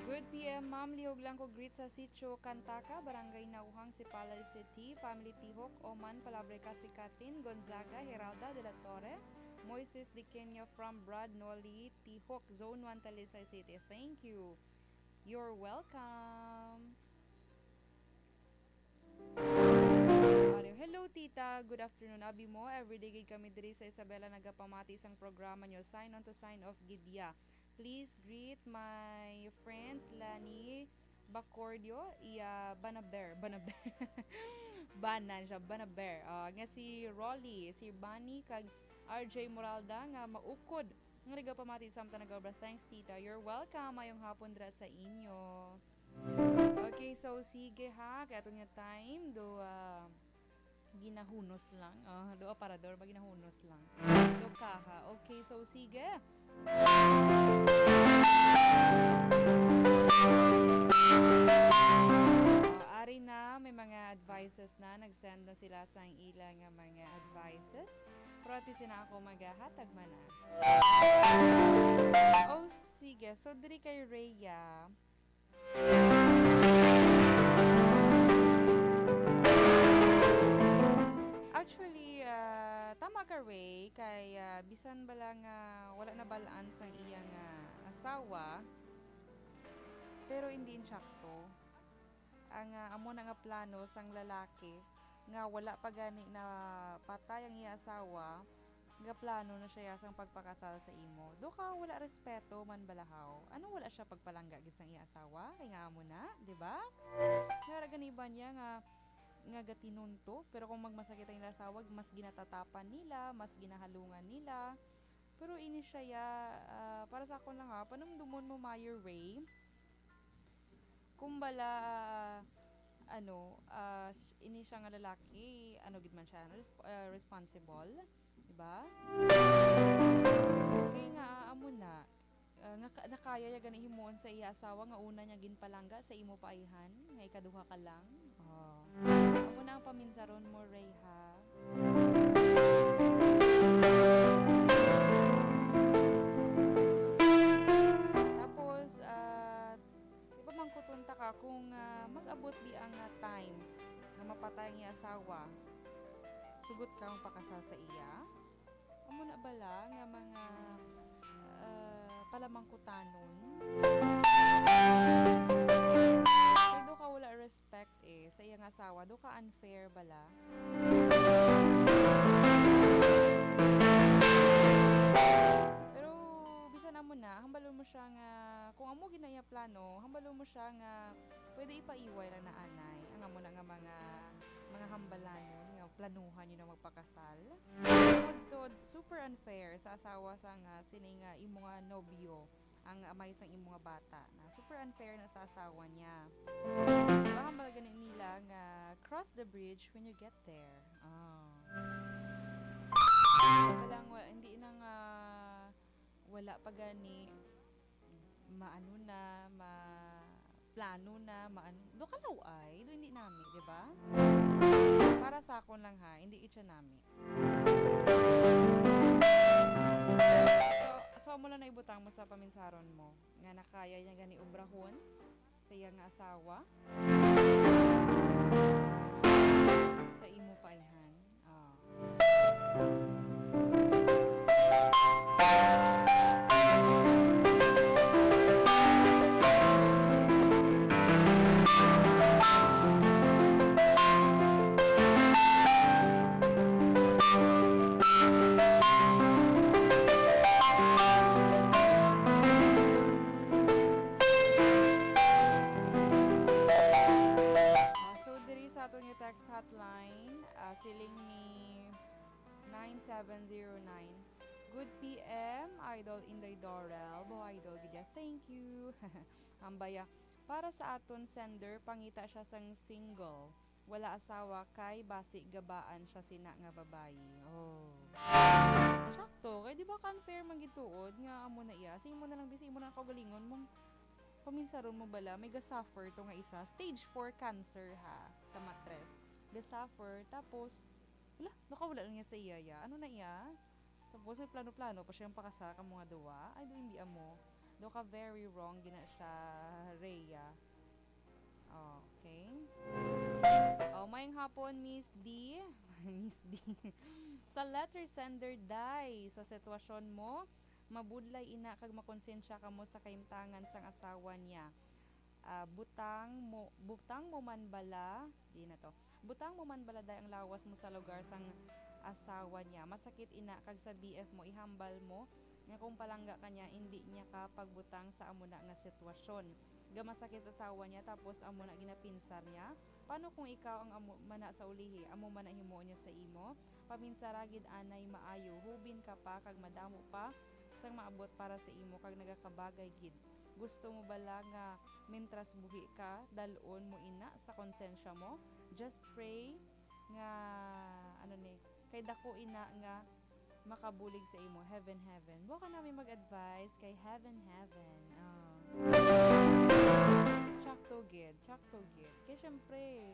Good P M, ma'am. Lihog lang ko greet sa Sitio Cantaka, Barangay Nauhang, Sipalay City. Family Tihok, Oman, Palabre, Kasikatin, Gonzaga, Heralda de la Torre, Moises Diqueño from Brad Noli Tihok, Zone one, Talisay City. Thank you. You're welcome. Ariw, hello, tita. Good afternoon. Abi mo, everyday gid kami diri sa Isabela nagapamati sang programa nyo. Sign on to sign off gid ya. Please greet my friends, Lani Bacordio, iya Banaber, Banaber. Bana siya, Banaber. Ah, nga si Rolly, si Bani, kag R J Moralda nga maukod nga nagapamati samtang nagaobra. Thanks, tita. You're welcome. Mayong hapon dira sa inyo. Okay, so sige ha, kay aton nga time do, ah, ginahunos lang. Ah, do aparador ba, ginahunos lang. Do kaha. Okay, so sige. Ah, ari na, may mga advices na, nag-send na sila sang ila nga mga advices. Pero at least na ako maghahatag man, ah. Oh, sige. So, diri kay Rhea. Actually, ah, tama ka, Ray, kay, ah, bisan bala nga wala na bal-an sang iya nga asawa, pero hindi insakto ang, ah, amo na nga plano sang lalaki nga wala pa gani na patay ang iya asawa, nga plano na siya sang pagpakasal sa imo. Do ka wala respeto man balahaw. Ano, wala siya pagpalangga gid sang iya asawa? Kay nga amo na, di ba? Nga ra gani ba niya nga, nga gatinunto? Pero kung magmasakit ang ila asawa, mas ginatatapan nila, mas ginahalungan nila. Pero ini siya, ya, ah, para sa akon lang ha, panumdumon mo, Mayor Ray. Kung bala, ano, ah, s-, ini siya nga lalaki, ano gid man siya, ano, resp-, ah, responsible, di ba? Kay nga, ah, amo na, ah, nga ka-, nakaya ya gani himuon sa iya asawa nga una niya ginpalangga sa imo paayhan, nga ikaduha ka lang. Oh. Amo na ang paminsaron mo, Ray, ha? Tapos, ah, di ba mangkuton ta ka kung, ah, mag-abot di ang, ah, time nga mapatay ang iya asawa, sugot ka magpakasal sa iya? Amo na bala nga mga, ah, palamangkutanon? Kay do ka wala respect eh, sa iya nga asawa, do ka unfair bala. Pero bisan amo na, hambalon mo siya nga, kung amo gid na iya plano, hambalon mo siya nga pwede ipaiway lang na anay ang amo na nga mga, mga hambalanon nga planuhan niyo na magpakasal. Tod, super unfair sa asawa sa nga sini nga imo nga nobyo, ang amay sang imo nga bata, na super unfair na sa asawa niya. Baka ba gani nila nga cross the bridge when you get there? Oh. Wala nga, hindi na nga, wala pa gani, maano na, ma-, plano na, maano, do kalaw ay, do hindi nami, di ba? Para sa akon lang ha, hindi itsa nami. So, so, amo lang na ibutang mo sa paminsaron mo, nga nakaya niya gani obrahon sa iya nga asawa, sa imo paayhan. Ah. Ah, so, diri sa aton New text hotline, ah, siling ni nine seven zero nine. Good P M, Idol Inday Dorel. Bo, Idol, gid ya. Thank you. Ambaya, para sa aton sender, pangita siya sang single. Wala asawa kay basi gabaan siya sina nga babayi. Oh. Sakto. Kay di ba ka-unfair man gid tuod nga amo na iya? Sa imo na lang, di sa imo na kaugalingon mong paminsaron mo bala, may ga-suffer to nga isa. Stage four cancer ha, sa matres. Ga-suffer, tapos, wala, nakawala lang niya sa iya, ya. Ano na iya? Tapos may plano-plano pa siyang pakasal ka mga duwa. Ay, do hindi amo. Do ka very wrong, gina siya, Rhea. Okay. Oh, mayang hapon, Miss D. Miss D. Sa letter sender, day, sa sitwasyon mo, mabudlay ina kag makonsensya kamo sa kahimtangan sang asawa niya. Ah, butang mo, butang mo man bala, di na to. Butang mo man bala, day, ang lawas mo sa lugar sang asawa niya. Masakit ina kag sa B F mo, ihambal mo nga kung palangga ka niya, indi niya ka pagbutang sa amo na nga sitwasyon. Gamasakit sa asawa niya, tapos amo na ginapinsar niya. Paano kung ikaw ang amo man na sa ulihi, amo man na himuon niya sa imo? Paminsara gid anay maayo, hubin ka pa kag madamo pa sang maabot para sa imo kag nagakabagay gid. Gusto mo bala nga mintras buhi ka, dal-on mo ina sa konsensya mo? Just pray nga, ano ni, kay dako ina nga makabulig sa imo, heaven, heaven. Buka nami mag-advise kay heaven, heaven. Oh. Sakto gid, sakto gid. Kay syempre,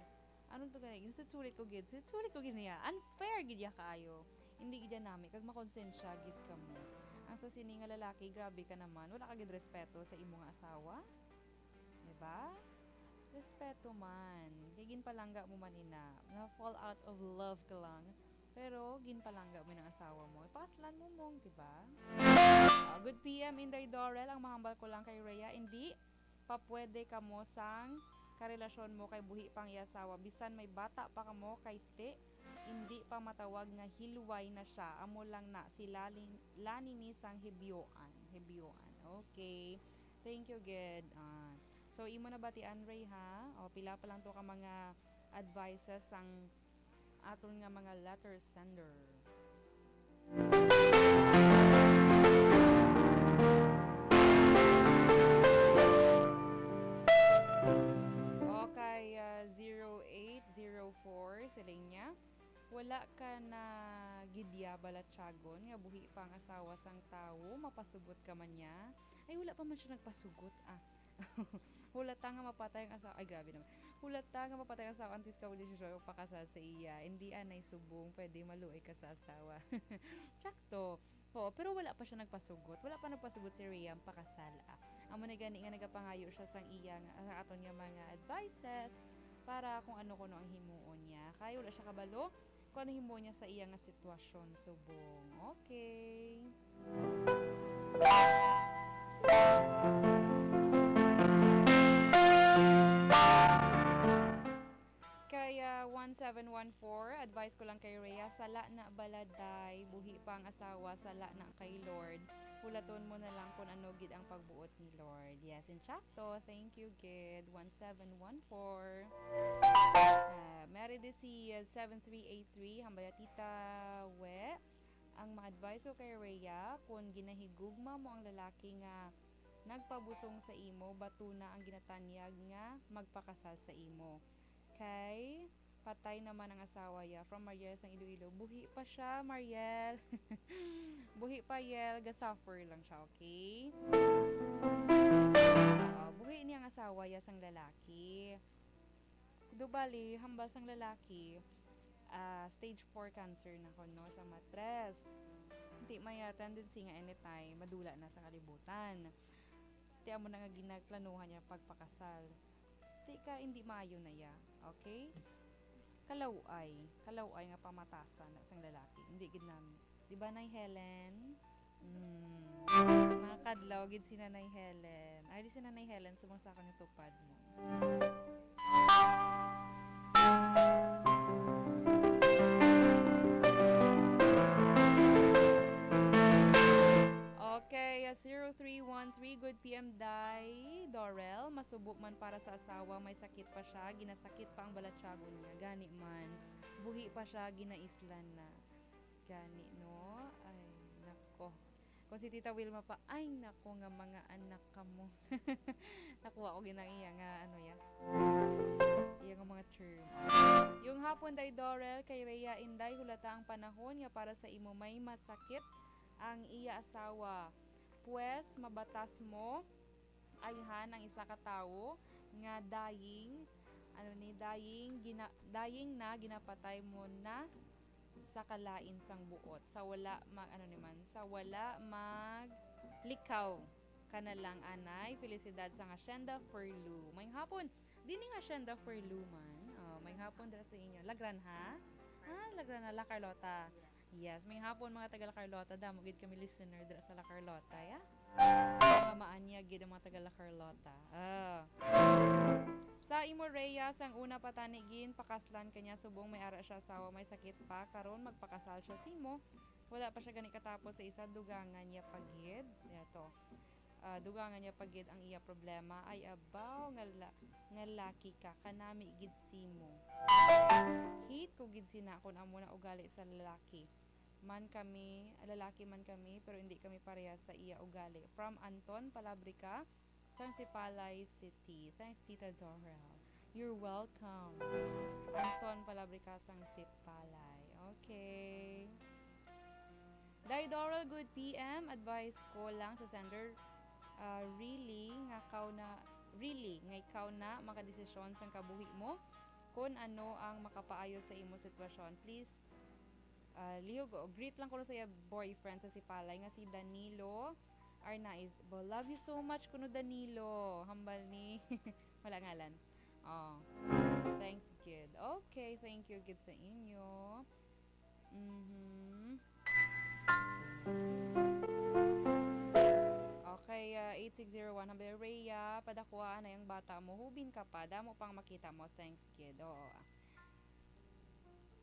anong to gani? Sulit-sulit ko gid, sulit-sulit ko gid niya. Unfair gid ya kaayo. Hindi gid ya nami, kag makonsensya gid kamo. Ang sa sini nga lalaki, grabe ka naman. Wala ka gid respeto sa imo nga asawa. Diba? Respeto man. Kay ginpalangga mo man ina. Na fall out of love ka lang. Pero ginpalangga mo ng asawa mo. Ipakaslan mo mong, diba? Ah, good P M, Inday Dorel. Ang mahambal ko lang kay Rhea, hindi pa pwede kamo sang karelasyon mo kay buhi pang iya asawa. Bisan may bata pa kamo kay ti, hindi pa matawag nga hilway na siya. Amo lang na si Lani, Lani ni sang Hibyoan. Hibyoan. Okay. Thank you, gid. Ah, so, imo na batian, Ray, ha? O, pila pa lang to ka mga advices sang aton nga mga letter sender. Okay, ah, zero eight zero four, siling niya. Wala ka na gid ya balatyagon nga buhi pa ang asawa sang tawo, mapasugot ka man niya? Ay, wala pa man siya nagpasugot, ah. Hulata nga mapatay ang asawa. Ay, grabe naman. Hulata nga mapatay ang asawa antes ka mo desisyon pakasal sa iya. Hindi anay subong, pwede maluoy ka sa asawa. Tsakto. Oo, pero wala pa siya nagpasugot. Wala pa nagpasugot si Rhea ang pakasal, ah. Amo na gani nga nagapangayo siya sang iya nga, sa aton nga mga advices para kung ano kuno ang himuon niya. Kay wala siya kabalo kung ano himuon niya sa iya nga sitwasyon subong. Okay. Kaya one seven one four, advice ko lang kay Rhea, sala na bala, day, buhi pa ang asawa, sala na kay Lord. Hulaton mo na lang kung ano gid ang pagbuot ni Lord. Yes, insakto. Thank you, gid. One seven one four. Ah, Mary D C, uh, seven three eight three, hambaya, Tita We, ang ma-advise ko kay Rhea, kung ginahigugma mo ang lalaki nga nagpabusong sa imo, batuna ang ginatanyag nga magpakasal sa imo. Kay patay naman ang asawa ya. From Mariel sang Iloilo. Buhi pa siya, Mariel. Buhi pa, Yel. Ga-suffer lang siya, okay? Ah, buhi niya ang asawa ya sang lalaki. Do bali, hambal sang lalaki, ah, stage four cancer na kuno sa matres. Di may, ah, tendency nga anytime madula na sa kalibutan. Ti amo na nga ginagplanuhan niya pagpakasal. Ti ka, hindi maayo na ya, okay? Kalaway, kalaway nga pamatasan na sang lalaki. Hindi gid nami. Di ba, Nay Helen? Mm. Mga kadlaw gid si Nanay Helen. Ay, di si Nanay Helen, sumangsakang tupad mo. Okay, uh, zero three one three, good P M, Day Dorel. Subo man para sa asawa, may sakit pa siya, ginasakit pa ang balatyagon niya. Gani man, buhi pa siya, ginaislan na. Gani, no? Ay, nako. Kung si Tita Wilma pa, ay, nako nga mga anak kamo. Nakuha ko ginang iya nga, ano, ya. Iya nga mga term. Yung hapon, Day Dorel, kay Rhea, Inday, hulata ang panahon nga para sa imo may masakit ang iya asawa. Pwes, mabatas mo ayhan ang isa ka tawo nga dying, ano ni, dying, gina-, dying na, ginapatay mo na sa kalain sang buot, sa wala ma-, ano ni man, sa wala maglikaw ka na lang, anay. Felicidad sang Hacienda Furlu. May hapon, dini nga Hacienda Furlu man. Oh, may hapon dira sa inyo. Lagran, ha? Ah, Lagran na, La Carlota. Yes, may hapon, mga taga La Carlota. Damo gid kami listener dira sa La Carlota, ya? Mga maanyag gid ang mga taga La Carlota. Ah. Sa imo, Rhea, sang una pa tani gin pakaslan ka niya, subong may ara siya asawa, may sakit pa. Karon magpakasal siya simo. Wala pa siya gani katapos sa isa, dugangan niya pa gid. Yato. Ah, dugangan niya pa gid ang iya problema. Ay, abaw, nga la-, nga laki ka, kanami gid simo. Hate ko gid sina kun amo na ugali sa lalaki. Man kami, lalaki man kami, pero hindi kami parehas sa iya ugali. From Anton Palabrica, sang Sipalay City. Thanks, Tita Dorel. You're welcome. Anton Palabrica sang Sipalay. Okay. Day Dorel, good P M. Advice ko lang sa sender, ah, really nga kaw na, really nga ikaw na makadesisyon sang kabuhi mo, kon ano ang makapaayo sa imo sitwasyon. Please, ah, lihog, oh, greet lang kuno sa iya boyfriend sa Sipalay nga si Danilo Arnaiz. Bo, love you so much kuno, Danilo. Hambal ni, wala ngalan. Oh, thanks gid. Okay, thank you gid sa inyo. Mhm. Okay, ah, eight six zero one, hambal, Rhea, padakwa na yung bata mo. Hubin ka pa, damo pang makita mo. Thanks gid. Oo.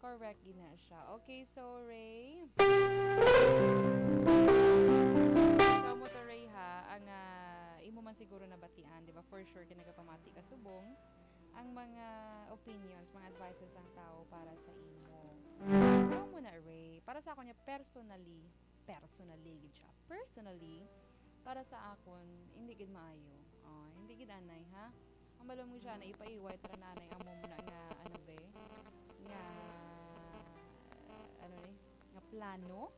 Correct gid na siya. Okay, so Ray. So, amo to, Ray, ha, ang, ah, imo man siguro nabatian, di ba? For sure, kay nagapamati ka subong ang mga opinions, mga advices sang tao para sa imo. So, amo na, Ray. Para sa ako niya, personally, personally gid siya. Personally, para sa akon, hindi gid maayo. Oh, hindi gid anay, ha? Ang balom mo siya na ipaiway tara na anay amo mo na nga, ano, be? Nga, ano ni? Nga plano?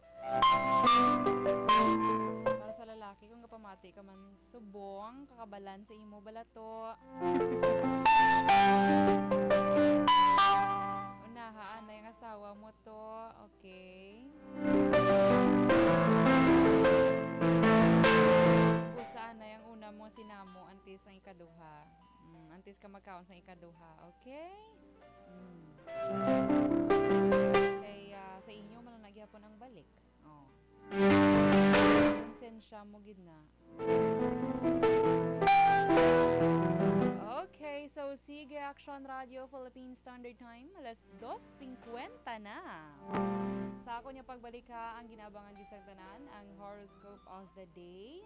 Para sa lalaki, kung kapamati ka man subong, kakabalan sa imo balato. Unaha, anay ang asawa mo to. Okay. Busa anay ang una mo sinamo, antes ang ikaduha. Mm, antes ka magkaon sa ikaduha, okay? Mm. Kay, ah, sa inyo man na gyapon ang balik. Oh. Konsensya mo gid na. Okay, so sige, Action Radio Philippine Standard Time, alas dos cincuenta na. Sa ako niya pagbalik ha, ang ginaabangan gid sa tanan, ang horoscope of the day.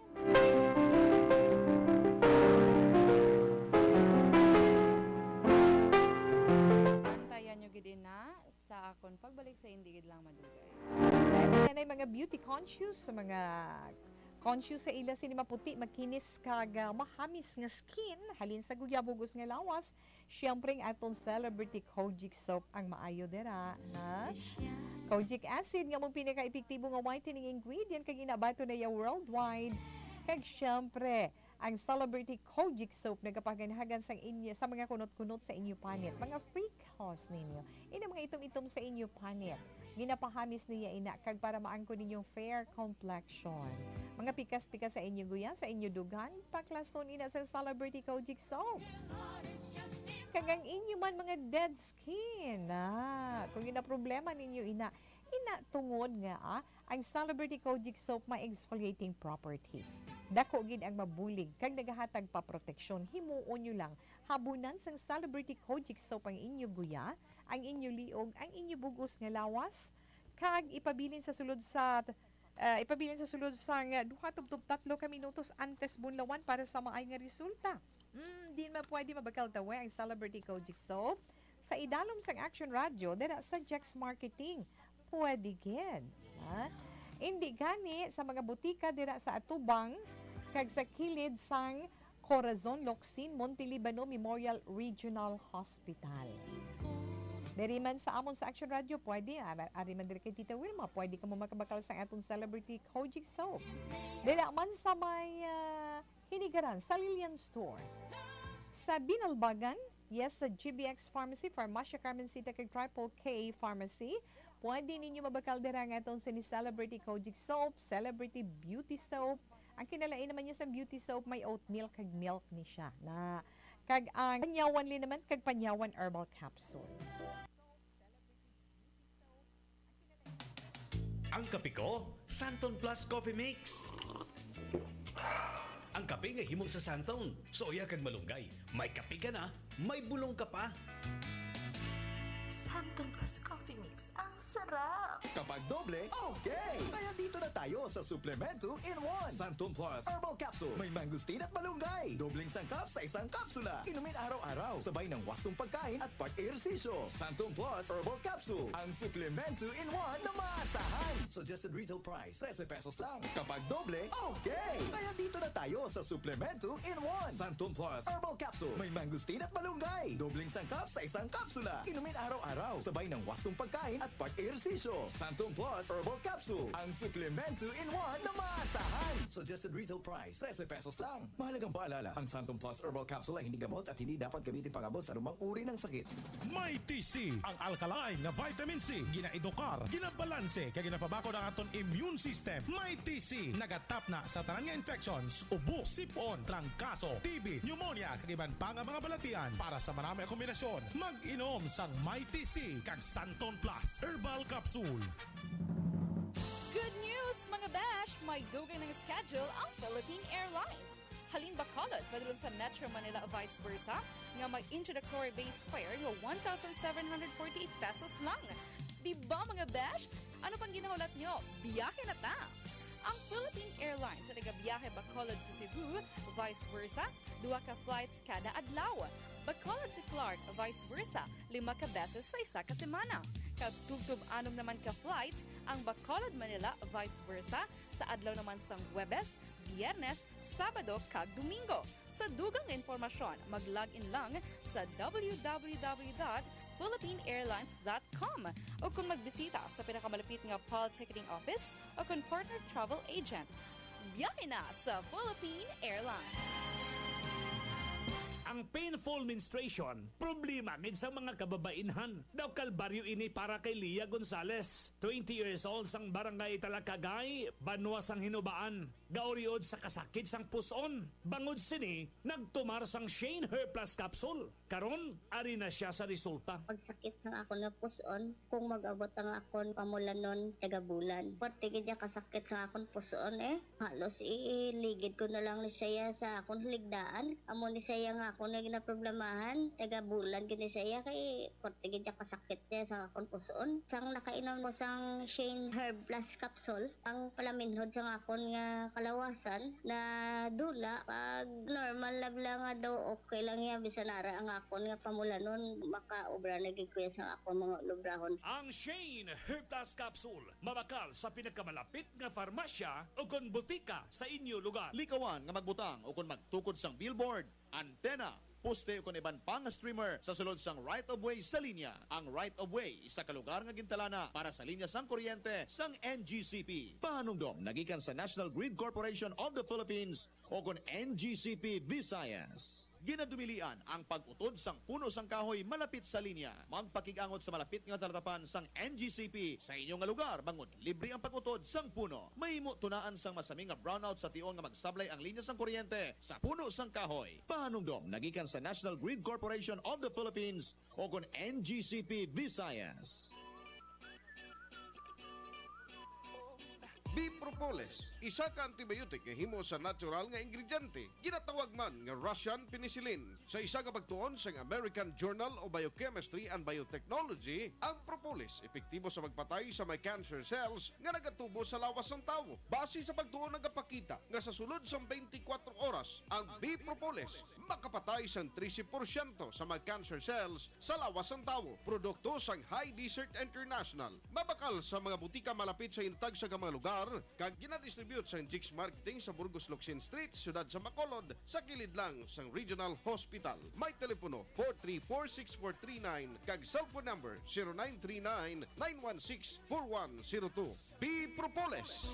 Antayan nyo gid ina sa akon pagbalik sa Hindi Gid Lang Madugay. Sa mga, mga beauty conscious, sa mga conscious sa ila sini maputi, makinis, kag, ah, mahamis nga skin, halin sa guyab, bug-os nga lawas, siyempre ang aton celebrity Kojic soap ang maayo dira, ha? Kojic acid nga mong pinaka-epektibo nga whitening ingredient, kag inabato na iya worldwide. Kag siyempre, ang celebrity Kojic soap nagapaganhagan sa inyo, sa mga kunot-kunot sa inyo panit, mga freckles ninyo, ina, mga itom-itom sa inyo panit. Ginapahamis niya ina kag para maangkon ninyong fair complexion. Mga pikas-pikas sa inyo guya, sa inyo dugan, paklason ina sa celebrity Kojic soap. Kag ang inyo man mga dead skin, ah, kung ginaproblema ninyo ina, ina tungod nga, ah, ang celebrity Kojic soap may exfoliating properties. Dako gid ang mabulig kag nagahatag pa proteksyon. Himuon nyo lang, habunan sang celebrity Kojic soap ang inyo guya, ang inyo liog, ang inyo bug-os nga lawas, kag ipabilin sa sulod sa, ah, ipabilin sa sulod sang duha tubtob tatlo ka minutos antes bunlawan para sa maay nga resulta. Mm, di man pwede mabakal tawi ang Celebrity Kojic Soap sa idalom sang Action Radio dira sa Jex Marketing. Pwede gid. Ha? Indi gani sa mga butika dira sa atubang kag sa kilid sang Corazon Locsin, Monte Libano Memorial Regional Hospital. Diri man sa amon sa Action Radio, pwede. Ah, ari man diri kay Tita Wilma, pwede ka mo makabakal sa aton Celebrity Kojic Soap. Dira man sa may, ah, Hinigaran, sa Lilian Store. Sa Binalbagan, yes, sa G B X Pharmacy, Farmacia Carmencita kag Triple K Pharmacy. Pwede ninyo mabakal dira ang aton sini Celebrity Kojic Soap, Celebrity Beauty Soap. Ang kinalain naman niya sa beauty soap, may oat milk kag milk ni siya na. Kag ang panyawan li naman, kag panyawan herbal capsule. Ang kape ko, Santon Plus Coffee Mix. Ang kape nga himo sa Santon. Suya kag malunggay. May kape ka na, may bulong ka pa. Santon Plus Coffee Mix. Ang sarap! Kapag doble, okay! Kaya dito na tayo sa Suplemento in one. Santon Plus Herbal Capsule. May mangosteen at malunggay. Dobleng sangkap sa isang kapsula. Inumin araw-araw. Sabay ng wastong pagkain at pag-ehersisyo. Santon Plus Herbal Capsule. Ang suplemento in one na maasahan. Suggested retail price, trese pesos lang. Kapag doble, okay! Kaya dito na tayo sa Suplemento in one. Santon Plus Herbal Capsule. May mangosteen at malunggay. Dobleng sangkap sa isang kapsula. Inumin araw-araw. Sabay ng wastong pagkain at pag-ehersisyo. Santon Plus Herbal Capsule. Ang suplemento in one na maasahan. Suggested retail price, trese pesos lang. Mahalagang paalala, ang Santon Plus Herbal Capsule ay hindi gamot at hindi dapat gamitin pang-abot sa anumang uri ng sakit. Mighty C, ang alkaline nga vitamin C, ginaedukar, ginabalanse, kag ginapabakod ang aton immune system. Mighty C, nagatapna sa tanan nga infections, ubo, sipon, trangkaso, T B, pneumonia, kag iban pa nga mga balatian. Para sa marami nga kombinasyon, mag-inom sang Mighty C kag Santon Plus Herbal Capsule. Good news, mga besh! May dugang nga schedule ang Philippine Airlines. Halin Bacolod padulong sa Metro Manila, vice versa, nga may introductory base fare nga one thousand seven hundred forty-eight pesos lang. Di ba, mga besh? Ano pang ginahulat nyo? Biyahe na ta! Ang Philippine Airlines sa nagabiyahe Bacolod to Cebu, vice versa, duha ka flights kada adlaw. Bacolod to Clark, vice versa, lima ka beses sa isa ka semana. Kag tubtob anom naman ka flights ang Bacolod, Manila, vice versa, sa adlaw naman sang Huwebes, Biyernes, Sabado, kag Domingo. Sa dugang nga impormasyon, mag-log in lang sa w w w dot philippine airlines dot com o kung magbisita sa pinakamalapit nga P A L ticketing office o kung partner travel agent. Biyahe na sa Philippine Airlines! Ang painful menstruation, problema gid sa mga kababainhan. Daw kalbaryo ini para kay Lia Gonzalez, twenty years old, sang Barangay Talakagay, banwa sang Hinubaan. Gauriod sa kasakit sang pus-on. Bangod sini, nagtumar sang Shane Hair Plus Capsule. Karon, ari na sia sa resulta. Pagsakit sang akon nga pus-on, kung mag-abot ang akon pamulanon, taga bulan. Pwerte gid ya kasakit sang akon pus-on, eh. Halos iligid ko na lang ni siya sa akon hiligdaan. Amo ni siya nga akon nga ginaproblemahan. Taga bulan gid ni siya kay pwerte gid ya kasakit niya sa akon pus-on. Sang nakainom mo sang Shane Herb Plus Capsule, ang palaminhod sang akon nga kalawasan na dula, pag normal na lang nga daw, okay lang ya, bisan ara ang akon nga pamulanon, makaobra na gid ko ya sang akon mga ulubrahon. Ang Shane Herb Plus Capsule, mabakal sa pinakamalapit nga farmasya o kon butika sa inyo lugar. Likawan nga magbutang o kon magtukod sang billboard, antena, poste o kon iban pa nga streamer sa sulod sang right of way sa linya. Ang right of way, isa ka lugar nga gintalana para sa linya sang kuryente sang N G C P. Pahanumdom nagikan sa National Grid Corporation of the Philippines o kon N G C P Visayas. Ginadumilian ang pag-utod sang puno sang kahoy malapit sa linya. Magpakig-angot sa malapit nga talatapan sang N G C P sa inyo nga lugar bangod libre ang pag-utod sang puno. Mahimo tunaan sang masami nga brownout sa tion nga magsablay ang linya sang kuryente sa puno sang kahoy. Pahanumdom nagikan sa National Grid Corporation of the Philippines o kon N G C P Visayas. B Propolis, isa ka antibiotic nga himo sa natural nga ingrediente, ginatawag man nga Russian penicillin. Sa isa ka pagtuon sang American Journal of Biochemistry and Biotechnology, ang propolis epektibo sa pagpatay sa mga cancer cells nga nagatubo sa lawas sang tawo. Base sa pagtuon, nagapakita nga sa sulod sang twenty-four oras, ang B Propolis makapatay sang trese porsyento sa mga cancer cells sa lawas sang tawo. Produkto sang High Desert International. Mabakal sa mga butika malapit sa inyo tagsa ka mga lugar, kag ginadistribute sang Jix Marketing sa Burgos Locsin Street, Siyudad sa Bacolod, sa kilid lang sang Regional Hospital. May telepono four three four six four three nine kag cellphone number zero nine three nine nine one six four one zero two. B Propolis.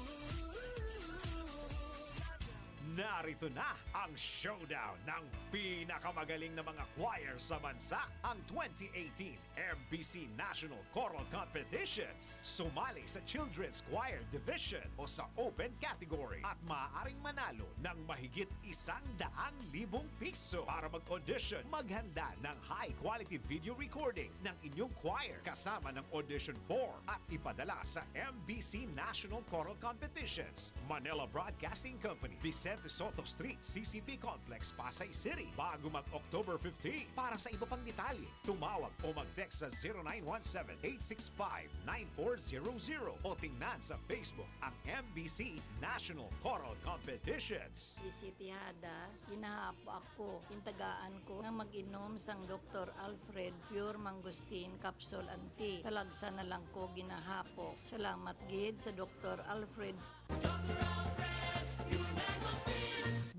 Narito na ang showdown ng pinakamagaling na mga choir sa bansa, ang twenty eighteen M B C National Choral Competitions. Sumali sa Children's Choir Division o sa Open Category at maaaring manalo ng mahigit isang daang libong piso. Para mag-audition, maghanda ng high-quality video recording ng inyong choir kasama ng audition form at ipadala sa M B C National Choral Competitions, Manila Broadcasting Company, Vicente Sotto Street, C C P Complex, Pasay City, bago mag-October fifteen. Para sa iba pang detalye, tumawag o mag-text sa zero nine one seven, eight six five, nine four zero zero o tingnan sa Facebook ang M B C National Choral Competitions. Isi Tejada, ginahapo ako, gintagaan ko nga mag-inom sang Doktor Alfred Pure Mangosteen Capsule and Tea. Talagsa na lang ko ginahapo. Salamat gid sa Doktor Alfred.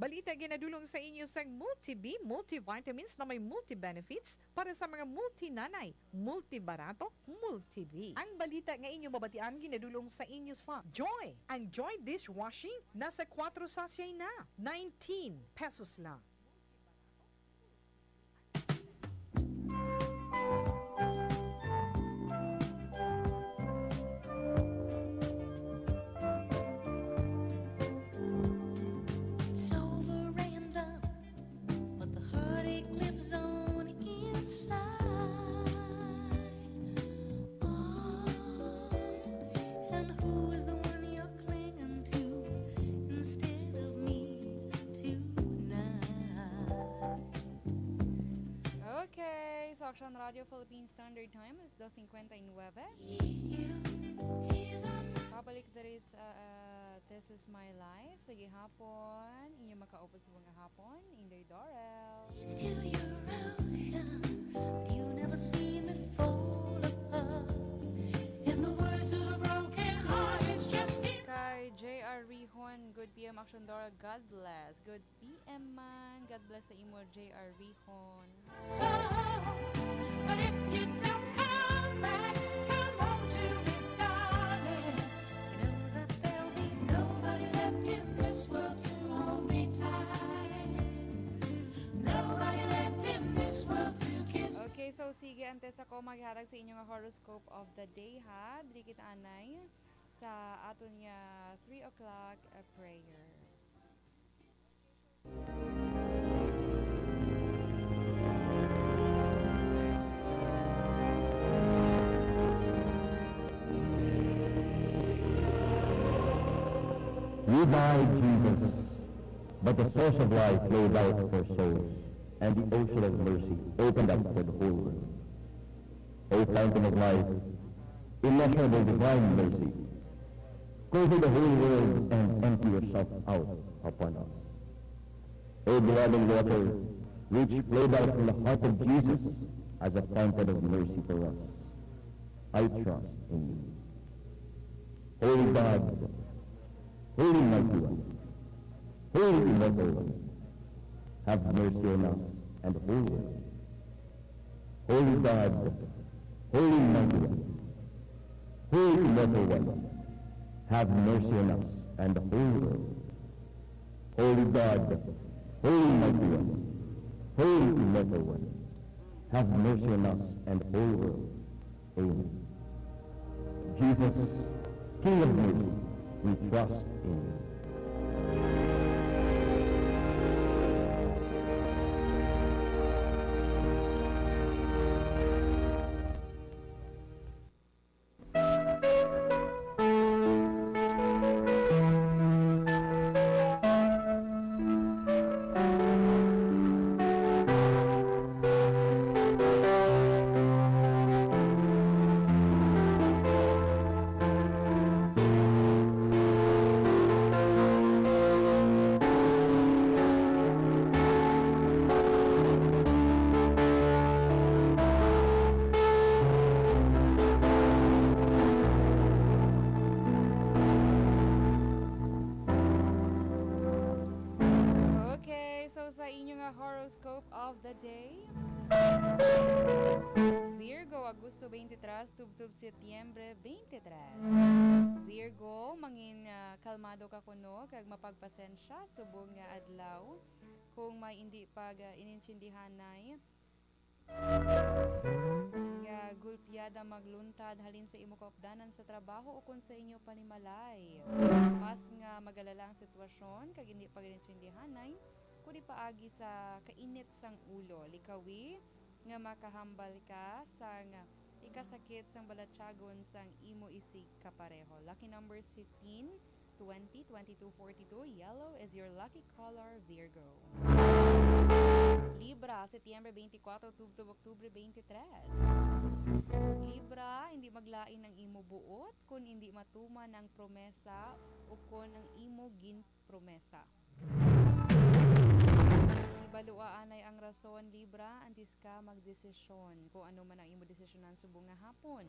Balita ginadulong sa inyo sang Multi-B Multivitamins na may multi-benefits para sa mga multi-nanay, multi-barato, multi-B. Ang balita nga inyo mabatian ginadulong sa inyo sa Joy. Ang Joy Dishwashing nasa kuwatro sachet na, nineteen pesos lang. It's over and done, but the heartache lives on inside. Oh, and who is the one you're clinging to instead of me tonight? Okay, sa Aksyon Radio Philippine Standard Time, alas dos cincuenta y nueve. Pabalik diri sa, ah, This Is My Life sa gihapon. Inyo makaupod sa mga hapon, Inday Dorel. It's to your ocean, but you never see me fall apart. In the words of a broken heart, it's just Kay J R Rihon, good P M Aksyon Dorel, God bless. Good P M man, God bless sa imo, J R Rihon. So, but if you don't come back, come home to me, darling. You know that there'll be nobody left in this world to hold me tight. Nobody left in this world to kiss. Okay, so sige, antes ako magharag sa inyo nga horoscope of the day, ha. Diri kita anay sa aton nga three o'clock, uh, prayer. You died, Jesus, but the source of life flowed out for souls, and the ocean of mercy opened up for the whole world. O fountain of life, immeasurable divine mercy, cover the whole world and empty yourself out upon us. O blood and water, which flowed out from the heart of Jesus as a fountain of mercy for us, I trust in you. Holy God, Holy Mighty One, Holy Immortal One, have mercy on us and the whole world. Holy God, Holy Mighty One, Holy Immortal One, have mercy on us and the whole world. Holy God, Holy Mighty One, Holy Immortal One, have mercy on us and the whole world. Amen. Jesus, King of mercy, we trust in you. of the day. Virgo, Agosto twenty-three, tubtob Setyembre twenty-three. Virgo, mangin, ah, kalmado ka kuno kag mapagpasensya subong nga adlaw. Kung may indi pag, ah, inintindihanay, nga gulpyada magluntad halin sa imo kaupdanan sa trabaho ukon sa inyo panimalay. Mas nga magalala ang sitwasyon kag indi pag-inintindihanay, kundi paagi sa kainit sang ulo. Likawi nga makahambal ka sang ikasakit sang balatyagon sang imo isigkapareho. Lucky numbers fifteen, twenty, twenty-two, forty-two. Yellow is your lucky color, Virgo. Libra, Setyembre twenty-four tubtob Oktubre twenty-three. Libra, hindi maglain ang imo buot kon hindi matuman ang promesa o kon ang imo ginpromesa. Ibalua anay ang rason, Libra, antes ka magdesisyon kung ano man ang imo desisyonan subong nga hapon.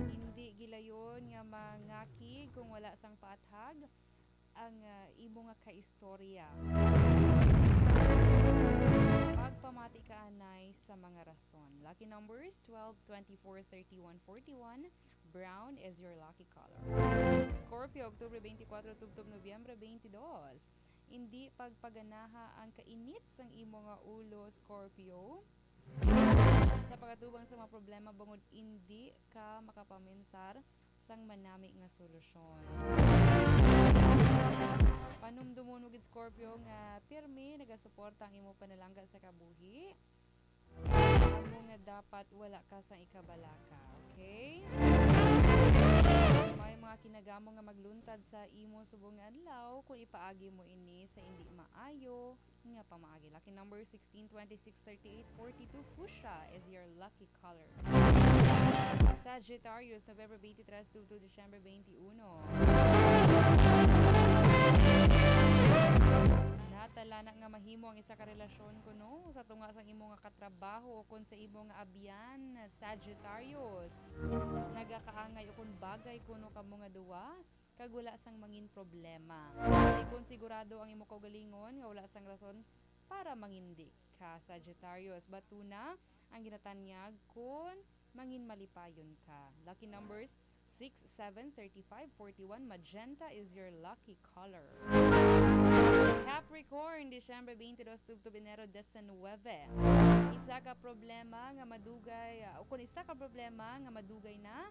Hindi gilayon nga mangakig kung wala sang paathag ang, ah, imo nga kaistorya. Magpamati ka anay sa mga rason. Lucky numbers twelve, twenty-four, thirty-one, forty-one. Brown is your lucky color. Scorpio, Oktubre twenty-four tubtob Nobyembre twenty-two. Hindi pagpaganaha ang kainit sang imo nga ulo, Scorpio, sa pag-atubang sa mga problema, bangod indi ka makapaminsar sang manami nga solusyon. Panumdumon mo gid, Scorpio, nga pirmi nagasuporta ang imo panalangga sa kabuhi. Amo nga dapat wala ka sang ikabalaka, okay? May mga kinagamo nga magluntad sa imo subong nga adlaw kung ipaagi mo ini sa indi maayo nga pamaagi. Lucky number sixteen, twenty-six, thirty-eight, forty-two. Fuchsia is your lucky color. Sagittarius, November twenty-three to December twenty-one. Natala na nga mahimo ang isa ka relasyon kuno sa tunga sang imo nga katrabaho o kon sa imo nga abyan, Sagittarius. Nagakaangay o kon bagay kuno kamo nga duwa, kag wala sang mangin problema. Kon sigurado ang imo kaugalingon nga wala sang rason para mangindi ka, Sagittarius. Batuna ang ginatanyag kon mangin malipayon ka. Lucky numbers six, seven, thirty-five, forty-one. Magenta is your lucky color. Capricorn, Disyembre twenty-two tubtob Enero diecinuebe. Isa ka problema nga madugay, ah, o kon isa ka problema nga madugay na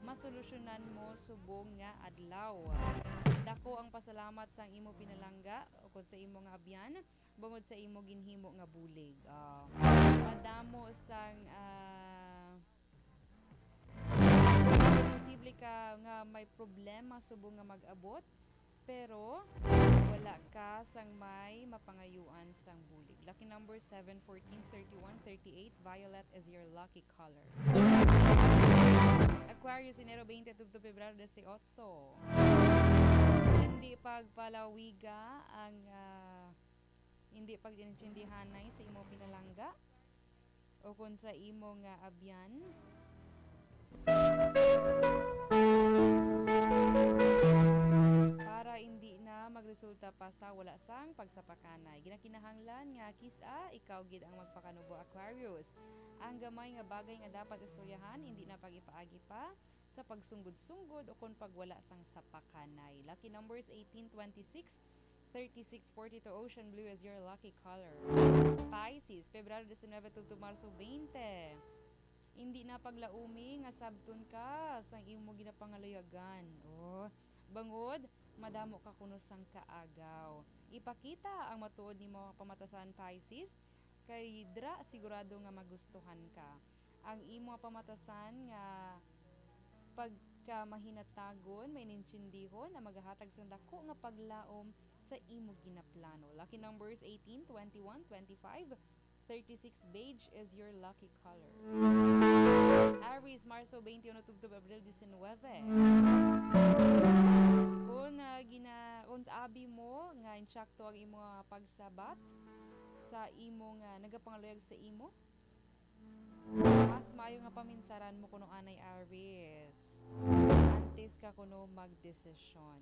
masolusyonan mo subong nga adlaw. Dako ang pasalamat sang imo pinalangga o kon sa imo nga abyan bangod sa imo ginhimo nga bulig. Ah, madamo sang, ah, posible ka nga may problema subong nga mag-abot, pero wala ka sang may mapangayuan sang bulig. Lucky number seven, fourteen, thirty-one, thirty-eight. Violet is your lucky color. Aquarius, Enero twenty tubtob Pebrero dieciocho. Hindi pagpalawiga ang, ah, hindi pag-intindihanay sa imo pinalangga o kon sa imo nga abyan, para indi na magresulta pa sa wala sang pagsapakanay. Ginakinahanglan nga kis-a ikaw gid ang magpakanubo, Aquarius. Ang gamay nga bagay nga dapat istoryahan, indi na pag-ipaagi pa sa pagsunggod-sunggod o kon pagwala sang sapakanay. Lucky numbers eighteen, twenty-six, thirty-six, forty-two. Ocean blue is your lucky color. Pisces, Pebrero diecinuebe tubtob Marso twenty. Hindi na paglaumi nga sabton ka sang imo ginapangaluyagan. Oh, bangod madamo ka kuno sang kaagaw. Ipakita ang matuod nimo nga pamatasan, Pisces, kay dira sigurado nga magustuhan ka. Ang imo nga pamatasan nga pagkamahinatagon, mainintindihon, ang magahatag sang dako nga paglaom sa imo ginaplano. Lucky numbers eighteen, twenty-one, twenty-five, thirty-six. Beige is your lucky color. Aries, Marso twenty-one tubtob Abril diecinuebe. Kung, ah, gina-, kung abi mo nga insakto ang imo nga pagsabat sa imo nga nagapangaluyag sa imo, mas maayo nga paminsaran mo kuno anay, Aries, antes ka kuno magdesisyon.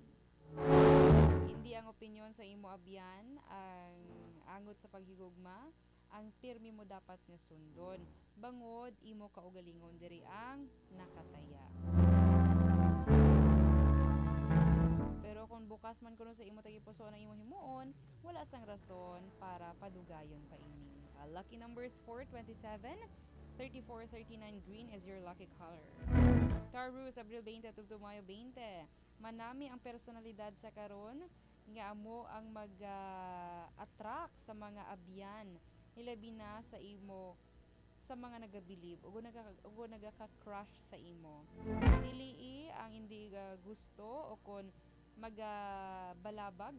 Hindi ang opinyon sa imo abyan ang angot sa paghigugma ang pirmi mo dapat nga sundon, bangod imo kaugalingon diri ang nakataya. Pero kung bukas man kuno sa imo tagipusoon ang imo himuon, wala sang rason para padugayon pa ini. Ah, lucky numbers four, twenty-seven, thirty-four, thirty-nine, green is your lucky color. Taurus, Abril twenty tubtob Mayo twenty. Manami ang personalidad sa karon nga amo ang mag, ah, attract sa mga abyan, hilabi na sa imo, sa mga nagabilib o naga-, o nagaka-crush sa imo. Dilii ang hindi, ah, gusto o kon magabalabag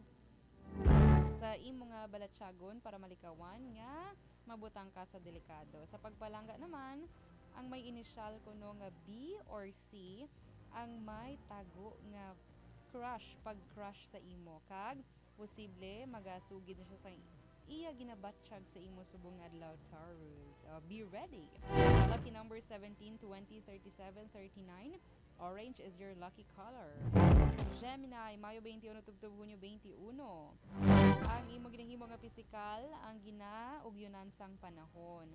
sa imo nga balatyagon para malikawan nga mabutang ka sa delikado. Sa pagpalangga naman, ang may inisyal kuno nga B or C ang may tago nga crush, pag-crush sa imo, kag posible magasugid na siya sa iya ginabatyag sa imo subong nga adlaw, Taurus. Uh, be ready. Lucky number seventeen, twenty, thirty-seven, thirty-nine. Orange is your lucky color. Gemini, Mayo twenty-one tubtob Hunyo twenty-one. Ang imo ginahimo nga pisikal ang ginaugyonan sang panahon.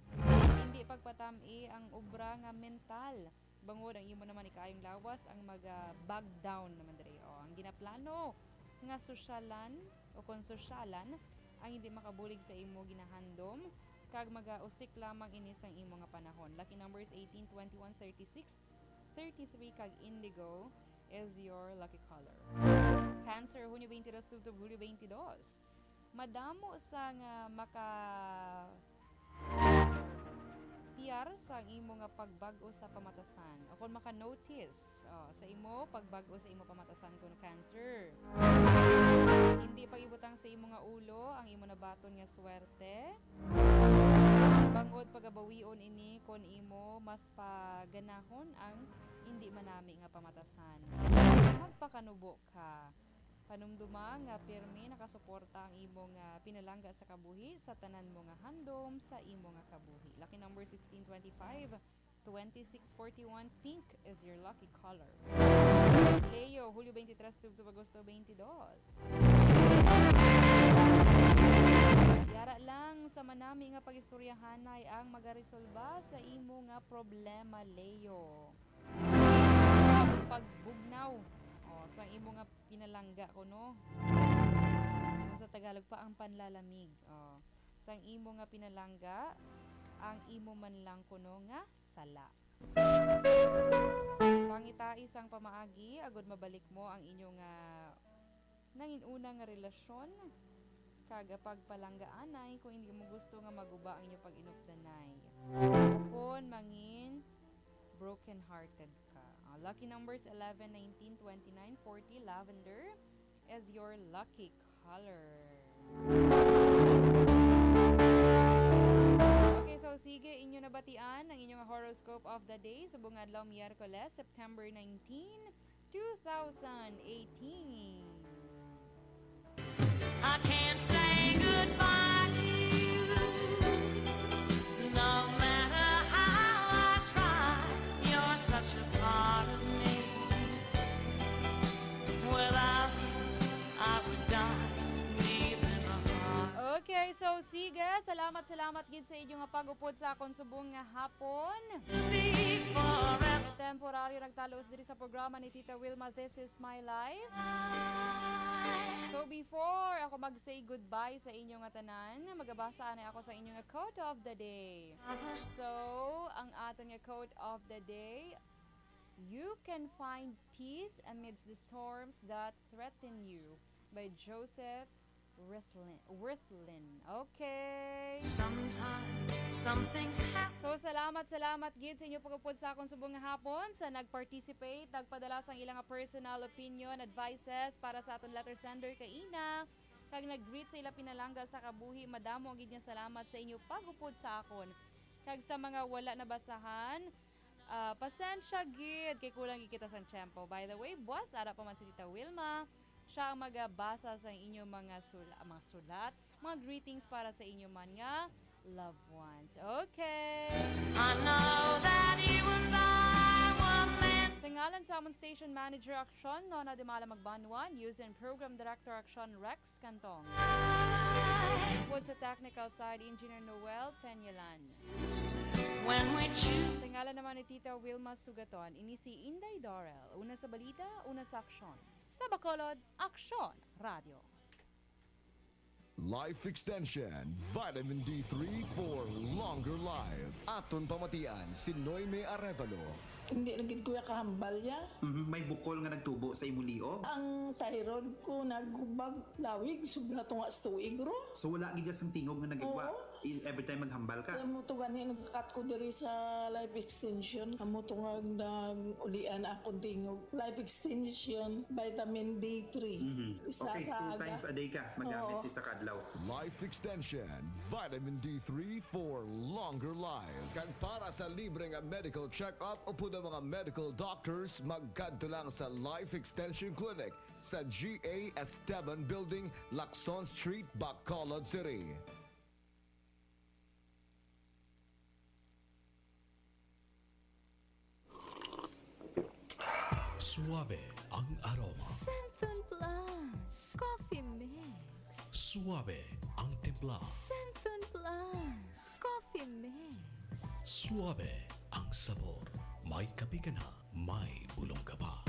Hindi pagpatami ang obra nga mental. Bangod ang imo naman ikaayong lawas ang mag, ah, bog down naman diri. O, ang ginaplano nga sosyalan o kon sosyalan ang hindi makabulig sa imo ginahandom, kag magausik lamang ini sang imo nga panahon. Lucky numbers eighteen, twenty-one, thirty-six, thirty-three, kag indigo is your lucky color. Cancer, Hunyo twenty-two tubtob Hulyo twenty-two. Madamo sang, ah, maka-, tiyar sang imo nga pagbag-o sa pamatasan, o kon maka-notice, oh, sa imo pagbag-o sa imo pamatasan kuno Cancer. Hindi pag-ibutang sa imo nga ulo ang imo nabaton nga swerte. Bangod pagabawion ini kon imo mas paganahon ang hindi manami nga pamatasan. Magpakanubo ka. Panumduma nga pirmi nakasuporta ang imo nga pinalangga sa kabuhi sa tanan mo nga handom sa imo nga kabuhi. Lucky number sixteen, twenty-five, twenty-six, forty-one, pink is your lucky color. Leo, Hulyo twenty-three tubtob Agosto twenty-two. Yara lang sa manami nga pag-istoryahanay ang magaresolba sa imo nga problema, Leo. Pagbugnaw, oh, sang imo nga pinalangga kuno. Sa Tagalog pa, ang panlalamig. Oh, sang imo nga pinalangga, ang imo man lang kuno nga sala. Pangitai sang pamaagi agud mabalik mo ang inyo nga nangin-una nga relasyon, kag pagpalanggaanay kung hindi mo gusto nga maguba ang inyo pag-inupdanay. O kon mangin broken-hearted ka. Ah, lucky numbers eleven, nineteen, twenty-nine, forty, lavender is your lucky color. Okay, so sige, inyo nabatian ang inyong horoscope of the day subong nga adlaw, Miyerkules, September nineteen, two thousand eighteen. I can't say goodbye to you. No matter how I try, you're such a part of me. Without you, I would die, leaving a heart. Okay, so sige, salamat, salamat gid sa inyo nga pag-upod sa akon subong nga hapon. Be forever. Temporaryo nagtalos diri sa programa ni Tita Wilma, This Is My Life. So before ako mag-say goodbye sa inyo nga tanan, magabasa anay ako sa inyo nga quote of the day. So, ang aton nga quote of the day, "You can find peace amidst the storms that threaten you," by Joseph Wirthlin. Wirthlin. Okay. Sometimes some things happen. So, salamat, salamat gid sa inyo pag-upod sa akon subong nga hapon, sa nag-participate, nagpadala sang ila nga personal opinion, advices para sa aton letter sender kay Ina, kag nag-greet sa ila pinalangga sa kabuhi. Madamo gid nga salamat sa inyo pag-upod sa akon. Kag sa mga wala nabasahan, ah, pasensya gid kay kulang gid kita sang tiyempo. By the way, buwas ara pa man si Tita Wilma. Siya ang magabasa sa inyo mga sula-, mga sulat, mga greetings para sa inyo man nga loved ones. Okay. I know that even by one man. Sa ngalan sa amon station manager Aksyon, Nona Dimala Magbanwa, news and program director Aksyon, Rex Cantong. Tungkol sa technical side, Engineer Noel Peñalan. When we choose. Sa ngalan naman ni Tita Wilma Sugaton, ini si Inday Dorel. Una sa balita, una sa aksyon. Sa Bacolod, Aksyon Radio. Life Extension, Vitamin D three for longer life. Aton pamatian si Noemi Arevalo. Hindi na gid, kuya, kahambal ya. Mhm, may bukol nga nagtubo sa imong liog? Ang thyroid ko nagubag lawig, sobra tunga sa tuig ro. So, wala gid sang tingog nga nagigwa? Oo. I-, every time maghambal ka? Amo to gani, nagkat ko diri sa life extension. Amo to nga nag-ulian akong tingog. Life extension, vitamin D three. Mhm. Isa Okay, sa two aga. times a day ka magamit Oo. sa isa ka adlaw. Life Extension, Vitamin D three for longer life. Kag para sa libre nga medical check-up upod ang mga medical doctors, magkadto lang sa Life Extension Clinic sa G A Esteban Building, Lacson Street, Bacolod City. Suabe ang aroma. Santhon Plus Coffee Mix. Suabe ang timpla. Santhon Plus Coffee Mix. Suabe ang sabor. May kape ka na, may bulong ka pa.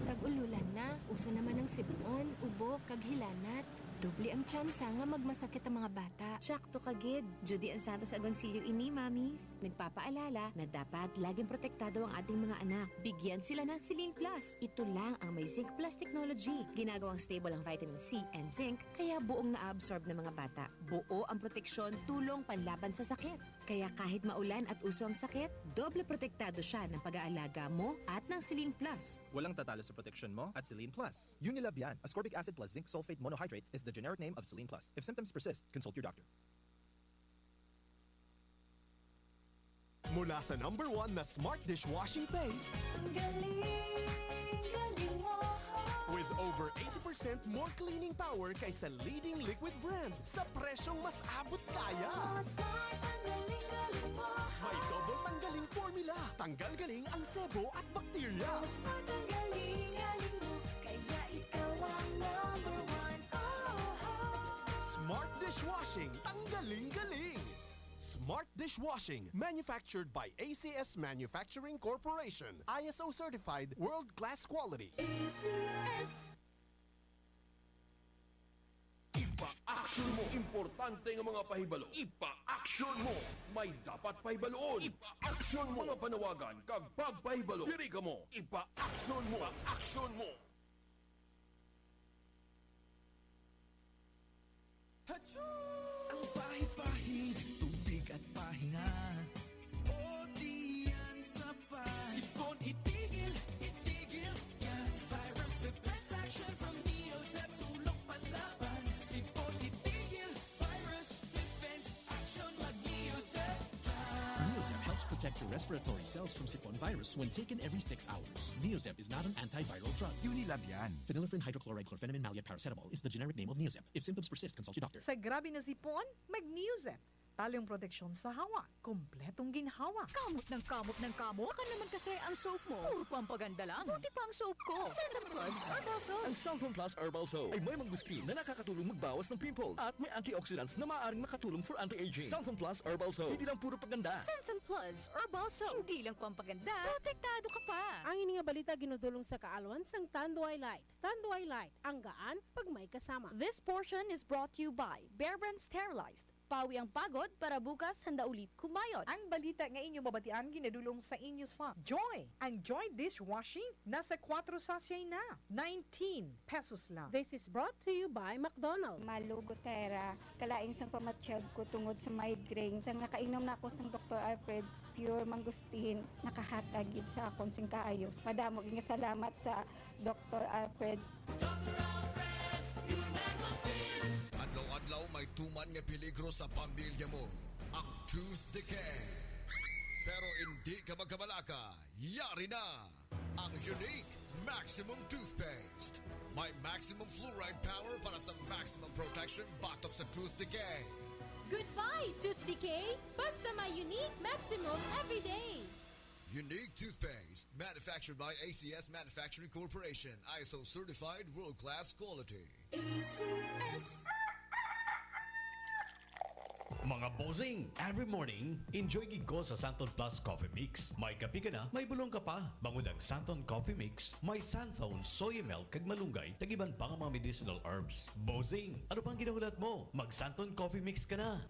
Tag-ululan na, uso naman ang sibon, ubo, kag hilanat. Doble ang tsansa nga magmasakit ang mga bata. Tsakto ka gid. Judy Ann Santos Agoncillo ini, Mommies. Nagpapaalala na dapat laging protektado ang ating mga anak. Bigyan sila ng Celine Plus. Ito lang ang may Zinc Plus technology. Ginagawang stable ang vitamin C and zinc, kaya buong na-absorb ng mga bata. Buo ang proteksyon, tulong panlaban sa sakit. Kaya kahit maulan at uso ang sakit, doble protektado siya ng pag-aalaga mo at ng Celine Plus. Walang tatalo sa proteksyon mo at Celine Plus. Unilab yan. Ascorbic acid plus zinc sulfate monohydrate is the generic name of Celine Plus. If symptoms persist, consult your doctor. Mula sa number one na Smart Dishwashing Paste, Ang galing, galing mo. With over eighty percent more cleaning power kaysa leading liquid brand sa presyong mas abot kaya. Oh, Smart, ang galing, galing mo. May double tanggaling formula. Tanggal galing ang sebo at bakterya. Oh, Smart, ang galing, galing mo. Kaya ikaw ang number one. Oh, oh. Smart dishwashing, tanggaling galing. Smart dishwashing, manufactured by A C S Manufacturing Corporation. I S O certified, world-class quality. A C S. Ipa-action mo. Importante nga mga pahibalo. Ipa-action mo. May dapat pahibaluon. Ipa-action mo. Mga panawagan kag pagpahibalo. Diri kamo. Ipa-action mo. Ipa-action mo. Achoo! Ang pahid-pahid, tubig at pahinga. O diyan sa pa. Sipon itigil, itigil yan. Virus defense action from Neozep, tulong panlaban. Sipon itigil, virus defense action, mag-Neozep pa. Neozep helps protect your respiratory cells from sipon virus when taken every six hours. Neozep is not an antiviral drug. Unilab yan. Phenylephrine hydrochloride chlorphenamine maleate paracetamol is the generic name of Neozep. If symptoms persist, consult your doctor. Sa grabe na sipon, mag-Neozep. Talong proteksyon sa hawa, kompletong ginhawa. Kamot ng kamot ng kamot? Baka naman kasi ang soap mo, puro pampaganda lang. Buti pa ang soap ko. Santhon Plus Herbal Soap. Ang Santhon Plus Herbal Soap ay may mangosteen na nakakatulong magbawas ng pimples at may antioxidants na maaaring makatulong for anti-aging. Santhon Plus Herbal Soap. Hindi lang puro paganda. Santhon Plus Herbal Soap. Hindi lang pampaganda, protektado ka pa. Ang ini nga balita ginudulong sa kaalwan sang Tanduay Light. Tanduay Light, ang gaan pag may kasama. This portion is brought to you by Bear Brand Sterilized. Pawi ang pagod para bukas handa ulit kumayod. Ang balita nga inyo mabatian ginadulong sa inyo sa Joy. Ang Joy dishwashing nasa kuwatro sachet na, nineteen pesos lang. This is brought to you by McDonald's. Malu Gutera, kalain sang pamatyag ko tungod sa migraine. Sa nakainom na ako sang Doktor Alfred Pure Mangosteen, nakahatag gid sa akon sing kaayo. Madamo gid nga salamat sa Doktor Alfred. Adlaw-adlaw may tuman nga peligro sa pamilya mo. Ang tooth decay. Pero hindi ka magkabalaka, yari na ang Unique Maximum Toothpaste. May maximum fluoride power para sa maximum protection batok sa tooth decay. Goodbye, tooth decay! Basta may Unique Maximum everyday! Unique toothpaste, manufactured by A C S Manufacturing Corporation, I S O certified, world-class quality. A C S. Mga bossing, every morning, enjoy gid ko sa Santon Plus Coffee Mix. May kape ka na, may bulong ka pa. Bangod ang Santon Coffee Mix, may Santon soy milk kag malunggay, kag iban pa nga mga medicinal herbs. Bossing, ano pang ginahulat mo? Mag Santon Coffee Mix ka na.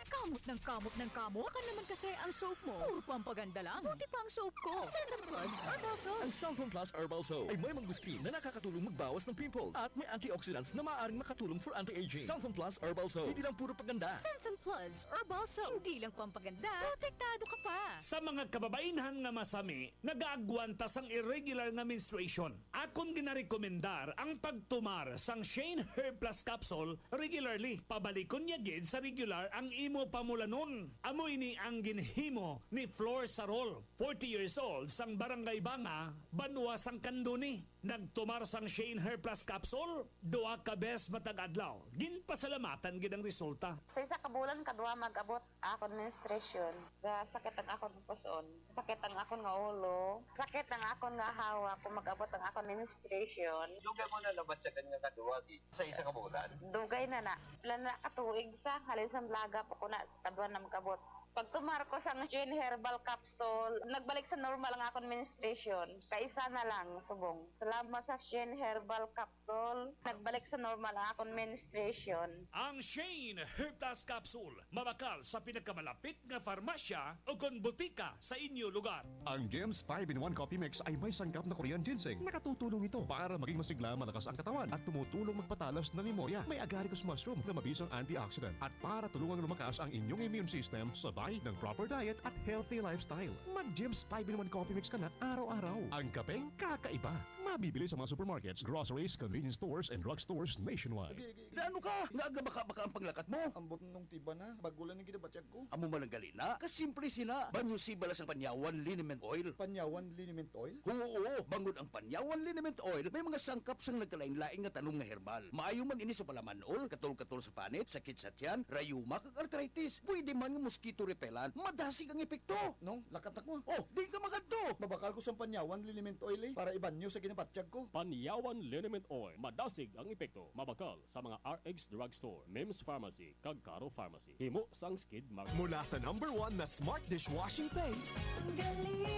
Kamot ng kamot ng kamot. Baka naman kasi ang soap mo. Puro pampaganda lang. Buti pa ang soap ko. Santon Plus Herbal Soap. Ang Santon Plus Herbal Soap ay may mangosteen na nakakatulong magbawas ng pimples at may antioxidants na maaaring makatulong for anti-aging. Santon Plus Herbal Soap, hindi lang puro paganda. Santon Plus Herbal Soap. Hindi lang pampaganda, protektado ka pa. Sa mga kababainhan nga masami, nagaagwanta sang irregular nga menstruation. Akon ginarekomendar ang pagtumar sang Shane Herb Plus Capsule regularly. Pabalikon niya gid sa regular ang imo pamulanon. Amo ini ang ginhimo ni Flor Sarol, forty years old, sang Barangay Banga, banwa sang Candoni. Nagtumar sang Shane Herb Plus Capsule, duha ka bes matag adlaw. Ginpasalamatan gid ang resulta. Sa isa ka bulan, kadua mag-abot akon menstruation. Ga sakit ang akon puson. Sakit ang akon nga ulo. Sakit ang akon nga hawak kung mag-abot ang akon menstruation. Dugay mo na nabatyagan nga kadua, di? Sa isa ka bulan? Dugay na na. Pila na ka tuig sa, halin sa Malaga pa ko na, kadwa na mag-abot. Pagtumar ko sang Shane Herbal Capsule, nagbalik sa normal ang akon menstruation. Kaisa na lang, subong. Salamat sa Shane Herbal Capsule, nagbalik sa normal ang akon menstruation. Ang Shane Herb Plus Capsule, mabakal sa pinakamalapit nga farmasya o kon butika sa inyo lugar. Ang Jim's five-in-one Coffee Mix ay may sangkap na Korean ginseng. Nakatutulong ito para maging masigla, malakas ang katawan at tumutulong magpatalas ng memorya. May agaricus mushroom na mabisang antioxidant at para tulungang lumakas ang inyong immune system, sabay ng proper diet at healthy lifestyle. Mag Jim's five-in-one Coffee Mix ka na araw-araw. Ang kapeng kakaiba. Mabibili sa mga supermarkets, groceries, convenience stores, and drugstores nationwide. Naano ka? Nga aga baka-baka ang panglakat mo? Ambot nung tiba na, bago lang ang ginabatyag ko. Amo man ang gali na. Kasimple sina. Banyo si bala sang Panyawan Liniment Oil. Panyawan Liniment Oil? Oo, bangod ang Panyawan Liniment Oil, may mga sangkap sang nagkalain-lain nga tanom nga herbal. Maayo man ini sa palaman-ol, katol-katol sa panit, sakit sa tiyan, rayuma, kag arthritis. Pwede man nga mosquito repellent, madasig ang epekto. No, lakat na ko. Oh, di ka magadto. Mabakal ko sang Panyawan Liniment Oil, eh, para ibanyo sa ginabatyag ko. Panyawan Liniment Oil, madasig ang epekto. Mabakal sa mga R X Drugstore, Mims Pharmacy, kag Caro Pharmacy. Himo sang Skid Market. Mula sa number one na smart dishwashing paste, ang galing,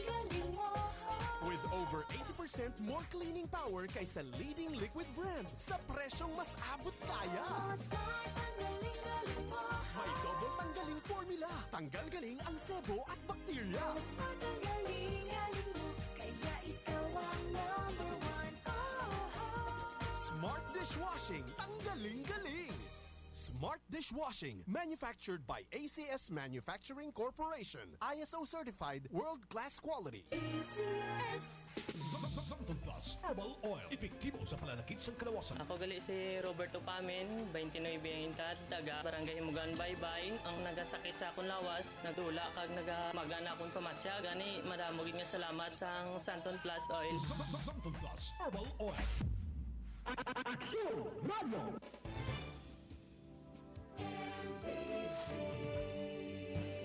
galing mo. With over eighty percent more cleaning power kaysa leading liquid brand sa presyong mas abot kaya. Oh, smart, ang galing, galing mo. May double tanggaling formula. Tanggal galing ang sebo at bakterya. Oh, smart, ang galing, galing mo. Kaya ikaw ang number one. Oh, oh. Smart dishwashing, tanggaling galing. Smart dishwashing, manufactured by A C S Manufacturing Corporation, I S O certified, world-class quality. A C S. Sa, sa, sa Santon Plus Herbal Oil, epektibo sa pananakit sang kalawasan. Ako gali si Roberto Pamin, twenty-nine ang edad, taga Barangay Himugan, Baybay. Ang nagasakit sa akon lawas, nagdula kag nagamaga na akon pamatyag. Gani, madamo gid nga salamat sang Santon Plus Oil. Sa, sa, sa Santon Plus Herbal Oil. Aksyon Radio.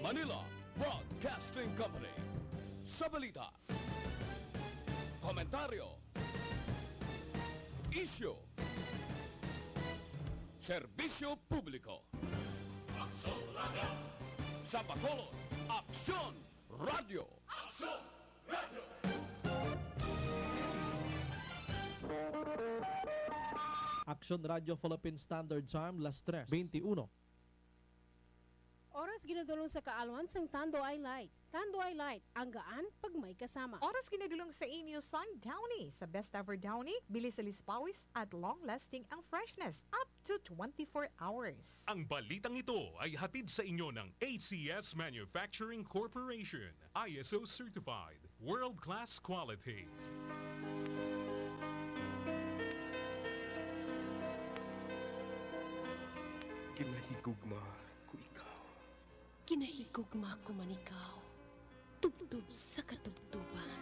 Manila Broadcasting Company. Sa balita, komentaryo, isyu, serbisyo publiko. Aksyon Radio. Sa Bacolod, Aksyon Radio. Aksyon Radio. Aksyon Radio Philippine Standard Time, las tres veintiuno. Oras ginadulong sa kaalwan sang Tanduay Light. Tanduay Light, ang gaan pag may kasama. Oras ginadulong sa inyo sang Downy, sa best ever Downy, bilis alis pawis at long-lasting ang freshness, up to twenty-four hours. Ang balitang ito ay hatid sa inyo ng A C S Manufacturing Corporation, I S O certified, world-class quality. Ginahigugma ko ikaw. Ginahigugma ko man ikaw, tubtob sa katubtoban.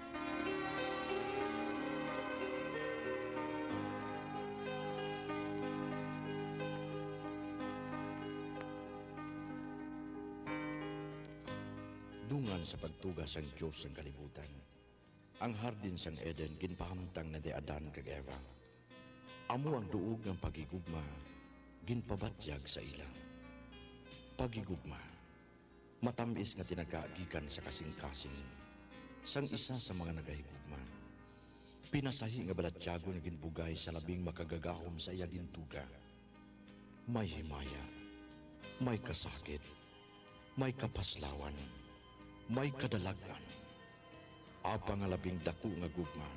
Dungan sa pagtuga sang Dios sang kalibutan, ang hardin sang Eden ginpahamtang na di Adan kag Eva. Amo ang duog nga paghigugma ginpabatyag sa ila. Paghigugma, matam-is nga tinaga gikan sa kasing-kasing sang isa sa mga nagahigugma. Pinasahi nga balatyagon nga ginbugay sa labing makagagahom sa iya gintuga. May himaya, may kasakit, may kapaslawan, may kadalag-an. Apang nga labing daku nga gugma,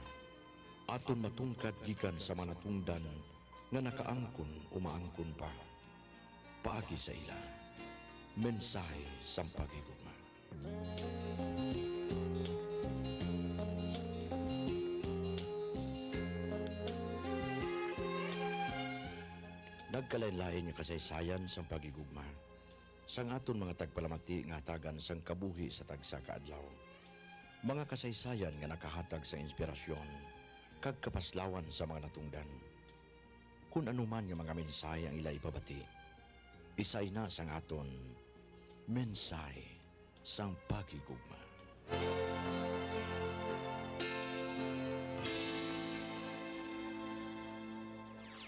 aton matungkad gikan sa mga natungdan nga nakaangkon o maangkon pa. Paagi sa ila, mensahe sang paghigugma. Nagkalainlain nga kasaysayan sang paghigugma sang aton mga tagpalamati nga hatagan sang kabuhi sa tagsa ka adlaw. Mga kasaysayan nga nakahatag sang inspirasyon kag kapaslawan sa mga natungdan. Kun ano man nga mga mensahe ang ila ipabati, isa ina sang aton mensahe sang paghigugma.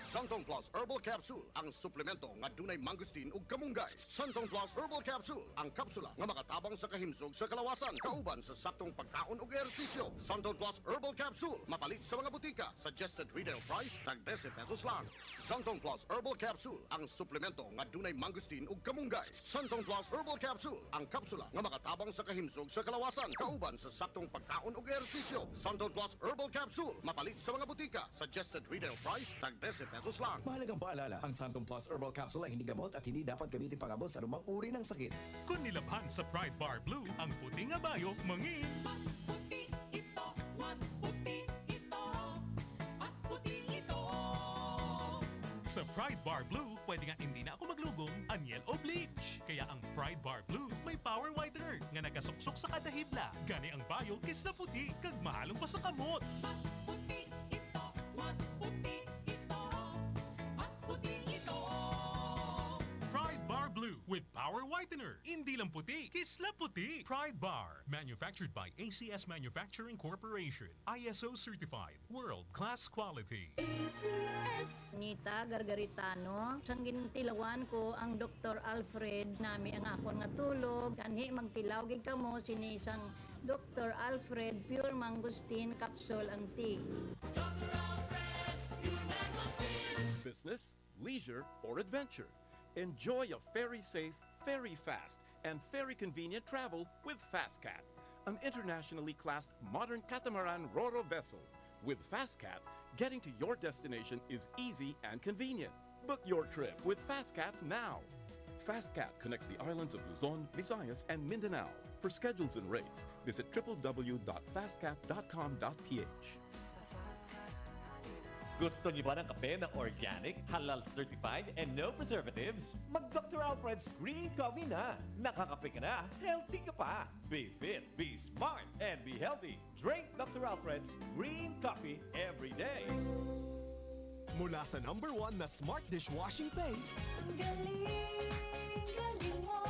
Santon Plus Herbal Capsule, ang suplemento nga dunay mangosteen ug kamunggay. Santon Plus Herbal Capsule, ang kapsula nga makatabang sa kahimsog sa kalawasan, kauban sa saktong pagkaon ug ehersisyo. Santon Plus Herbal Capsule, mapalit sa mga butika. Suggested retail price, tag dose pesos lang. Santon Plus Herbal Capsule, ang suplemento nga dunay mangosteen ug kamunggay. Santon Plus Herbal Capsule, ang kapsula nga makatabang sa kahimsog sa kalawasan, kauban sa saktong pagkaon ug ehersisyo. Santon Plus Herbal Capsule, mapalit sa mga butika. Suggested retail price, tag dose pesos lang. Mahalagang paalala, ang Santon Plus Herbal Capsule ay hindi gamot at hindi dapat gamitin pang-abot sa anumang uri ng sakit. Kung nilabhan sa Pride Bar Blue, ang puti nga bayo mangin. Mas puti ito, mas puti ito, mas puti ito. Sa Pride Bar Blue, pwede nga hindi na ako maglugong, anyel o bleach. Kaya ang Pride Bar Blue may power whitener nga nagasuksok sa kada hibla. Gani ang bayo kisla puti kag mahalong pa sa kamot. Mas puti ito, mas puti ito, mas puti ito. Pride Bar Blue with power whitener. Indi lang puti, kisla puti. Pride Bar, manufactured by A C S Manufacturing Corporation. I S O certified, world-class quality. A C S. Nita Gargaritano, sang gintilawan ko ang Doktor Alfred, nami ang akon nga tulog, kanhi magtilaw gid kamo sini sang Doktor Alfred Pure Mangosteen Capsule ang tea. Business, leisure, or adventure. Enjoy a ferry safe, ferry fast, and ferry convenient travel with FastCat, an internationally classed modern catamaran ro-ro vessel. With FastCat, getting to your destination is easy and convenient. Book your trip with FastCat now. FastCat connects the islands of Luzon, Visayas, and Mindanao. For schedules and rates, visit triple W dot fastcat dot com dot P H. Gusto niyo ba ng kape na organic, halal certified, and no preservatives? Mag Doktor Alfred's Green Coffee na! Nakakape ka na, healthy ka pa! Be fit, be smart, and be healthy! Drink Doktor Alfred's Green Coffee every day! Mula sa number one na smart dishwashing paste, Ang galing, galing mo.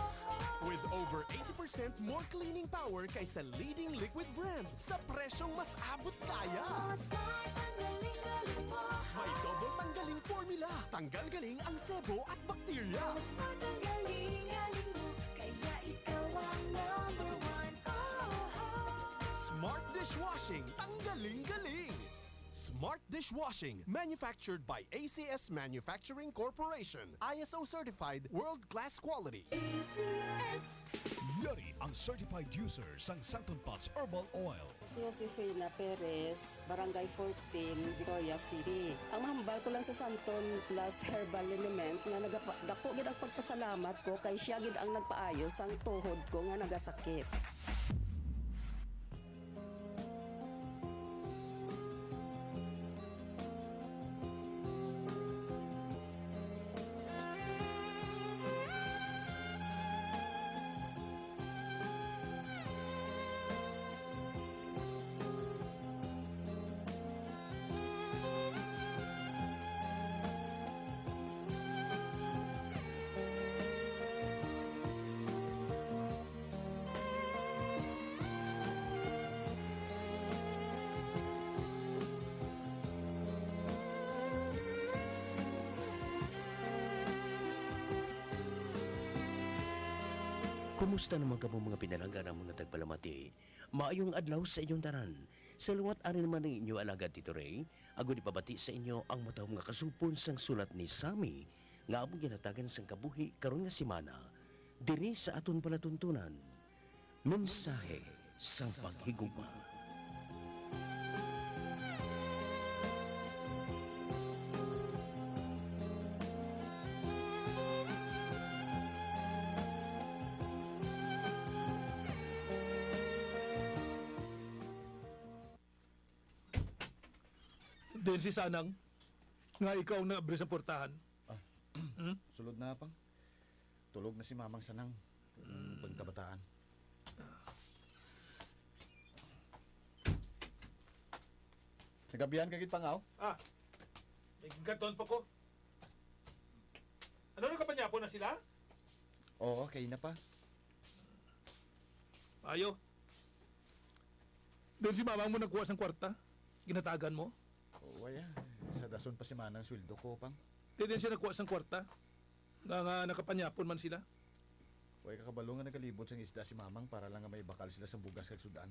With over eighty percent more cleaning power kaysa leading liquid brand sa presyong mas abot kaya. Oh, smart, ang galing, galing mo. May double tanggaling formula. Tanggal galing ang sebo at bakterya. Oh, smart, ang galing, galing mo. Kaya ikaw ang number one. Oh, oh. Smart dishwashing, tanggaling galing. Smart dishwashing, manufactured by A C S Manufacturing Corporation, I S O certified, world-class quality. A C S. Yari ang certified user sang Santon Plus Herbal Oil. Si Josefina Perez, Barangay fourteen, Victoria City. Ang mahambal ko lang sa Santon Plus Herbal Liniment nga nagapa-, dako gid ang pagpasalamat ko kay siya gid ang nagpaayo sang tuhod ko nga nagasakit. Kumusta naman kamo, mga pinalangga, nga mga tagpalamati? Maayong adlaw sa inyong tanan. Sa liwat, ari naman ang inyo alagad, Tito Ray, agod ipabati sa inyo ang matahom nga kasupon sang sulat ni Sammy nga amon ginhatagan sang kabuhi karon nga semana, diri sa aton palatuntunan. Mensahe sang Paghigugma. Din si Sanang, nga ikaw ang nag-abri sa portahan. Ah, Hmm? Sulod na, Pang. Tulog na si Mamang Sanang. Mm, pagkabataan. Nagabihan ka gid, Pang, aw? Ah, may ginkanton pa ko. Ano, nakapanyapon na sila? Oo, kay na pa. Ayo. Din si Mamang mo nagkuha sang kwarta? Ginatagan mo? Oo, ay, ah. Sa dason pa si Manang sweldo ko, Pang. Di din siya nagkuha sang kwarta? Nga, nga nakapanyapon man sila? Way ka kabalo nga nagalibot sang isda si Mamang para lang nga may bakal sila sang bugas kag sud-an.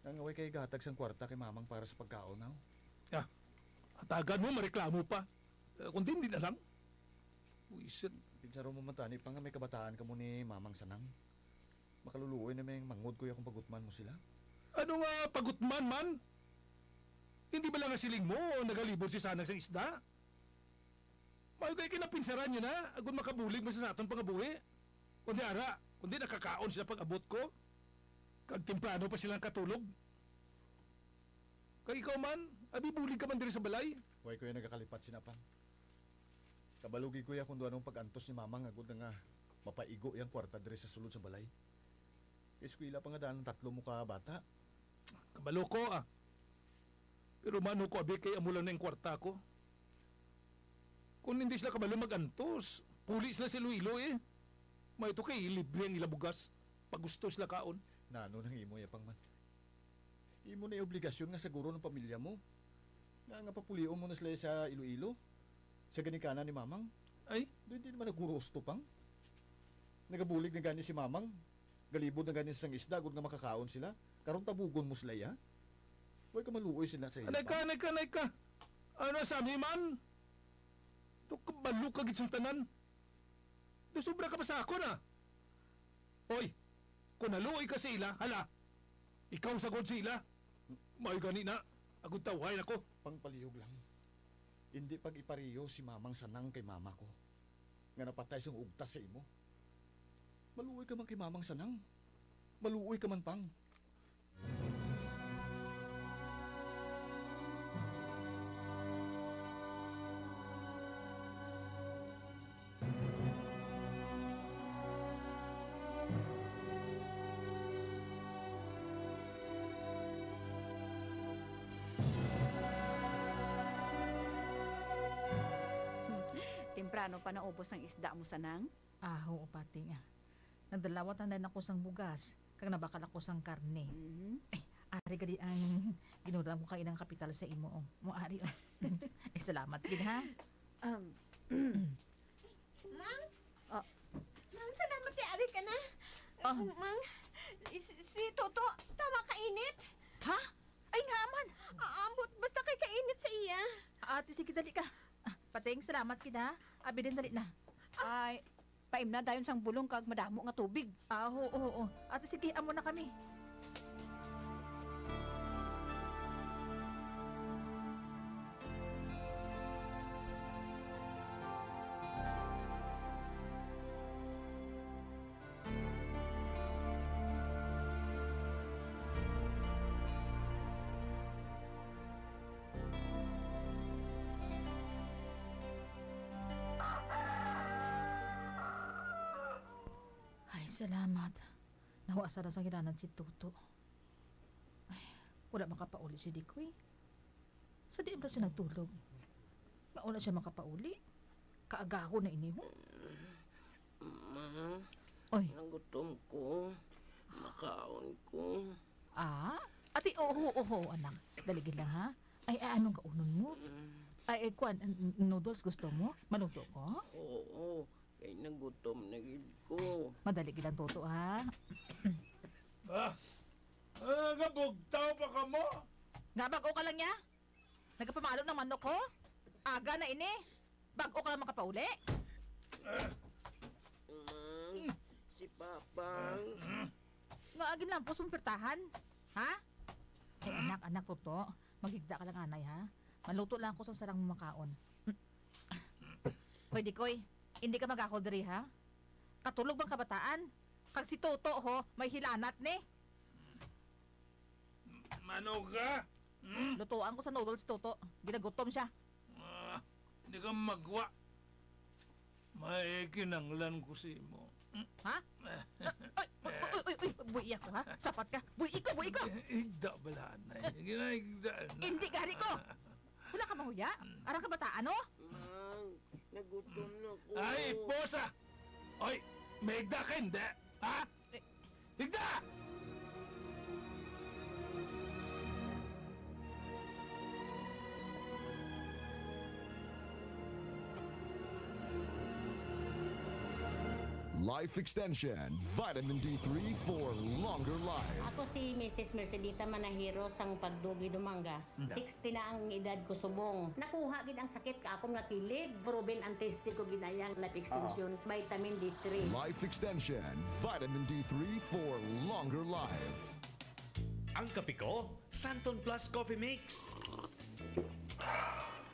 Nga, nga way kay gahatag sang kwarta kay Mamang para sa pagkaon, aw. Ah, hatagan mo, mareklamo pa. Eh, kung di, hindi na lang. Buisit. Pinsaro mo man tani pa nga may kabataan kamo ni Mamang Sanang. Makaluluoy na may mangod ko ya kung pagutman mo sila. Ano nga pagutman man? Hindi ba lang nga siling mo nagalibot si Sanang sang isda? Maayo kay kinapinsaran niya na, agud makabulig man sa aton pangabuhi. Kundi ara, kundi nakakaon sila pag-abot ko, kag temprano pa sila nakatulog. Kag ikaw man, abi bulig ka man diri sa balay. Way ko ya nagakalipat sina, Pang. Kabalo gid ko ya kung daw anong pag-antos ni Mamang agud nga mapaigo yang kwarta diri sa sulod sa balay. Kay eskwela pa nga daan ang tatlo mo ka bata. Kabalo ko, ah. Pero mano ko, abi, kay amo lang na ang kwarta ko. Kung hindi sila kabalo mag-antos, puli sila sa Iloilo, eh. May ito kay libre ang ila bugas. Pag gusto sila kaon. Nano nang imo ya, Pang, man? Imo na yung obligasyon nga saguro ng pamilya mo. Nga, nga papulion mo na sila sa Iloilo. Sa ginikanan ni Mamang. Ay? Doon din naman naguro usto, Pang. Nagabulig na gani si Mamang. Galibod na gani sang isda, agud nga makakaon sila. Karon tabugon mo sila, ya? Way ka maluoy sila sa ila, Anay ka, Pang. Anay ka, anay ka. Ano sa mi man? Ito kabalo ka gid sang tanan. Do sobra ka pa sa ako na. Oy, kung naluoy ka sa ila, hala, ikaw sagod sa ila. May gani na, agud tawhay na ko. Pangpalihog lang. Hindi pag-ipariyo si Mamang Sanang kay mama ko, nga napatay sang ugtas sa imo. Maluoy ka man kay Mamang Sanang. Maluoy ka man, Pang. Temprano pa naubos ang isda mo, Sanang? Ah, oo, Pating, ah. Nagdalawat na lang ako sang bugas, kag nabakal ako sang karne. Mhm. Eh, ari gadi ang ginulang ko kaina nga kapital sa imo, oh. Mo ari, oh. Eh, salamat gid, ha? Um, Mang? Ah. Mang, salamat kay ari ka na. Ah. Mang, si, si Toto, tama ka init. Ha? Ay, nga man. Ah, ambot, basta kay kainit sa iya. Ah, ate, sige, dali ka. Ah, Pating, salamat gid, ha? Abi din, dali na. Ay, paimna dayon sang bulong kag madamo nga tubig. Ah, oo, oo. Ate, sige, amo na kami. Ay, salamat. Nahuasa na sa ginanad si Toto. Ay, wala makapauli si Dikoy. Sa di ba siya nagtulog? Nga wala siya makapauli? Kaagahon na ini, ho. Ma, Oy. Nagutom ko. Makaon ko. Ah? Ati, oho, oho, anak. Daligid lang, ha? Ay, ay, anong kaunon mo? Mm. Ay, ay, kwan, n-, n-, noodles gusto mo? Maluto ko? Oo. Kay nagutom na gid ko. Madali gid ang tuto, ha? Ah, ah, nagabugtaw pa ka mo? Nga bag-o ka lang niya? Nagapamalo ng manok, ho? Aga na ini. Bag-o ka lang makapauli. Mang, si Papang. Nga agin lampos mong pirtahan? Ha? Ay, anak, anak, tuto. Maghigda ka lang, anay, ha? Maluto lang ako sa sarang makaon. Hoy, Dikoy, hindi ka magako diri, ha? Katulog bang kabataan? Kag si Toto, ho, may hilanat ni. Mano ka? Hmm? Lutuan ko sa noodles si Toto. Ginagutom siya. Ah, di ka magwa. May kinanglan ko sa imo. Ha? Ay, uy, uy, uy, uy, buhi ako, ha? Sapat ka. Buhi ko, buhi ko. Higda bala na. Ginahigda na. Hindi gani ko. Wala ka mahuya? Arang kabataan, no? Mang, nagutom na ko. Ay, posa! Oy, may higda ka, hindi? Ha? Eh. Higda! Life Extension, Vitamin D three for longer life. Ako si Missus Mercedita Manahiro sang Pagdugi, Dumangas. Mm. Sixty na ang edad ko subong. Nakuha gid ang sakit ka akon nga kilid. Proven and tested ko gid na yang life extension, vitamin D three. Life Extension, Vitamin D three for longer life. Ang kape ko, Santon Plus Coffee Mix.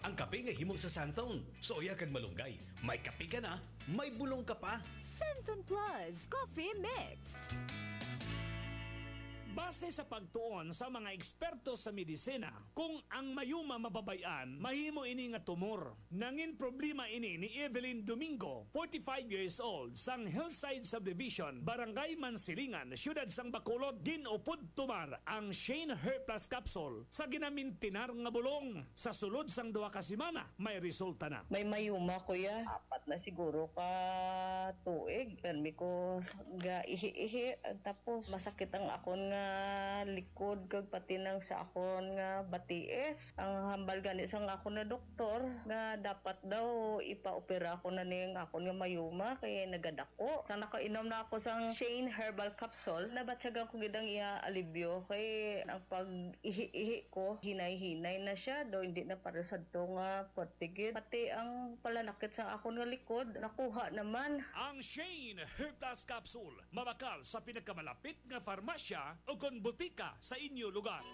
Ang kape nga himo sa Santon, soya kag malunggay. May kape ka na, may bulong ka pa. Santon Plus Coffee Mix. Base sa pagtuon sa mga eksperto sa medisina, kung ang mayoma mababay-an, mahimo ini nga tumor. Nangin problema ini ni Evelyn Domingo, forty-five years old, sang Hillside Subdivision, Barangay Mansilingan, Siyudad sang Bacolod. Gin-upod tumar ang Shane Hair Plus Capsule sa ginamintinar nga bulong. Sa sulod sang duha ka semana, may resulta na. May mayoma, kuya. Apat na siguro ka tuig. Permi ko ga ihi-ihi. Tapos, masakit ang akon nga likod kag pati nang sa akon nga batiis. Ang hambal gani sang akon nga doktor nga dapat daw ipaopera ko na ning akon nga mayoma kay nagadako. Sa nakainom na ako sang Shane Herbal Capsule, nabatyagan ko gid ang iya alibyo kay ang pag-ihi-ihi ko, hinay-hinay na siya, daw hindi na para sadto nga puwerte gid. Pati ang palanakit sang akon nga likod, nakuha naman. Ang Shane Hair Plus Capsule, mabakal sa pinakamalapit nga farmasya o kon butika sa inyo lugar.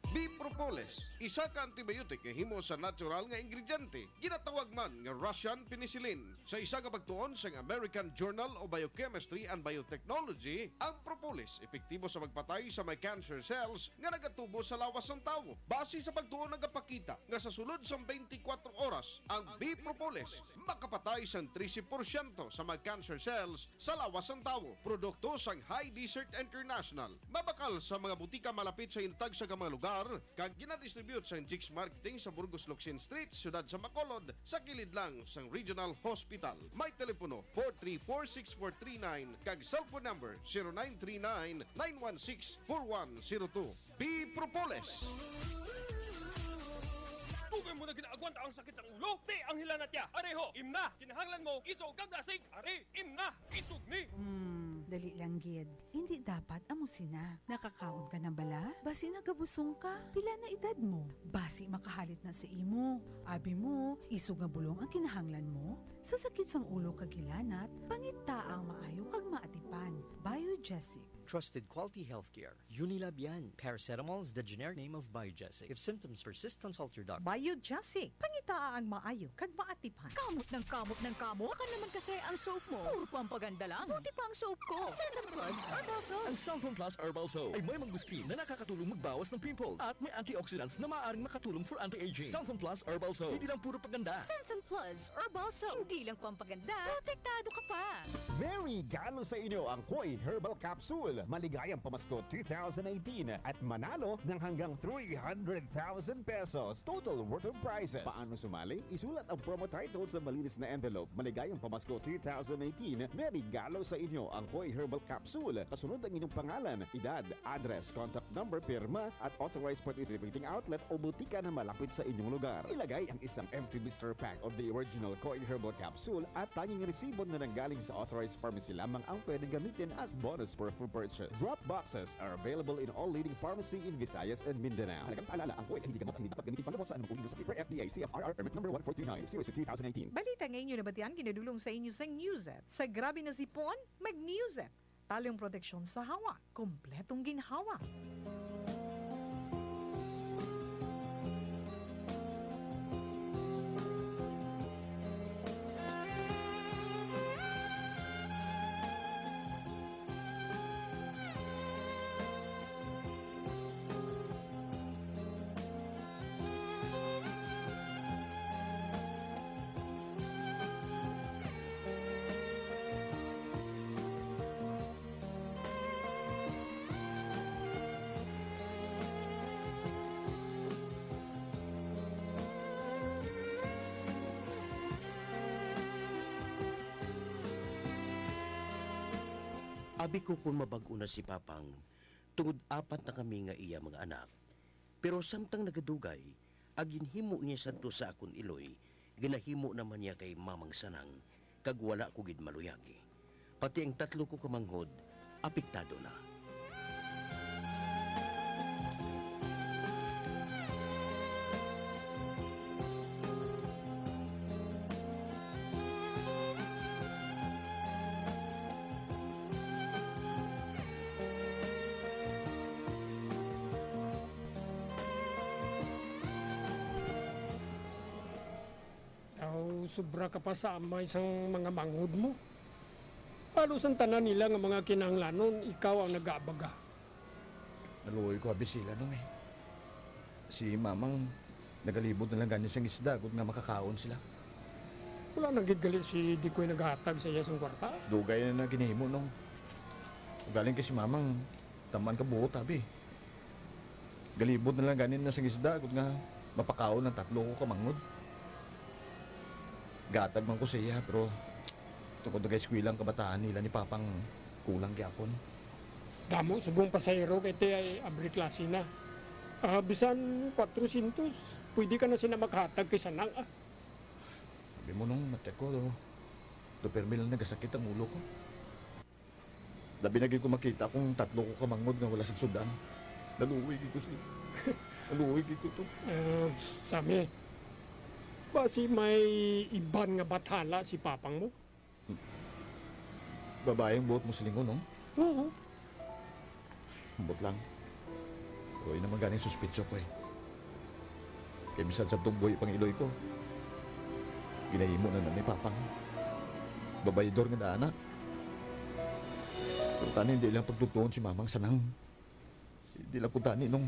B Propolis, isa ka antibiotic nga himo sa natural nga ingrediente, ginatawag man nga Russian penicillin. Sa isa ka pagtuon sang American Journal of Biochemistry and Biotechnology, ang propolis epektibo sa pagpatay sa may cancer cells nga nagatubo sa lawas sang tawo. Base sa pagtuon, nagapakita nga sa sulod sang twenty-four oras, ang B Propolis makapatay sang trese porsyento sa mga cancer cells sa lawas sang tawo. Produkto sang High Desert International. Mabakal sa mga butika malapit sa inyo tagsa ka mga lugar, kag ginadistribute sa Njix Marketing sa Burgos Locsin Street, Siyudad sa Bacolod, sa kilid lang sang Regional Hospital. May telepono four three four six four three nine kag cellphone number zero nine three nine, nine one six, four one zero two. B Propolis. Dugay mo na ginaagwanta ang sakit sang ulo? Ti ang hilanat ya. Areho, Imna. Kinahanglan mo isog kag dasig. Ari, Imna. Isog ni. Hmm, dali lang gid. Indi dapat amo sina. Nakakaon ka na bala? Basi nagabusong ka? Pila na edad mo? Basi makahalit na sa imo. Abi mo, isog nga bulong ang kinahanglan mo? Sa sakit sang ulo kag hilanat, pangita ang maayo kag maatipan. Biogesic. Trusted quality healthcare. Unilab yan. Paracetamol is the generic name of Biogesic. If symptoms persist, consult your doctor. Biogesic. Pangitaa ang maayo kag maatipan. Kamot ng kamot ng kamot. Baka naman kasi ang soap mo. Puro pampaganda lang. Buti pa ang soap ko. Santon Plus Herbal Soap. Ang Santon Plus Herbal Soap ay may mangosteen na nakakatulong magbawas ng pimples at may antioxidants na maaaring makatulong for anti-aging. Santon Plus Herbal Soap. Hindi lang puro paganda. Santon Plus Herbal Soap. Hindi lang pampaganda, protektado ka pa. May regalo sa inyo ang Koi Herbal Capsule. Maligayang Pamasko two thousand eighteen at manalo ng hanggang three hundred thousand pesos total worth of prizes. Paano sumali? Isulat ang promo title sa malinis na envelope. Maligayang Pamasko two thousand eighteen, may regalo sa inyo ang Koi Herbal Capsule. Kasunod ang inyong pangalan, edad, address, contact number, pirma, at authorized participating outlet o butika na malapit sa inyong lugar. Ilagay ang isang empty blister pack of the original Koi Herbal Capsule at tanging resibo na nanggaling sa authorized pharmacy lamang ang pwedeng gamitin as bonus for food purchase. Drop boxes are available in all leading pharmacy in Visayas and Mindanao. Mahalagang paalala, ang Koi ay hindi gamot at hindi dapat gamitin panlabot sa anumang uri ng sakit, per F D A C F R R Permit Number one four two nine, series of two thousand eighteen. Balita nga inyo nabatian, ginadulong sa inyo sang Newsep. Sa grabe na sipon, mag-Newsep. Talong proteksyon sa hawa, kompletong ginhawa. Abi ko kon mabag-o na si Papang, tungod apat na kami nga iya mga anak. Pero samtang nagadugay, ang ginhimo niya sadto sa akon iloy, ginahimo naman niya kay Mamang Sanang, kag wala ko gid maluyag. Pati ang tatlo ko ka manghod, apektado na. Daw sobra ka pa sa amay sang mga manghod mo. Halos ang tanan nila nga mga kinahanglanon, ikaw ang nagaabaga. Naluoy ko abi sila, Nong, eh. Si Mamang nagalibot na lang gani sang isda, agod nga makakaon sila. Wala na gid gali si Dikoy naghatag sa iya sang kwarta? Dugay na na ginahimo, Nong. Ugaling kay si Mamang, taman ka buot, abi. Galibot na lang gani na sang isda, agod nga mapakaon ang tatlo ko ka manghod. Gatag man ko sa iya, pero tungod nag-eskwela ang kabataan nila ni Papang, kulang gyapon. Damo subong pasahero kay ti ay abri klase na. Ah, bisan kwatro syentos, pwede ka na sina maghatag kay Sanang, ah. Sabi mo nung na-check ko, do, do permi lang nagasakit ang ulo ko. Labi na gid ko makita kung tatlo ko ka manghod nga wala sing sud-an. Naluoy gid ko sila. Naluoy gid ko to. Ah, Sammy, basi may iban nga bathala si Papang mo? Babayi ang buot mo silingon, no? Oo. Ambot lang. Uy, naman ganing suspitso ko, eh. Kay bisan sa tunggoy pang iloy ko, ginahimo na na ni Papang babaydor nga daan na. Pero tani, hindi lang pagtutuon si Mamang Sanang. Hindi lang ko tani nung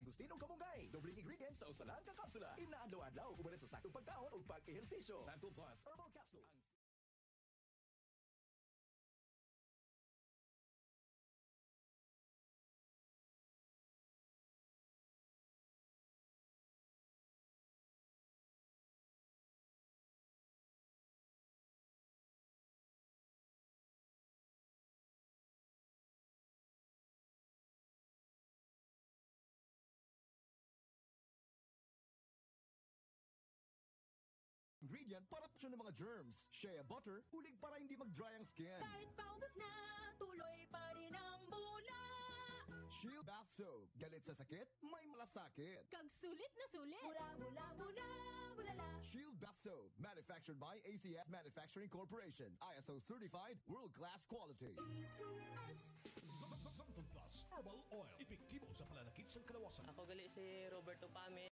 Mangosteen ug kamunggay. Dobleng ingredients sa usa lang ka kapsula. Ina adlaw-adlaw, uban sa saktong pagkaon ug pag-ehersisyo. Santon Plus Herbal Capsule. Ang ingredient para proteksyon ng mga germs. Shea butter, ulig para hindi mag-dry ang skin. Kahit paubos na, tuloy pa rin ang bula. Shield Bath Soap. Galit sa sakit, may malasakit. Kag sulit na sulit. Bula, bula, bula, bulala. Shield Bath Soap. Manufactured by A C S Manufacturing Corporation. I S O certified, world-class quality. A C S. Santon Plus Herbal Oil. Epektibo sa pananakit sang kalawasan. Ako gali si Roberto Pame.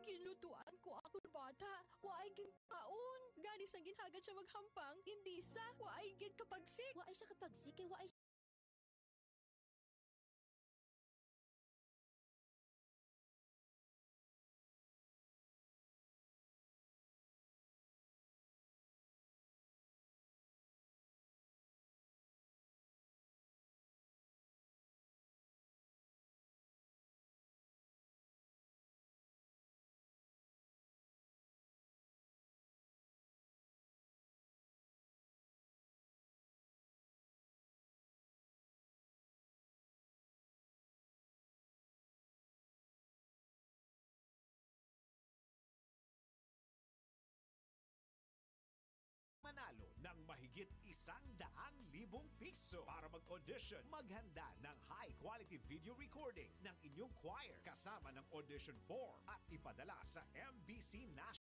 Ginlutoan ko akon bata, waay ginkaon. Gani sang ginhagad siya maghampang, indi sa waay gid kapagsik. Waay siya kapagsik kay waay Manalo ng mahigit isang daang libong piso. Para mag-audition, maghanda ng high-quality video recording ng inyong choir kasama ng audition form at ipadala sa M B C National